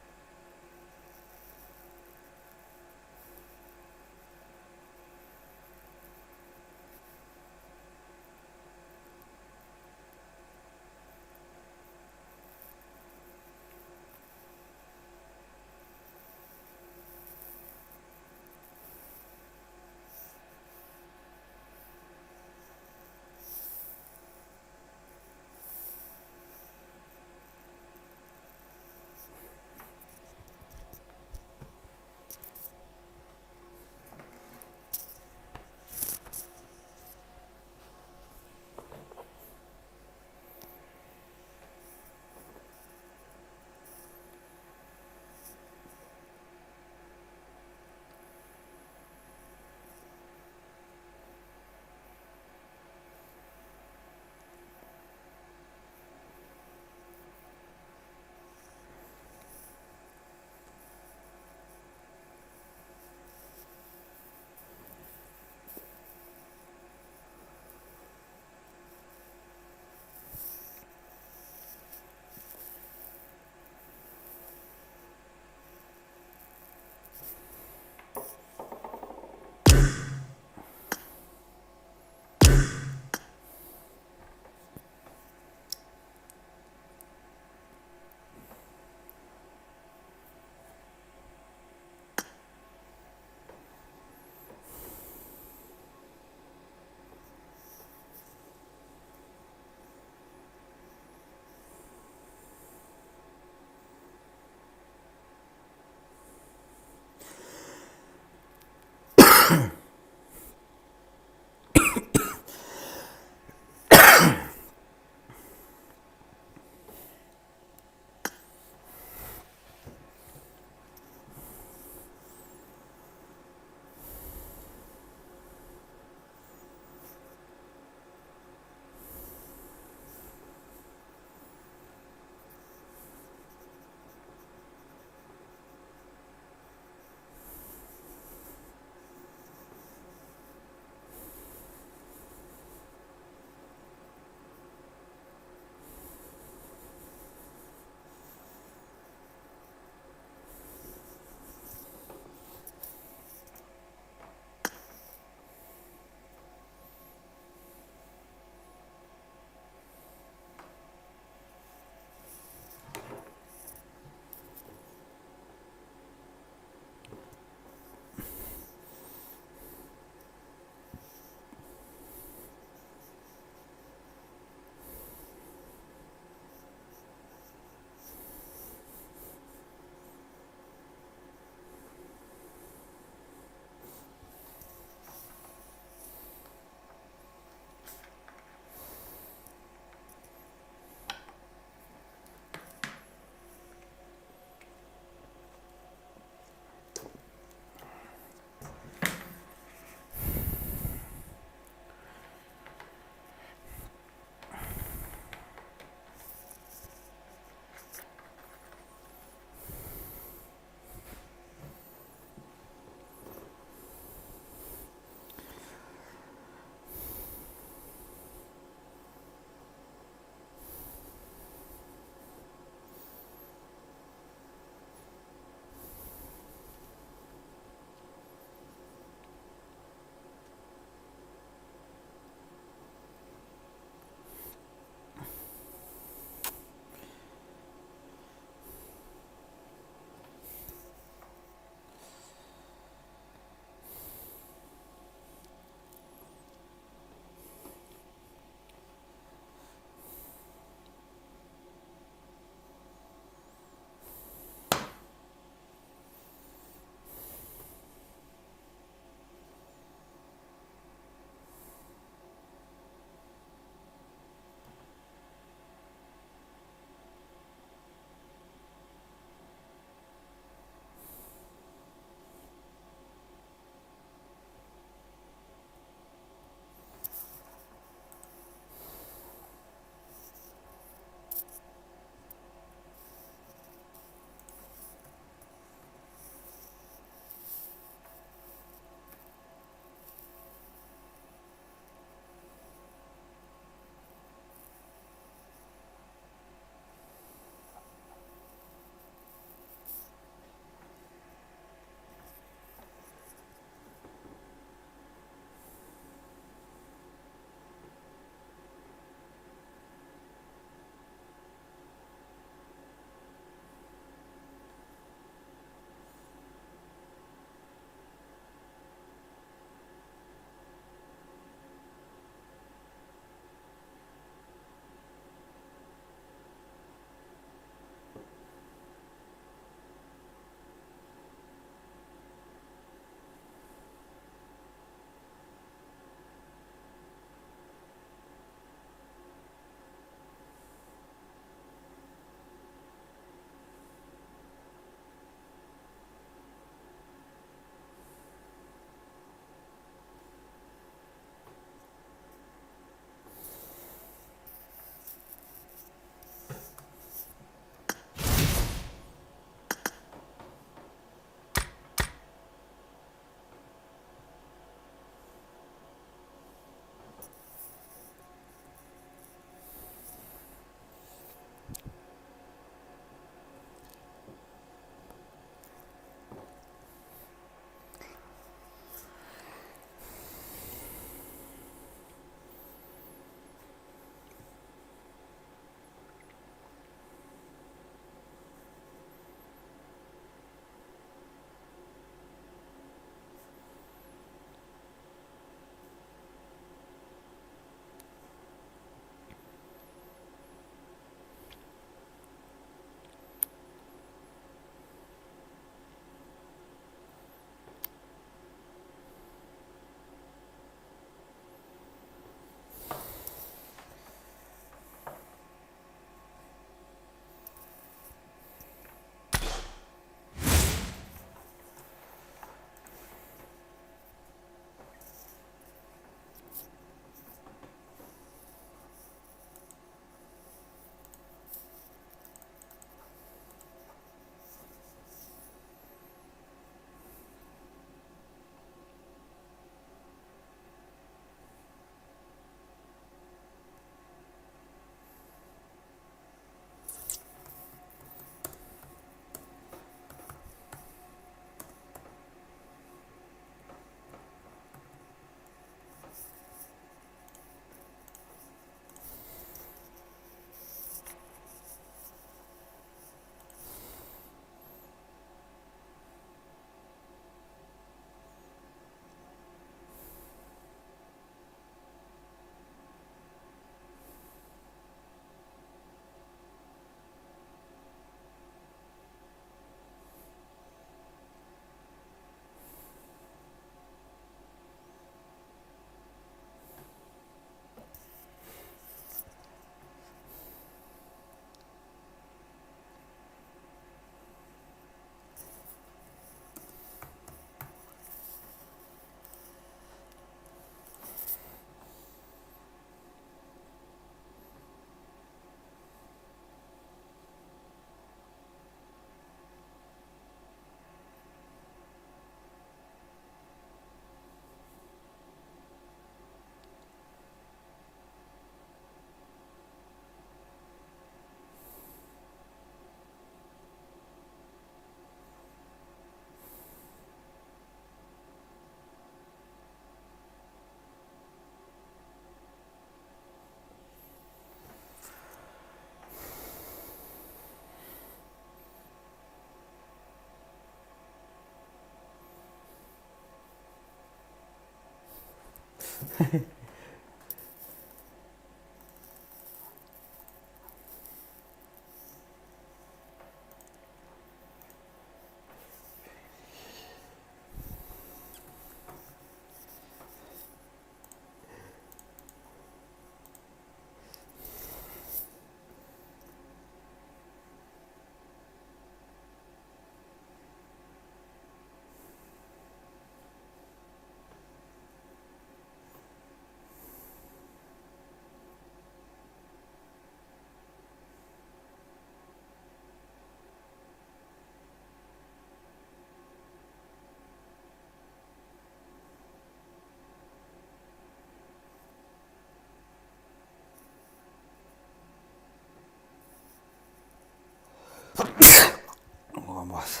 Vamos.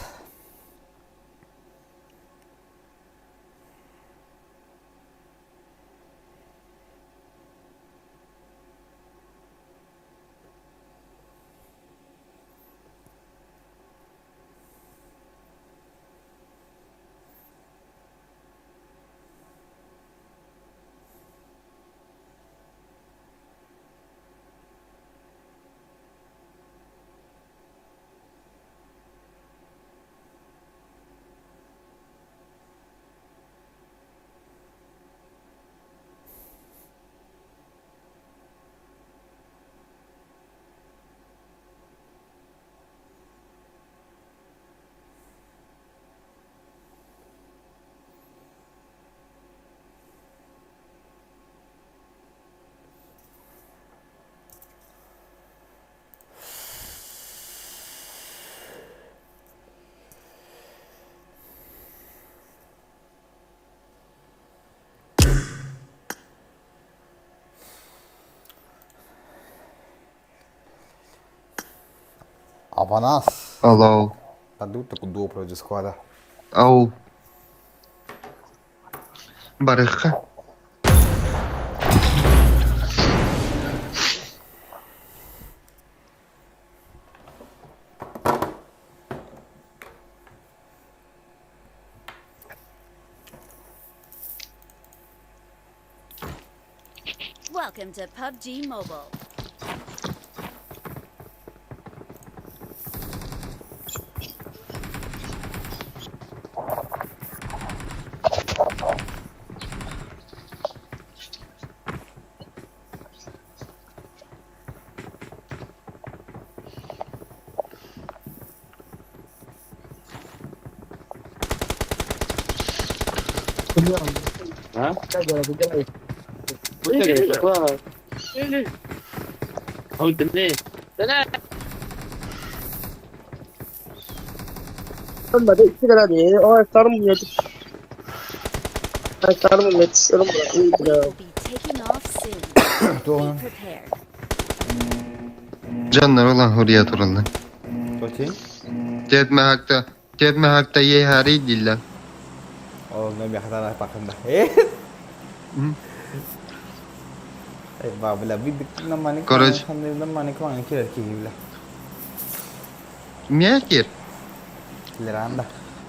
Апанас. Алло. Дадут такую добрую склада. Ау. Барыхха. Welcome to PUBG Mobile. Will be taking off soon. Be prepared. Дьоннор улан хуруйа тураллар. Тоти? Тиэтмэ тиэтмэ хакта ехари дииллэр. Ол нөмө хатара пахында. Ба бля бид наманы Короче. наманы клан кирер ки бля. Мекер. Леранда.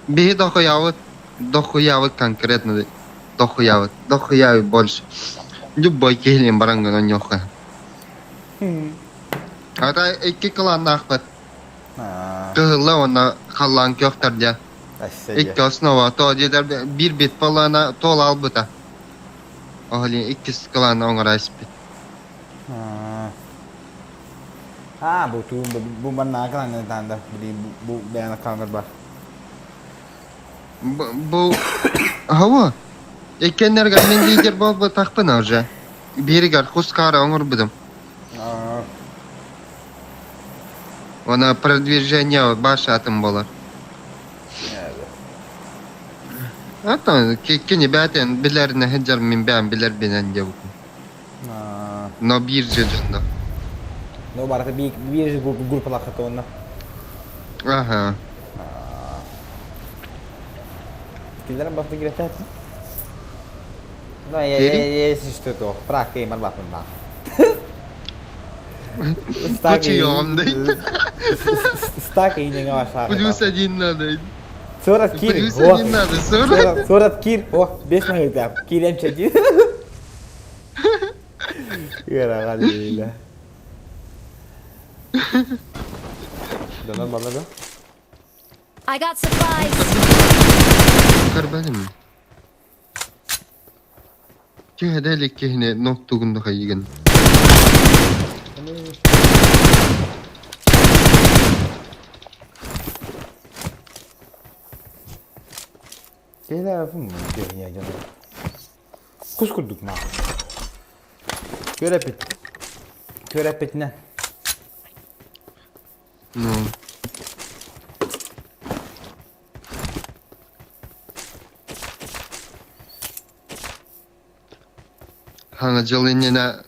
Биһи дохуябыт, дохуябыт конкретно дохуябыт, дохуябыт больше. Любой киһилин баран гынан Ата икки кланнаахпыт. Кыһылла уонна халлаан көхтөр дьэ. Икки основа то диэтэр биир бит полана тоол албыта. Оһолин иккис клан оҥоро испит. А, бу ту бу банна клан танда били бу бэна кланнар бар. Бу Хава. Иккеннерге мин лидер буолбатахпын уже. Бииригэр хускаара оҥорбутум. Она продвижение баш атын болар. Ата кини бээтин билэринэ сылдьар мин бэйэм билэрбинэн диэбитим. Но биир дьонно. Ну барыта биир биир группалаахыт уонна. Аха. Киллэрэн бапты кирэтэт. Ну я я я что то прак и марбапын ба. Кучуйом дейт. Стак и не ваша. Плюс один надо. 40 кир. Плюс один надо. 40. 40 кир. О, бес на это. Кирем чеки. Ыарахан диилэ. Донор балла да? I got supplies. Көрбөтүм. Түһэдэ илик киһини ноктугун да хайыгын. Киһилээбэппин дьиэ дьоно. Кус курдук маа. Күөрэппит. Күөрэппитинэн. Ну. Хаҥа дьыл иннинэ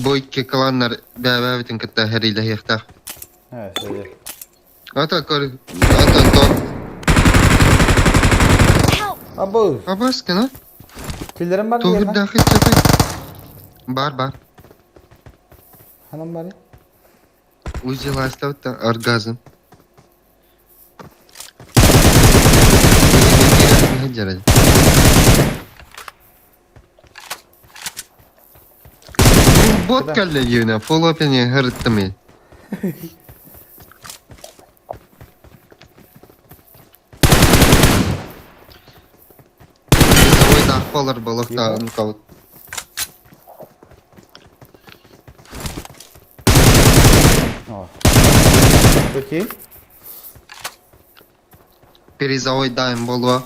бу икки кланнар бэйэ-бэйэбитин кытта сэриилэһиэхтээх. Ээ, сөйө. Ата көр, ата то. Абы. Абаскана. Тиллерин бар Туһурдаах иччэтэй. Бар бар. Ханан бары? Узеластабыт оргазм. Бот кэллэ диэбинэ, фоллопини һырыттым ин. Ой, балыктаан калып. Окей. Перезавойдаем болуа.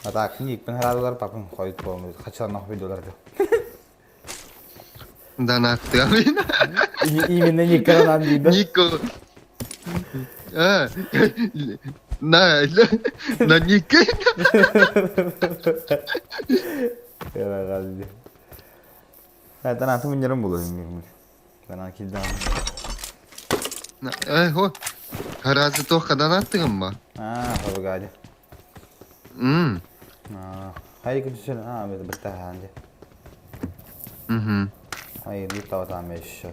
А так, ник хараалар папым хойут буолмут. Хачаланах видеоларды. Донаттыамын. Именно Николан дейді. Нико. А, на, на Ник. Zaten atım yarım bulayım. Ben akilden. Э, хо. Харазы тоққа донаттыгым ба? А, хабыгады. М. Хайы күтүсүн, а, бит битта ханды. Угу. Хайы лут там еще.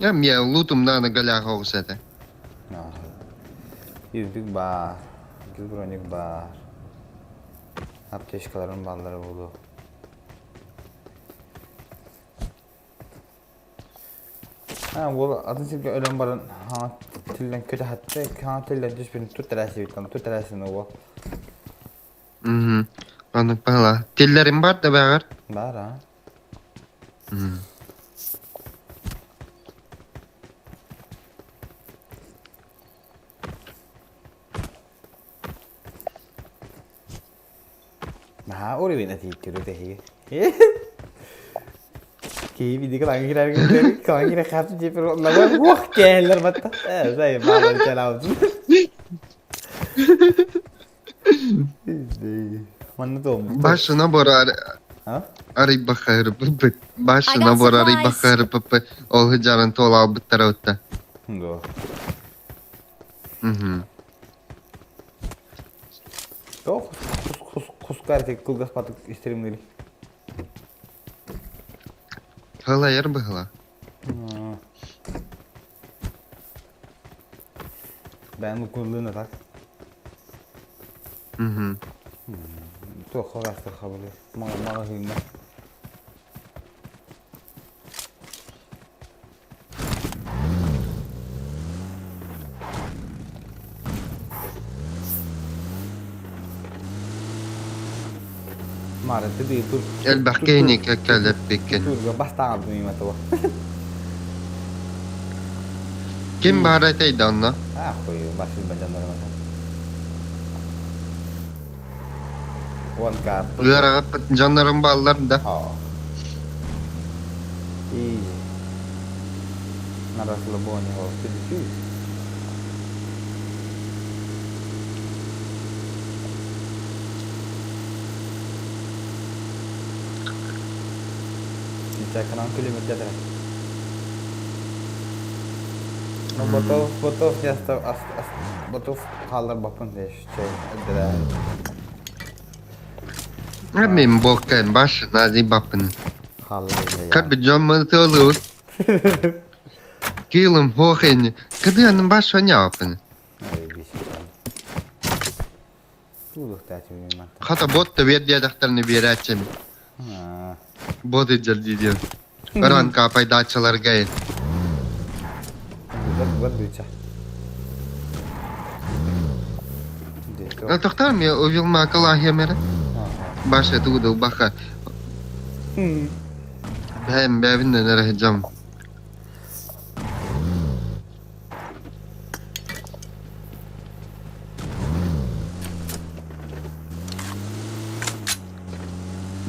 Я мне лутум на голях оғысады. Yüzlük бар. Броник бар. Аптечкаларын баллары болу. Ha, bu атын сирге өлөн баран ха тилден көтө хатты, ха тилден түспүн тут тәрәси биттен, тут тәрәсин ол. Угу. Аны пала. Теллерим бар да бәгәр. Бар, а. Мм. Наһаа уровень этииттир үтэһиги. Киһи биди кылаҥ кирэр кылаҥ кирэ хап жепер лава уох кээллер батта. Э, зай баалар чалаабыт. Манна тоом. Башына борар. А? Арый бахар быт. Башына бор арый бахар пп. Ол хыжарын тола албыттар отта. Да. Угу. Тох кус кус кус кылгас батык истеримдери. Хыла ер быхла. Ben bu так. Угу. Тох хагастыр хабылы. Мага мага хыйна. Мары ты тур. Элбэхкейни кәккәләп биккен. Турга бастан алдым има того. Ким бар айтайды онно? А, хуй, басыл бажандар маса. Вон кар. Ыараға жаннарым баллар да. И на расслабоне его чуть-чуть. Чаканан километр. Ну, ботов, ботов не остав, ас, ас, ботов халар бапын деш, чей, эдре. Мен боккайм башына ди бапын. Халар. Как бы жаммы тылы. Килым хохен. Кыды анын баш оняпын. Туулуктаачы мантан. Хата бот да биэр диэтэхтэринэ биэрээччим. Бот илдьэр дии диэн. Ыран каапайдааччыларга ин. Тохтор ми увил макалахия мере. Баша тугу баха. Бэм бэбин нэрэ жам.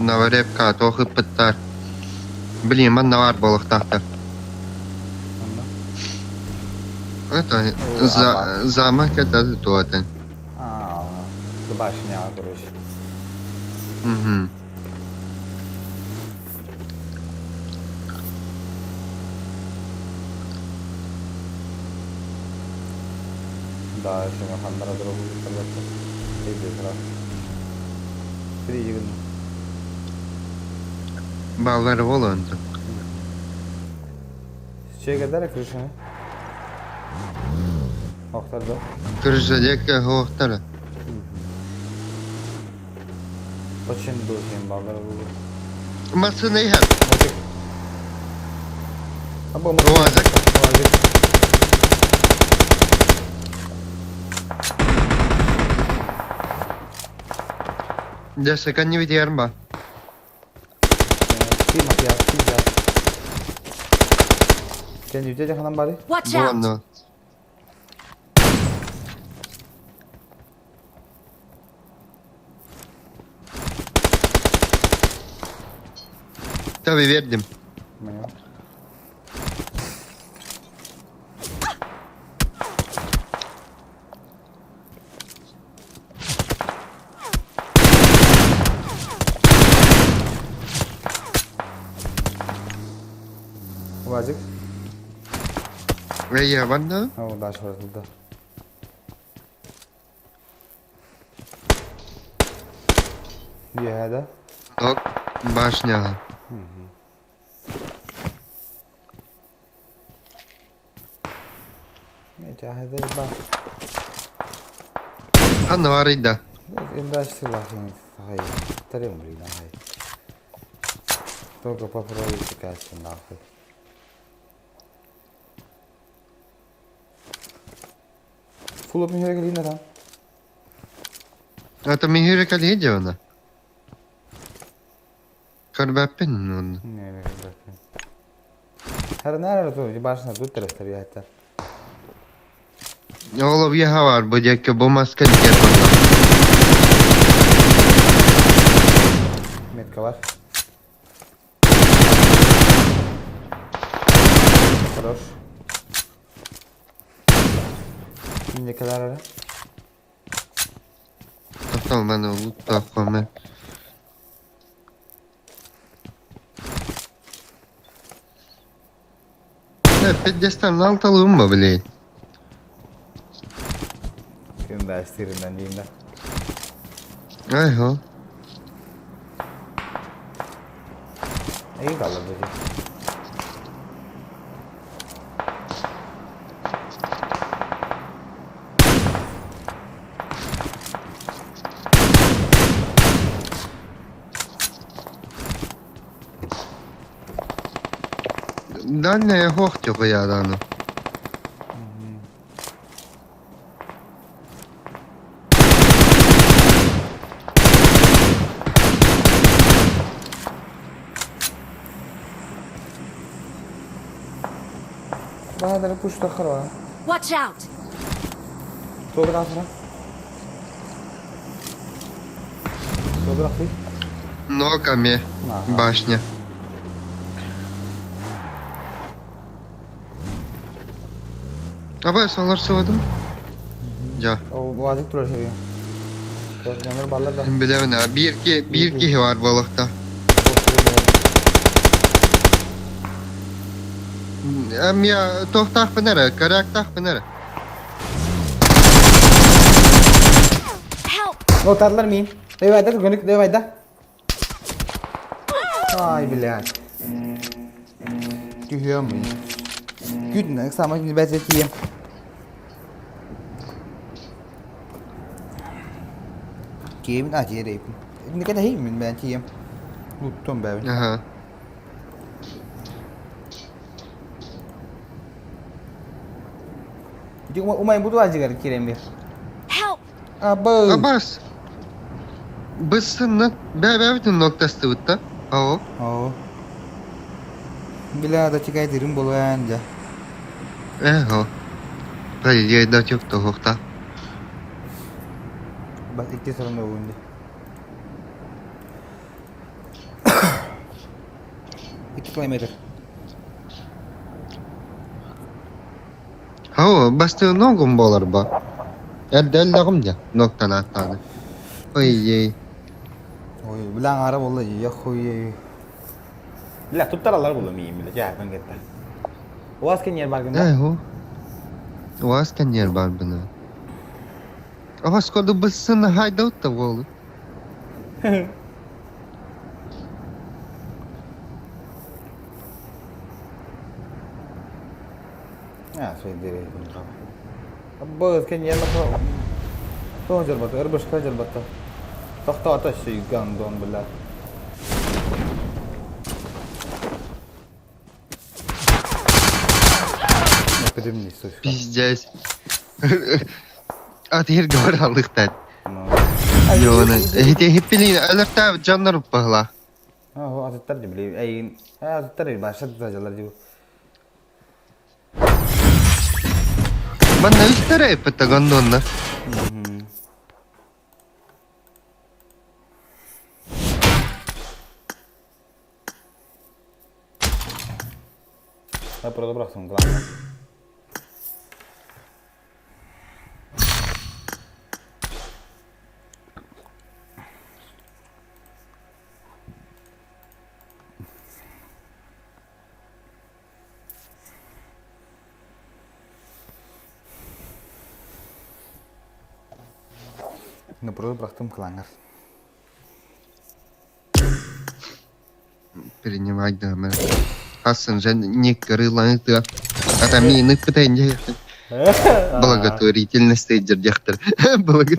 Новорепка туох ыппыттар. Блин, манна баар буолуохтаахтар. Это за замок это то это. А, башня, короче. Угу. Да, сеня ханнара дорогу салатта. Эй, Три Баллар болонто. Чегедere крышаны. Охтар да. Крыша дека хоохтара. Очень духим баллар бу. Масына иһэр. Або Уазик. Уазик. Десека не видерм ба. Ти матиас, ти жас. Сен үйде жаханан бары? Watch out! Буонно. Таби вердим. Уазик. Эй, ванна. О, дальше да. Yeah, да. Так, башня. Ханна барыйда. Только попробуйте кассы нахуй. Full up mi höger da. Это ми höger kalidjona. Карбапин. Не, не карбапин. Her nerede dur? Başına dur tarafta bir hatta. Oğlum yaha var bu diye bu maska diye bana. Metka var. Хорош. Ne kadar ara? Tamam ben loot da koyma. Пятьдесят алталымба, блядь. Kim değiştirin diyeyim de. Айго. İyi kalır bu. Дальняя хохтюга я дану. Bahadır kuş takar var. Watch out! Dobra sıra. Dobra fi. Ногами. Башня. Абай салар сывадым. Ja. O vazik durur seviyor. Yanır ballar da. Билевне, бирки, бирки var балыкта. Эм я тохтах бенере, карактах бенере. Notarlar mıyım? Devayda gönük devayda. Ay блядь. Түһүөм мин. Күтүн самый не бәзетием. Иккиэбин а тиэрэйбин. Инникэтэһиим мин бэйэн тиийэм. Луттуом бэйэбин. Аха. Ити умай бу туазигар киирэн бир. Help! Абы. Абас. Быссынна. Бэбэбитин ноктастыбыт да. Ао. Оо. Бля, да чекай дырым болуан дьэ. Эхо. По идее, да тёк тоһуохта. Бас икки сорон угунди. 2 километр. Ао, бастыы ногум буолар бо. Эрдэ өллөҕүм дьэ, ноктан ааттааны. Ой-ей. Ой, бля аҥаара буолла я хуй. Бля, туттараллар буолла миигин бля, дьээппин кытта. Уаз кэнниэр баргын да? Эхо. Уаз кэнниэр барбына. Оҕос курдук быссын хайдаут да буолу. А, Быз кэнниэр Тоҕо дьарбата, ырбышка дьарбата. Тохтоото өссө гандон, бля. Эпидемия, сучка. Пиздец. А теперь говори алыхтан. Йоны, эти хиппилин алерта дьоннор баһла. Аа, атыттар дии били эйин атыттар баша туталар дии. Манна үстэрэ эппитте гондонна. Ha, burada bıraktım kulağını. Ну, burada bıraktım клаңар. Принимать да мы. Хасан же не крыланты. А там не пытанье. Благотворительность директор. Благо.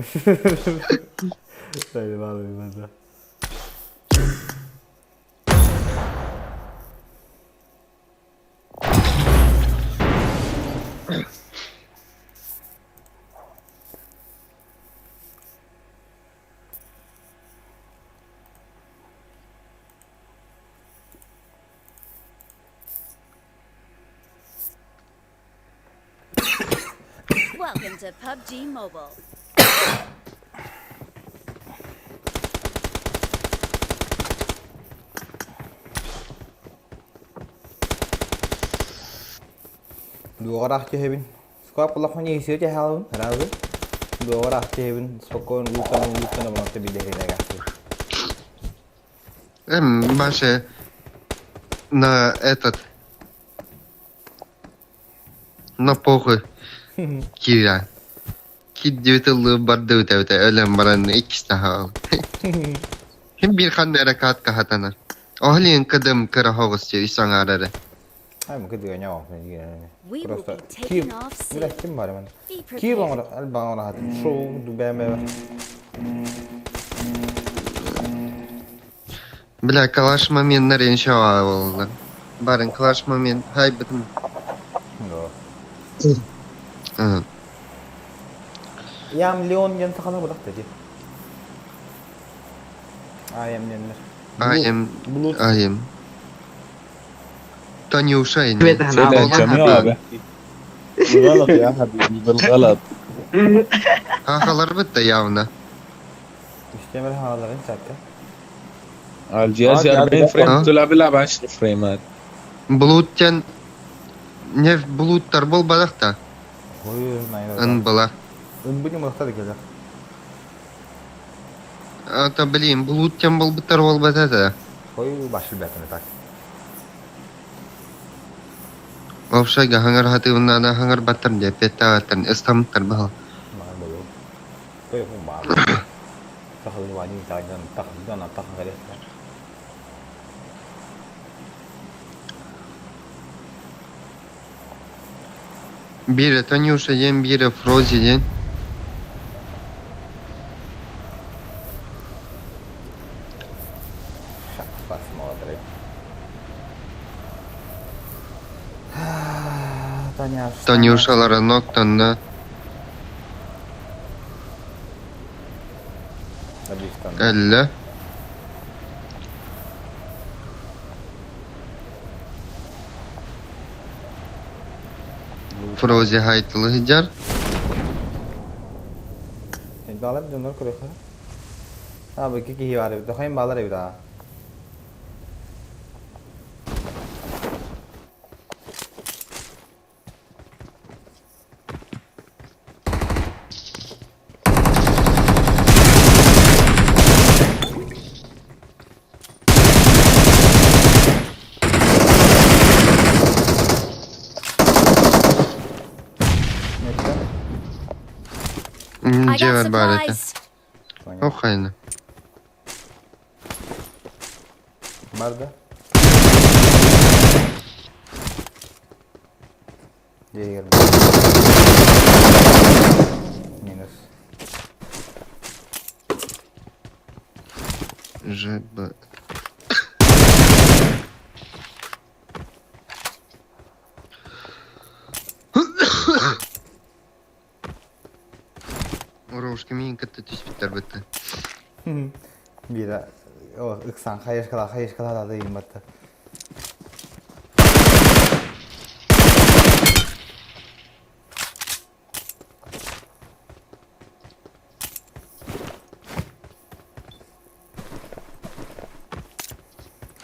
Welcome to PUBG Mobile. Дуоҕараах түһэбин. Скоп улахан иһисиэ түһэҕин, хараабы. Дуоҕараах түһэбин, спокойно улуттан улуттан обонотто билэһинэгэхпин. Маша, на этот, на похуй киирэн. Кирдибит ыллыы бардыбыт эбитэ өлөн баран иккис таһаал. Ким биир ханна эрэ каатка хатанар. Оһолин кыдым кыра хоҕус үс аҥаар эрэ. Ай, мыкы дыганя We will Просто be taking кир, off бля, soon. ким бар мен. Be Кир prepared. оҥор албаҥ оҥор шоу дубэм Бля, калаш момент иншалла буолла. Барын калаш момент хайбытым. Ага. Ям Леон диэн сахалар бадахта дии. Айам диэннэр. I am I am. Танюша abi. بالغلط يا حبيبي بالغلط Хахаларбыт да явно. Үстемel хааларын сакка. على الجهاز 40 فريم طلع بيلعب 10 فريمات Блуттен не блуттар бол бадахта. Ой, знаю. Ын была. Ын бахта да келер. Это блин, блуттен был бытар бол бата Ой, башыл бәтіне так. Вообще хаңар хатыбына хаңар баттар деп петта ыстамыттар бал. Маған болу. Той хун баа. Тахыл вани таган тахдан тахын гарет. Бире Танюша ден, бире Фрози ден. Таня. Танюшалара ноктанна. Эллэ. Фрози хайтылы сылдьар. Балар дьоннор көрөхө. А бу икки киһи бар эбит. Дохайын балар эбит аа. I got Дьиэбэр баар этэ. supplies. Ох хайна. Бар да? Дьиэгэр Минус. Жеба. Уровушка миин кытта түспүттэр бытта. Биирэ о ыксан хайышкала хайышкала да дейм батта.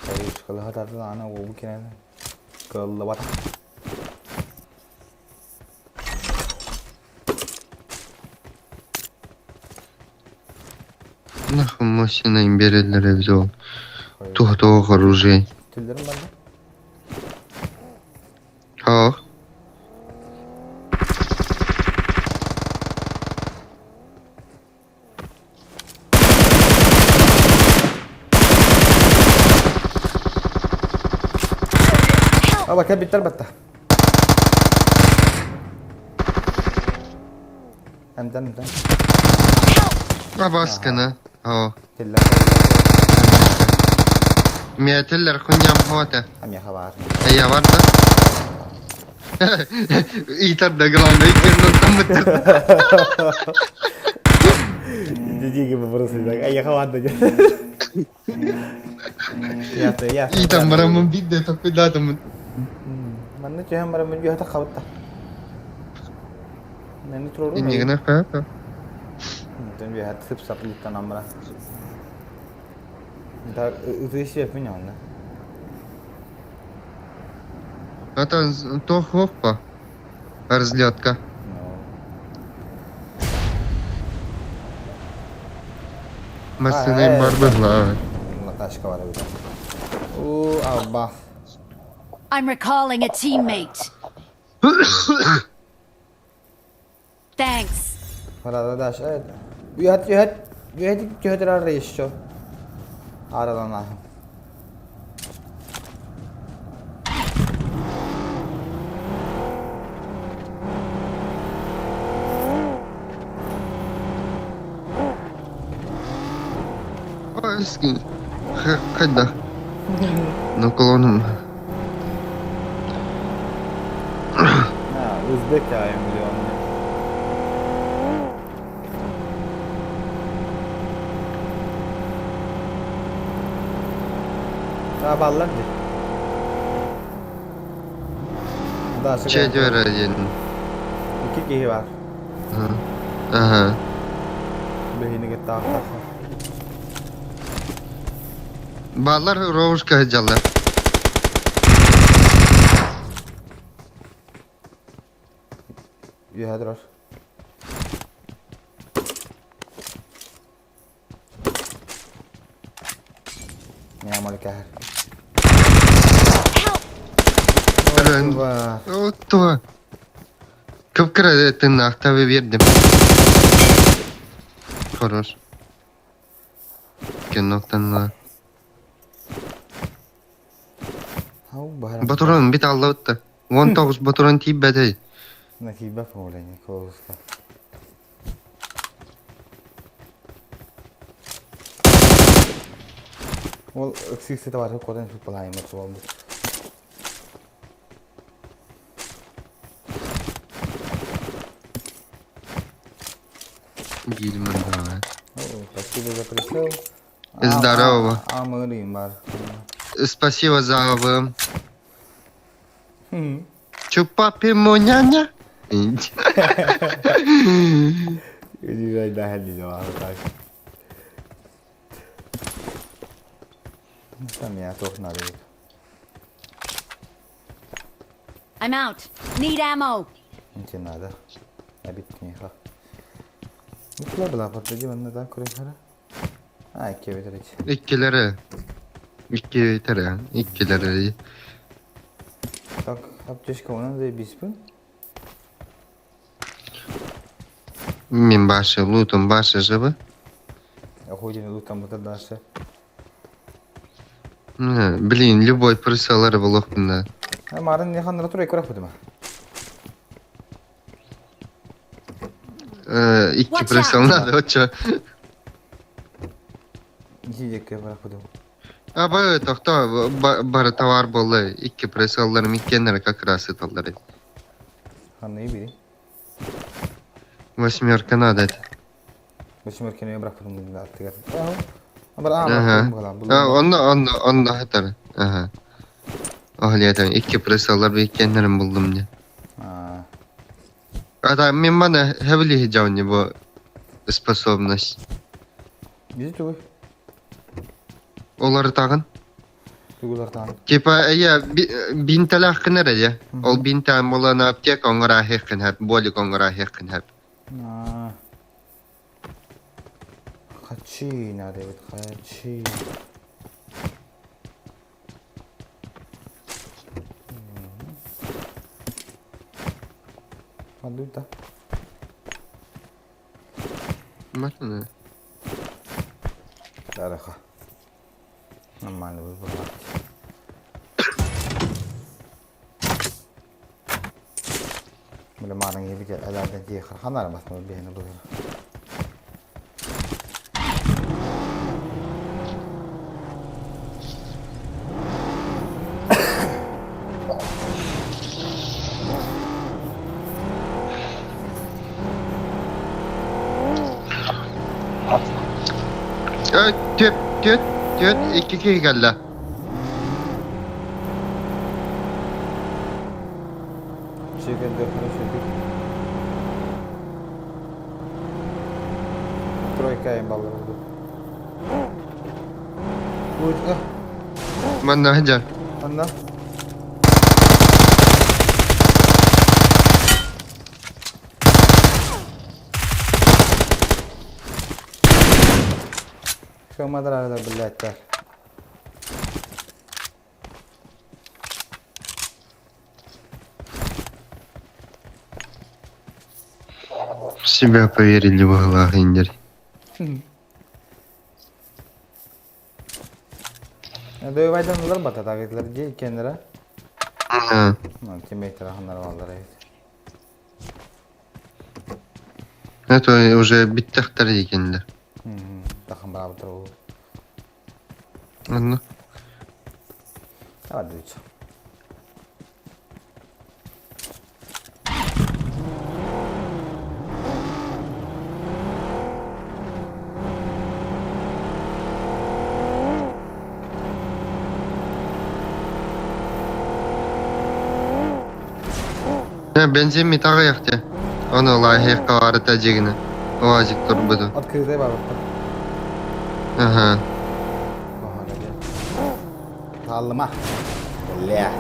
Хайышкала хатарды ана оbu кенен кыллы бата. Нахуй машина им берелер эбит ол. Тух-тух оружие. Түлдерим бар да? Ох. Аба кэлбиттэр батта. Эмтэн эмтэн. Абаскана. О. Тиллер. Миэтеллер хуньям хота. Амияха бар. Эйя бар да. Итар да главное иккеннен таммыттыр. Дидиги просто так. Аяха бар да. Я я. Итан барамын бидде токуйдатымын. Манна түһэн барамын бүйәтә хабытта. Мени турору. Иннигine хата. Тен бүйәт сып сап луттан амра. Да ытышы пүн онна. Это то хоппа. Разлетка. Машина бар быһла. Ташка бар бит. У алба. I'm recalling a teammate. Thanks. Парада даш. Бүйәт бүйәт бүйәт бүйәт ар еще. Арадан ахым. Ой, Хайда. На колонум. Ha, Özbek ya biliyorum. Ha ballar di. Даша. Четверо один. Iki киһи бар. Ага. Бэһини кетте ахтах. Баллар ровушка жаллар. Үһэ турар. Мен кәһэр. Отто. Кып-кыра тыннаахтабы бердим. Хорош. Кенноктанла. Батуран бит аллабытта. 19 батуран тиийбэтэй. Накиба поголение колуста. Ол ыксыыксы табаарыһы куотан футболаайыммыт буолбут. Гильман, давай. Спасибо за прицел. Здорово. Амырым бар. Спасибо за АВМ. Чупапи няня? I'm out. Need ammo. Инти надо. Эбит киниэхэ. Бла бла подойди манна да көрүҥ А, икки эбит Иккилэри. Икки тере. Иккилэри. Так, аптечка онон да биспин. Мин башы, лутум башы живы. Охуительный лут там вот дальше. Блин, любой прицеллары булук да. А марын не ханнара тура көрөх бутума. Икки прицел надо, вот чё. Жиекке барах бутум. А бары тохто бары товар болды. Икки прицелларым иккеннere как раз ыталлары. Ханны бири. Восьмерка надо это. Восьмерка не барах бутум да аттыгар. Ага. А, онно онно онно хатар. Ага. Оhliyeten икки прицеллар иккеннерин булдум не. Ата мен мана хевли жауни бу способность. Бизи тугуй. Олары тагын. Тугулар тагын. Типа я бинталах кынар я. Ол бинтан болана аптека оңра хекин хеп, болик оңра хекин хеп. Хачи надо бит, хачи. Хадуй да. Марна. Дараха. Нормально был. Бля, марын ебик әләрден тие ханар басма бейні бұл. Төп, төт, төт, икки киһи кэллэ. Тройка им баллар oldu. Будет. Манна хадьар. Анна. Шамадрада, блядь, так. В себя поверили в углах, Индер. Дөйвайдан улар бата тагытлар же кенера. Ага. Тиммейттер аханнар баллар эбит. Это уже биттехтер екенлер. Тахан барабытыр ол. Ладно. Давай дүйчү. Бензин ми тағы яқты. Оны лайық арыта жегіні. Оазик турбуду. Открытый барбыт. Ага. Таллыма. Бля.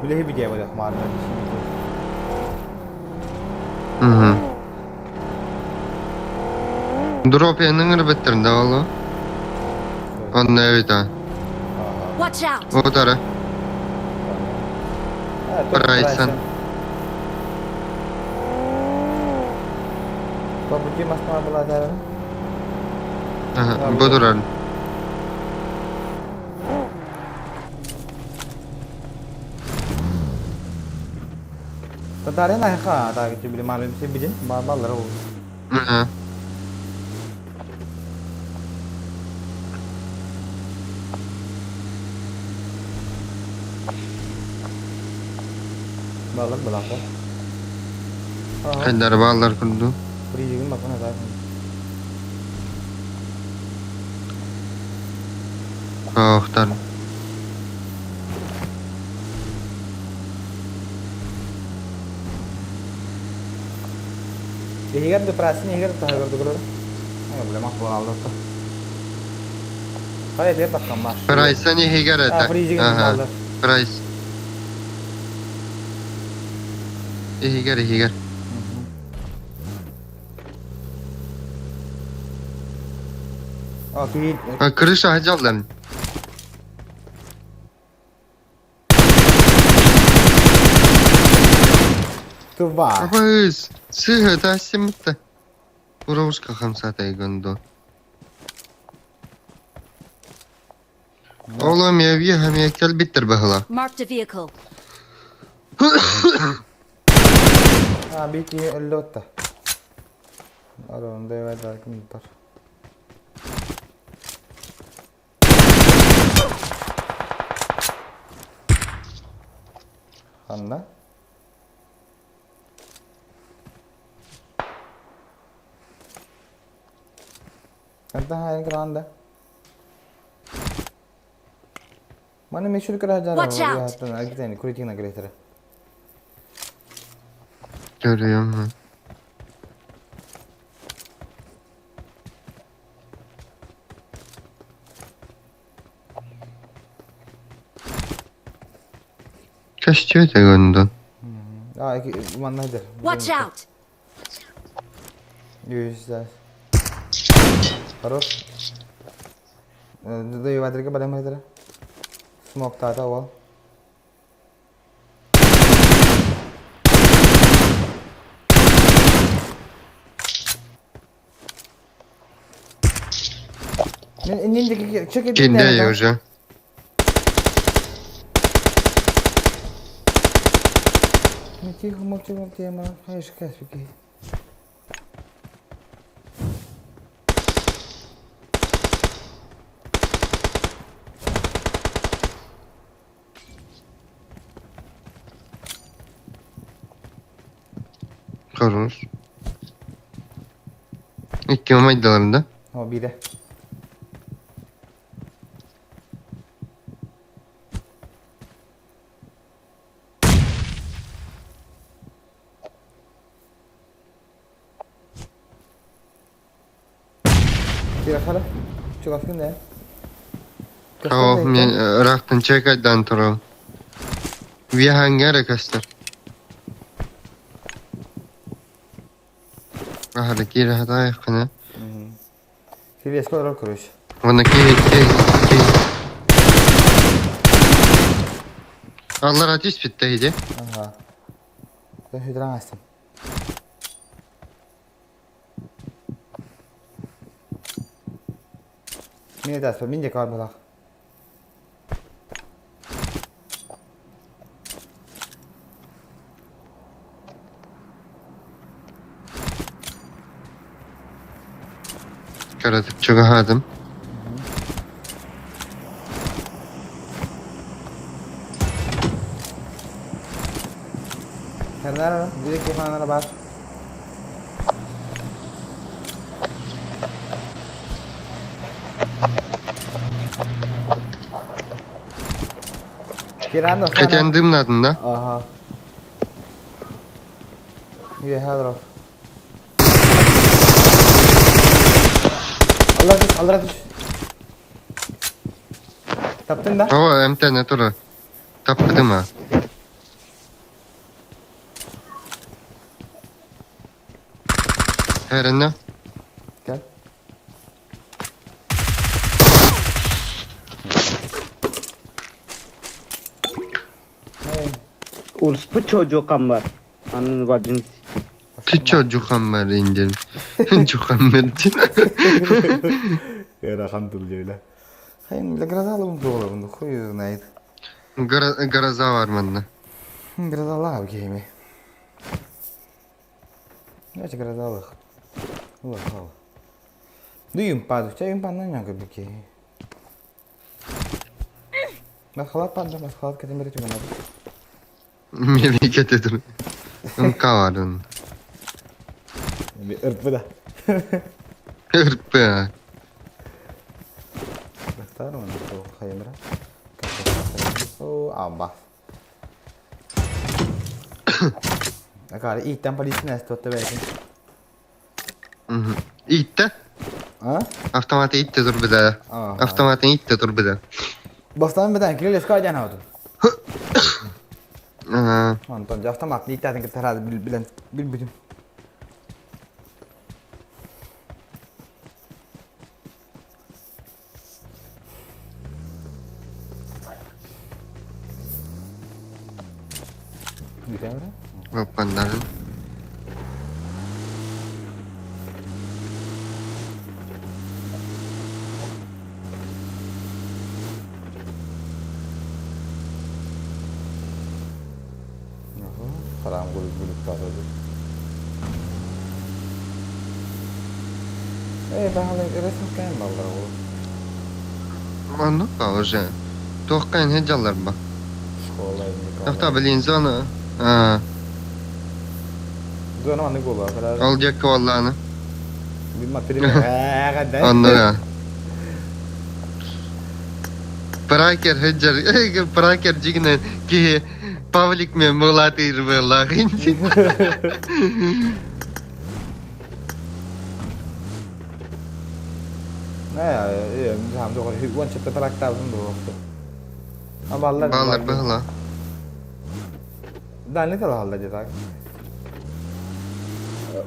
Билеһи бидиэ бөлөх маарна Угу. Дроп яныңыр біттерін да олу. Онна эбит а. Watch out! Отара. Прайсан. По пути Москва была да? Ага, бодурар. Татарин айха, так тебе малым себе баллар ол. Ага. Балар балаха. Хайдары бааллар курдук. Призигин бакын атар. Оохтар. Иһигэр да прасын иһигэр таһыгар дугурар. Проблема буолаллар. Хайа бер таххан бар. Прайсан иһигэр это. Ага. Прайс. Иһигэр иһигэр. А, киһи... Крыша хадьаллан. Тува. Абыс, сыһыта симитте. Уровушка хамсата игондо. Oğlum ya я кэлбиттэр баһыла. Marked a vehicle. А, бити өллөтта. Аронда бар. Ханна? Когда гранда? Маны meşhur kıracar Watch out. Hatta Kuritina gretere. Görüyorum ben. Көстүө тегөндөн. А, манна Watch out. Yüzler. Хорош. Даю вадрика балем хедера. Смок тата ол. Кинде уже. Тихо, молчи, молчи, хайш, кэсвики. Хорош. Икки майдаларында. О, бире. Кира Чугаскын да. О, мен рахтын чекайдан турам. Вихангера кастар. Ахара кира хатай кына. Силес колор короче. Оны ки ки ки. Аллар атис битте иди. Ага. Ben hüdran açtım. Mine ders var, mince kar bulak. Каратып чыгахадым. Хернара, direkt yapanlara var. Киран Хотя надо, да? Ага. Е, хадров. Allah düş, Allah düş. Таптың да? О, МТ натура. Таптым а. Herine. Gel. Hey. Orospu çocuğu kambar. Ananı bacını Ты чё, Джухаммер индин? Джухаммер. Elhamdülillah. Hayır, гроза доллар, хуй знает. Гроза var mında. Гроза в гейме. Давайте грозалых. Лохал. Ну им паду, чай им пан на нього бики. Масхалат панда, масхалат кэтэмэри түгэнэбит. Мемлекет этим. Ынкаварын. Ырпы да. Ырпы. Бастар оны хайымра. О, амба. Акаары ииттэн полиция туотта бэйэтин. Иитте? Автоматы иитте турбуда. Автоматын иитте турбуда. Бастан бетен кирил эска дьан аутун. Онтон дьэ автомат ииттаатын кытта билэн билбитим. Оппаннарын. Харам гулук гулук таатады. Ээ, баһылай өрөсүн кэм баллар ол. Оннук ба уже. Туохха эн сылдьаллар ба? Школа Николай. Тохтоо билин зона. Аа. Зона маннык буолуо. Ол диэкки буоллаҕына. Билмэ Оннуга. Пракер сылдьар, пракер дьигинэн киһи Павлик мен мылатыыр быалаах Ээ, хам доҕор уонча трактаабытым буолуохту. Баллар Баллар быһыла. Дальний талаһалла дьэ так.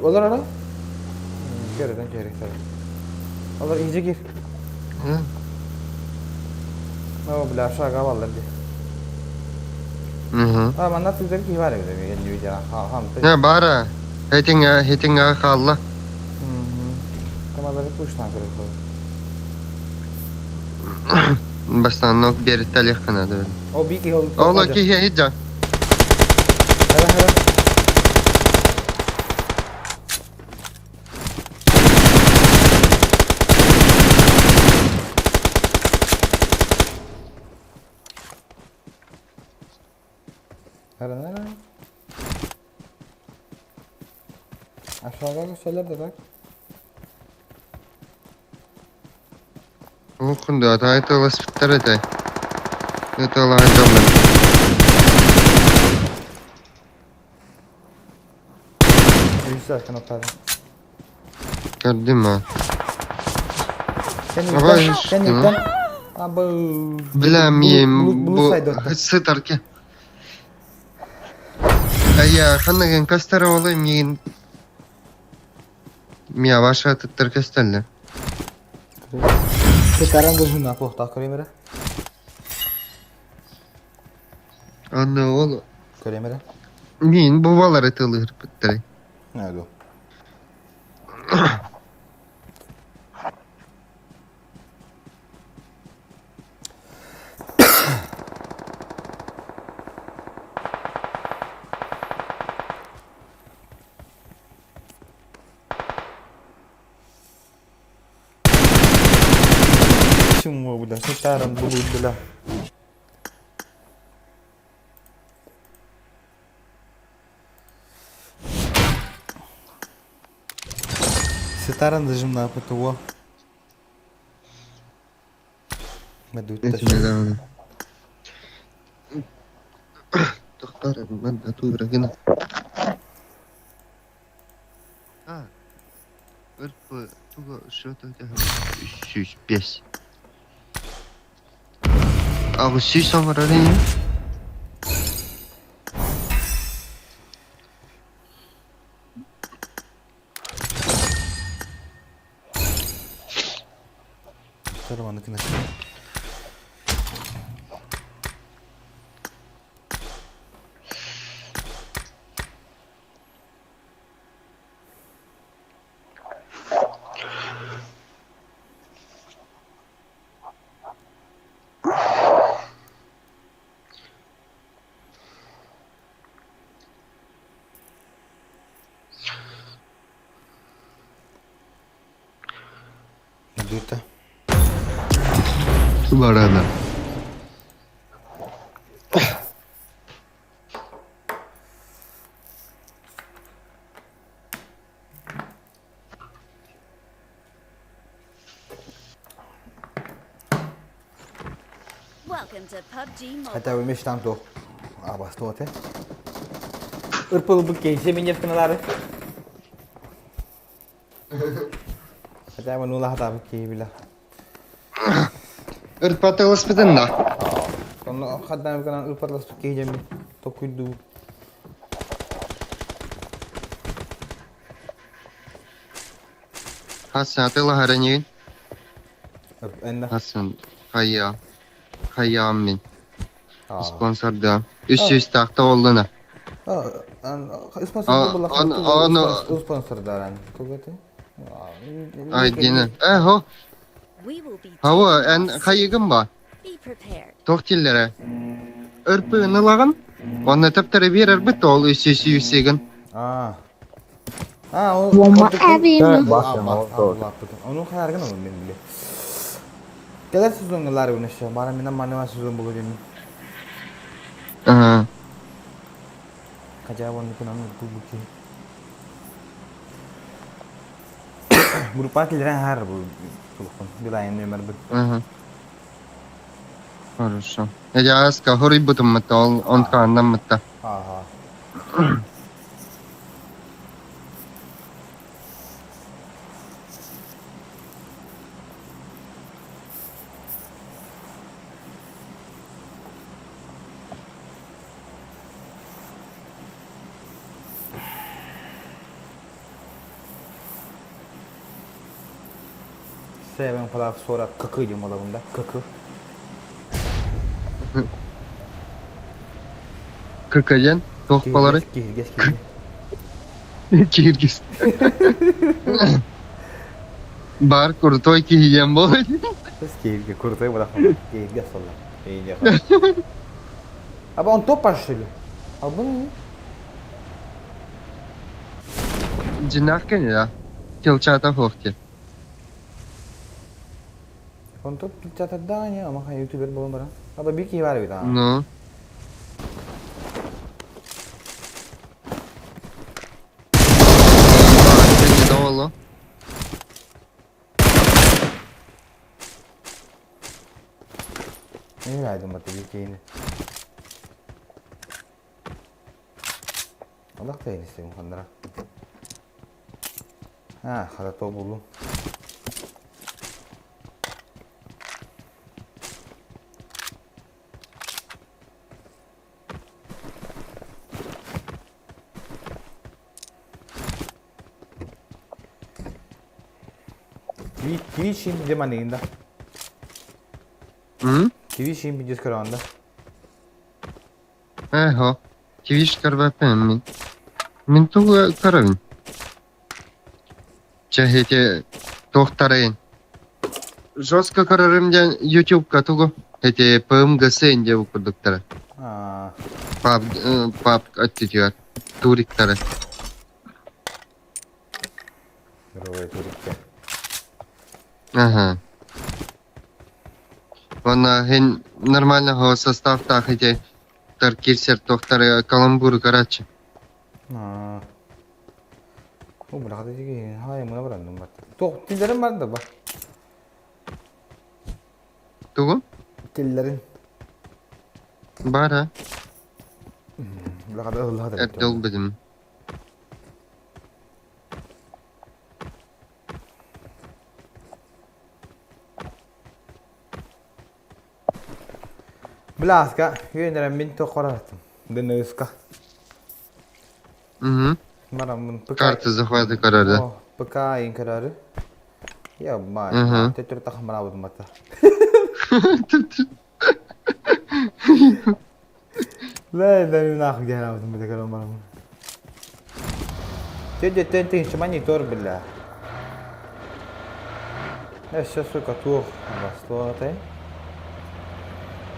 Олор ара? Көрөтөн киһириктэр. Олор иһдьэ кир. О, бля, шага баллар ди. А, манна тыытар киһи бар эбит эмиэ кэннибит хам. Не, бара. Хетиңе, хетиңе хаалла. Тамалары пуштан көрөр. Бастаан нок биэриттэлиэх гына О, бики ол. Ол киһи иһдьэ. Хара хара. Хара хара. Aşağıda gösterler de bak. Ол кунду атаайтыласпыттар этэ. Ыталаан дьоннор. Yüz kanatlar. Көрдүм а. Sen Ага, yüklen, sen yüklen. Абы. Бля, мием Бу бу сытар ки. Ая, ханнаген кастара олай миин. Мия ваша тыттар касталлы. Сытаран дожуна кохта көремере. Анна ол Көремере. миин бу балар ытылыр быттары. Nerede? Чему, бля, сытаран булу, бля. Сытаран дожимна ПТО. Этим Тохтар, мен атура гына. А. Ырпы туга что-то сүүс бес. Ага сүүс оҥорор ини. Тарваны кына. Дута. Барана. Welcome to PUBG Mobile. Хотя бы мечтам то. Абастуоте. Ырпыл бу кейсе миневканалары. Хотя бы нула хата бу кейбила. Ырпатыласпытын да. Онно хаддан канан ырпатласпыт кейжеми. Токуйду. Хасан атылаһар энигин. Энна. Хасан хайа. Хайаам мин. Спонсорда. 300 тахта оллуна. Спонсор Аны спонсордаран. Тугаты. Айдина. Э хо. We will be Хава эн хайыгын ба. be prepared. Тох тиллere. Ырпыны лагын. Онна тептери берер бит ол 300 юсегин. А. А, ол Уома Onu хайаргын ол мен биле. Келер сезонга үнеше. Бара менен манева сезон болу дейм. Ага. Хотя вон никуда не кубуки. Группа килерен хар бу тулукун. Билайын нөмер бир. Ага. Хорошо. Я аска хори бутум мата ол он каннам мата. Ага. Seven falan sonra kakı diyorum bunda. Kakı. Кыркаген, тох балары. Киргес, киргес. Киргиз. Бар крутой киген бол. Киргес, крутой bırakma. Киргес oldu. İyi Abi on top başlıyor. Abi bunu Динарка не да. Килчата хохти. On top çatıda ne ama YouTuber bolun bara. Abi bir ki var bir daha. Ну. Не давало. Ne verdim bak bir keyini. Allah da istedim kandıra. Ha, harata buldum. Киви şimdi manında. М? Киви şimdi karanda. Эхо. Кивиш карвапен мин. Мин тугу каравин. Чахете тохтарайын. Жестко карарым ден YouTube-ка тугу. Эти ПМГС инде укурдуктара. А. Пап, пап аттитюар. Туриктары. Здоровый турикте. Ага. Она хен нормального состав так эти таркирсер тохтары каламбур карачы. А. O bırak dedi ki hayır buna bıraktım bak. Tok tillerin var da bak. Тугу? Tillerin. Бара. Bırak da Allah da. Эрдел бидим. Blaska, yöneren min tok korattım. Dınıska. Угу. Maramın PK. Карта захвата карарда. Oh, PK yayın kararı. Ya ma, Hı tetür takım bravo hatta. لا لا ناخذ جهنم بتكلم مرة. تدي تنتهي شماني تور بالله. ايش сука тух бастуаты.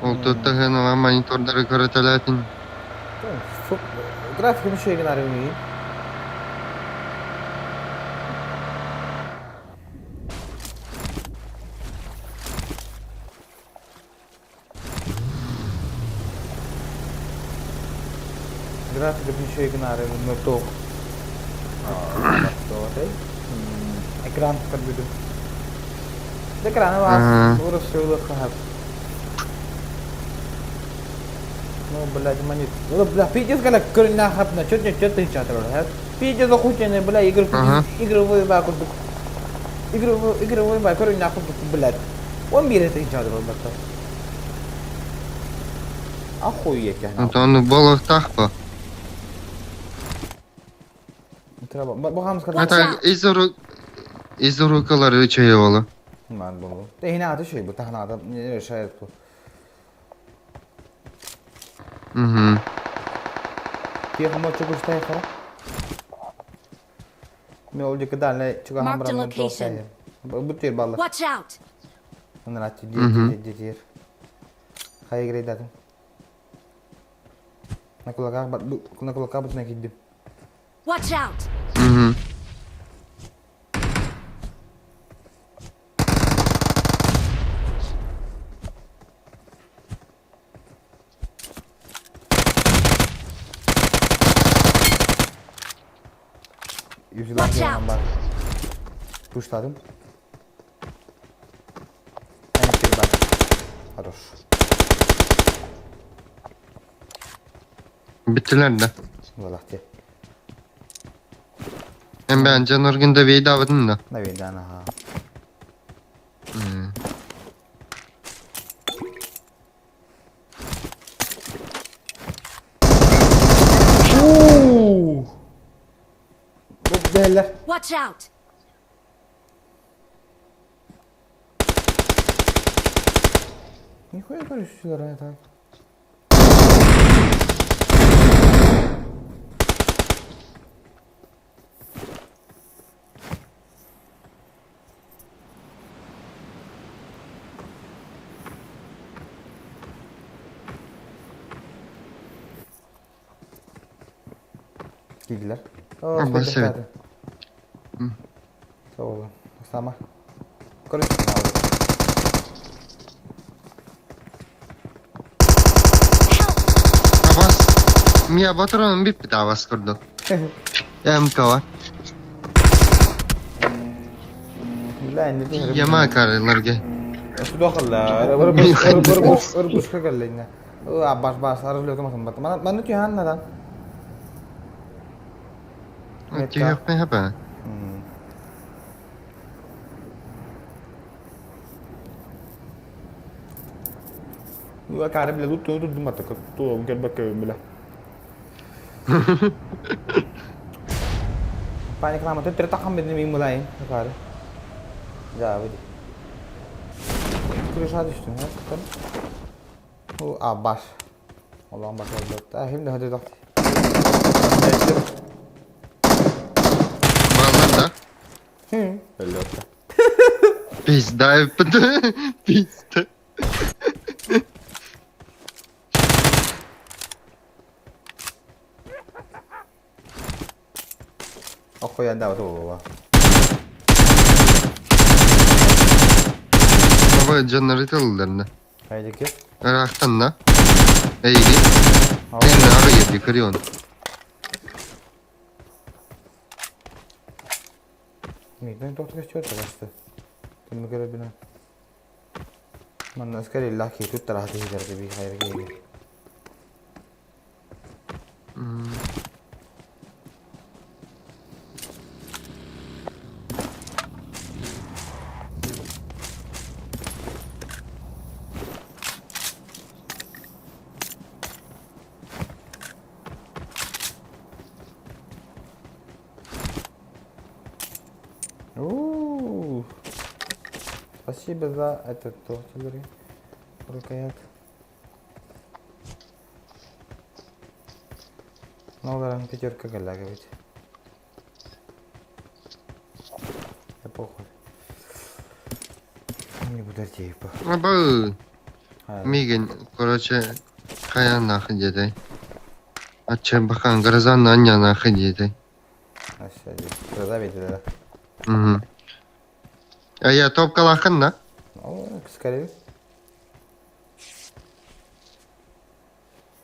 Ол туттаһын монитордары караталатын. График مش شيء نعرفني. График مش شيء نعرف نتوق. бастуаты. Экран көрбүтүм. Экраны бар. Урус сылы хап. Ну, блядь, манит. Ну, бля, пиздец, когда көрүннээх чөт чөт тыынчаатар ха. Пиздец охуительный, бля, игры, игровой ба курдук. Игровой, игровой ба көрүннээх курдук, блядь. Он биир тыынчаатар олбатта. Охуеть, я. Онтон буолуохтаах бу. Бу хамска Это из рук из рукалар үчүгэй буолу. Ман болу. Тэһин ааты шөй, бу таһын ааты не решает бу. Угу. Тихо чугустай хара. Мен ол жеке дальне чуга Marked a хамрам location. Бу тир баллар. Watch out! Онан аты Мгм. дир. Хай грейдатым. На кулаках на кулаках бутна киддим. Watch out! Угу. Watch out. Бар. Пуштадым. Әне бар. Хорош. Биттилер да. Валахте. Эм бен Жаноргинда вейдабытын да. На вейдана ха. Уу! Бу бэлэр. Watch out! Нихуя көрүшүлөр так. Килдилер. Абба, севет. Сол, сама. Короче, надо. Абас. Мия батырын биппит абас курдук. МК бар. Бля, не Яма карыларга. Судохалла. Ырбыш, ырбышка келлейне. Аббас бас, арыз лөкө масын бат. Мана мана түйхан надан. Түйөкпен хапа. Кары биле тут тут думата, ту келбек биле. Паниклама төттөрө такам бедим мен булайын. Кары. Ja, hadi. Kırışa düştüm ya. Kıtım. Bu Abbas. Allah'ım bak oldu. Şimdi hadi bak. Баллар да. Hı. Öyle oldu. Пизда, пизда. Охуя да, вот его. Баба жаннары Haydi ki. Рахтан да. Эйги. Эн ары еди кырион. Миден тоқтық чёрт басты. Түмі көрі бина. Манна скорее лаки тут тарахты хидерди би хайр гейги. У. Спасибо за этот торт, рукоять. Ну, наверное, пятерка голяга ведь. Да похуй. Не буду типа. Аба. Миген, короче, кая нахуй деди. Ача бахан гроза на нахуй деди. Гроза ведь, да. Угу. А я топкалахын да? Ну, скорее.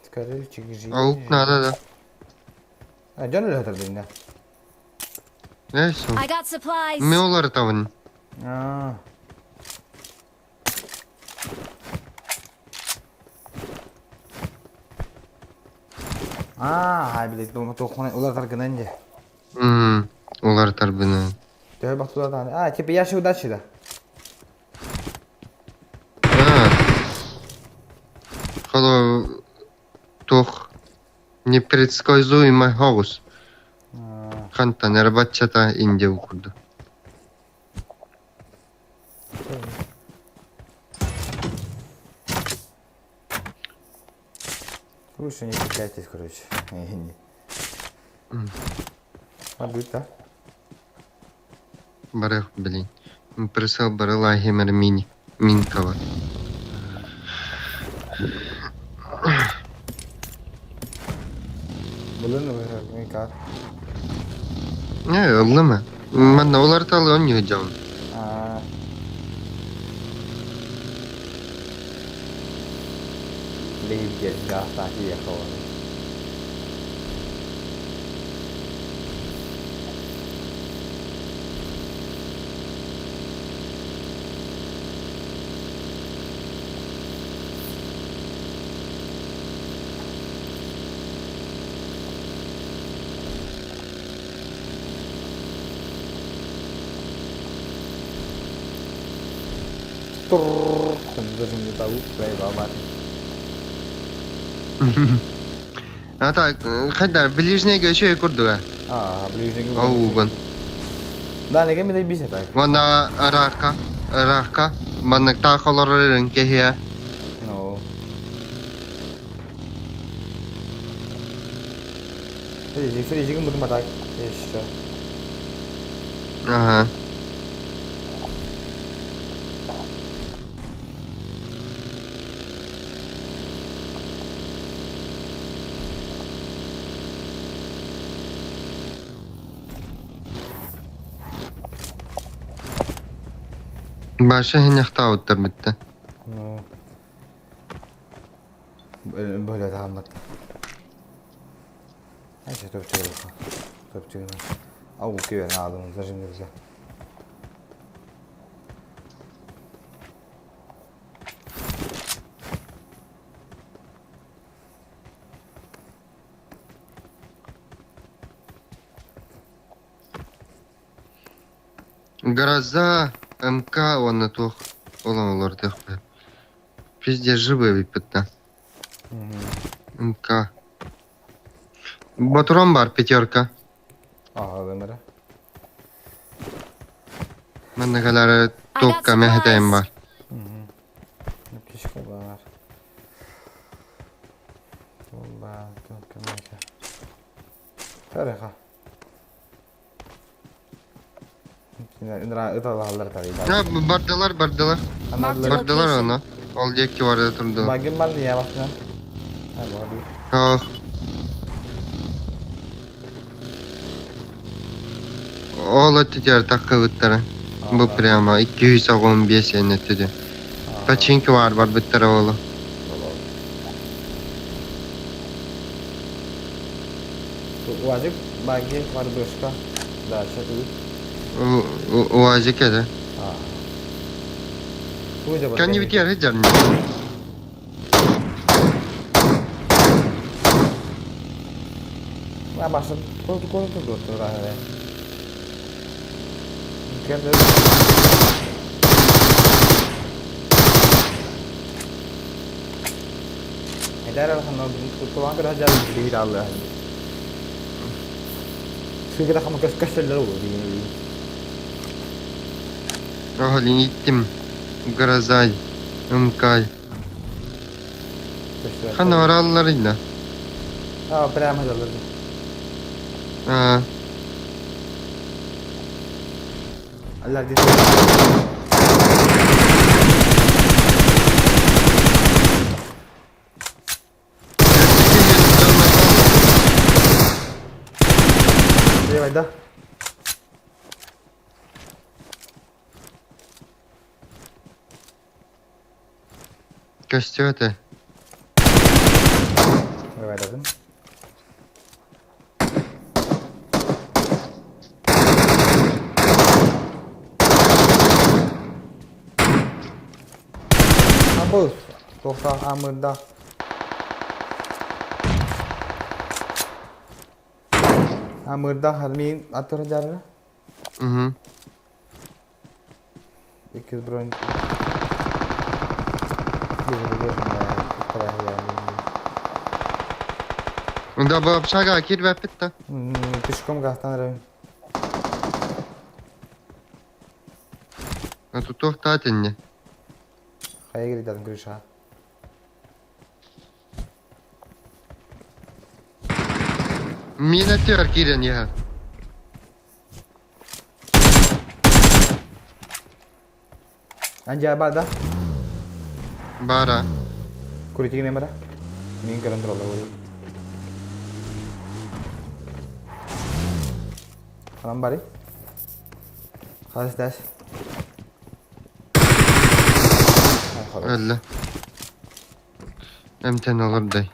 Скорее, чигжи. Аук надо, да. А, дьон өлөтөр динне. Э, все. I got supplies. Меолар тавын. А. Аа, хай билет туоххунай уларытаргынан дьэ. Мм, уларытарбынан. Төһө бахтулар А, типа ящик удачи да. А. Холо туох непредсказуемый хаос. Хантан эрбаччата Индия курдук. Лучше не цепляйтесь, короче. Барбыт, да? Барых, блин. Присыл барыла хемер мини. Минкова. Булын минка. Не, ыллыма. Манна олар талы он не жаун. Лейб ехала. Даже не того, проебал А так, хайдар, ближнеге еще курдуга. А, ближнеге. Ауган. Да, неге ми бисне так. Вана рака, рака, маннык тахаларын кехе. Ну. Фризигин будем так. Еще. Ага. Баша хинехтауттар битте. Ну. Böyle tamamladım. Neyse topçu Topçu Al güven aldığımızda şimdi bize. Гроза, МК, он тух. Олон олар тых. Пиздец живы випетте. МК. Батурон бар пятерка. Ага, вымыра. Маннагалары топка мехетейм бар. Кишка бар. Бар, топка мехе. Тариха. Ha, бардылар, бардылар. Бардылар оны. Ол жеки барды турду. Багым бар я бакна. Ha, Ол өттүтер таккыбыттары. Бу прямо 215 энеттиди. Починки бар бар биттер олу. Уазик баги бар бышка. Да, что тут? УАЗик это. Кani битер хеджар. Ma basta, quanto quanto tutto, Eder alhamdulillah Allah. Şu kadar ama kaç lira oldu Оголин иттим. Грозай. МК. Хана ораллар инна. А, прямо залазы. А. Allah dedi. Давай, да. Костёты. Давай, дадым. Абыл. Тоқта амырда. Амырда хармин аттара жарра. Угу. Иккис бронь. Да бу общага кирбэппит да. Пешком гастан эрэбин. А тут туохтаат инне. Хайа киридатын крыша. Мин өттүгэр киирэн иһэр. Анжа баар да? Баара. Куритигин эмара. Мин көрөн тураллар буолуо. Ханан барый? Хас дас? Өллө. Эмтэн олордой.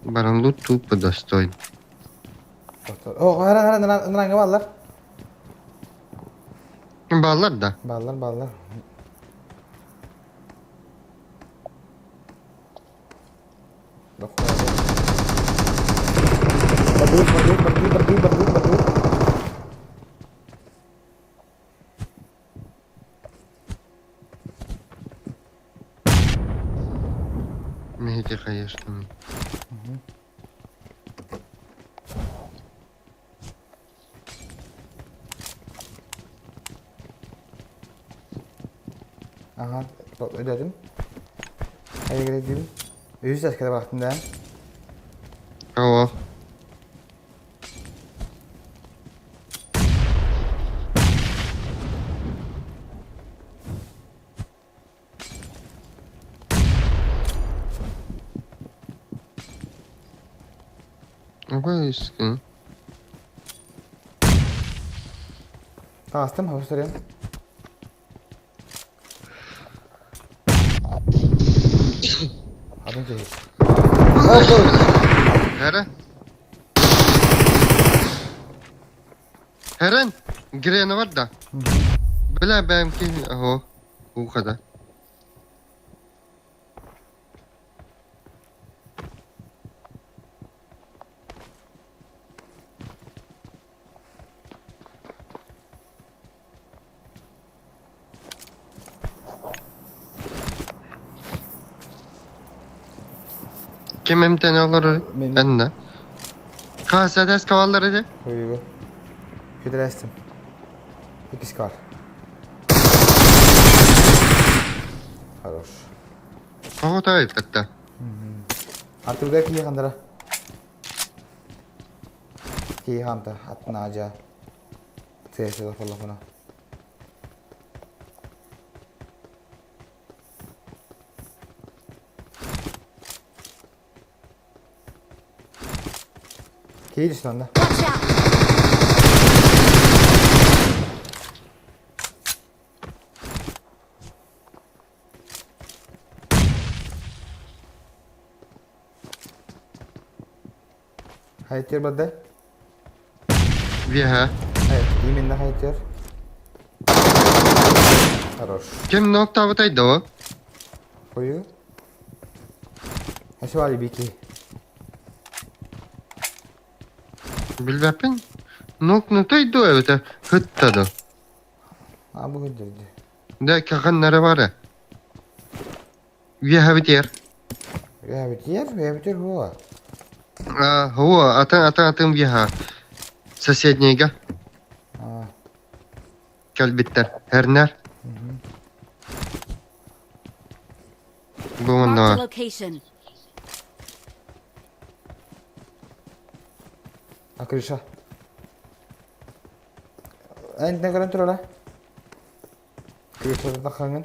Баран лут тупо достоин. О, хара хара нранга баллар. Баллар да. Баллар, баллар. Бардыбыт, бардыбыт, бардыбыт, бардыбыт, бардыбыт, бардыбыт. Миһити конечно. Ага, ödedim. Hayır ödedim. Үһүс эскere бахтым да. Ого. Ого, искин. Таастым, хабыстырыам. Атын киһи. Хара. Хэрэн грена бар да. Бля бэм ки ого. Ухада. Ким эмтэн олорор? Эннэ. Хас каваллар edi. Хуйгу. Күйдірәстім. Икис бар. Хорош. Ого тайып катта. Артурга кии хандара. Кии хамта аттына ажа. Тиэсэ холлохуна. Кии түсін анда. Watch out! Hayat барды. Вега. Hayat, именно hayat Хорош. Ким ноктабытай да? Қою. Әші бики. Билбэппин. Нокнутай до эбэтэ хыттады. А бу көддөрдү. Да каханнары бары. Вега битер. Я битер, я битер хуа. А, Хо, атын атын атын вега. Соседнийга. А. Кэлбиттер. Эрнер. Бу Marked a манна. location. А крыша. Энтне көрөн турара. Крышада тахаңын.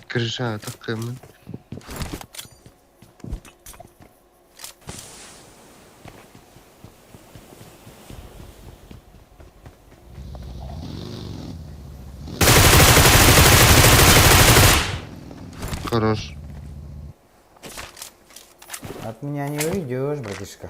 Крыша такымын. Хорош. От меня не уйдешь, братишка.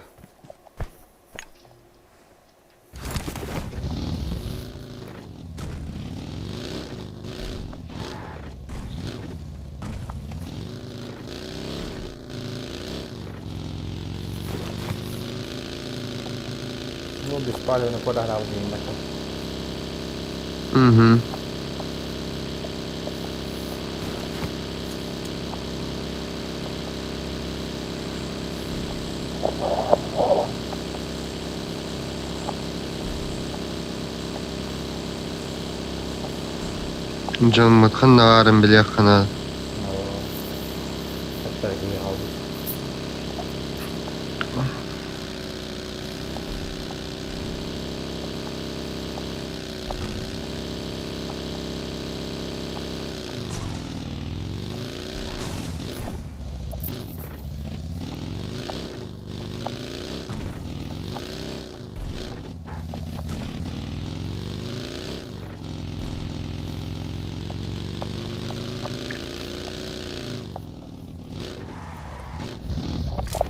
Ну, беспалевно подогнал дии Угу. Дьоммут ханна баарын билиэххэ наада.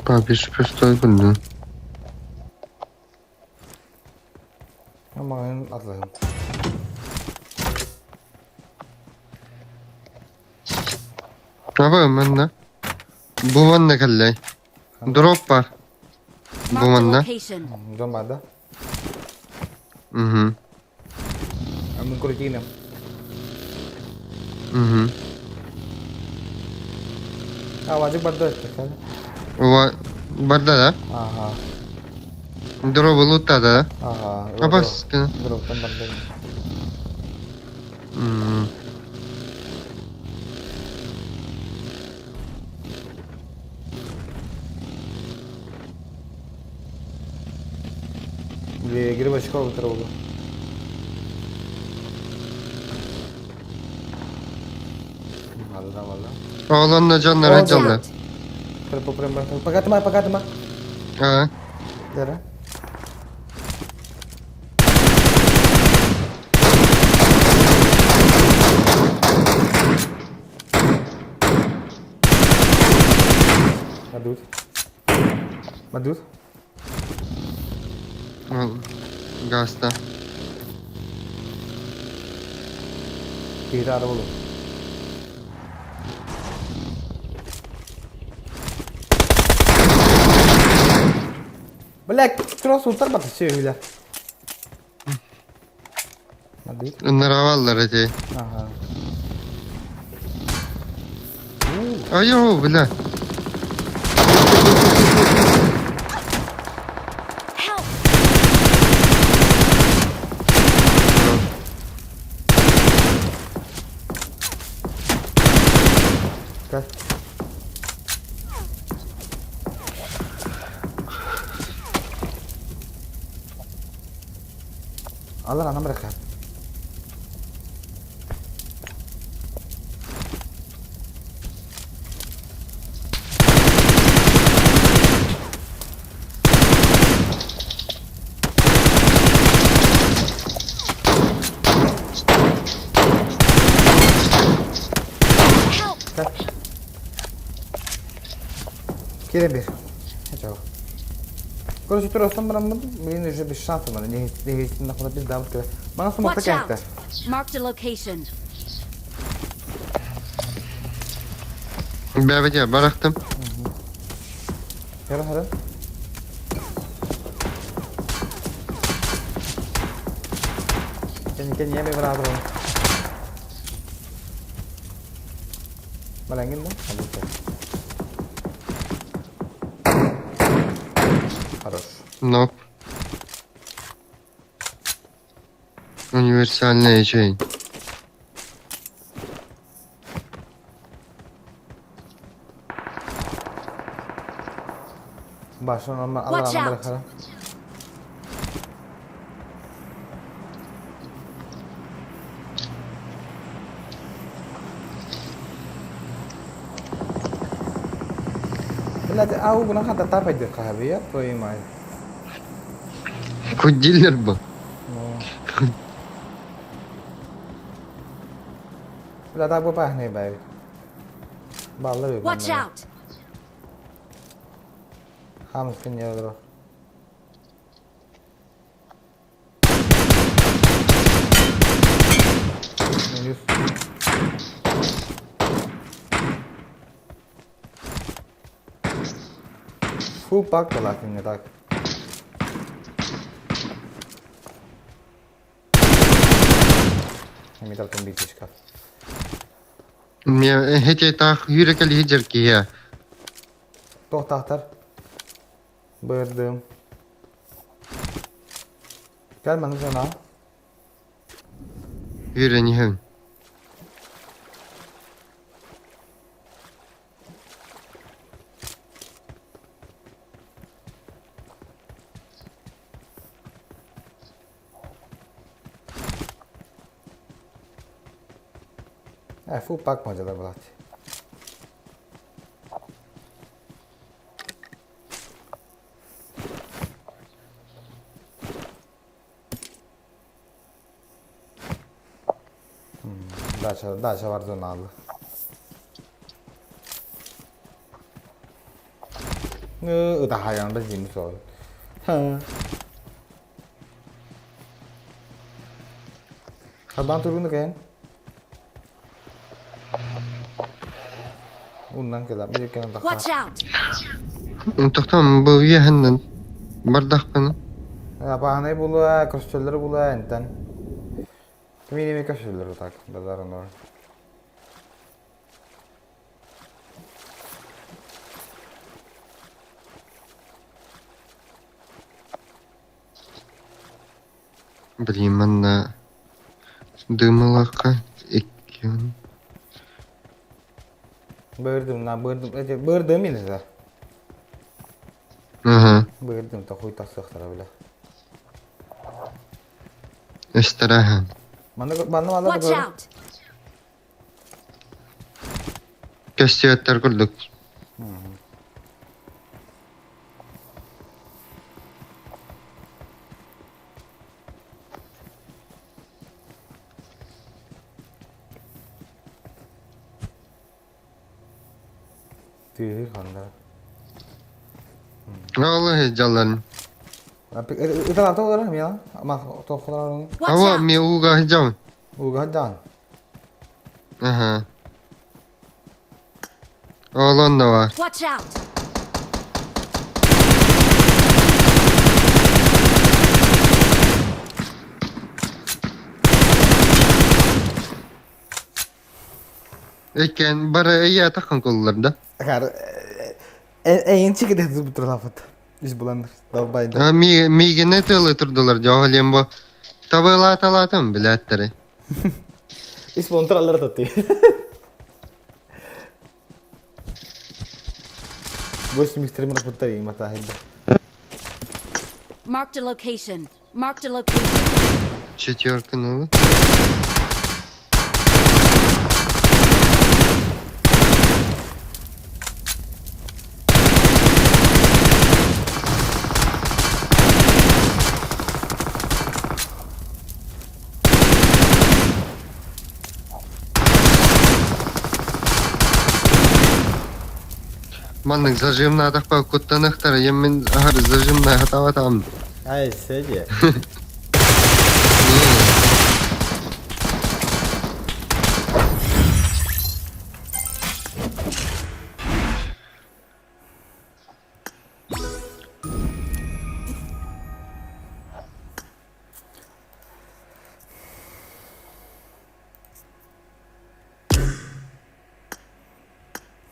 Папиш пустой күндү. Маҕаһыын атылаһым. Аба манна. Бу манна кэллэй. Дроп бар. Бу Marked a манна. location. Дьон бар да? Угу. Мин крутиным. Угу. А, Вадик барда. Ва барда да? Ага. Дробы лутта да? Ага. Апас. Дроптан барда. М. Грибочков утырылды. Оҕолонно дьоннор дьоллор. Покатыма, покатыма. Аа. Дара. Мадут. Мадут. Гаста. Киһи болу. Блядь, кросс утар бата сөйле. Мадут. Ынырабаллар эти. Ага. Айо, бля. Как? Алар анам рахат. Кире бир. Чао. Короче, тура бараммын, блин, уже без шанса мана. Не не нахуй пизда вот. Мана сама Watch такая out! Marked a location. Бәбәдә барахтым. Хара хара. Кен кен еме барадыр. Балаңгин да? Хорош. Ноп. Универсальная ячейка. Башын Watch алар out. хара. Блядь, а угна хата тапать дыр твою мать. Кудиллер был. Ну. Бля, так бы пахне бай. Баллы Watch out! Хамскин не ядро. Минус. Фу, пак не так. Эмитартан биир точка. Мне эти таах үүрэ кэлиһи дьэркиһиэ. Туохтаахтар? Бырдым. Кэл маны санаа. Үүрэн иһэн. Э, фу, пак мадьалар булаат. Дача, дача бар зоналлы. Ытахайан базим сол. Хабан тургуну кэйэн. Уннан кэлэ бир кэнэн тахса. Watch out! Тохтон бу үөһэннэн бардахпына. Бааһынай булуа, көстөллөр булуа энтэн. Кимиини көстөллөр так, базар онор. Блин, манна дымылахха иккиэн. Бырдым, на бырдым, эти бырдым или Ага. Бырдым, та хуй тахсыахтара бile. Эстарахан. Манна манна манна Watch out! Көстүөттэр курдук. Тыыр ханна. Ол дьаллан. Ыталата олар мия. Ама тохолар. Ава ми уга жам. Уга дан. Ага. Ол онно бар. Watch out! Иккен бары ыйа таххан куллар да. Хар эйин чике де бутурлафат. Ис буланыр. Далбайда. А ми мигене тылы турдулар жоолем бу. Табылаталатым билеттери. Ис булантыралар татты. Восемь экстремных батарей мотает. Marked a location. Marked a location. Четверка ну. Маннык зажимна атахпа куттаныхтар, еммен ахар зажимна хатаватам. Ай, седе.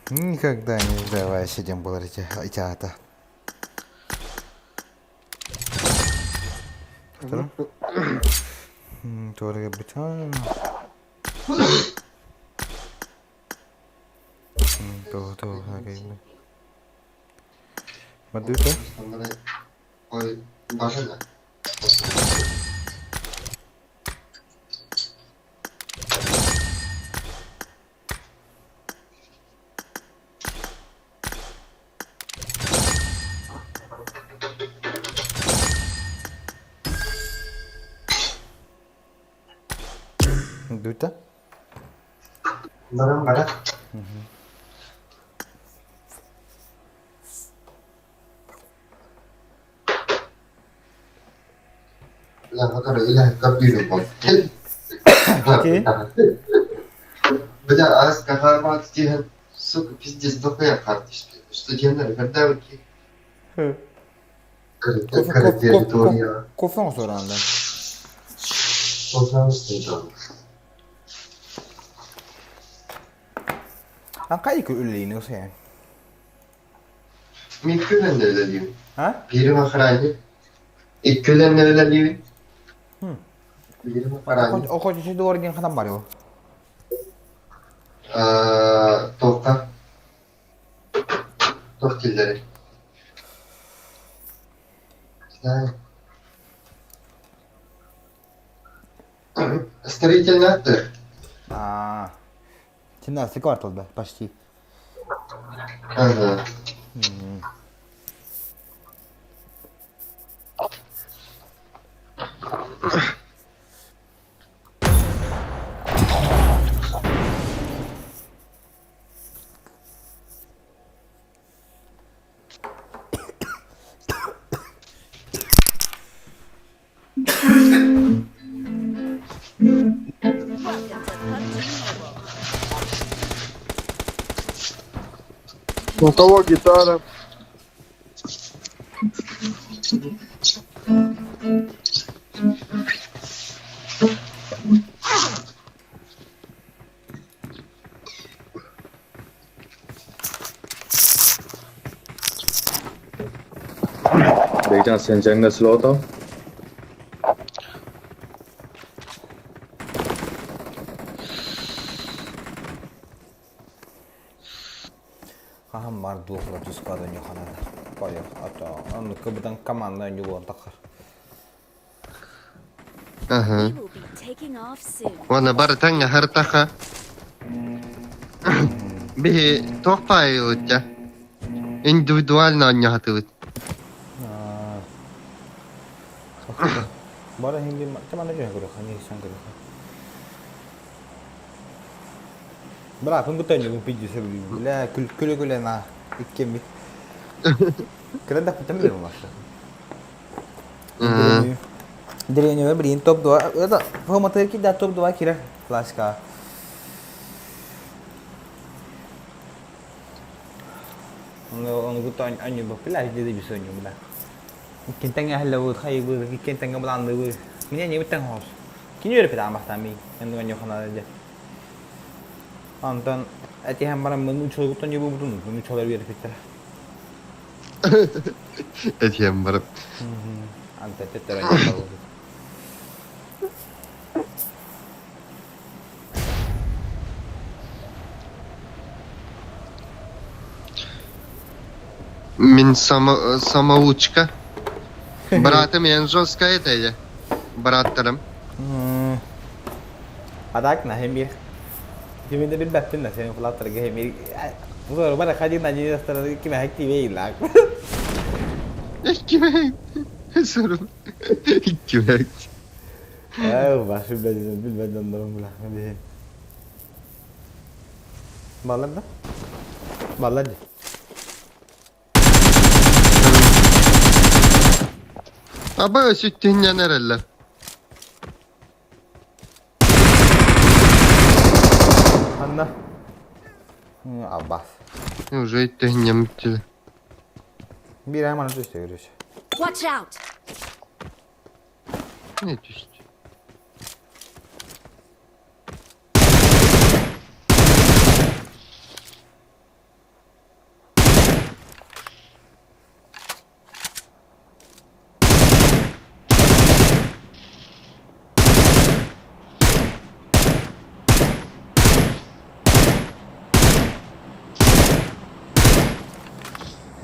Никогда не сдавайся, тем более театр. Тоже бутан. То то Мадыта? Ой, бажана. Дута? Барам бара. Бля, который или копирую Окей. Бля, а с тиген, сука, пиздец, дохуя карточки. Что делали, когда окей. Кофе, кофе, кофе, кофе. Анкай үлэлиин усуйан. Мин күлэн үлэлиибин. А? Биирим охранник. Икки үлэннэ үлэлиибин. Биирим охранник. Охотничий двор диэн ханан барыо? Туохха? Туох дииллэрий? Знаю. Строительный аттыр. А, 17 квартал, да, почти. Ага. У кого гитара? Beycan sen cennet slota. Хаһан бар дуохла тускада ньуханада. Поехал. А то он кыбытан команда ньугуон тахар. Ага. We'll be taking off soon. Уонна барытаҥ аһартаха биһи туох паайылытта индивидуально оонньоһатыбыт. Бара хинди команда жөн көрөх, они сан көрөх. Бра, кым бутан ньугун пидди сөбүлүү. Бля, күл күлө күлө на иккеммит. Кыра да путам билем башы. Деревня блин топ-2. Это по да топ-2 кира классика. Оны гута аню ба пила деди бисоню бла. Кентен ахла бу хай бу кентен бланды бу. Меня не битен хос. Кини өрө пида амахтами. Энду аню хана де. Антон этиһэн баран мын учолгуттан жобу бутун, мын учолар берип питтер. Этиэм барып. Антон теттер аню. Мин само, самоучка. Братым эн жестко это Братtarым. А так на хемир. Киминде билбэппин да сен флаттарга хемир. Бу бара хадин на не стара киме хакти вейлак. Киме? Sorun. Киме? Ээ, баш билбэдин билбэдин оннорун була. Баллар да? Баллар ди. Аба сүттүннэн эрэллэр. Анна. Аббас. Уже иттүннэн бүттүлэр. Бир айман түстө көрүш. Watch out! Не түстү?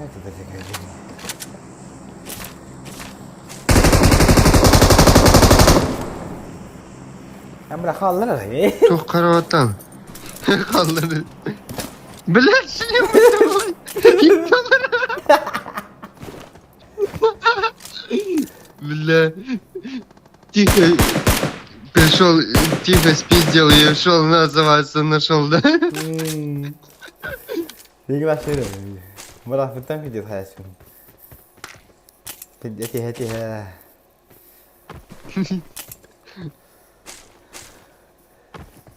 Это дофига жизни. Эмре халлар. Çok karavatan. Kaldırdı. Блядь, Бля. Тихо. Пришел, тихо спиздил и ушел, называется, нашел, да? Игра шире. Бра, фитан фидит хайсун. Фидити хати ха.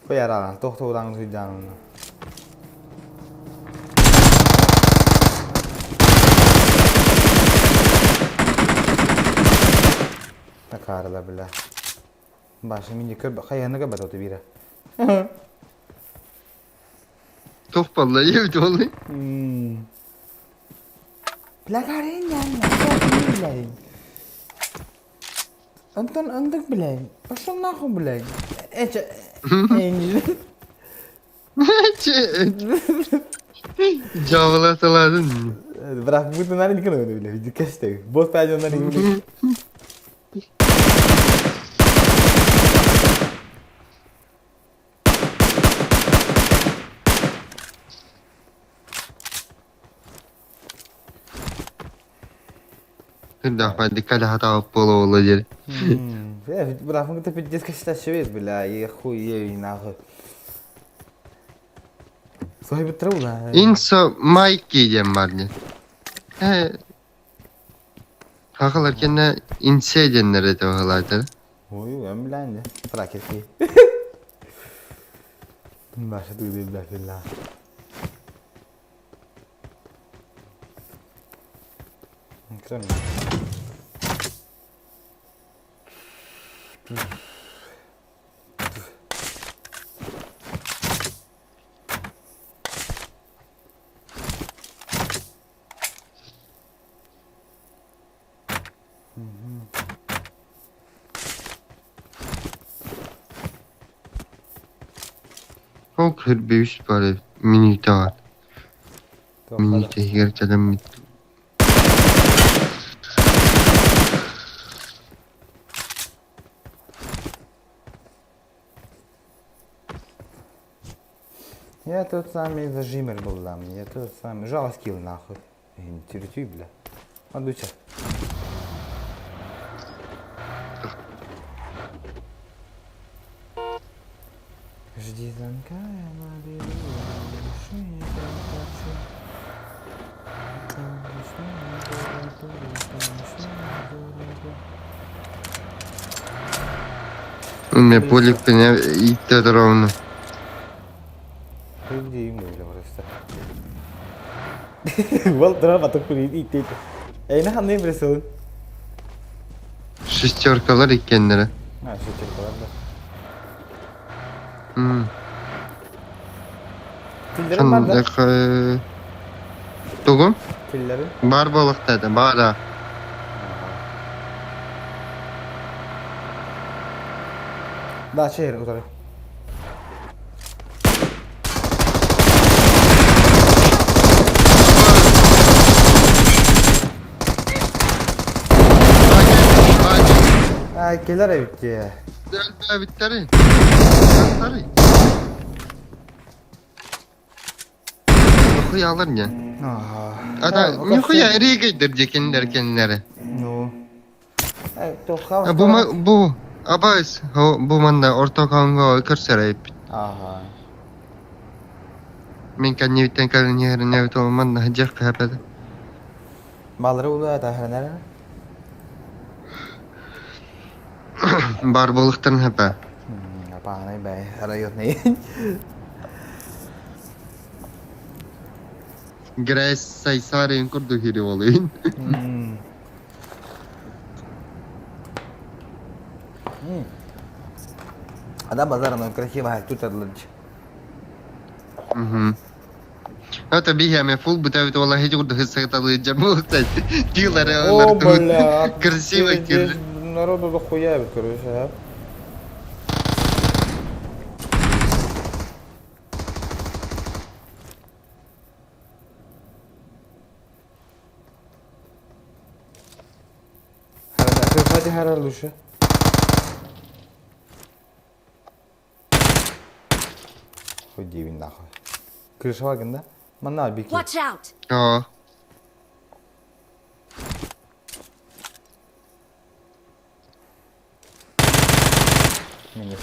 Кояран, тохтоудан хуйдан. Такарла, бля. Баша, мине көб, хайаны көб бата бира. Туох буолла диэбит буоллай? Плагарин блядь. Антон ындык, блядь. Пошел нахуй, блядь. Эче, Дьаабыла салаатын. Брат, будто на рынке надо, блядь, кэштэй. Босс пойдем на рынке. Диккале хатаабыт буола-буола диэри. Бырааппын кытта пиздец кэстэшибит, бля, и хуй ей нахуй. Соһуйбуттара була. Инсо Майки диэн бар диэн. Э, хахалар кэннэ инсе диэннэр этэ баһылаатар. Ой, эн билэн дэ. Пракети. Баша тыгды бля бля. Ол кырбыыс бары мүнүүтэ баар. Мүнүүтэ иһигэр кэлэммит Я тот самый зажимер был там, я тот самый. Жалость нахуй. Территорию, бля. Адуча. Жди звонка, я наберу, души не заплачу. У меня полик меня иттэ ровно. Вал драма такой иттейт. Эй, на ханны присыл. Шестеркалар иккиэннэрэ. А, шестеркалар да. Тиллерин бар да? Тугум? Тиллерин? Бар буолуохтаата, баара. Да, чейр, утары. Ай, келер эбитти. Эбиттэри. Нихуя не. Ата нихуя регейдер декендер кеннери. Ну. Бу бу абайс бу манна орто канга көрсөр эбит. Ага. Мен кэннибиттэн кэлэн иһэрин эбит ол манна сылдьыах кэһэппэтэ. Балары улуу таханара. Бар буолуохтарын хэпэ. Апаанай бай, районный. Грээс сайсаарын курдук ири буолуйун. Ада базар, красивая, тут отлич. Мгм. Это биһиэмэ фул бүтэбит уола һити курдук сыгыталыы дьэ Тилere О, бля, красиво здесь народу дохуя, короче, а. Hadi herhalde şu. Хуй девин нахуй. Крышевагин, да? Манна бики. Watch out! Аа. Минус.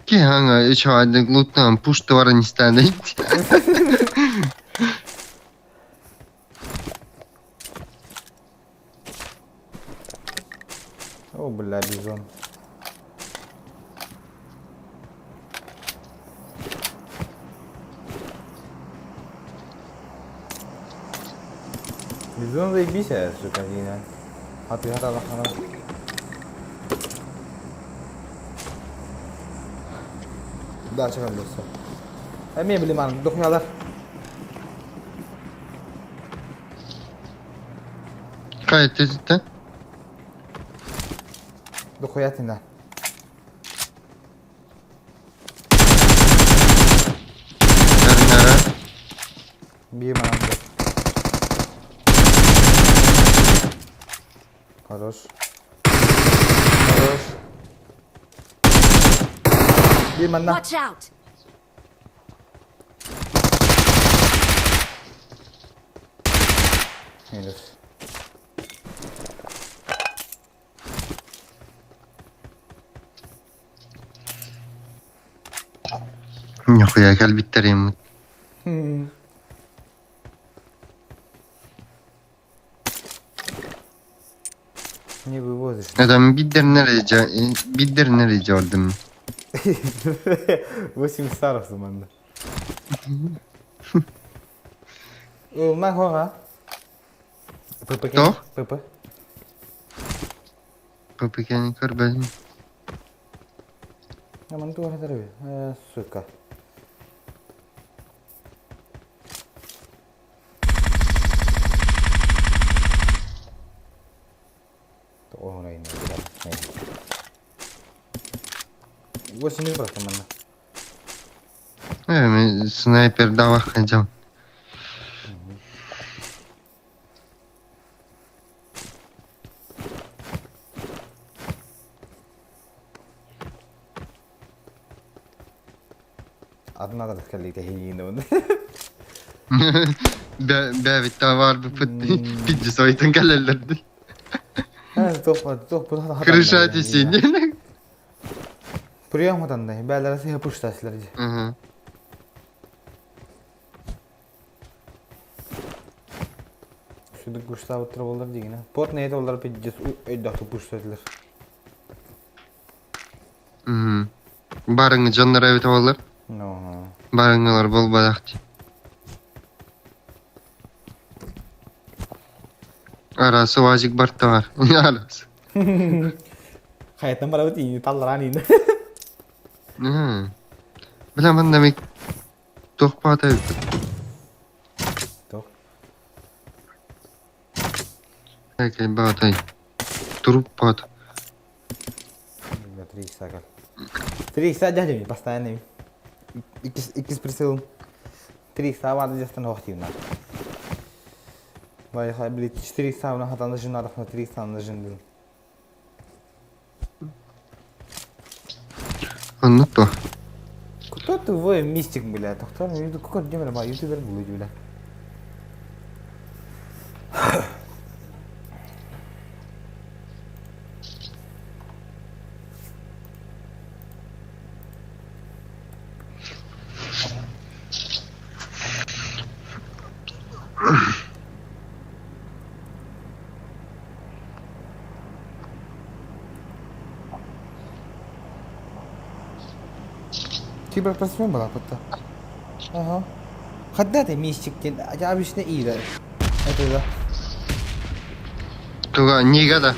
Ки ханга ичаадык луттан пушты барын истәнейт. О, бля, бизон. Бизон заебись, а, сука, Дина. А ты хата лахана. Дача кэллэссе. Эмиэ билим дохуялар. Кай тезиттен? Дохуятина. Nere? Bir mandı. Хорош. Хорош. Bir manna. Watch out! Минус. Нихуя кэлбиттэр им. Не вывозишь. Adam биддер nereye gördüm. 8 старов заманда. Ылма хора. ПП. Кто? ПП. ППК-ни көрбөдүм. Аман туох этэр Сука. Тоҕо 8 бырахтым манна. Э, снайпер давах хадьам. Одна надо кэллиите хиине онно. Бэ var bu piddi soytun кэлэллэрди. Туох бу Крыша тисин. Прием хатанды. Бәләре сыйы пуштасылар. Шуды куштап отырып олар дегені. Пот не олар пиддес өйдәхті пуштадылар. Барыңы жоннор эбит олар. Но. Барыңылар болбадак. Арасы вазик бар та бар. Арасы. Хайттан барабыт ини талларан ини. Билем анда мек туох баата эбит. Туох? Экей баатай. Туруп баат. Три икса кал. Три икса дядя постоянно. Икс икс прицелом. Три икса барды жастан хохтивна. Бай блин, 4 икса на хатан жин надо 3 икса на жин. Оннук то. Кто ты вы мистик, бля? Кто какой демон, ба, ютубер был, бля. Киберпросмен была потом. Ага. Когда ты мистик, обычно Ира. Это да. Туга неге да?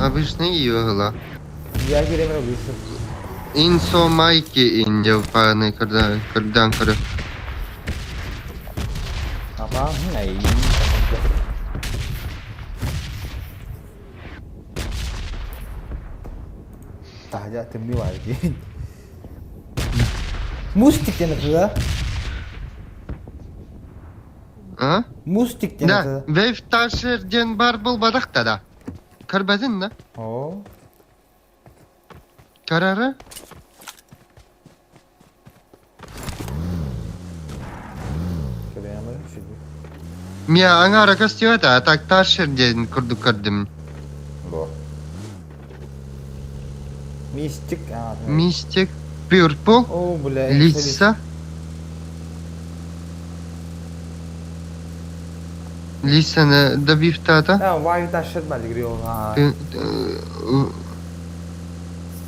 Обычно ее Я берем быстро. Инсо майки инде паны когда когда когда. Апа, най. Тахжа тымны бар екен. Мустик ден да? А? Мустик ден Да, вейв ташер ден бар был бадақта да. Көрбәдін да? О. Көрәрі? Мия аңара костюата, а так ташер ден күрдік көрдім. Бо. Мистик. Мистик. Пюрпл. О, бля. Лиса. Лисаны добив тата. Да, вай ташер бар грио.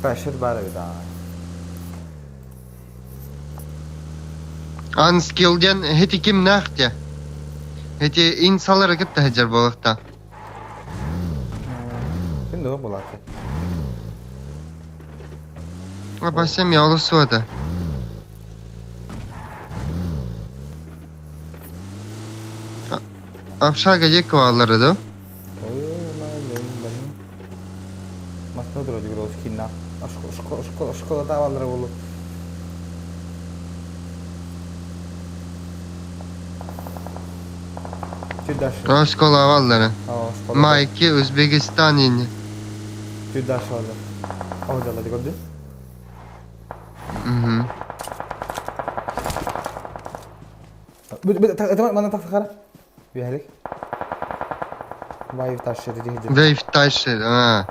Ташер бар да. Анскилден хети ким нахте. Хети инсалары кытта хеджер болықта. Ким да болады. Апасем я олус суота. Общага диэки бааллара дуо? Маска турар кинна. Школата баллара болу. Школа баллара. Майки Узбекистан ини. Чуть дальше алды. Алды көрдү. Угу. Мана тахсахара. Үйәлік. Вайв ташыр дейді. Вейв ташыр, а.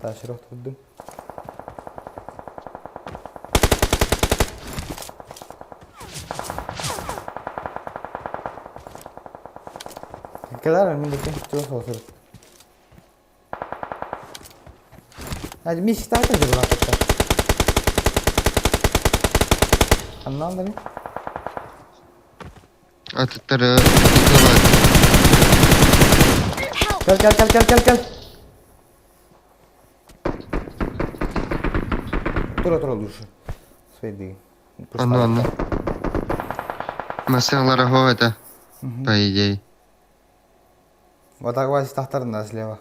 Ташыр отырдым. Кэлэр мин декен чугас олсыр. Hadi mis istersen de bıraktık. Anladın mı? Атыттары Gel gel gel gel gel gel. Тура тура лучше. Свои Анна, анна. Машиналара хоп это, по идее. Вот так вас тахтарында слева.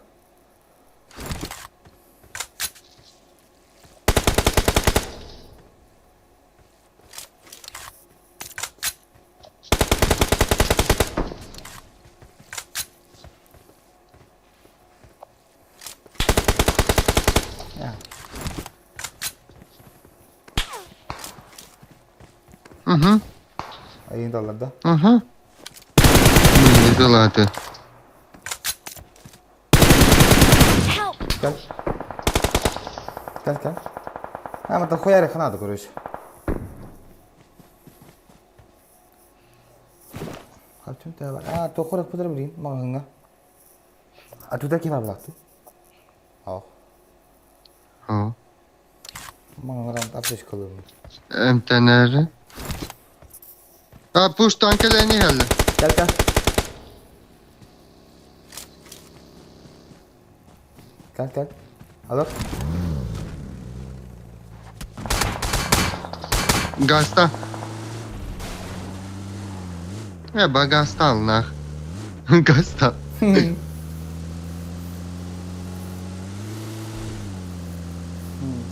Угу. Айын далларда. Угу. Не далаты. Gel. Gel gel. Ha, ma хуяри ханады, короче. Хапчым та А, тохорат пудыр билин, маңыңа. А туда кем аблакты? Ау. Ау. Маңыңа аптечка алып. МТНР. А, пуш танкелени хәлле. Gel gel. Gel gel. Алып. Гаста. Э, багастал нах. Гаста.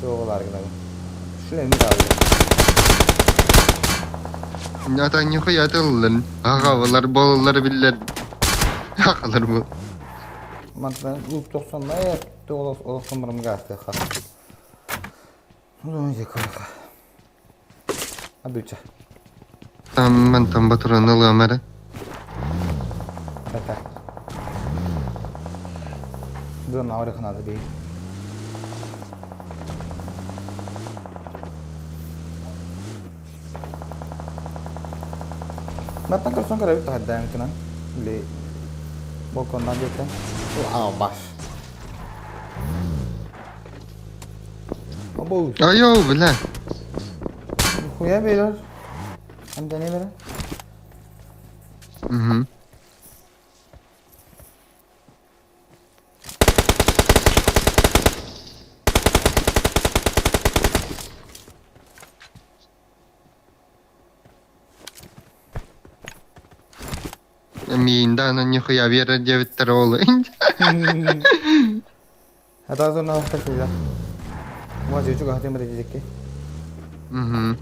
Тоғылар гына. Шлем алды. Ата нихуя тыллын. Ағалар балалар биллер. Ағалар бу. Мантан луп 90 э тоғыл олоқсон барым гасты ха. Ну, жекоха. Абюча. Там мен там батырын ылам әрі. Так. Dur навры ханады бей. Маттан көрсөн көрөбүт тахаддаем тунан. Ли балкондан жеттен. Аа баш. Абу. Айо, бля. Хуя берер. Hem de ne берер? Угу. Миинда ана нихуя вера девять роллы. Хата зона тахтыла. Ма жучуга хатым бер жекке. Угу.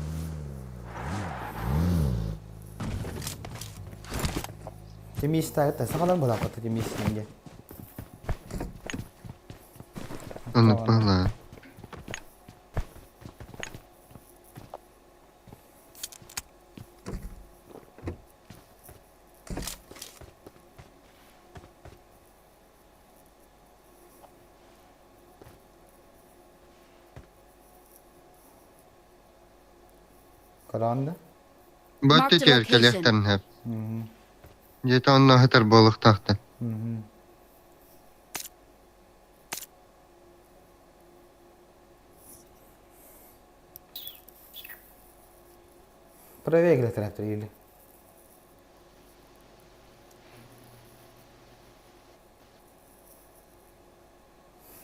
Темис та сахалан булаппат темис нинге. Оны бала. Каранда. Бөттө Marked a тер location. келехтерин хеп. Мгм. Жете онна хатар болук тахты. Мгм. Правее трактор или.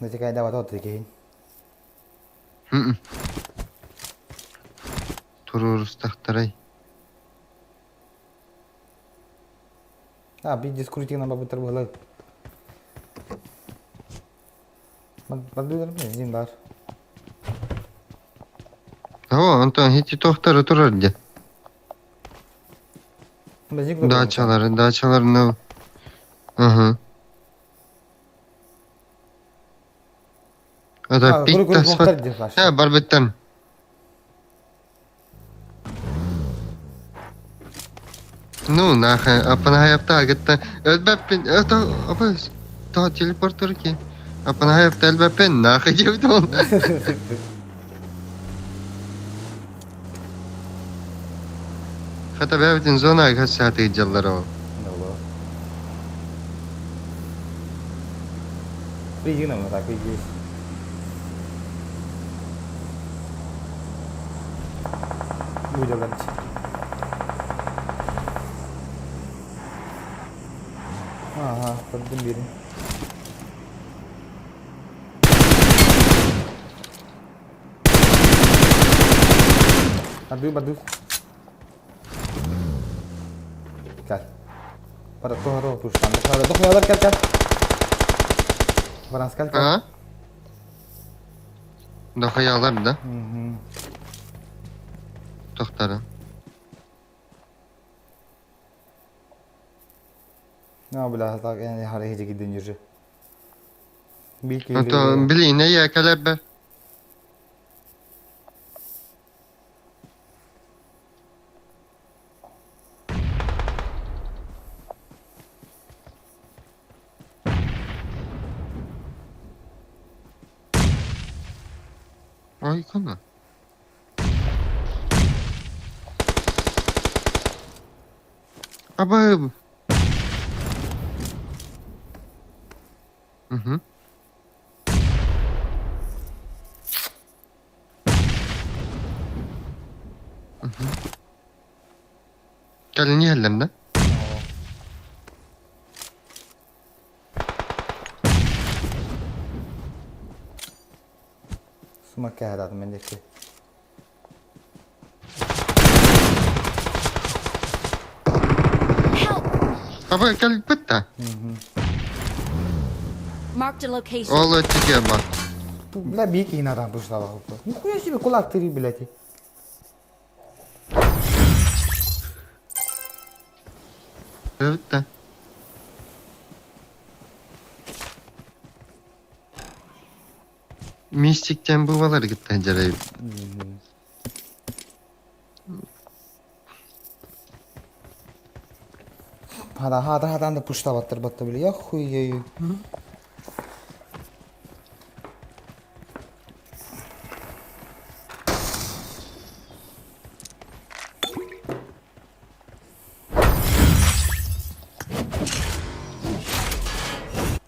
Натикайда бата киһин. Туруорустахтарай. А, bir дискрутина бабытар буолар. Бандыылар бензин бар. О, онтон хити тохтары турар дии. Дачалары, дачаларына. Ага. Это пить тасфат. Э, барбыттан. Ну, нахай, апанахайапта агытта. Өлбәппин, это, апа, то телепортер ки. Апанахайапта өлбәппин, нахай диэбит ол. Хата бэбитин зона сааты дьаллар ол. Пригинем так и есть. Будет Ага, көрдüm birini. Бардыы, бардыы. Кэл. Бара туһара туштан. Туһара дохуялар кэл кэл. Баранс кэл кэл. А? Дохуялар да? Тохтары. А, бля, так я хара хижи жүрү. Ото блин, я кэлэбэ. Ой, кана. Аба. Угу. Угу. Кэлин иһэллэр да? Сума кэһэдатым мен деки. Аба кэлбит да? Marked a location. Ол өттүгэ бар. Бля, бики и надо пушла. Нихуя себе кулак ты, блядь. Эбит да. Мистиктен бувалар гыттан жарай. Хада хада хадан да пушла баттыр батты бля. Я хуею.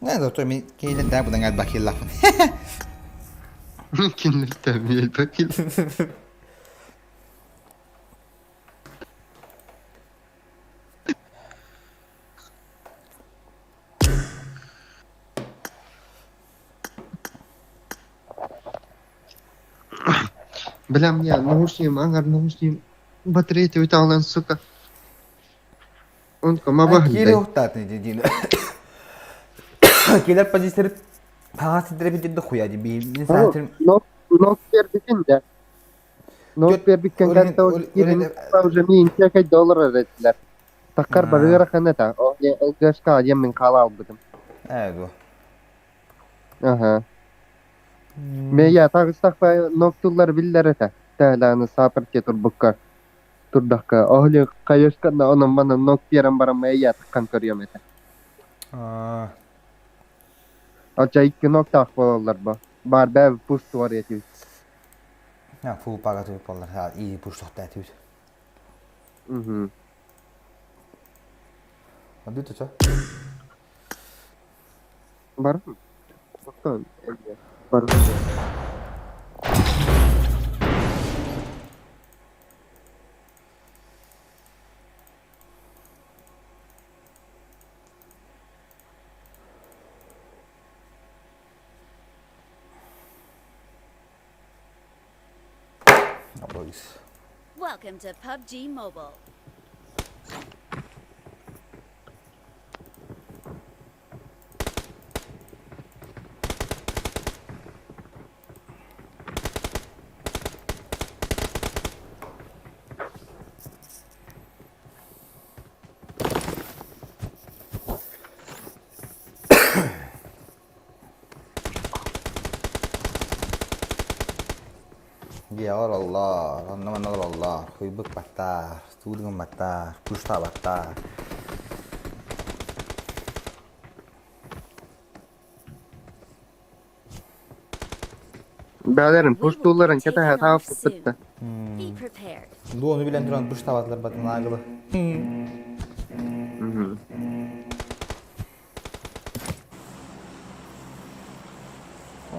Ne doktor mi кейлен да будан гал бакиллах. Кинилтен бакил. Бля, мне наушник, ангар наушник. Батарейка виталан, сука. Он кама Кире ухтат не дин. Келер позиция Пага сидре бит хуя ди би. Мен сантим. Нок нок бербитин да. Нок бербиткен катта уже мин чекай доллар эретилер. Таккар барыгара ханата. О, не ылгашка адем мен кала албытым. Э, бу. Ага. Ме я тагыстакпа ноктулар биллер эте. Тәләне сапыр ке турбукка. Турдакка. Охли кайышкан онон мана нок берен барам ме я тыккан көрөм эте. Аа. Ача икки нок так болалар ба. Бар бәв пуст бар этибит. Я фул пага туп болар. Ха, и пуштохта этибит. Мгм. Ады туча. Бар. Токтон. Бар. 4x. Welcome to PUBG Mobile. Дьиэҕэ олороллор, онно-манна олороллор, хуйбукпаттар, туу гымматтар, кустаабаттар. Бээлэрин пустуулларын кэтэһэ тааппыт да. Be prepared. Дуону билэн туран пуштаабатылар батын аагылы.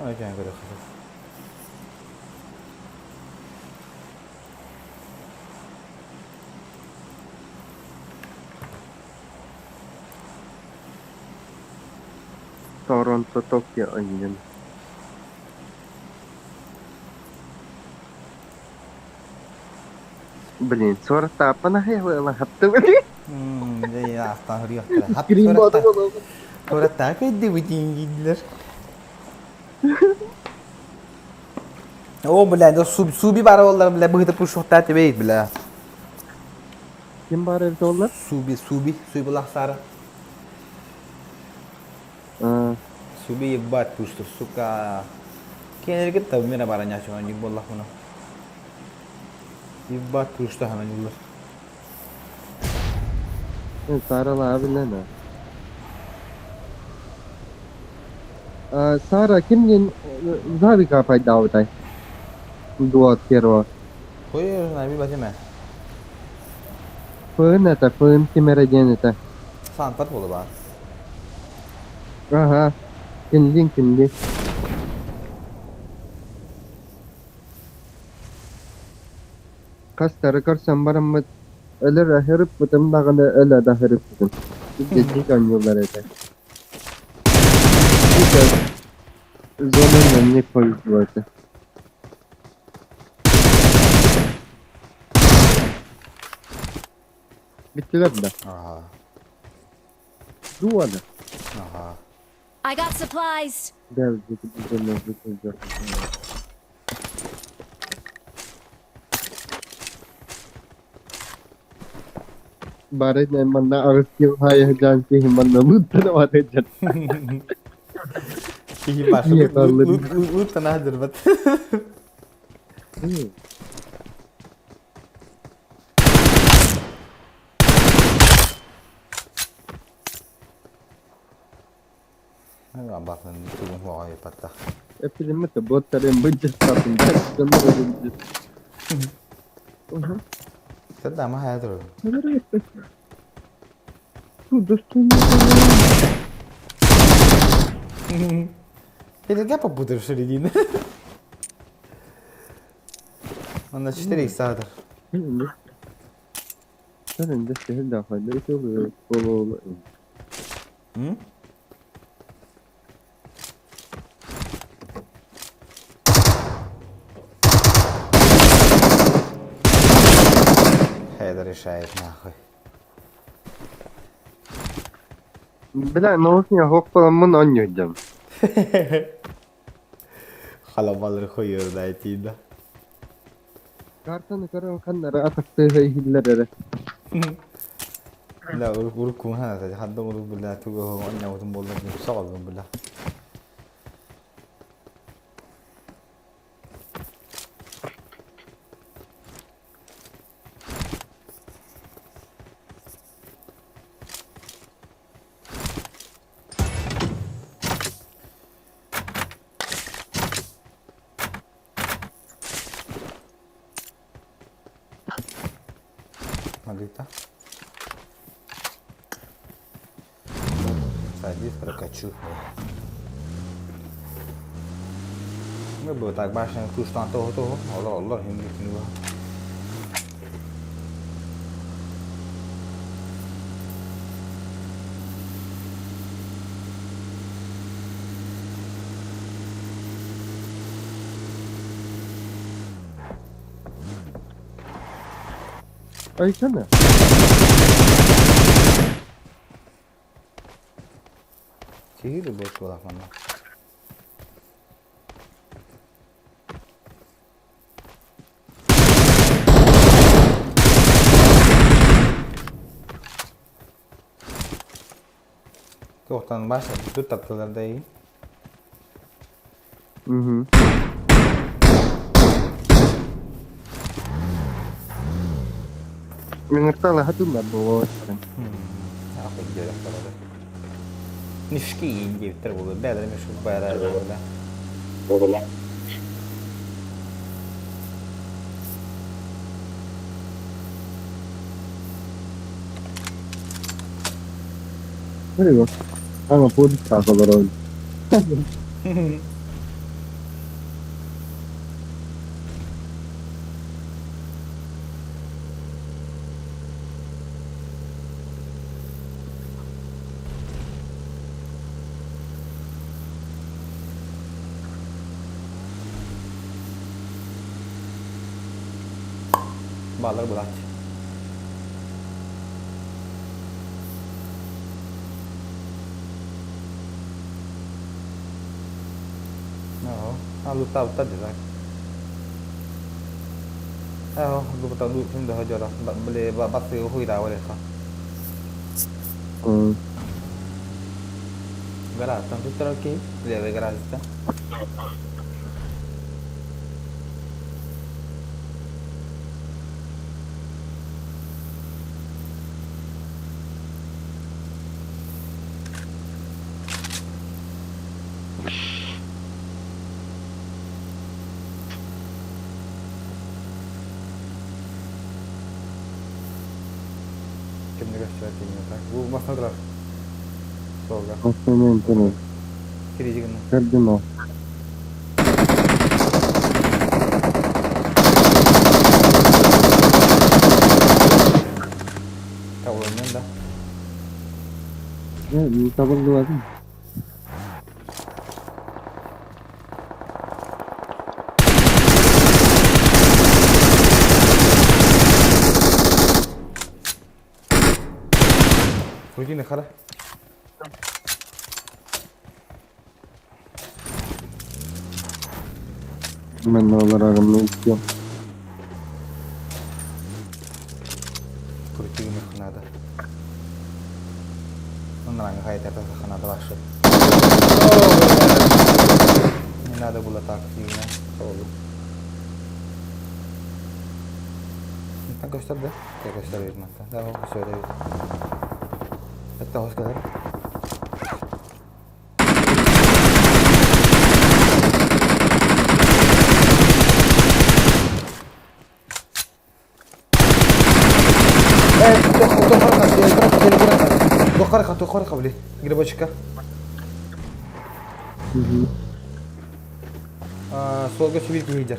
Ой, кään көрөххө. Торонто, Токио анньан. Блин, суораттааппын аһыйалаһаттыбыт. Дьэ, аахтаан хөрүөхтэрэ. Хап Скрин суораттаа. Суораттаа көйдүбүт дииллэр. О, бля, да суби баар буоллар, бля, быһыта пушуохтаа тибейт, бля. Ким баар эбит оллар? Суби, суби, суйбулах саара. Суби ебать пуштур, сука. Кенерге табмира бараня чоон боллах муну. Ебать пушта ханан юллар. Саралаа билэн Сара ким диэн Завика пайдаабытай? Дуот первого. Хуй знаю, билбэтим ээ. Фын это, фын ким эрэ диэн этэ. Саантар буолу баар. Аха, кинилиин кинилиин. Хастары көрсөн бараммыт өлөр аһырыппытым даҕаны өлө да аһырыппытым. Дьиҥ оонньууллар этэ. Зона не повезло этэ. Бүттүлэр да? Аха. Дуо да? Аха. I got supplies. Бары манна аҕыс кил хайа киһи манна лыттана барыдьан. Киһи башы лыттана сылдьыбат. Абатын тугун хуаҕа ыппаттах. Эппилиммит боттарын быдьыстатын Саддама хайа турар. Ты попутаешь в середине. Он на 4 икса. М? Это решает нахуй. Бля, наушник хоппаламмын онньуйдум. Халабалыр хуйырда айтийда. Картаны көрөн ханнары атахтыыһа иһиллэр эрэ. Бля, уруккун хана хадда урук бля тугу онньабытын буолла соҕолбун бля. Маргарита. Садись, прокачу. Ну, было так, башня, туштан того, того. Аллах, Аллах, им Айсана. Киһи да буолуох буолаах манна. Туохтан баша тут таптылар да и. Угу. Миңыртала хатылар буолуохтарын. Нишки диэбиттэр буолуо. Бээлэрэ мешок баара буолла. Prego. Ама полицаах олорон. Баалар булааччы. No, лутаабыттар дии так. Ээ, лутаа лутун да дьоро били басыы уһуйдаа болеха. Гаражтан туттарар киһи, левый гаражтан. Кимни көстүбэт киһини так. Бу басына турар. Суолга. Основной интернет. Кириджи гына. Кардинал. Табылыннан да. Не табылдыбадым. Крутины хара. Мен олорорум истиэм. Крутины надо. Ну, нормально, хай это надо вообще. Не надо было так сильно. Так göster de. Ya gösterelim hatta. Tamam gösterelim. Hatta hoş geldin. Тоққар қабли. Грибочка. Солга сюбир лидер.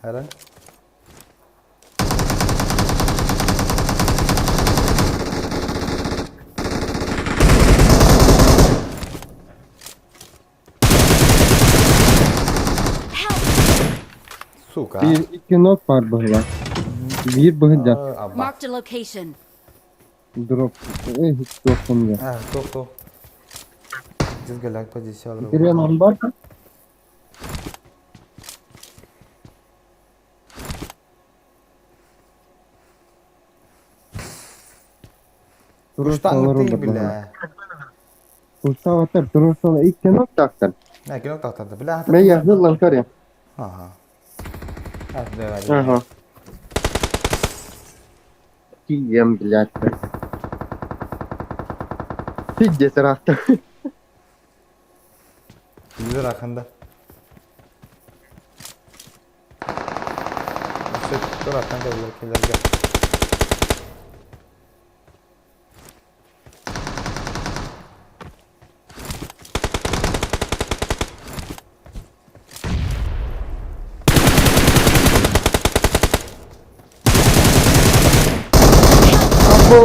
Hara. Сука. Биир икки нок баар быһыылаах. Биир быһыйда. Marked a location. Дроп. Эй, туох А, тоқ, тоқ. Дизгаляк позиция. Кирен он бар? Куштан ты, бля. Куштан турушта икки нок тахтар. Не, кино тахтар, бля. Мен яхыллан көрем. Ага. А, давай. Ага. Кием, блядь. Пиздец, рахта. Güzel arkanda. Dur arkanda gel gel.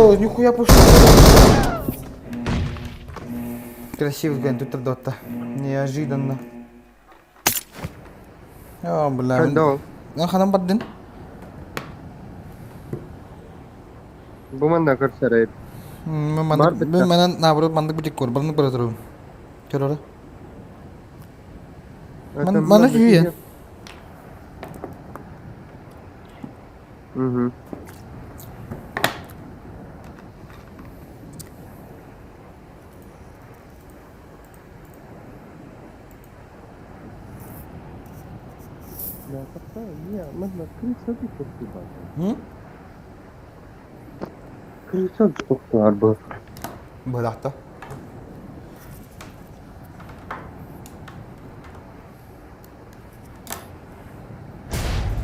О, нихуя пошел. Красивый ген тут дотта. Неожиданно. О, бля. Хайда ол? Ну, ханан бардын? Бу манна көрсөрөй. Мен манан наоборот маннык бутик көр, барнык бара турабын. Көр ора. Мана сүйе. Угу. Крыльцо тохтуар бу. Быраахта.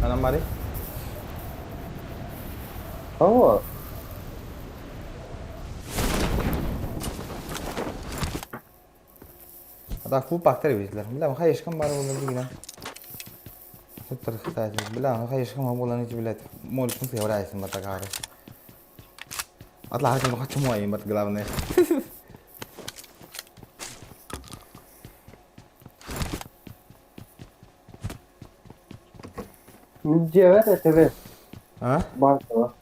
Анан бары? Ава. Ата фул пактар эбитлер. Бля, хайышкам бар болар дигинен. Туттар, кстати. Бля, хайышкам болан ичи, блядь. Молюшкун сыяврайсың батакары. Атла хачым хачым айым бат главное. Дьиэбэр этэбин. А? Базалар.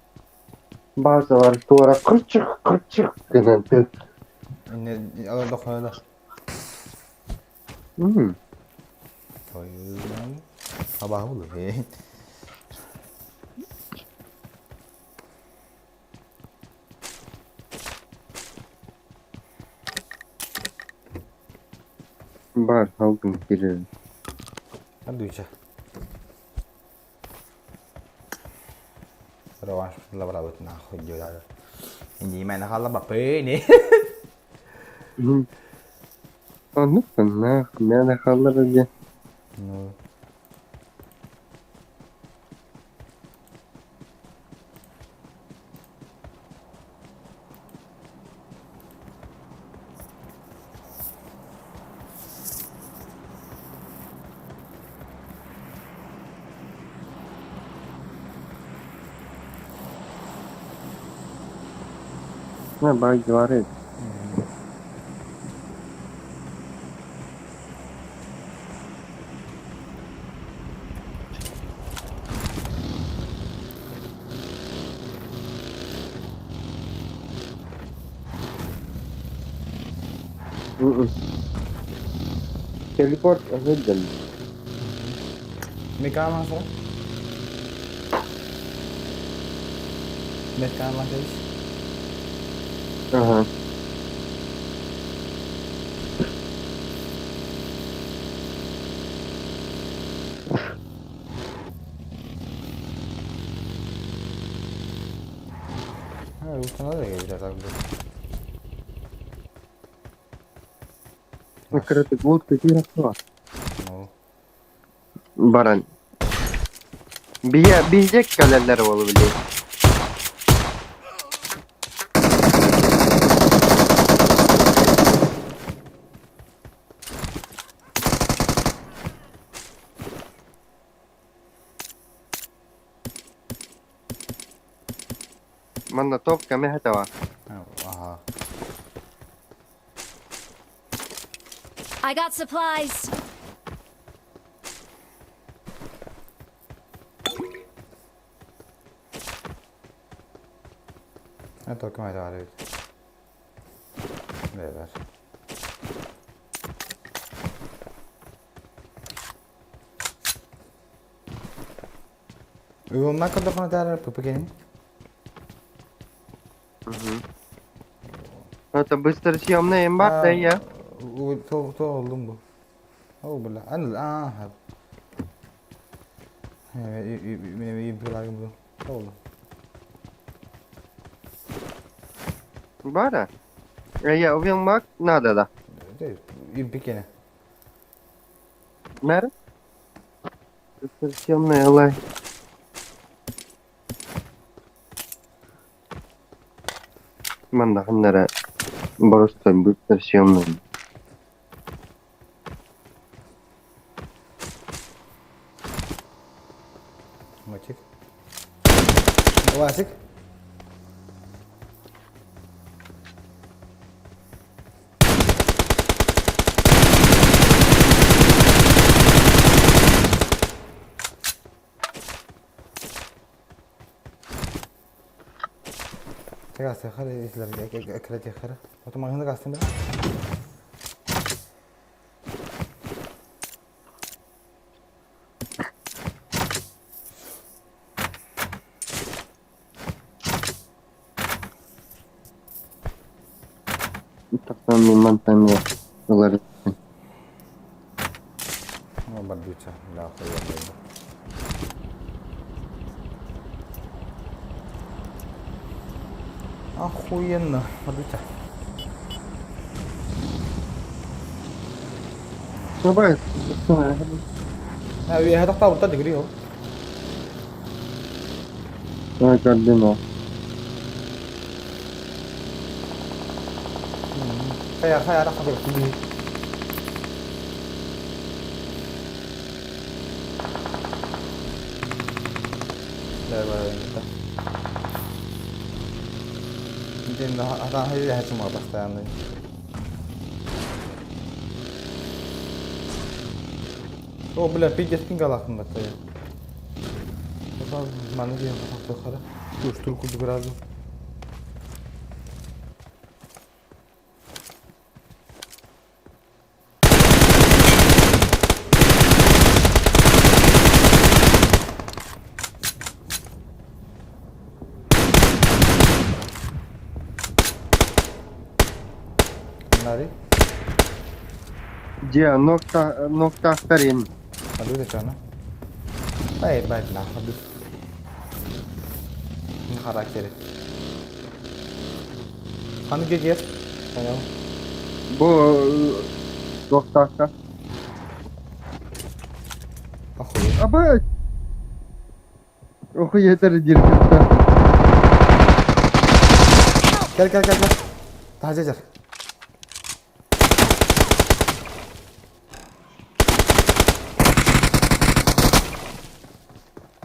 Базалар туора кырчык кырчык гынан тыт. Инне алар дохойла. М. Тойудан. Абаа булу. Бар халкын кирер. Дуйча. Реванш лабрабыт нахуй дьюлары. Инди мен хала бапыни. Оннук нах, мен халлар диэн. Ну. На баг говорит. Телепорт выдан. Мекан лансара? Мекан лансарис? Ага. А, установили я так бы. Открытый лодка кирахтуа. Ну. Баран. Бия бизек калеллер болу билей. Манна топка мехетава. Ага. I got supplies. А только мы это Бэбэр. Уйулма кодохона таарар пупукени. Это быстро съемная имбарта я. То то олдум бу. О бля. Ан а. Мен импилагым бу. Oldu. Бара. Я увел надо да. Импикени. Мэр? Быстро съемная лай. Манна ханнара просто быстро съемная. Мальчик. Васик. Гастыхар экретехара. Потом магазин гастым да. Тахсан мин мантан ылар. Бардуча, да, хуя Охуенно, Бардуча. Давай. Үөһэ тохтообуттар дегри ол. Ай, кардинал. Хайа, хайа, рахмат киһи. Постоянно. О, бля, пиздец пингалахын да Маны диэн хара. Туштур курдук разу. Нари? Дьэ, ноктахтарин. Хадуу чана. Ай, бай, на, хадуу. Характері. Ханы гегер? Понял. Бу ноктахта. Охуеть. Аба. Охуетер диркетта. Кел, кел, кел, кел. Таһа жар.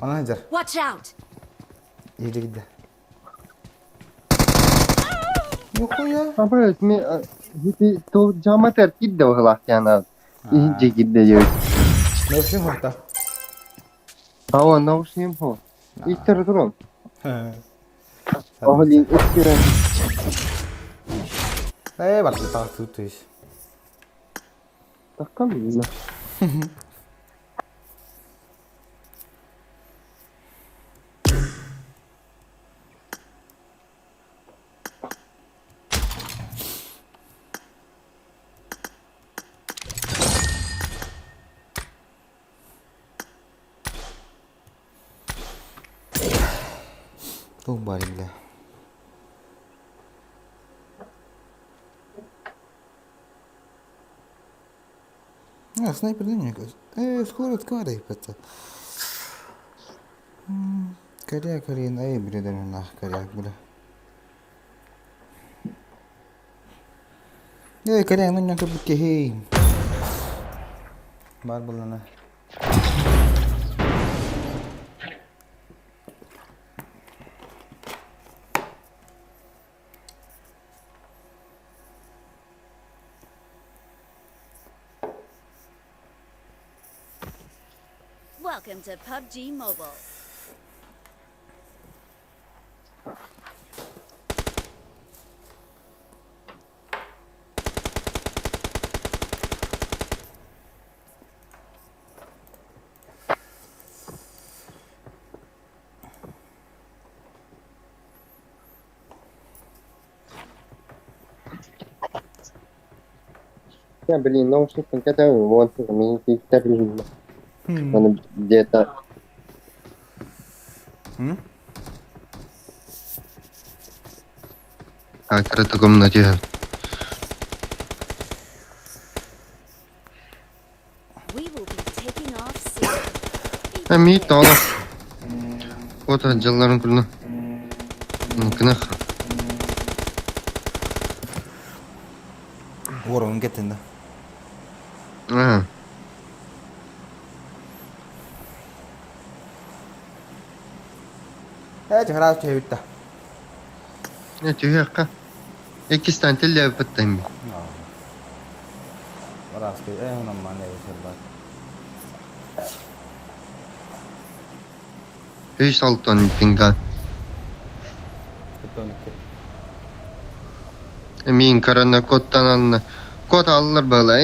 Ана жар. Watch out! Иди гидде. Нихуя. Аба, ми хити то жаматер кидде оглах яна. Иди гидде ёй. Наушник хохта. Ава, наушник хо. Истер турон. Охли, истер. Э, бар тагы тут Таккам не Тух бар бля. А, снайпер не мне кажется. Скоро откарай, это. Коряк, Карин, эй, бреда, нах, коряк, бля. Эй, коряк, ну не как бы хей. Бар булана. Welcome to PUBG Mobile. Я, блин, наушник когда вот, мне истер. Он где-то. Так, это комнате. We will be taking off soon. Эми тола. Вот отделларын күлү. Кынах. Ворон кеттин да. А. Э, чыгара чөйүттэ. Не түйәккә. Икистан телле беттем. Бараски, э, нормально, бар. Үч алтын пинга. Тоникке. Мин корона коттан ална. Кот аллар была.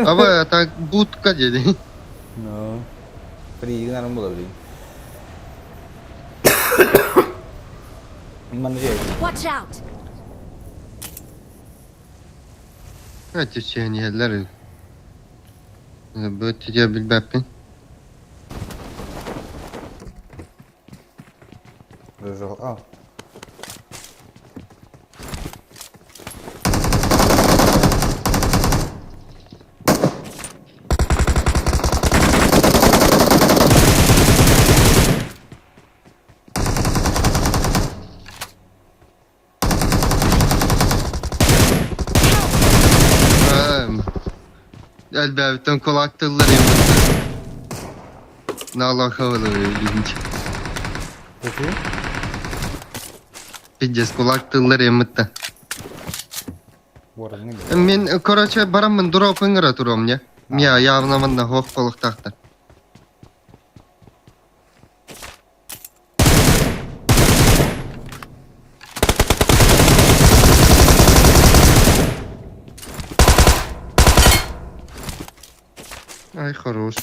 Аба так будка dedi. No. Приигин арым була билигин. Манна дьиэ. Watch out! Отечениелер. Бу тиге билбэппин. А. Элбээбиттэн кулаактыыллар еммиттэр. Наалаахабылы илинч. Пиздец кулаактыыллар еммиттэн. Мин, короче, бараммын дроп ыҥыра туруом не. Мия явно манна хуох буолуохтаахтар. Ай, хорош.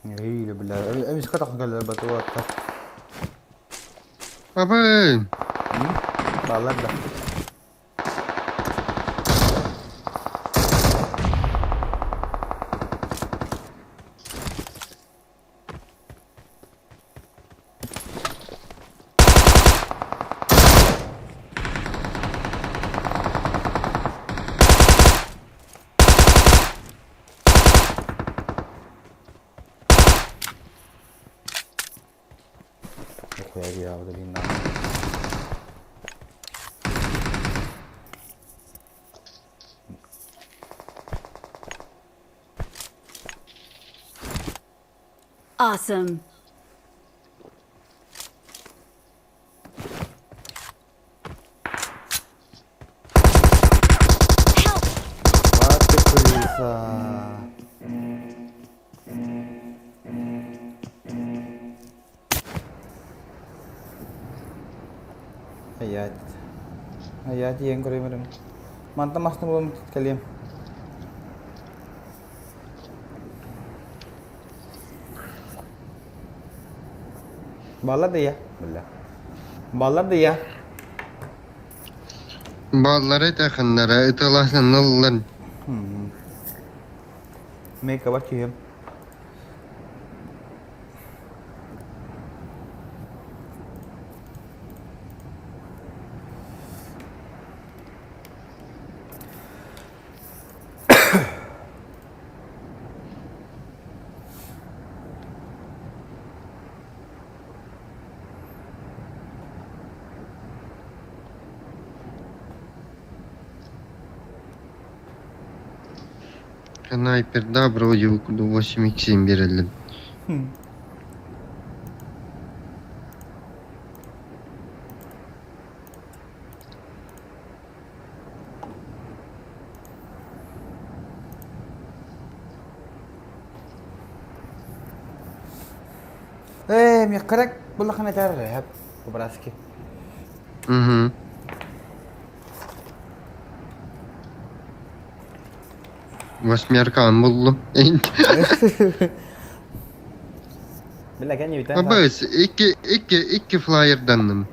Или, бля, эмискэ тахсан кэллэр батуаттар. Абы! Бааллар да. Awesome. Вот ты крыса. Айаат. Айаат диэн көрөмөрүм. Мантан мастын булам кэлиэм. Баллар да я. Бля. Баллар да я. Баллары тахыннара ыталаһыныллан. Мейкаба киһим. Снайперда вроде 8x7 береллин. Ээ, миэхэ буллахына этэр эһэп по-братски. Угу. Восьмеркан буллум. Билэкэн бүтэн Абыс, икки, икки, икки флайерданным.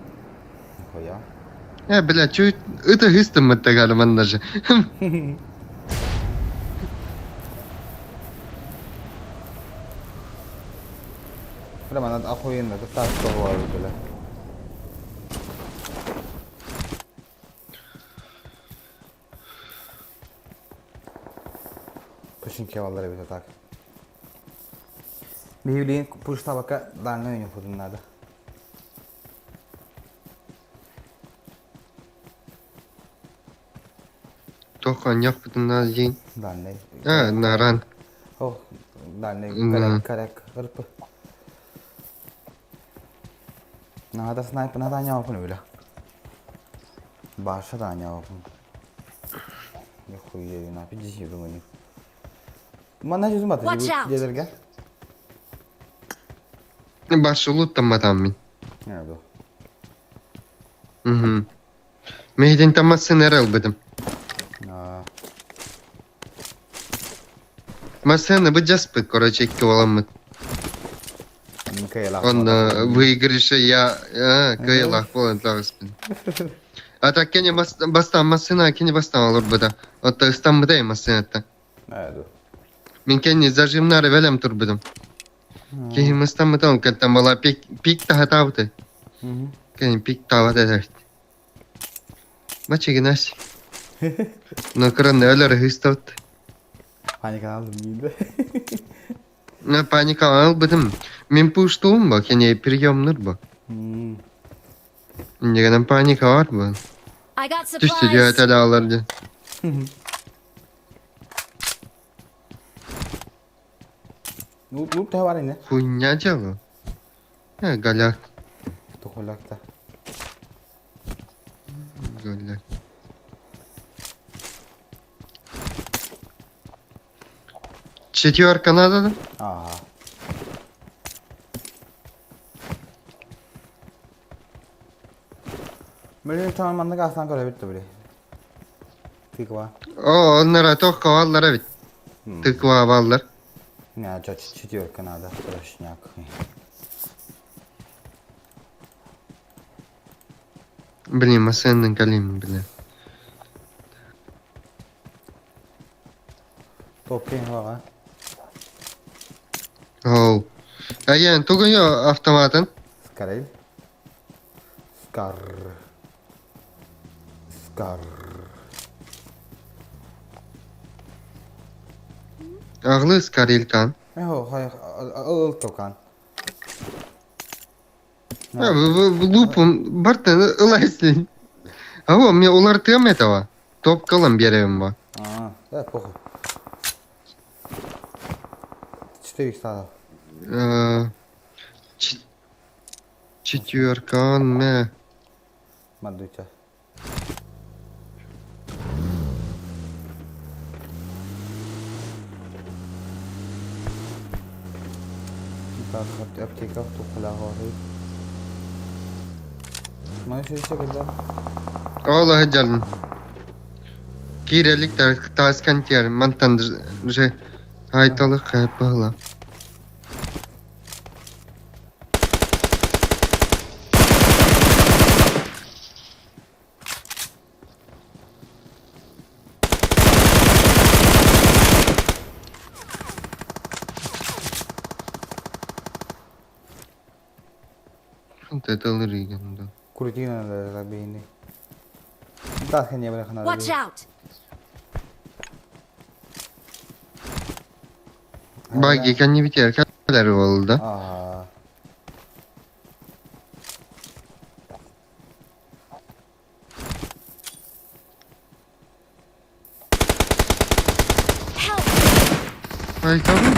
Хуя. Э, бля, чуть это хыстым маттагары манна же. Бля, манан охуенно, это так что бля. Пушинки аллар эбит так. Биһилиин пуштабакка даанна ойнопутун наада. Тоха ньохпутун день. Дааннай. А, наран. Ох, дааннай карак карак ырпы. Наада снайпер наада ньоопун бля. Баша да ньоопун. Нихуя, на пиздец, думаю. Манна жүзүм бата Watch out. дедерге. Баршылуттамматам мин. Надо. Угу. Мин итинтэн массыына эрэ ылбытым. Аа. Массыына быдьаспыт, короче, икки уоламмыт. Кыайылаах Онно выигрыше я кыайылаах буолан таҕыспын. А так кини бастаан массыына кини бастаан олорбута. Оттон ыстаммыта массыынаттан. Надо. Мин кэнни зажимнары бэлэм турбутум. Киһим ыстаммыта ол кэнтэн бала пик пик таһатаабыта. Кэнни пик таабат этэ. Мачыгынас. Но кыранны өлөр ыһыыстабыт. Паника алдым дейді. На паника албытым. Мин пуштуум ба, кини приемнур ба. Иннигэнэн паника бар ба. I got Түстү supplies. дьүөтэ даалар дьэ. Луп луп та бар инде. Хуйня дьэ Э, голяк. Тухулакта. Голяк. Четверка надо, да? Ага. Блин, там маннык астан көрөбүт били. Тыква. О, оннара тохка баллар эбит. Тыква баллар. Не, чё, четверка надо, трошняк. Блин, массыыннан калим, бля. Топкин баға. Оу. Аян, тугун yo автоматын. Скарель. Скар. Скар. Аглы скарилькан. Эхо, хай, ыл токан. Лупум бартын ылайсын. Аво, мне улар тыам этого. Топ кылым берем ба. А, да, похуй. 4 стадов. Четверка, мэ. Мадуйте. Так, аптека тухула горы. Маны шөйсө кэллэ. Ола жалын. Кирелик таскан тер, мантан же айталы кайпала. Теталырыганда. Крутина да бейни. Таскан не брахана. Watch out! Баги кенни битер кадar oldu. Аа. Ay tamam.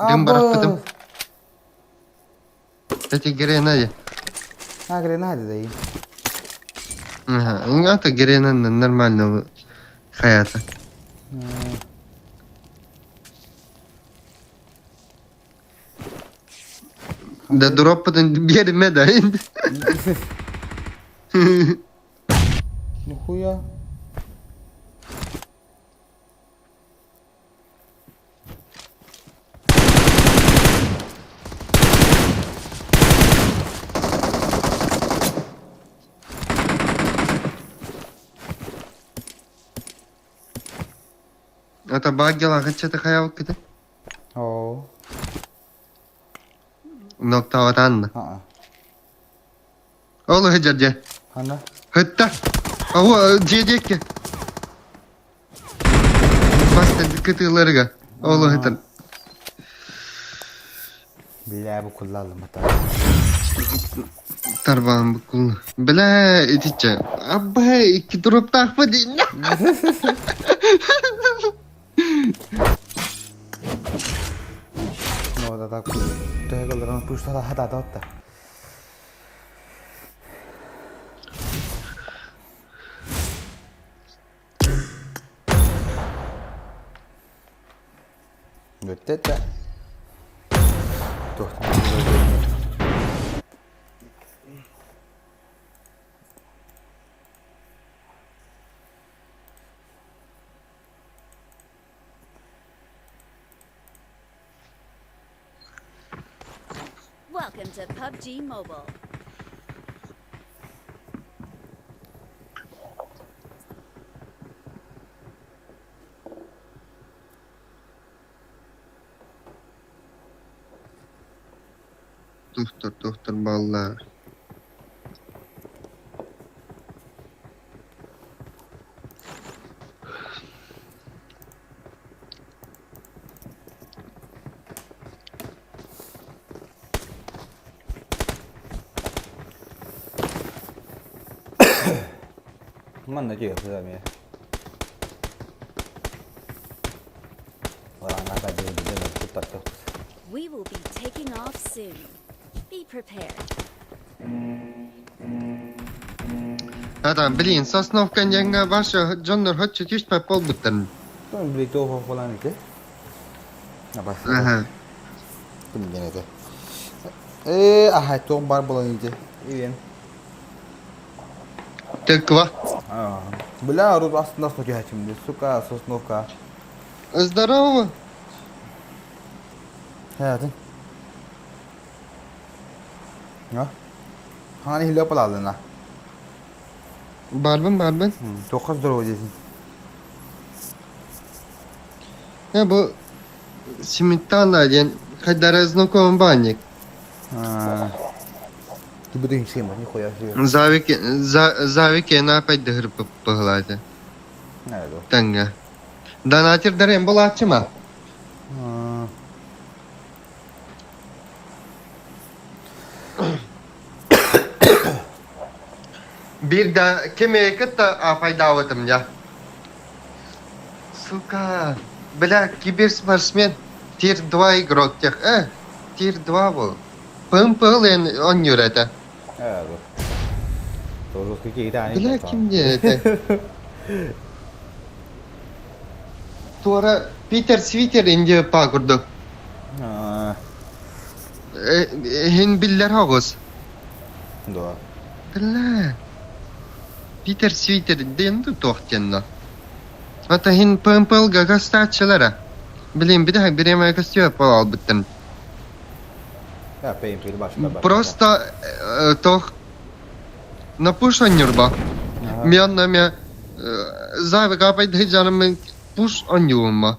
Dün bıraktım. Эти гренады. А, гренады да и. Ага, ну это гренады нормально хаята. Да дроппытын берме да енді. Нихуя. Это баггела хачата хаявык кете. Оо. Ноктаватанна. Аа. Ол хыджаржа. Ханна. Хытта. Ау жедекке. Баста кытыларга. Ол хытар. Бля, бу куллалым ата. Тарбан бу кул. Бля, итиче. Абба икки дроп тахпа дейин. Ну, да төһө кылларан пуштала хатаата отта. Бүттэ да. Welcome to PUBG Mobile. Доктор, доктор баллар. Манна дьиэ эмиэ. We will be taking off soon. Be prepared. Адам, блин, Сосновка диэҥҥэ ваша дьоннор хоччу түспэт буолбуттарын. Блин, туох буолан ити? Аха. Ким диэн этэ? Ээ, аха, туох бар буолан ити? Иэн. Тыква. Бля, рут астында сотяхачым, сука, сосновка. Здорово. Hayatın. Ya. Hani hile yapıladın ha. Барбын, барбын. Тоққа здорово дейсің. Я бу Сметана диэн хайдара знакомый банник. Ты будешь схема, нихуя себе. Завик за завик на опять дыгыр пыглады. Таңга. Донатер дарем булачыма. Bir да кеме кытта апайдавытым я. Сука. Бля, киберспортсмен. Тир 2 игрок тех. Тир 2 был. ПМПЛ он юрета. Бля, ким не это? Туара Питер Свитер инде пагурду. Хин биллер хогос. Да. Бля. Питер Свитер ден тохтенна. Ата хин ПМПЛ гагастачылара. Блин, бир биреме костюм пол албыттым. Просто тох на пуш оннюрба. Мен на ме завы капайды жаным пуш оннюма.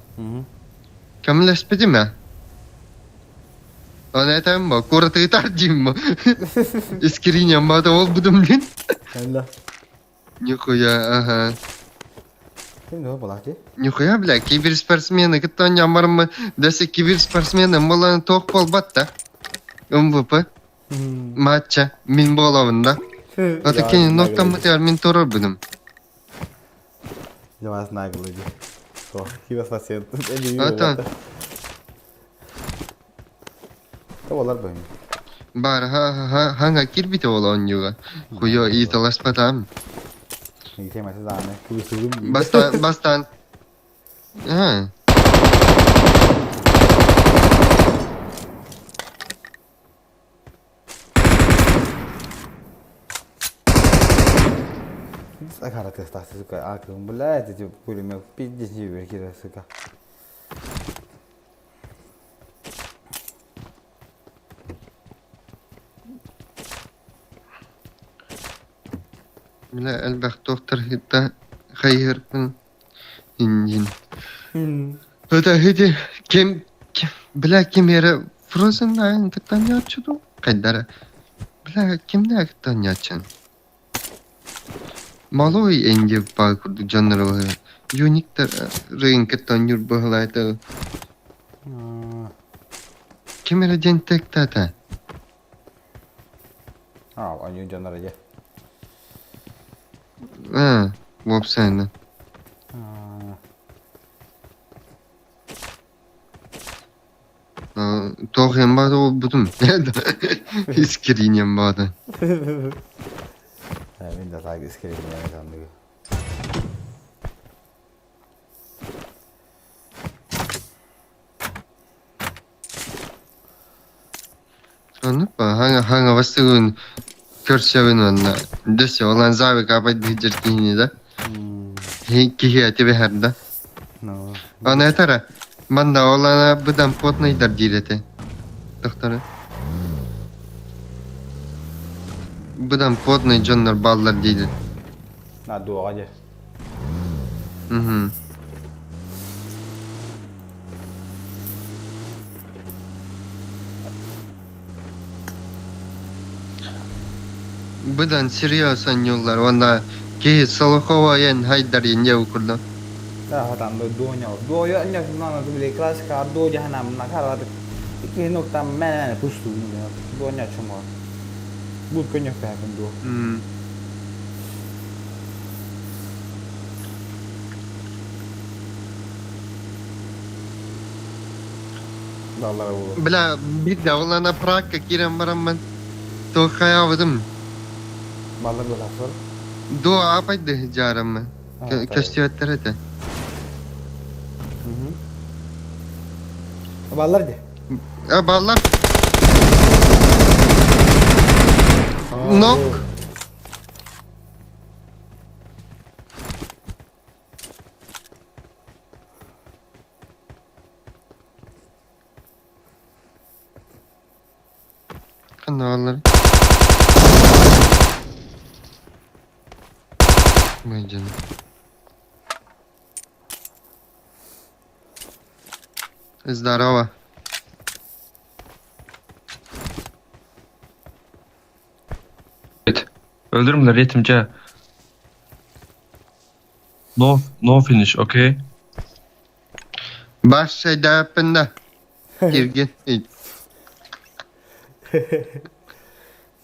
Кемлеспедиме. Она это ма, кураты тардим. Искриня ма, ол будем, блин. Нихуя, ага. Нихуя, бля, киберспортсмены, кто не амармы, десе киберспортсмены, малан тох полбатта. МВП. Матча, мин болавында. Ата кени ноктам мытыар мин турар будем. Я вас наглый. Киберспортсмен. Ата. Олар бөйм. Бар, ха ханга кирбите ола онюга. Хуё и таласпатам. Бастан, бастан. А. Сука, а, блядь, эти пулемет, пиздец, сука. Бля, элбэх доктор хитта хайырпын инжин. Это хити кем бля кем эре Frozen Nine кыттан ячуду кайдара. Бля кимде кыттан ячан. Малой энди па курду жанры Юниктер рын кыттан юр быглайты. Кем эре ден тектата. А, они жанры же. А, вопсайна. Тоох иһэн баата буолбутум. Искириниэн баата. Мин да так искириниэн санныгы. Оннук ба хаҥа хаҥа бастыгын көрсөбүн уонна дөссө олан заавык абайдыы дьэр киһини да киһи этибэһэр да Аны этэрэ манна олана быдан плотныйдар диир этэ тохтору быдан плотный дьоннор бааллар диир На дуоҕа дьэ. Мгм. Быдан серьез анньыллар уонна киһи солоховойен хайдар инде курдук. Да, там дуоня. Дуоя анньа нана били классика дуоя ханам накарады. Ики нуктам мэн пусту. Дуоня чумо. Бу көньөк бэһэбин дуо. Бля, биирдэ ол ана Прагка киирэн бараммын туох хайаабытым. Баллар былафыр. Дуо аапайды дьаараммын. Көстүбэттэр этэ. Баллар де. А, баллар. Нок. Ханна Мыйдьын. Здорово. Öldürümler yetimce. No, no finish, okay? Баш шайдааппында. Кирген.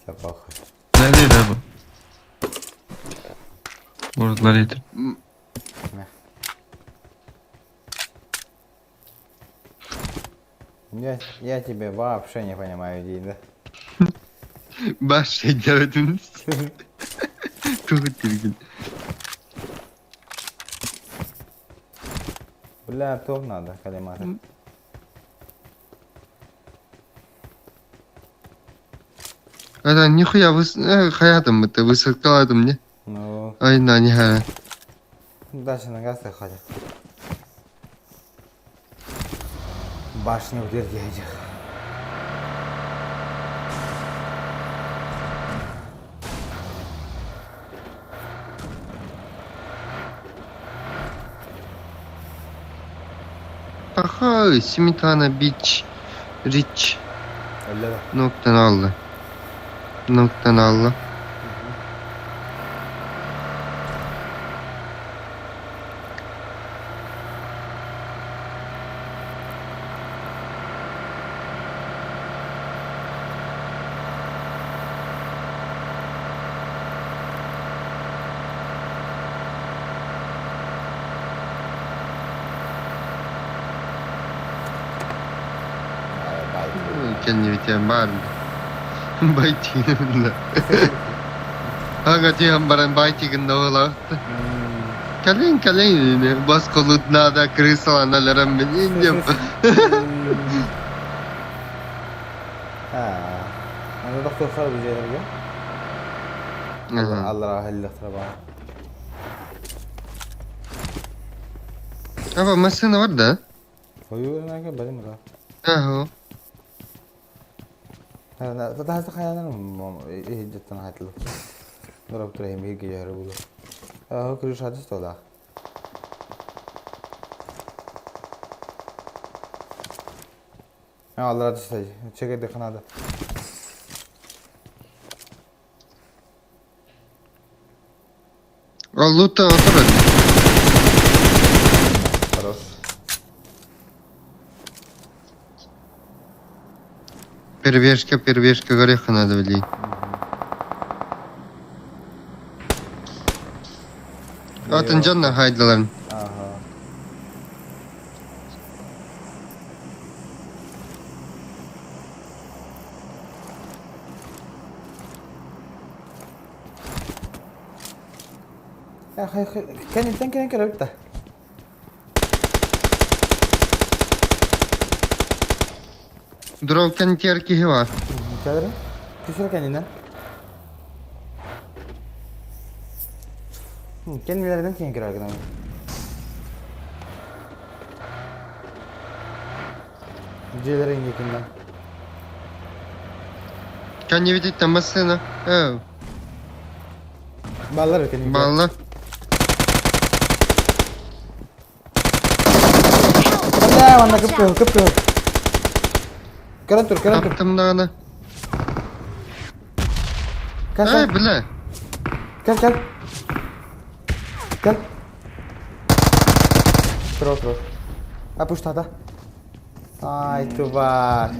Сапах. Neredeydi bu? Vurdular yetim. Я тебя вообще не понимаю, Дин, да? Баш шайдааппын. Тугу кирген. Бля, топ надо, коллиматор. Это нихуя выс... хаятым это высоколадым не? Ну. Ай, на, не хара. Дальше на газ хотят. Башню удержите. Пахай, Сметана Бич, Рич. Ноктан алла. Ноктан алла. Кэннибитиэн баар байтигин Ага баран байтигин оолаахта. Кэлин кэлин бас колутнаада крысаланаларам мен индем. Аны доктор хар бу жерге. Алла халлахтыра бар. Аба машина бар да? Ойуурнака барым да. Аха. Тахаса хаянар иһиджеттен хатыл. Дороб турахим бирге жары булу. Аха күрүш хадис тола. Алла разы Чеге ханада. Аллута отырат. Хорош. Первешка, первешка гореха надо влить. Атын жанна хайдаларын. Ага. Кэнниттэн кэлэн көрөбүт да. Дров кэнтиэр киһи бар. Кэлэр. Түсүр кэннинэн. Кэннилэринэн киһи көрөр гынан. Дьиэлэрин диэкинэн. Кэннибититтэн массыына. Ээ. Баллар кэнники. Балла. Бля, манна кып-кыһыл, кып-кыһыл. Көрөн тур, көрөн тур. Таптым даҕаны. Кел, Эй, кел. бля. Кел, кел. Кел. Тур, тур. Апуштата. Ай, тварь.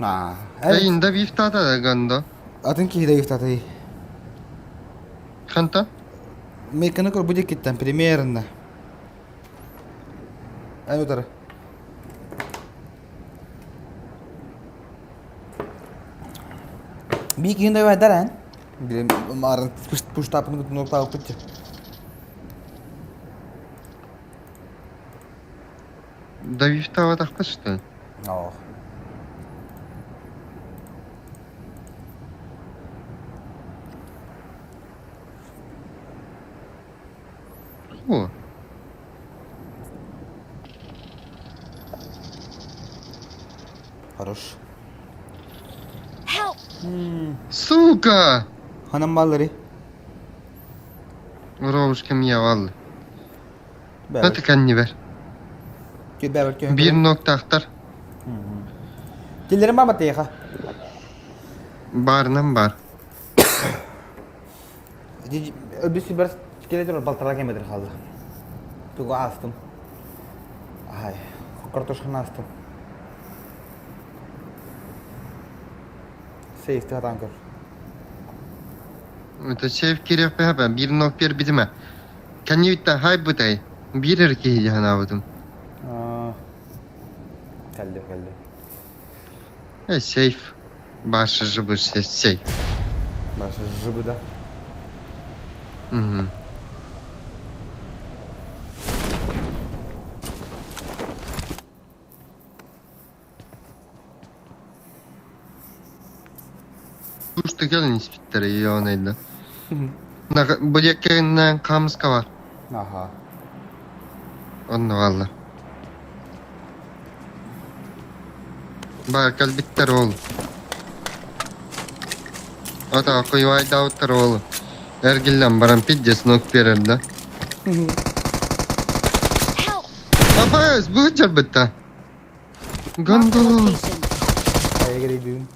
А, Эй, инда бифтата да гандо. Атын киһи да бифтата. Ханта? Меканы көр будет киттен примерно. Ай утары. Би киһин да байдар эн. Билем марын пуштапын нокта алып Да бифтава тахпыт что ли? Ох. О. Хорош. Help! Сука! Ханам баллары. Ровушка мия валлы. Бәбер. Hadi kendini ver. Бәбер Bir nokta aktar. Киллерин баба тыйха. Барынан бар. Өбүс бер келетер балтара кеметр қалды. Тугу астым. Ай, картошканы астым. Сейфти хатан көр. Это сейф керек бе Bir nok bir bitime. Kendi bitti hay bu day. Bir erkeği cihan Келди, келди. E сейф. Башы жыбы сейф. Башы жыбы да. Угу. Ушты келин испиттери ионайда. Bu yakından kamıska var. Аха. Онно валла. Бар калбиттер ол. Ата куйвай дауттар ол. Эргиллен баран пиддес нок берер да. Апас, бу жарбытта. Гандон. Айгери düğün.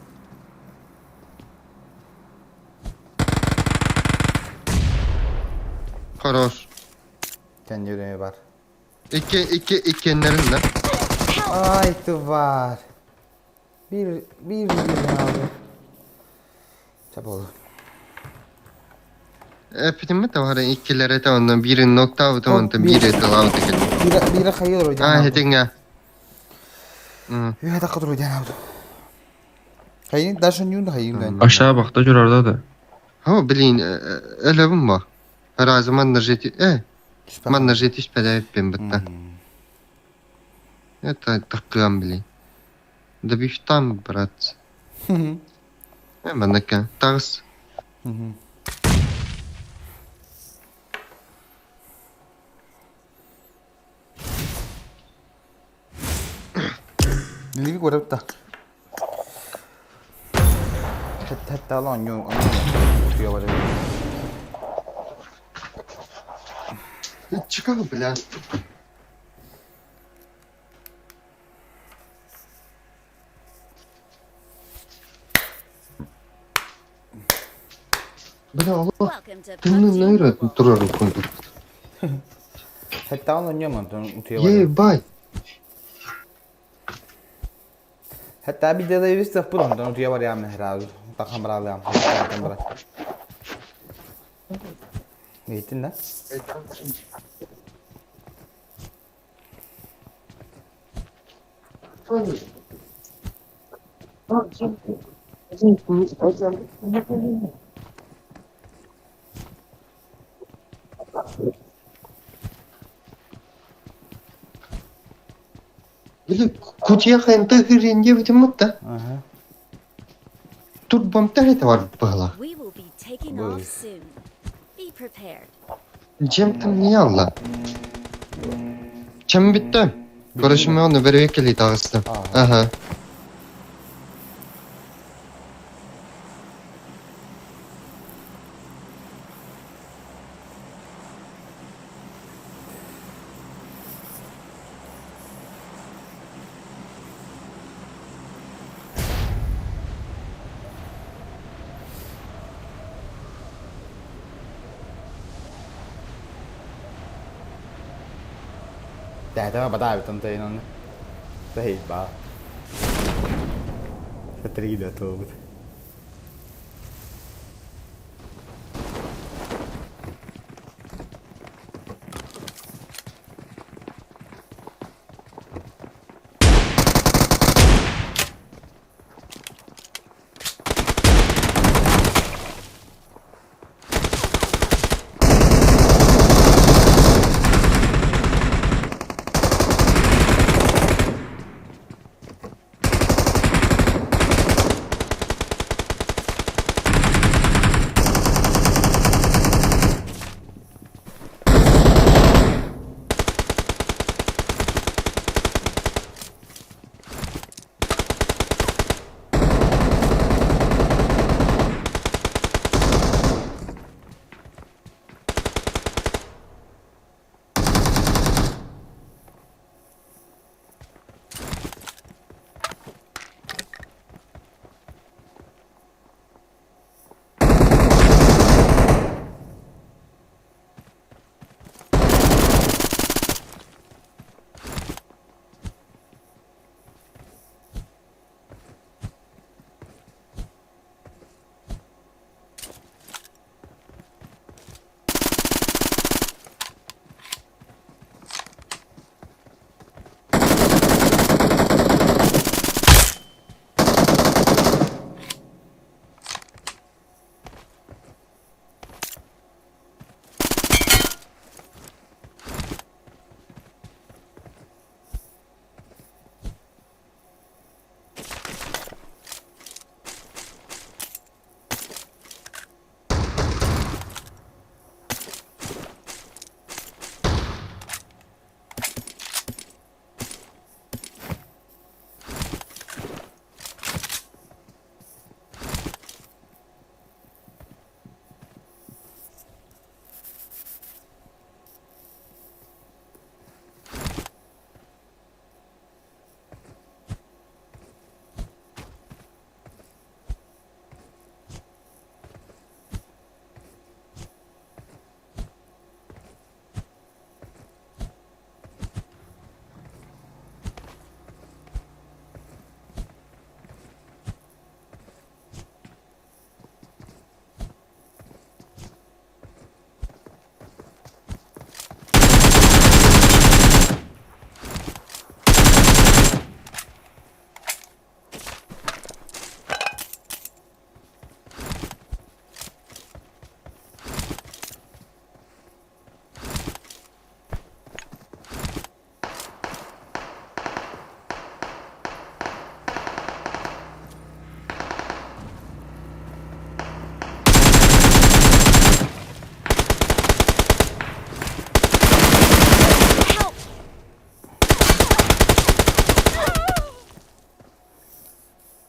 Хорош. Kendi yüreği var. İki, iki, iki enlerin de. Ay тварь. Bir, bir birden aldı. Çabuk. Эпитим de var ikilere de ondan biri nokta avdı ondan biri de avdı geldi. Bir, bir hayır oydu. Ha hedin Yöhe dakika dur oydu aldı. Hayır, daha şunu da hayır da. Aşağı bak da orada da. Ha bilin öyle mi var? Razı man нажити. Э. Man нажити спеда ben bitti. Это такым блин. Да биф там, брат. Э, манака. Тарс. Livi görüp da. Hatta lan yok. Tutuyor var. Çıkalım бля. Бля, Allah. Тымны нейре турар контур. Hatta lan yok tutuyor var. Ебай. Hatta bir de evi sıf bulun. Tutuyor var ya mehraz. Takam beraber. Takam beraber. Ne gittin lan? Били кутуйах энтэ хырин диэбитим да. Турбам это бар была. We will be taking off soon. Be prepared. Чем там не алла? Чем bitti? Görüşme onu beri tağıstı. Aha. Tähtävä pätäävät tein on. Se hiippaa. Se triida tuovut.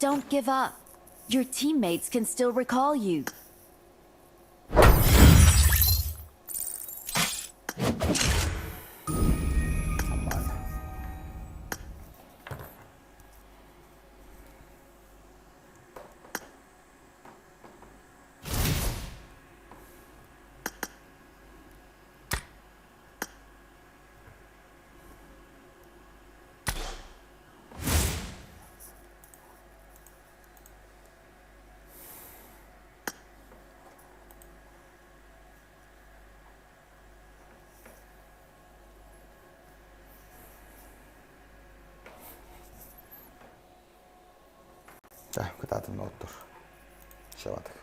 Don't give up. Your teammates can still recall you. Кытаатын оттор. Чалатык.